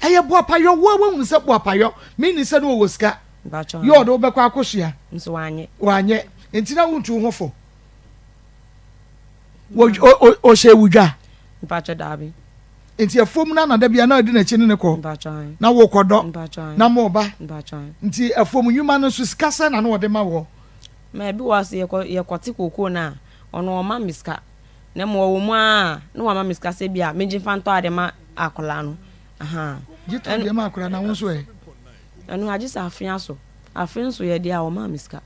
S1: Ɛyɛ boapayɔ. Wo a woahunu sɛ boapayɔ meaning sɛ na ɔwɔ sika.
S4: Mpakyɛ
S1: Yɛ ɔde wo bɛkɔ akɔsua.
S4: Nso wanyɛ.
S1: Wanyɛ. Nti na wontu wo ho fo. Wɔ o o ɔhyɛ wo dwa.
S4: Mpakyɛ daabi.
S1: Nti afuom no na da bia na ɔdi n'akyi ne ne kɔ.
S4: Mpakyɛ ae.
S1: Na wokɔdɔ.
S4: Mpakyɛ ae.
S1: Na moba.
S4: Mpakyɛ ae.
S1: Nti afuom nnwuma no nso sika sɛn na na ɔde ma wɔ?
S4: Ma ebi wɔ hɔ a sɛ yɛkɔ yɛkɔte kookoo no a, ɔno ɔmma me sika. Na mmom ɔwɔ mu ara a, na wama me sika sɛ bi a mengye mfa ntɔ ade ma akwadaa no. Ahaa.
S1: Gye tɔ adeɛ ma akwadaa no, na wo nso ɛ?
S4: Ɛno agye sɛ afe aso. Afe nso yɛ deɛ a, ɔmaa me sika.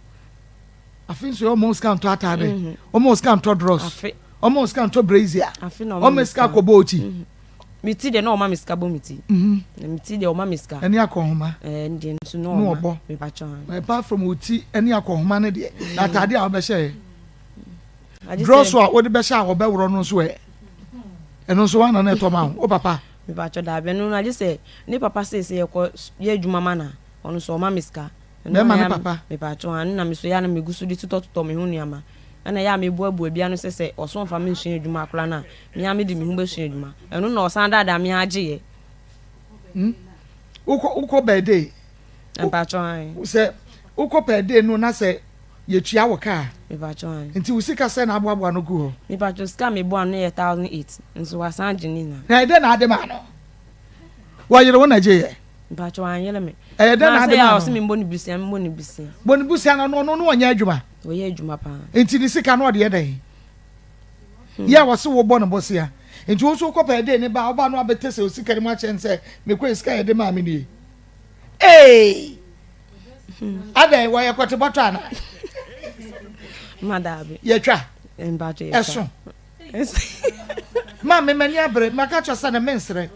S1: Afe nso yɛ ɔma wo sika ntɔ ataade, ɔma wo sika ntɔ drɔs, ɔma wo sika ntɔ brazier, ɔma wo sika kɔbɔ wo ti.
S4: Me ti deɛ na ɔma me sika bɔ me ti. Na me ti deɛ ɔma me sika.
S1: Ɛne akɔnhoma.
S4: Ɛɛ ne deɛ nso na ɔma.
S1: Na ɔbɔ.
S4: Mepakyɛ wɔn.
S1: Apart from wo ti ɛne akɔnhoma no deɛ, na ataade a wobɛhyɛ ɛ? Drɔso a wode bɛhyɛ a wɔbɛworɔ no nso ɛ? Ɛno nso wana na ɛtɔ ma wo? Wo papa?
S4: Mepakyɛ daabi ɛno no agye sɛ ne papa se sɛ yɛkɔ yɛ adwuma ma no a ɔno nso ɔma me sika.
S1: Bɛrima ne papa?
S4: Mepakyɛ ɛno na me nso yɛ a na megu so de totɔtotɔ me ho nneɛma. Ɛna ɛyɛ a meboaboa bi ano sɛ sɛ ɔso ɔmfa me nsua adwuma koraa no a me ara mede me ho bɛsua adwuma. Ɛno na ɔsan daadaa me ara gyeeɛ.
S1: Hmm? Wokɔ wokɔ birthday?
S4: Mpakyɛ ae.
S1: Sɛ wokɔ birthday no na sɛ yɛtua wo ka
S4: a? Mepakyɛ ae.
S1: Nti wo sika sɛn na aboaboa no gu hɔ?
S4: Mepakyɛ sika a meboa ano no yɛ 1008 nso wasan agye ne nyinaa.
S1: Na ɛdɛn na ade maa no? Wɔyere wo na gyeeɛ?
S4: Mepakyɛ wanyere me.
S1: Ɛyɛ dɛn na ade maa no?
S4: Ɔse memmɔ ne busua, memmɔ ne busua.
S1: Bɔ ne busua na ɔno no ɔnyɛ adwuma?
S4: Ɔyɛ adwuma paa.
S1: Nti ne sika no ɔde yɛ dɛn? Yɛ a wɔse wobɔ no bosea. Nti wo nso wokɔ pɛɛ dee ne ba a, woba no abɛtɛ sɛ osika no mu akyerɛ no sɛ mekɔɛ sika a yɛde maa me nie. Eei! Adɛn, wɔyɛ kɔte bɔtɔ anaa?
S4: Ma daabi.
S1: Yɛtwa?
S4: Mpakyɛ yɛtwa.
S1: Ɛso. Ma me m'ani abere, maka kyerɛ sɛ ne mensrɛ.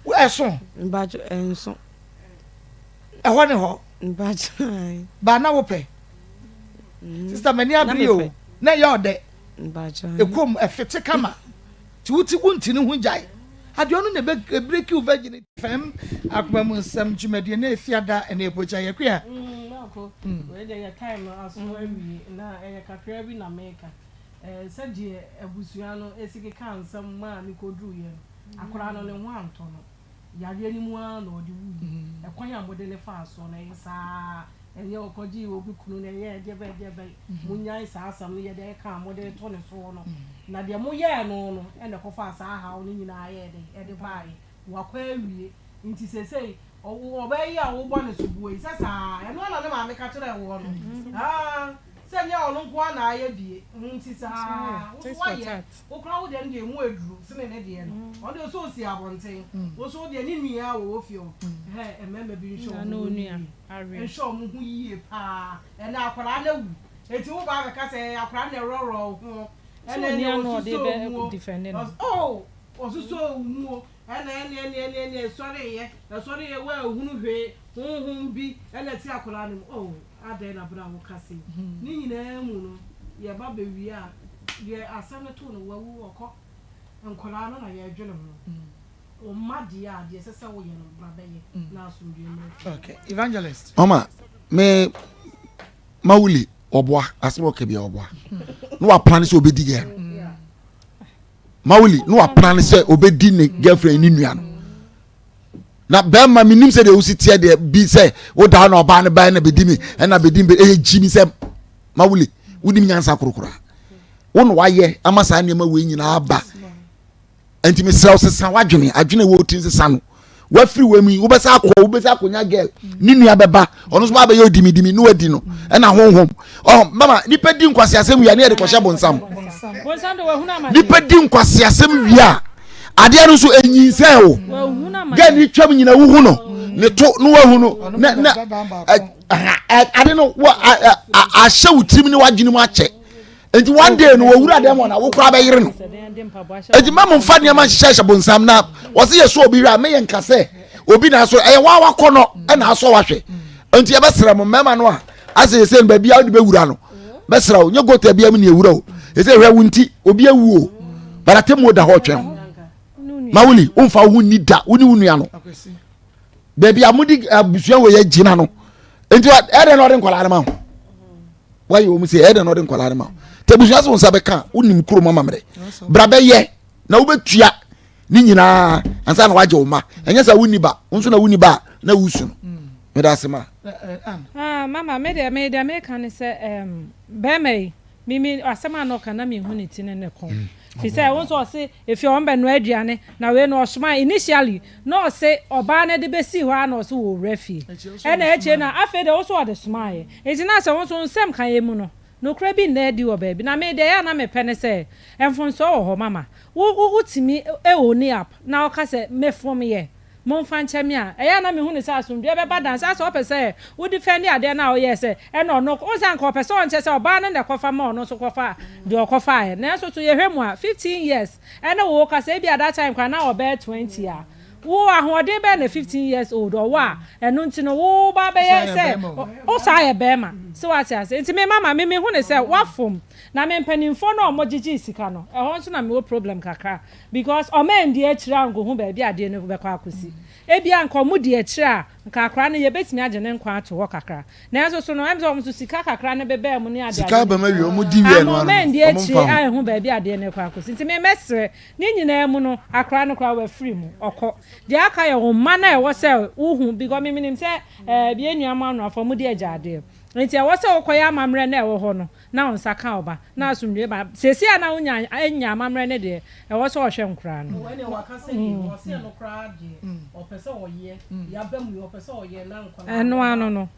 S1: Ɛso.
S4: Mpakyɛ ɛnso.
S1: Ɛhɔ ne hɔ.
S4: Mpakyɛ.
S1: Ba na wopɛ. Sista m'ani abere o. Na ɛyɛ ɔdɛ. Ɛkɔm ɛfete kama. Ti wo ti wo nti ne ho gyae. Adeɛ ɔno na ɛbɛ break wo virginity. Fam akoma mu nsɛm dwumadie na ɛfi ada ɛna ɛbɔ gya yɛ kua.
S9: Maako, wei deɛ yɛ time no aso awie na ɛyɛ kakra bi na meka. Sɛdeɛ abusua no si kekaa nsɛm maa no kɔduruiɛ no, akwadaa no ne ho antɔ no. Yareɛ no mu ara na ɔde wuiɛ. Ɛkwan a mode no faa soɔ no, ɛyɛ saa ara. Ɛnyɛ ɔkɔgyee obi kunu na ɛyɛɛ deɛ bɛn deɛ bɛn. Monnyae saa asɛm no yɛ deɛ ɛka a mode reto ne soɔ no. Na deɛ moyɛɛ no no na ɛkɔfaa saa haw no nyinaa yɛɛ dɛn? Ɛde baeɛ. Wakɔ awie. Nti seesei ɔbaa yi a wobɔ ne soboɔ yi, sɛ saa ara, ɛno ara na ne maame ka kyerɛɛ woɔ no. Haa, sɛ ɛnyɛ ɔno nko ara na ayɛ bie. Nti saa ara, wo nso woayɛ. Wo koraa wo deɛ no deɛ ɛmu aduru sene ne deɛ no. Ɔno deɛ ɔsɛ ɔsi abɔnten. Wo nso wo deɛ ne nua a wɔwɔ fie hɔ. Ɛhɛn, mmarima bi nhwɛ wɔn ho yie. Nhwɛ wɔn ho yie paa. Ɛnɛ akwadaa no awu. Enti wo ba abɛka sɛ ɛyɛ akwadaa no na ɛworɔworɔ wo ho. Ɛna ɛnɛ ɔsusoo mu o. Oh, ɔsusoo wo mu o. Ɛna ɛne ɛne ɛne ɛne ɛsɔreeɛ. Ɛsɔreeɛ woanhunu hwee. Honhom bi ɛna ɛte akwadaa no mu. Oh, adɛn na bra woka sei. Ne nyinaa mu no, yɛba bɛwie a, deɛ asɛm no too no, wawu, ɔkɔ. Nkwadaa no na yɛredwene ho. Wo mma deɛ a, deɛ ɛsɛ sɛ woyɛ no, bra bɛyɛ na asomdwoeɛ mmra fie.
S1: Okay, evangelist.
S14: Mama, me mawuli ɔboa asɛm ɔka bia ɔboa na waplan sɛ ɔbɛdi gɛ no mawuli na waplan sɛ ɔbɛdi ne girlfriend ne nua no na bɛrima menim sɛ deɛ wosi teɛ deɛ bi sɛ wodaa na ɔbaa no baɛ na bɛdi me ɛna bɛdi me ɛyɛ gyi mi sɛ mawuli wonim nyansa korokora wo na wayɛ ama saa nneɛma wei nyinaa ba nti mesrɛ wo sesa w'adwene adwene wɔ tiri sesa no wafiri wɔ mu yi wobɛsa akɔ wobɛsa akɔnya girl ne nua bɛba ɔno nso bɛyɛ odimidimi ne wadi no ɛna honhom ɔhɔ mama nipa di nkwasi asɛm wia ne yɛde kɔhyɛ bonsam nipa di nkwasi asɛm wia adeɛ no nso enyinsɛn o girl ne twam nyina wuhu no ne to ne wahu no na na ade no wɔ ahyɛ wo tirim ne w'adwene mu akyɛ. nti one day no wɔwura dɛm wɔn a wokora bɛyere no nti mma mo nfa nneɛma nhyehyɛ hyɛ bonsam na wɔsi yɛ so obi hwɛ a meyɛ nka sɛ obi na aso ɛyɛ wɔn awakɔ no ɛna asɔ wahwɛ nti yɛbɛsrɛ mo mmarima no a asɛ yɛ sɛ no baabi a wode bɛwura no bɛsrɛ wo nyɛ gota bi mu ne ewura o ɛsɛ hwɛ wo nti obi awu o barate mu da hɔ twɛn mawuli womfa wo ho nni da wo ne wo nua no baabi a mode abusua wɔ yɛ gyina no nti ɛdɛ na ɔde nkwadaa no ma ho wayɛ wɔn sɛ ɛdɛ na ɔde nkwadaa no ma ho te abusua sɛ wɔn nsa bɛka wonim kurom amammerɛ bra bɛyɛ na wobɛtua ne nyinaa ansa na wagye wo ma ɛnyɛ sɛ wonni ba wo nso na wonni ba a na wusu no meda ase ma.
S15: Ah, mama me deɛ me deɛ meka ne sɛ bɛrima yi mimi asɛm a na ɔka na mehu ne ti ne ne kɔn mm. fi sɛ wo nso ɔse efi ɔn bɛnoa aduane na wei no ɔsoma initially na ɔse ɔbaa no de bɛsii hɔ a na ɔse wɔ wura fie ɛna akyire na afei deɛ wo so ɔde somaeɛ nti na sɛ wo nso nsɛm ka yɛ mu no nokorɛ bi nna adi wɔ baabi na me deɛ ɛyɛ a na mepɛ ne sɛ mfomsoɔ wɔ hɔ mama wo wo wotumi own up na ɔka sɛ mefom yɛ Momfa nkyɛ me a, ɛyɛ a na mehu no sɛ asomdwoeɛ bɛba dan sɛ asɛ ɔpɛ sɛ wo defend adeɛ no a ɔyɛɛ sɛ ɛna ɔno wohu sɛ anka ɔpɛ sɛ ɔnkyɛ sɛ ɔbaa no na ɛkɔfa ma ɔno nso kɔfa deɛ ɔkɔfaeɛ nanso so yɛhwɛ mu a 15 years ɛne wo kasa ebia that time koraa na ɔbɛyɛ 20 a wo ahoɔden bɛn na 15 years old ɔwɔ a ɛno nti no wo ba bɛyɛ sɛ wo saa yɛ bɛrima sɛ wate ase nti me mama me mehu ne sɛ wafom na me mpanimfoɔ no a wɔgyegyee sika no ɛhɔ nso na mewɔ problem kakra Because ɔmo anndi akyire ankohu baabi a adeɛ no bɛkɔ akɔsi. Ebia anka ɔmo di akyire a, nka akwadaa no yɛbɛtumi agye ne nkwa ato hɔ kakra. Nanso so no, ɛm sɛ ɔmo nso sika kakra no bebaa mu ne adeade
S14: Sika
S15: no
S14: aba mu
S15: nti,
S14: awie, ɔmo di wieɛ no
S15: amma
S14: ara
S15: ɔmo
S14: no,
S15: anndi
S14: ɔmo
S15: akyire
S14: mfa ho.
S15: anhu baabi a adeɛ no rekɔ akɔsi. Nti me mɛsrɛ, ne nyinaa mu no, akwadaa no koraa wafiri mu, ɔkɔ. Deɛ aka yɛ wo mma no a ɛwɔ sɛ wohu, because me menim sɛ ɛɛ yɛn nua mo Anoafoɔ modi agya adeɛ. Nti ɛwɔ sɛ wokɔyɛ amammerɛ no a ɛwɔ hɔ no, na wo nsa ka wo ba, na asomdwoe ba. Seesei a na wonya anya amammerɛ no deɛ, ɛwɔ sɛ ɔhwɛ nkoraa no.
S9: Ɛnneɛ waka sɛ yei, ɔse ɛno koraa deɛ ɔpɛ sɛ ɔyɛ, deɛ aba mu yi ɔpɛ sɛ ɔyɛ na nkwadaa no
S15: Ɛno ano no,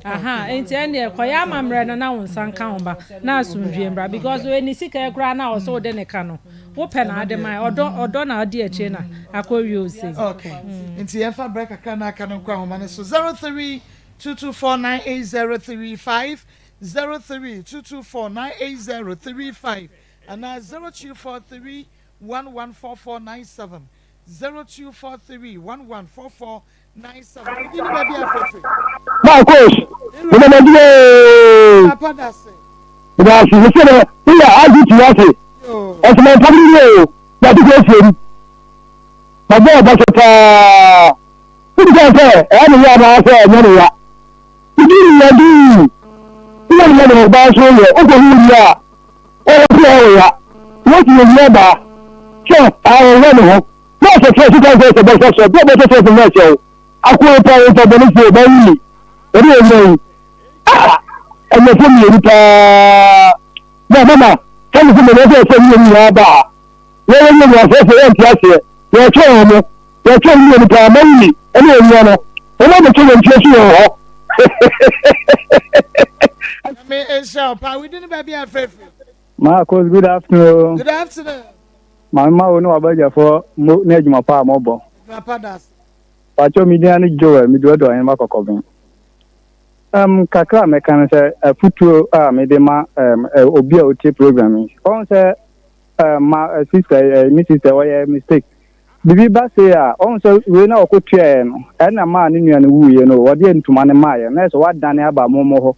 S15: aha, enti ɛnneɛ kɔyɛ amammerɛ no na wo nsa nka wo ba, na asomdwoe mmra. Because wei ne sika yi koraa no a ɔsɛ wode ne ka no, wopɛ na ade ma, ɔdɔ, ɔdɔ na ɔdi akyire na akɔwie wo sei.
S1: Okay, nti yɛmfa berɛ kakra na aka no nkɔ ahoma no so, 0322498035. 03224 98035 anaa 0243 114497, 0243 114497. Wo din ne baabi a frɛ firi.
S10: Marcos,
S1: Me wura.
S10: meda mo ase.
S1: Papa da ase.
S10: Meda ase. Mese dɛ, woyɛ IGP ase.
S1: Yoo.
S10: Ɔsoma mpam no nie o, yɛate kɔ asie mu. Mabɔ ɔba so paa. Wobisa sɛ ɛyɛ ne ya anaasɛ ɛnyɛ ne ya. Wodi ne ya dii. Woyɛ ne ya na ɔbaa nso yɛ. Wokɔ hu wie a, ɔwɔ sɛ ɛyɛ wo ya. Wosi yɛ wie baa. Sɛ ahɔhoɔ ne ho. Na ɔsɛ sɛ sika sɛ sɛ bɛsɛ sɛ bɛ bɛsɛ sɛ sɛ nyɛ sɛ o. Akoe pa wo pa bɔne fo ba wuli. Wɔde yɛ nyɛ yi. Ah! Ɛnyɛfo mmienu paa. Na mama, sɛ me sɛ mene sɛ sɛ mmienu nyinaa ba a, yɛyɛ nyɛ nyinaa sɛ sɛ yɛnte aseɛ. Yɛkyɛ wɔn mo. Yɛkyɛ wɔn mmienu paa, Mawuli ɛne onua no. Wɔn a bɛkyɛ wɔn ntua so wɔn hɔ.
S1: Nyame nhyira wo paa. Wo din baabi a frɛfrɛ.
S16: Marcos, good afternoon.
S1: Good afternoon.
S16: Maame ma wo ne w'abadwafoɔ mo ne adwuma pa a mobɔ.
S1: Adwuma pa da ase.
S16: Pakyɛw me din ane Joel, me duadua Ɔheneba Kɔkɔben. Um, kakra a mɛka ne sɛ afutuo a mede ma um, obi a ɔtie program yi. Ɔhu sɛ um, ma uh, sister, uh, me sister ɔyɛ mistake. Bibi ba sei a, ɔhu sɛ wei na ɔkɔtuaeɛ no, ɛna maa ne nua no wuiɛ no, ɔde ntoma no maaeɛ, na ɛsɛ wadane aba mo mo hɔ.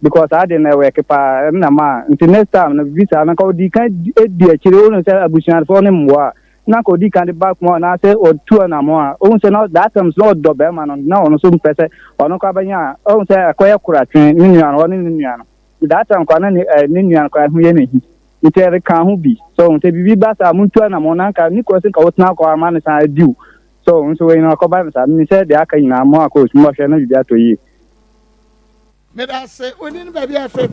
S16: Because saa ade no ɛwɛke paa ɛno na maa nti next time no bibi saa no nka ɔdi kan di akyire wohu sɛ abusuafoɔ no mmoa a na nka ɔdi kan de ba kuma anaasɛ ɔtu anamɔ a wohu sɛ na that time so na ɔdɔ bɛrima no na ɔno nso mpɛ sɛ ɔno koraa bɛnya a wohu sɛ ɛkɔyɛ koratwe ne nua no ɔne ne nua no that time koraa na ne ne nua no koraa ho yɛ n'ahi nti ɛreka ho bi so wohu sɛ biribi ba saa montu anamɔ na nka ne kura sɛ nka wotena kɔ ama no san adiw so nso wei no akɔba no saa menim sɛ deɛ aka nyinaa mo akɔ osu mɔhwɛ na biribi atɔ yie.
S1: Meda ase. Wo din ne baabi a ɛfrɛ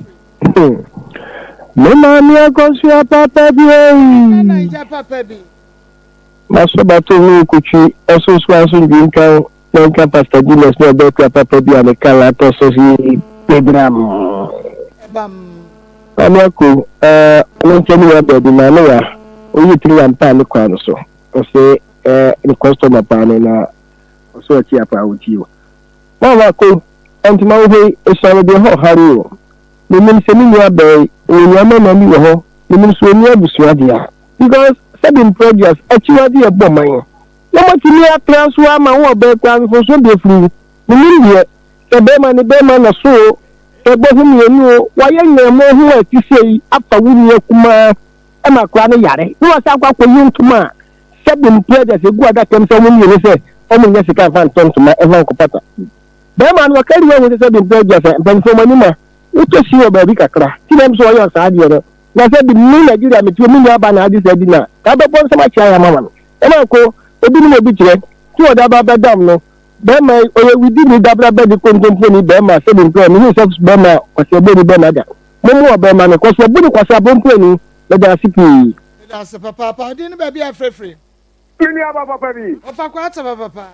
S1: firi?
S10: Me maame akɔsoa papa bi ei.
S1: Nana Naija papa bi.
S10: Maso bato ne okotwi ɛso so asomdwe nka wo na nka Pastor Julius ne ɔbɛkura papa bi a ne kala atɔ so si pebram.
S1: Ɛbam.
S10: Maame ako eh ɔno nkyɛn ne wa baabi maame wa oyi tiri wa mpa ne kwan no so ɔse eh ne customer paa no na ɔso ɔkyi apa ɔkyi o. Maame ako Ntoma wo hɔ yi, esua me deɛ hɔ hare o. Menim sɛ me nua baa yi, ɔwɔ nua mmarima bi wɔ hɔ, menim sɛ ɔnni abusua deɛ a. Because sɛbi mprɛduas, akyiwadeɛ ɛbɔ man. Na moatumi atra so ama wo ɔbaa koraa mfomsoɔ deɛ firi wo. Menim deɛ, sɛ barima ne barima na so o, sɛ ɛbɔ ho mmienu o, wayɛ nyɛmmoɔ ho a ɛte sei afa wo nua kumaa ma akwadaa no yare, na wasan akɔ akɔyi ntoma a sɛbi mprɛduas ɛgu adaka mu sɛ wɔn mmienu sɛ wɔn nyɛ sika mfa ntɔ ntoma mfa nkɔpata. Bɛrima no ɔkari ahu sɛ sɛbi mpɛ agya sɛ mpanyinfoɔ mo anim a wotɔ si wɔ baabi kakra ti na ɛm sɛ ɔyɛ saa adeɛ no na sɛbi me Nigeria me tuo me nua ba na agye saa di na ka bɛbɔ nsɛm akyea yɛ ama ma no ɛma nko obi nim obi kyerɛ ti ɔde aba bɛdam no bɛrima yi ɔyɛ widi ni dabra bɛdi kontompo ni bɛrima sɛbi mpɛ mehu sɛ bɛrima kwasi ɛbɔ ni bɛrima da mo mo wɔ bɛrima no kɔso ɔbu ni kwasi abompo ni mɛda ase pii.
S1: Meda ase papaapa. Odin ne baabi a frɛfiri.
S17: Me nua ba papa bi.
S1: Ɔfa kɔ ata papa paa.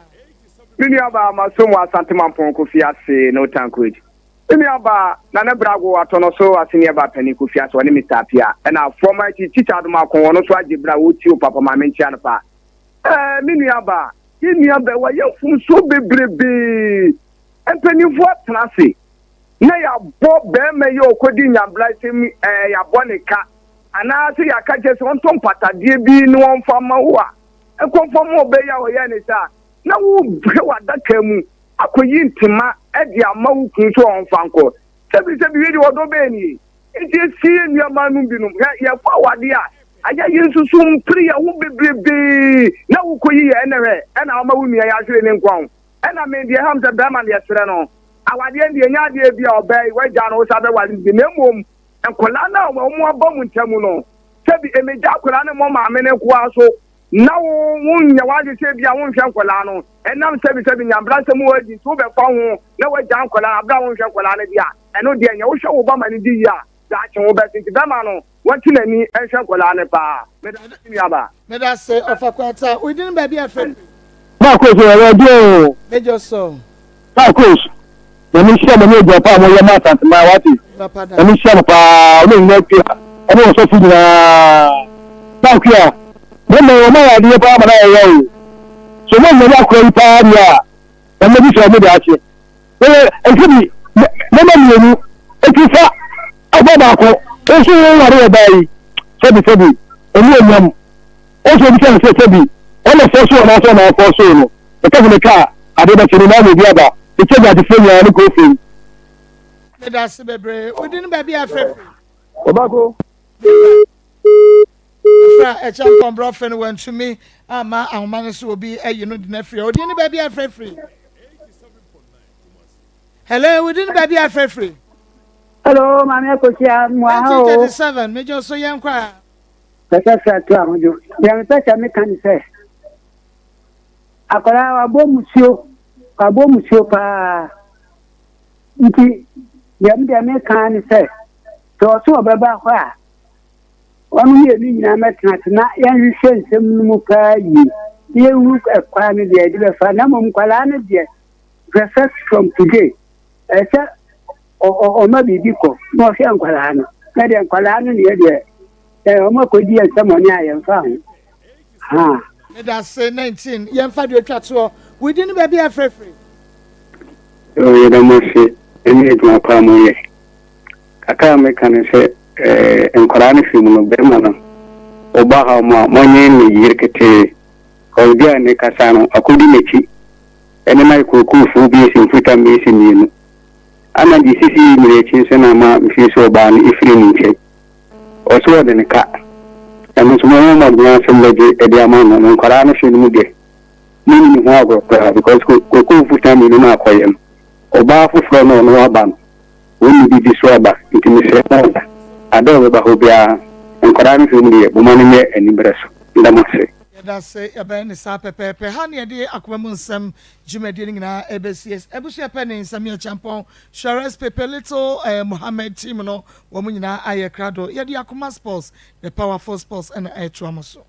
S17: Me nua baa masom wɔ Asante Mampong Kofi ase no Tankwage. Me nua baa Nana Brago Atɔnɔso Aseniɛ ba panin Kofi ase ɔne Mister Apia ɛna former chief teacher Adom Ako ɔno nso agye bra ɔretie o papa maame nkyea no paa. Ɛɛ me nua baa yɛn nua baa wayɛ mfomsoɔ bebrebee mpaninfoɔ atena ase na yɛabɔ bɛrima yi a ɔkɔdi nyambra-sɛm yi ɛɛ yɛabɔ ne ka anaasɛ yɛaka kyerɛ sɛ ɔntɔ mpatadeɛ bi na ɔmfa ma wo a, nkɔmfa ma ɔbaa yi a ɔyɛɛ ne saa, na wohwɛ w'adaka mu akɔyi ntoma de ama wo kunu sɛ ɔmfa nkɔ. Sɛbisɛbi wei deɛ ɔdɔ bɛn nie? Nti ɛsi yɛn nuamaa nom binom, hwɛ yɛkɔ awadeɛ a, ayɛ yɛn nso so mpere yɛn ho bebrebee na wokɔyi yɛ ɛnɛ hwɛ ɛna wama wo nua yɛahwere ne nkwa ho. Ɛna me deɛ ɛha me sɛ bɛrima no yɛsrɛ no, awadeɛ no deɛ ɛnyɛ adeɛ bi a ɔbaa yi wagya no wo sa bɛware no bi na mmom Nkwadaa no a wɔn aba mu ntam no, sɛbi emegya akwadaa no mmɔ maame no nkoa so na wo wonyɛ w'adwene sɛ ebia wonhwɛ nkwadaa no ɛnam sɛbi sɛbi nyabrasɛm wɔ adi nti wobɛfa ho na wagya nkwadaa no abere a wonhwɛ nkwadaa no deɛ a ɛno deɛ nyɛ wohwɛ wo ba ma no di yie a daakye wo bɛte nti bɛma no wɔnte n'ani nhwɛ nkwadaa no paa. Meda ase nuabaa.
S1: Meda ase ɔfa kwata. Wo din baabi a frɛ firi.
S10: Marcos ɛwɔ deɛ o.
S1: Major so.
S10: Marcos Nyame nhyira mo ne adwuma pa a moyɛ ma Asanteman wate Nyame nhyira mo paa ɔne onyina akua ɔne ɔsɔfo nyinaa Marcua mo mma yi ɔmo ayɛ adeɛ paa ma no ayɛ ya o so mo nyame akora yi paa deɛ a Nyame bɛbisa ɔmo daakye wɔyɛ ɛsɛ bi mɛma mmienu eti fa ɔba baako nso wo ware ɔbaa yi sɛbi sɛbi ɔne onyam ɔsɛ obi sɛ sɛ sɛbi ɔna fɔ so ɔna sɛ ɔna fɔ so no ɛka sɛ meka a ade bɛkye no na ama obi aba ɛkyɛ gyadefoɔ nyinaa ne kuro fam.
S1: Meda ase bebree. Wodi no baabi a frɛfrɛ.
S10: Ɔbaako.
S1: Fra ɛkyɛ mpɔmbrɔfɛ no wantumi amma ahoma no so obi ayi no de no afiri. Odi no baabi a frɛfrɛ. Hello, wodi no baabi a frɛfrɛ.
S18: Hello, Maame Akosia, mo aha o.
S1: 1937, megye so yɛn kɔ a.
S18: Pɛsɛ sɛ to ahodwo. Deɛ mepɛ sɛ meka ne sɛ, akwadaa wabɔ musuo, wabɔ musuo paa. Nti. Deɛ me deɛ meka ara ne sɛ, sɛ ɔse ɔbɛba hɔ a, wɔn mmienu nyinaa mmɛtena ase na yɛnhwehwɛ nsɛm no mu paa yie na yɛnhu ɛkwan no deɛ yɛde bɛfa. Na mmom nkwadaa no deɛ, hwɛ from today, ɛsɛ sɛ ɔma biribi kɔ na ɔhwɛ nkwadaa no. Na deɛ nkwadaa no deɛ deɛ, wɔn akɔdi yɛn nsɛmɔne a yɛmfa ho. Haa.
S1: Medase 19 yɛmfa deɛ otwa toɔ wo din ne baabi a ɛfrɛ firi.
S16: Yoo yɛda mo ase ne adwuma pa a moyɛ. Kakra a meka ne sɛ eh, nkwadaa no fi mu no bɛrima no ɔba haw mu a monyɛ ne yere ketee cause bi a ne kasa no akɔdi n'akyi ɛne no ayɛ kookoofuo bi esi mfutam bi esi mmienu ana deɛ sisi yi nyina akyi nso na ama mfiri so ɔbaa no efiri ne nkyɛn. Ɔse ɔde no ka. Ɛno nso mommɔ mmɔden ara sɛ mobɛgye de ama no. Na nkwadaa no hwɛ no mu deɛ, monni ne ho agorɔ koraa because kookoo mfuta mmienu no akɔyɛ no, ɔbaa foforɔ no a ɔno aba no, ɔnni biribi so aba. Nti mesrɛ mo da, ada a ɔbɛba hɔ biara, nkwadaa no hwɛ mu deɛ, momma no nyɛ aniberɛ so. Meda mo ase.
S1: Yɛda ase, yɛbɛyɛ no saa pɛpɛɛpɛ. Ha na yɛde akoma mu nsɛm dwumadie no nyinaa ɛbɛsie. Abusua pɛ ne Samia Kyampɔn, Suarez Pepe, Little eh, Mohammed team no, wɔn nyinaa ayɛ krado. Yɛde Akoma Sports, the powerful sports ɛna ɛtoa mo so.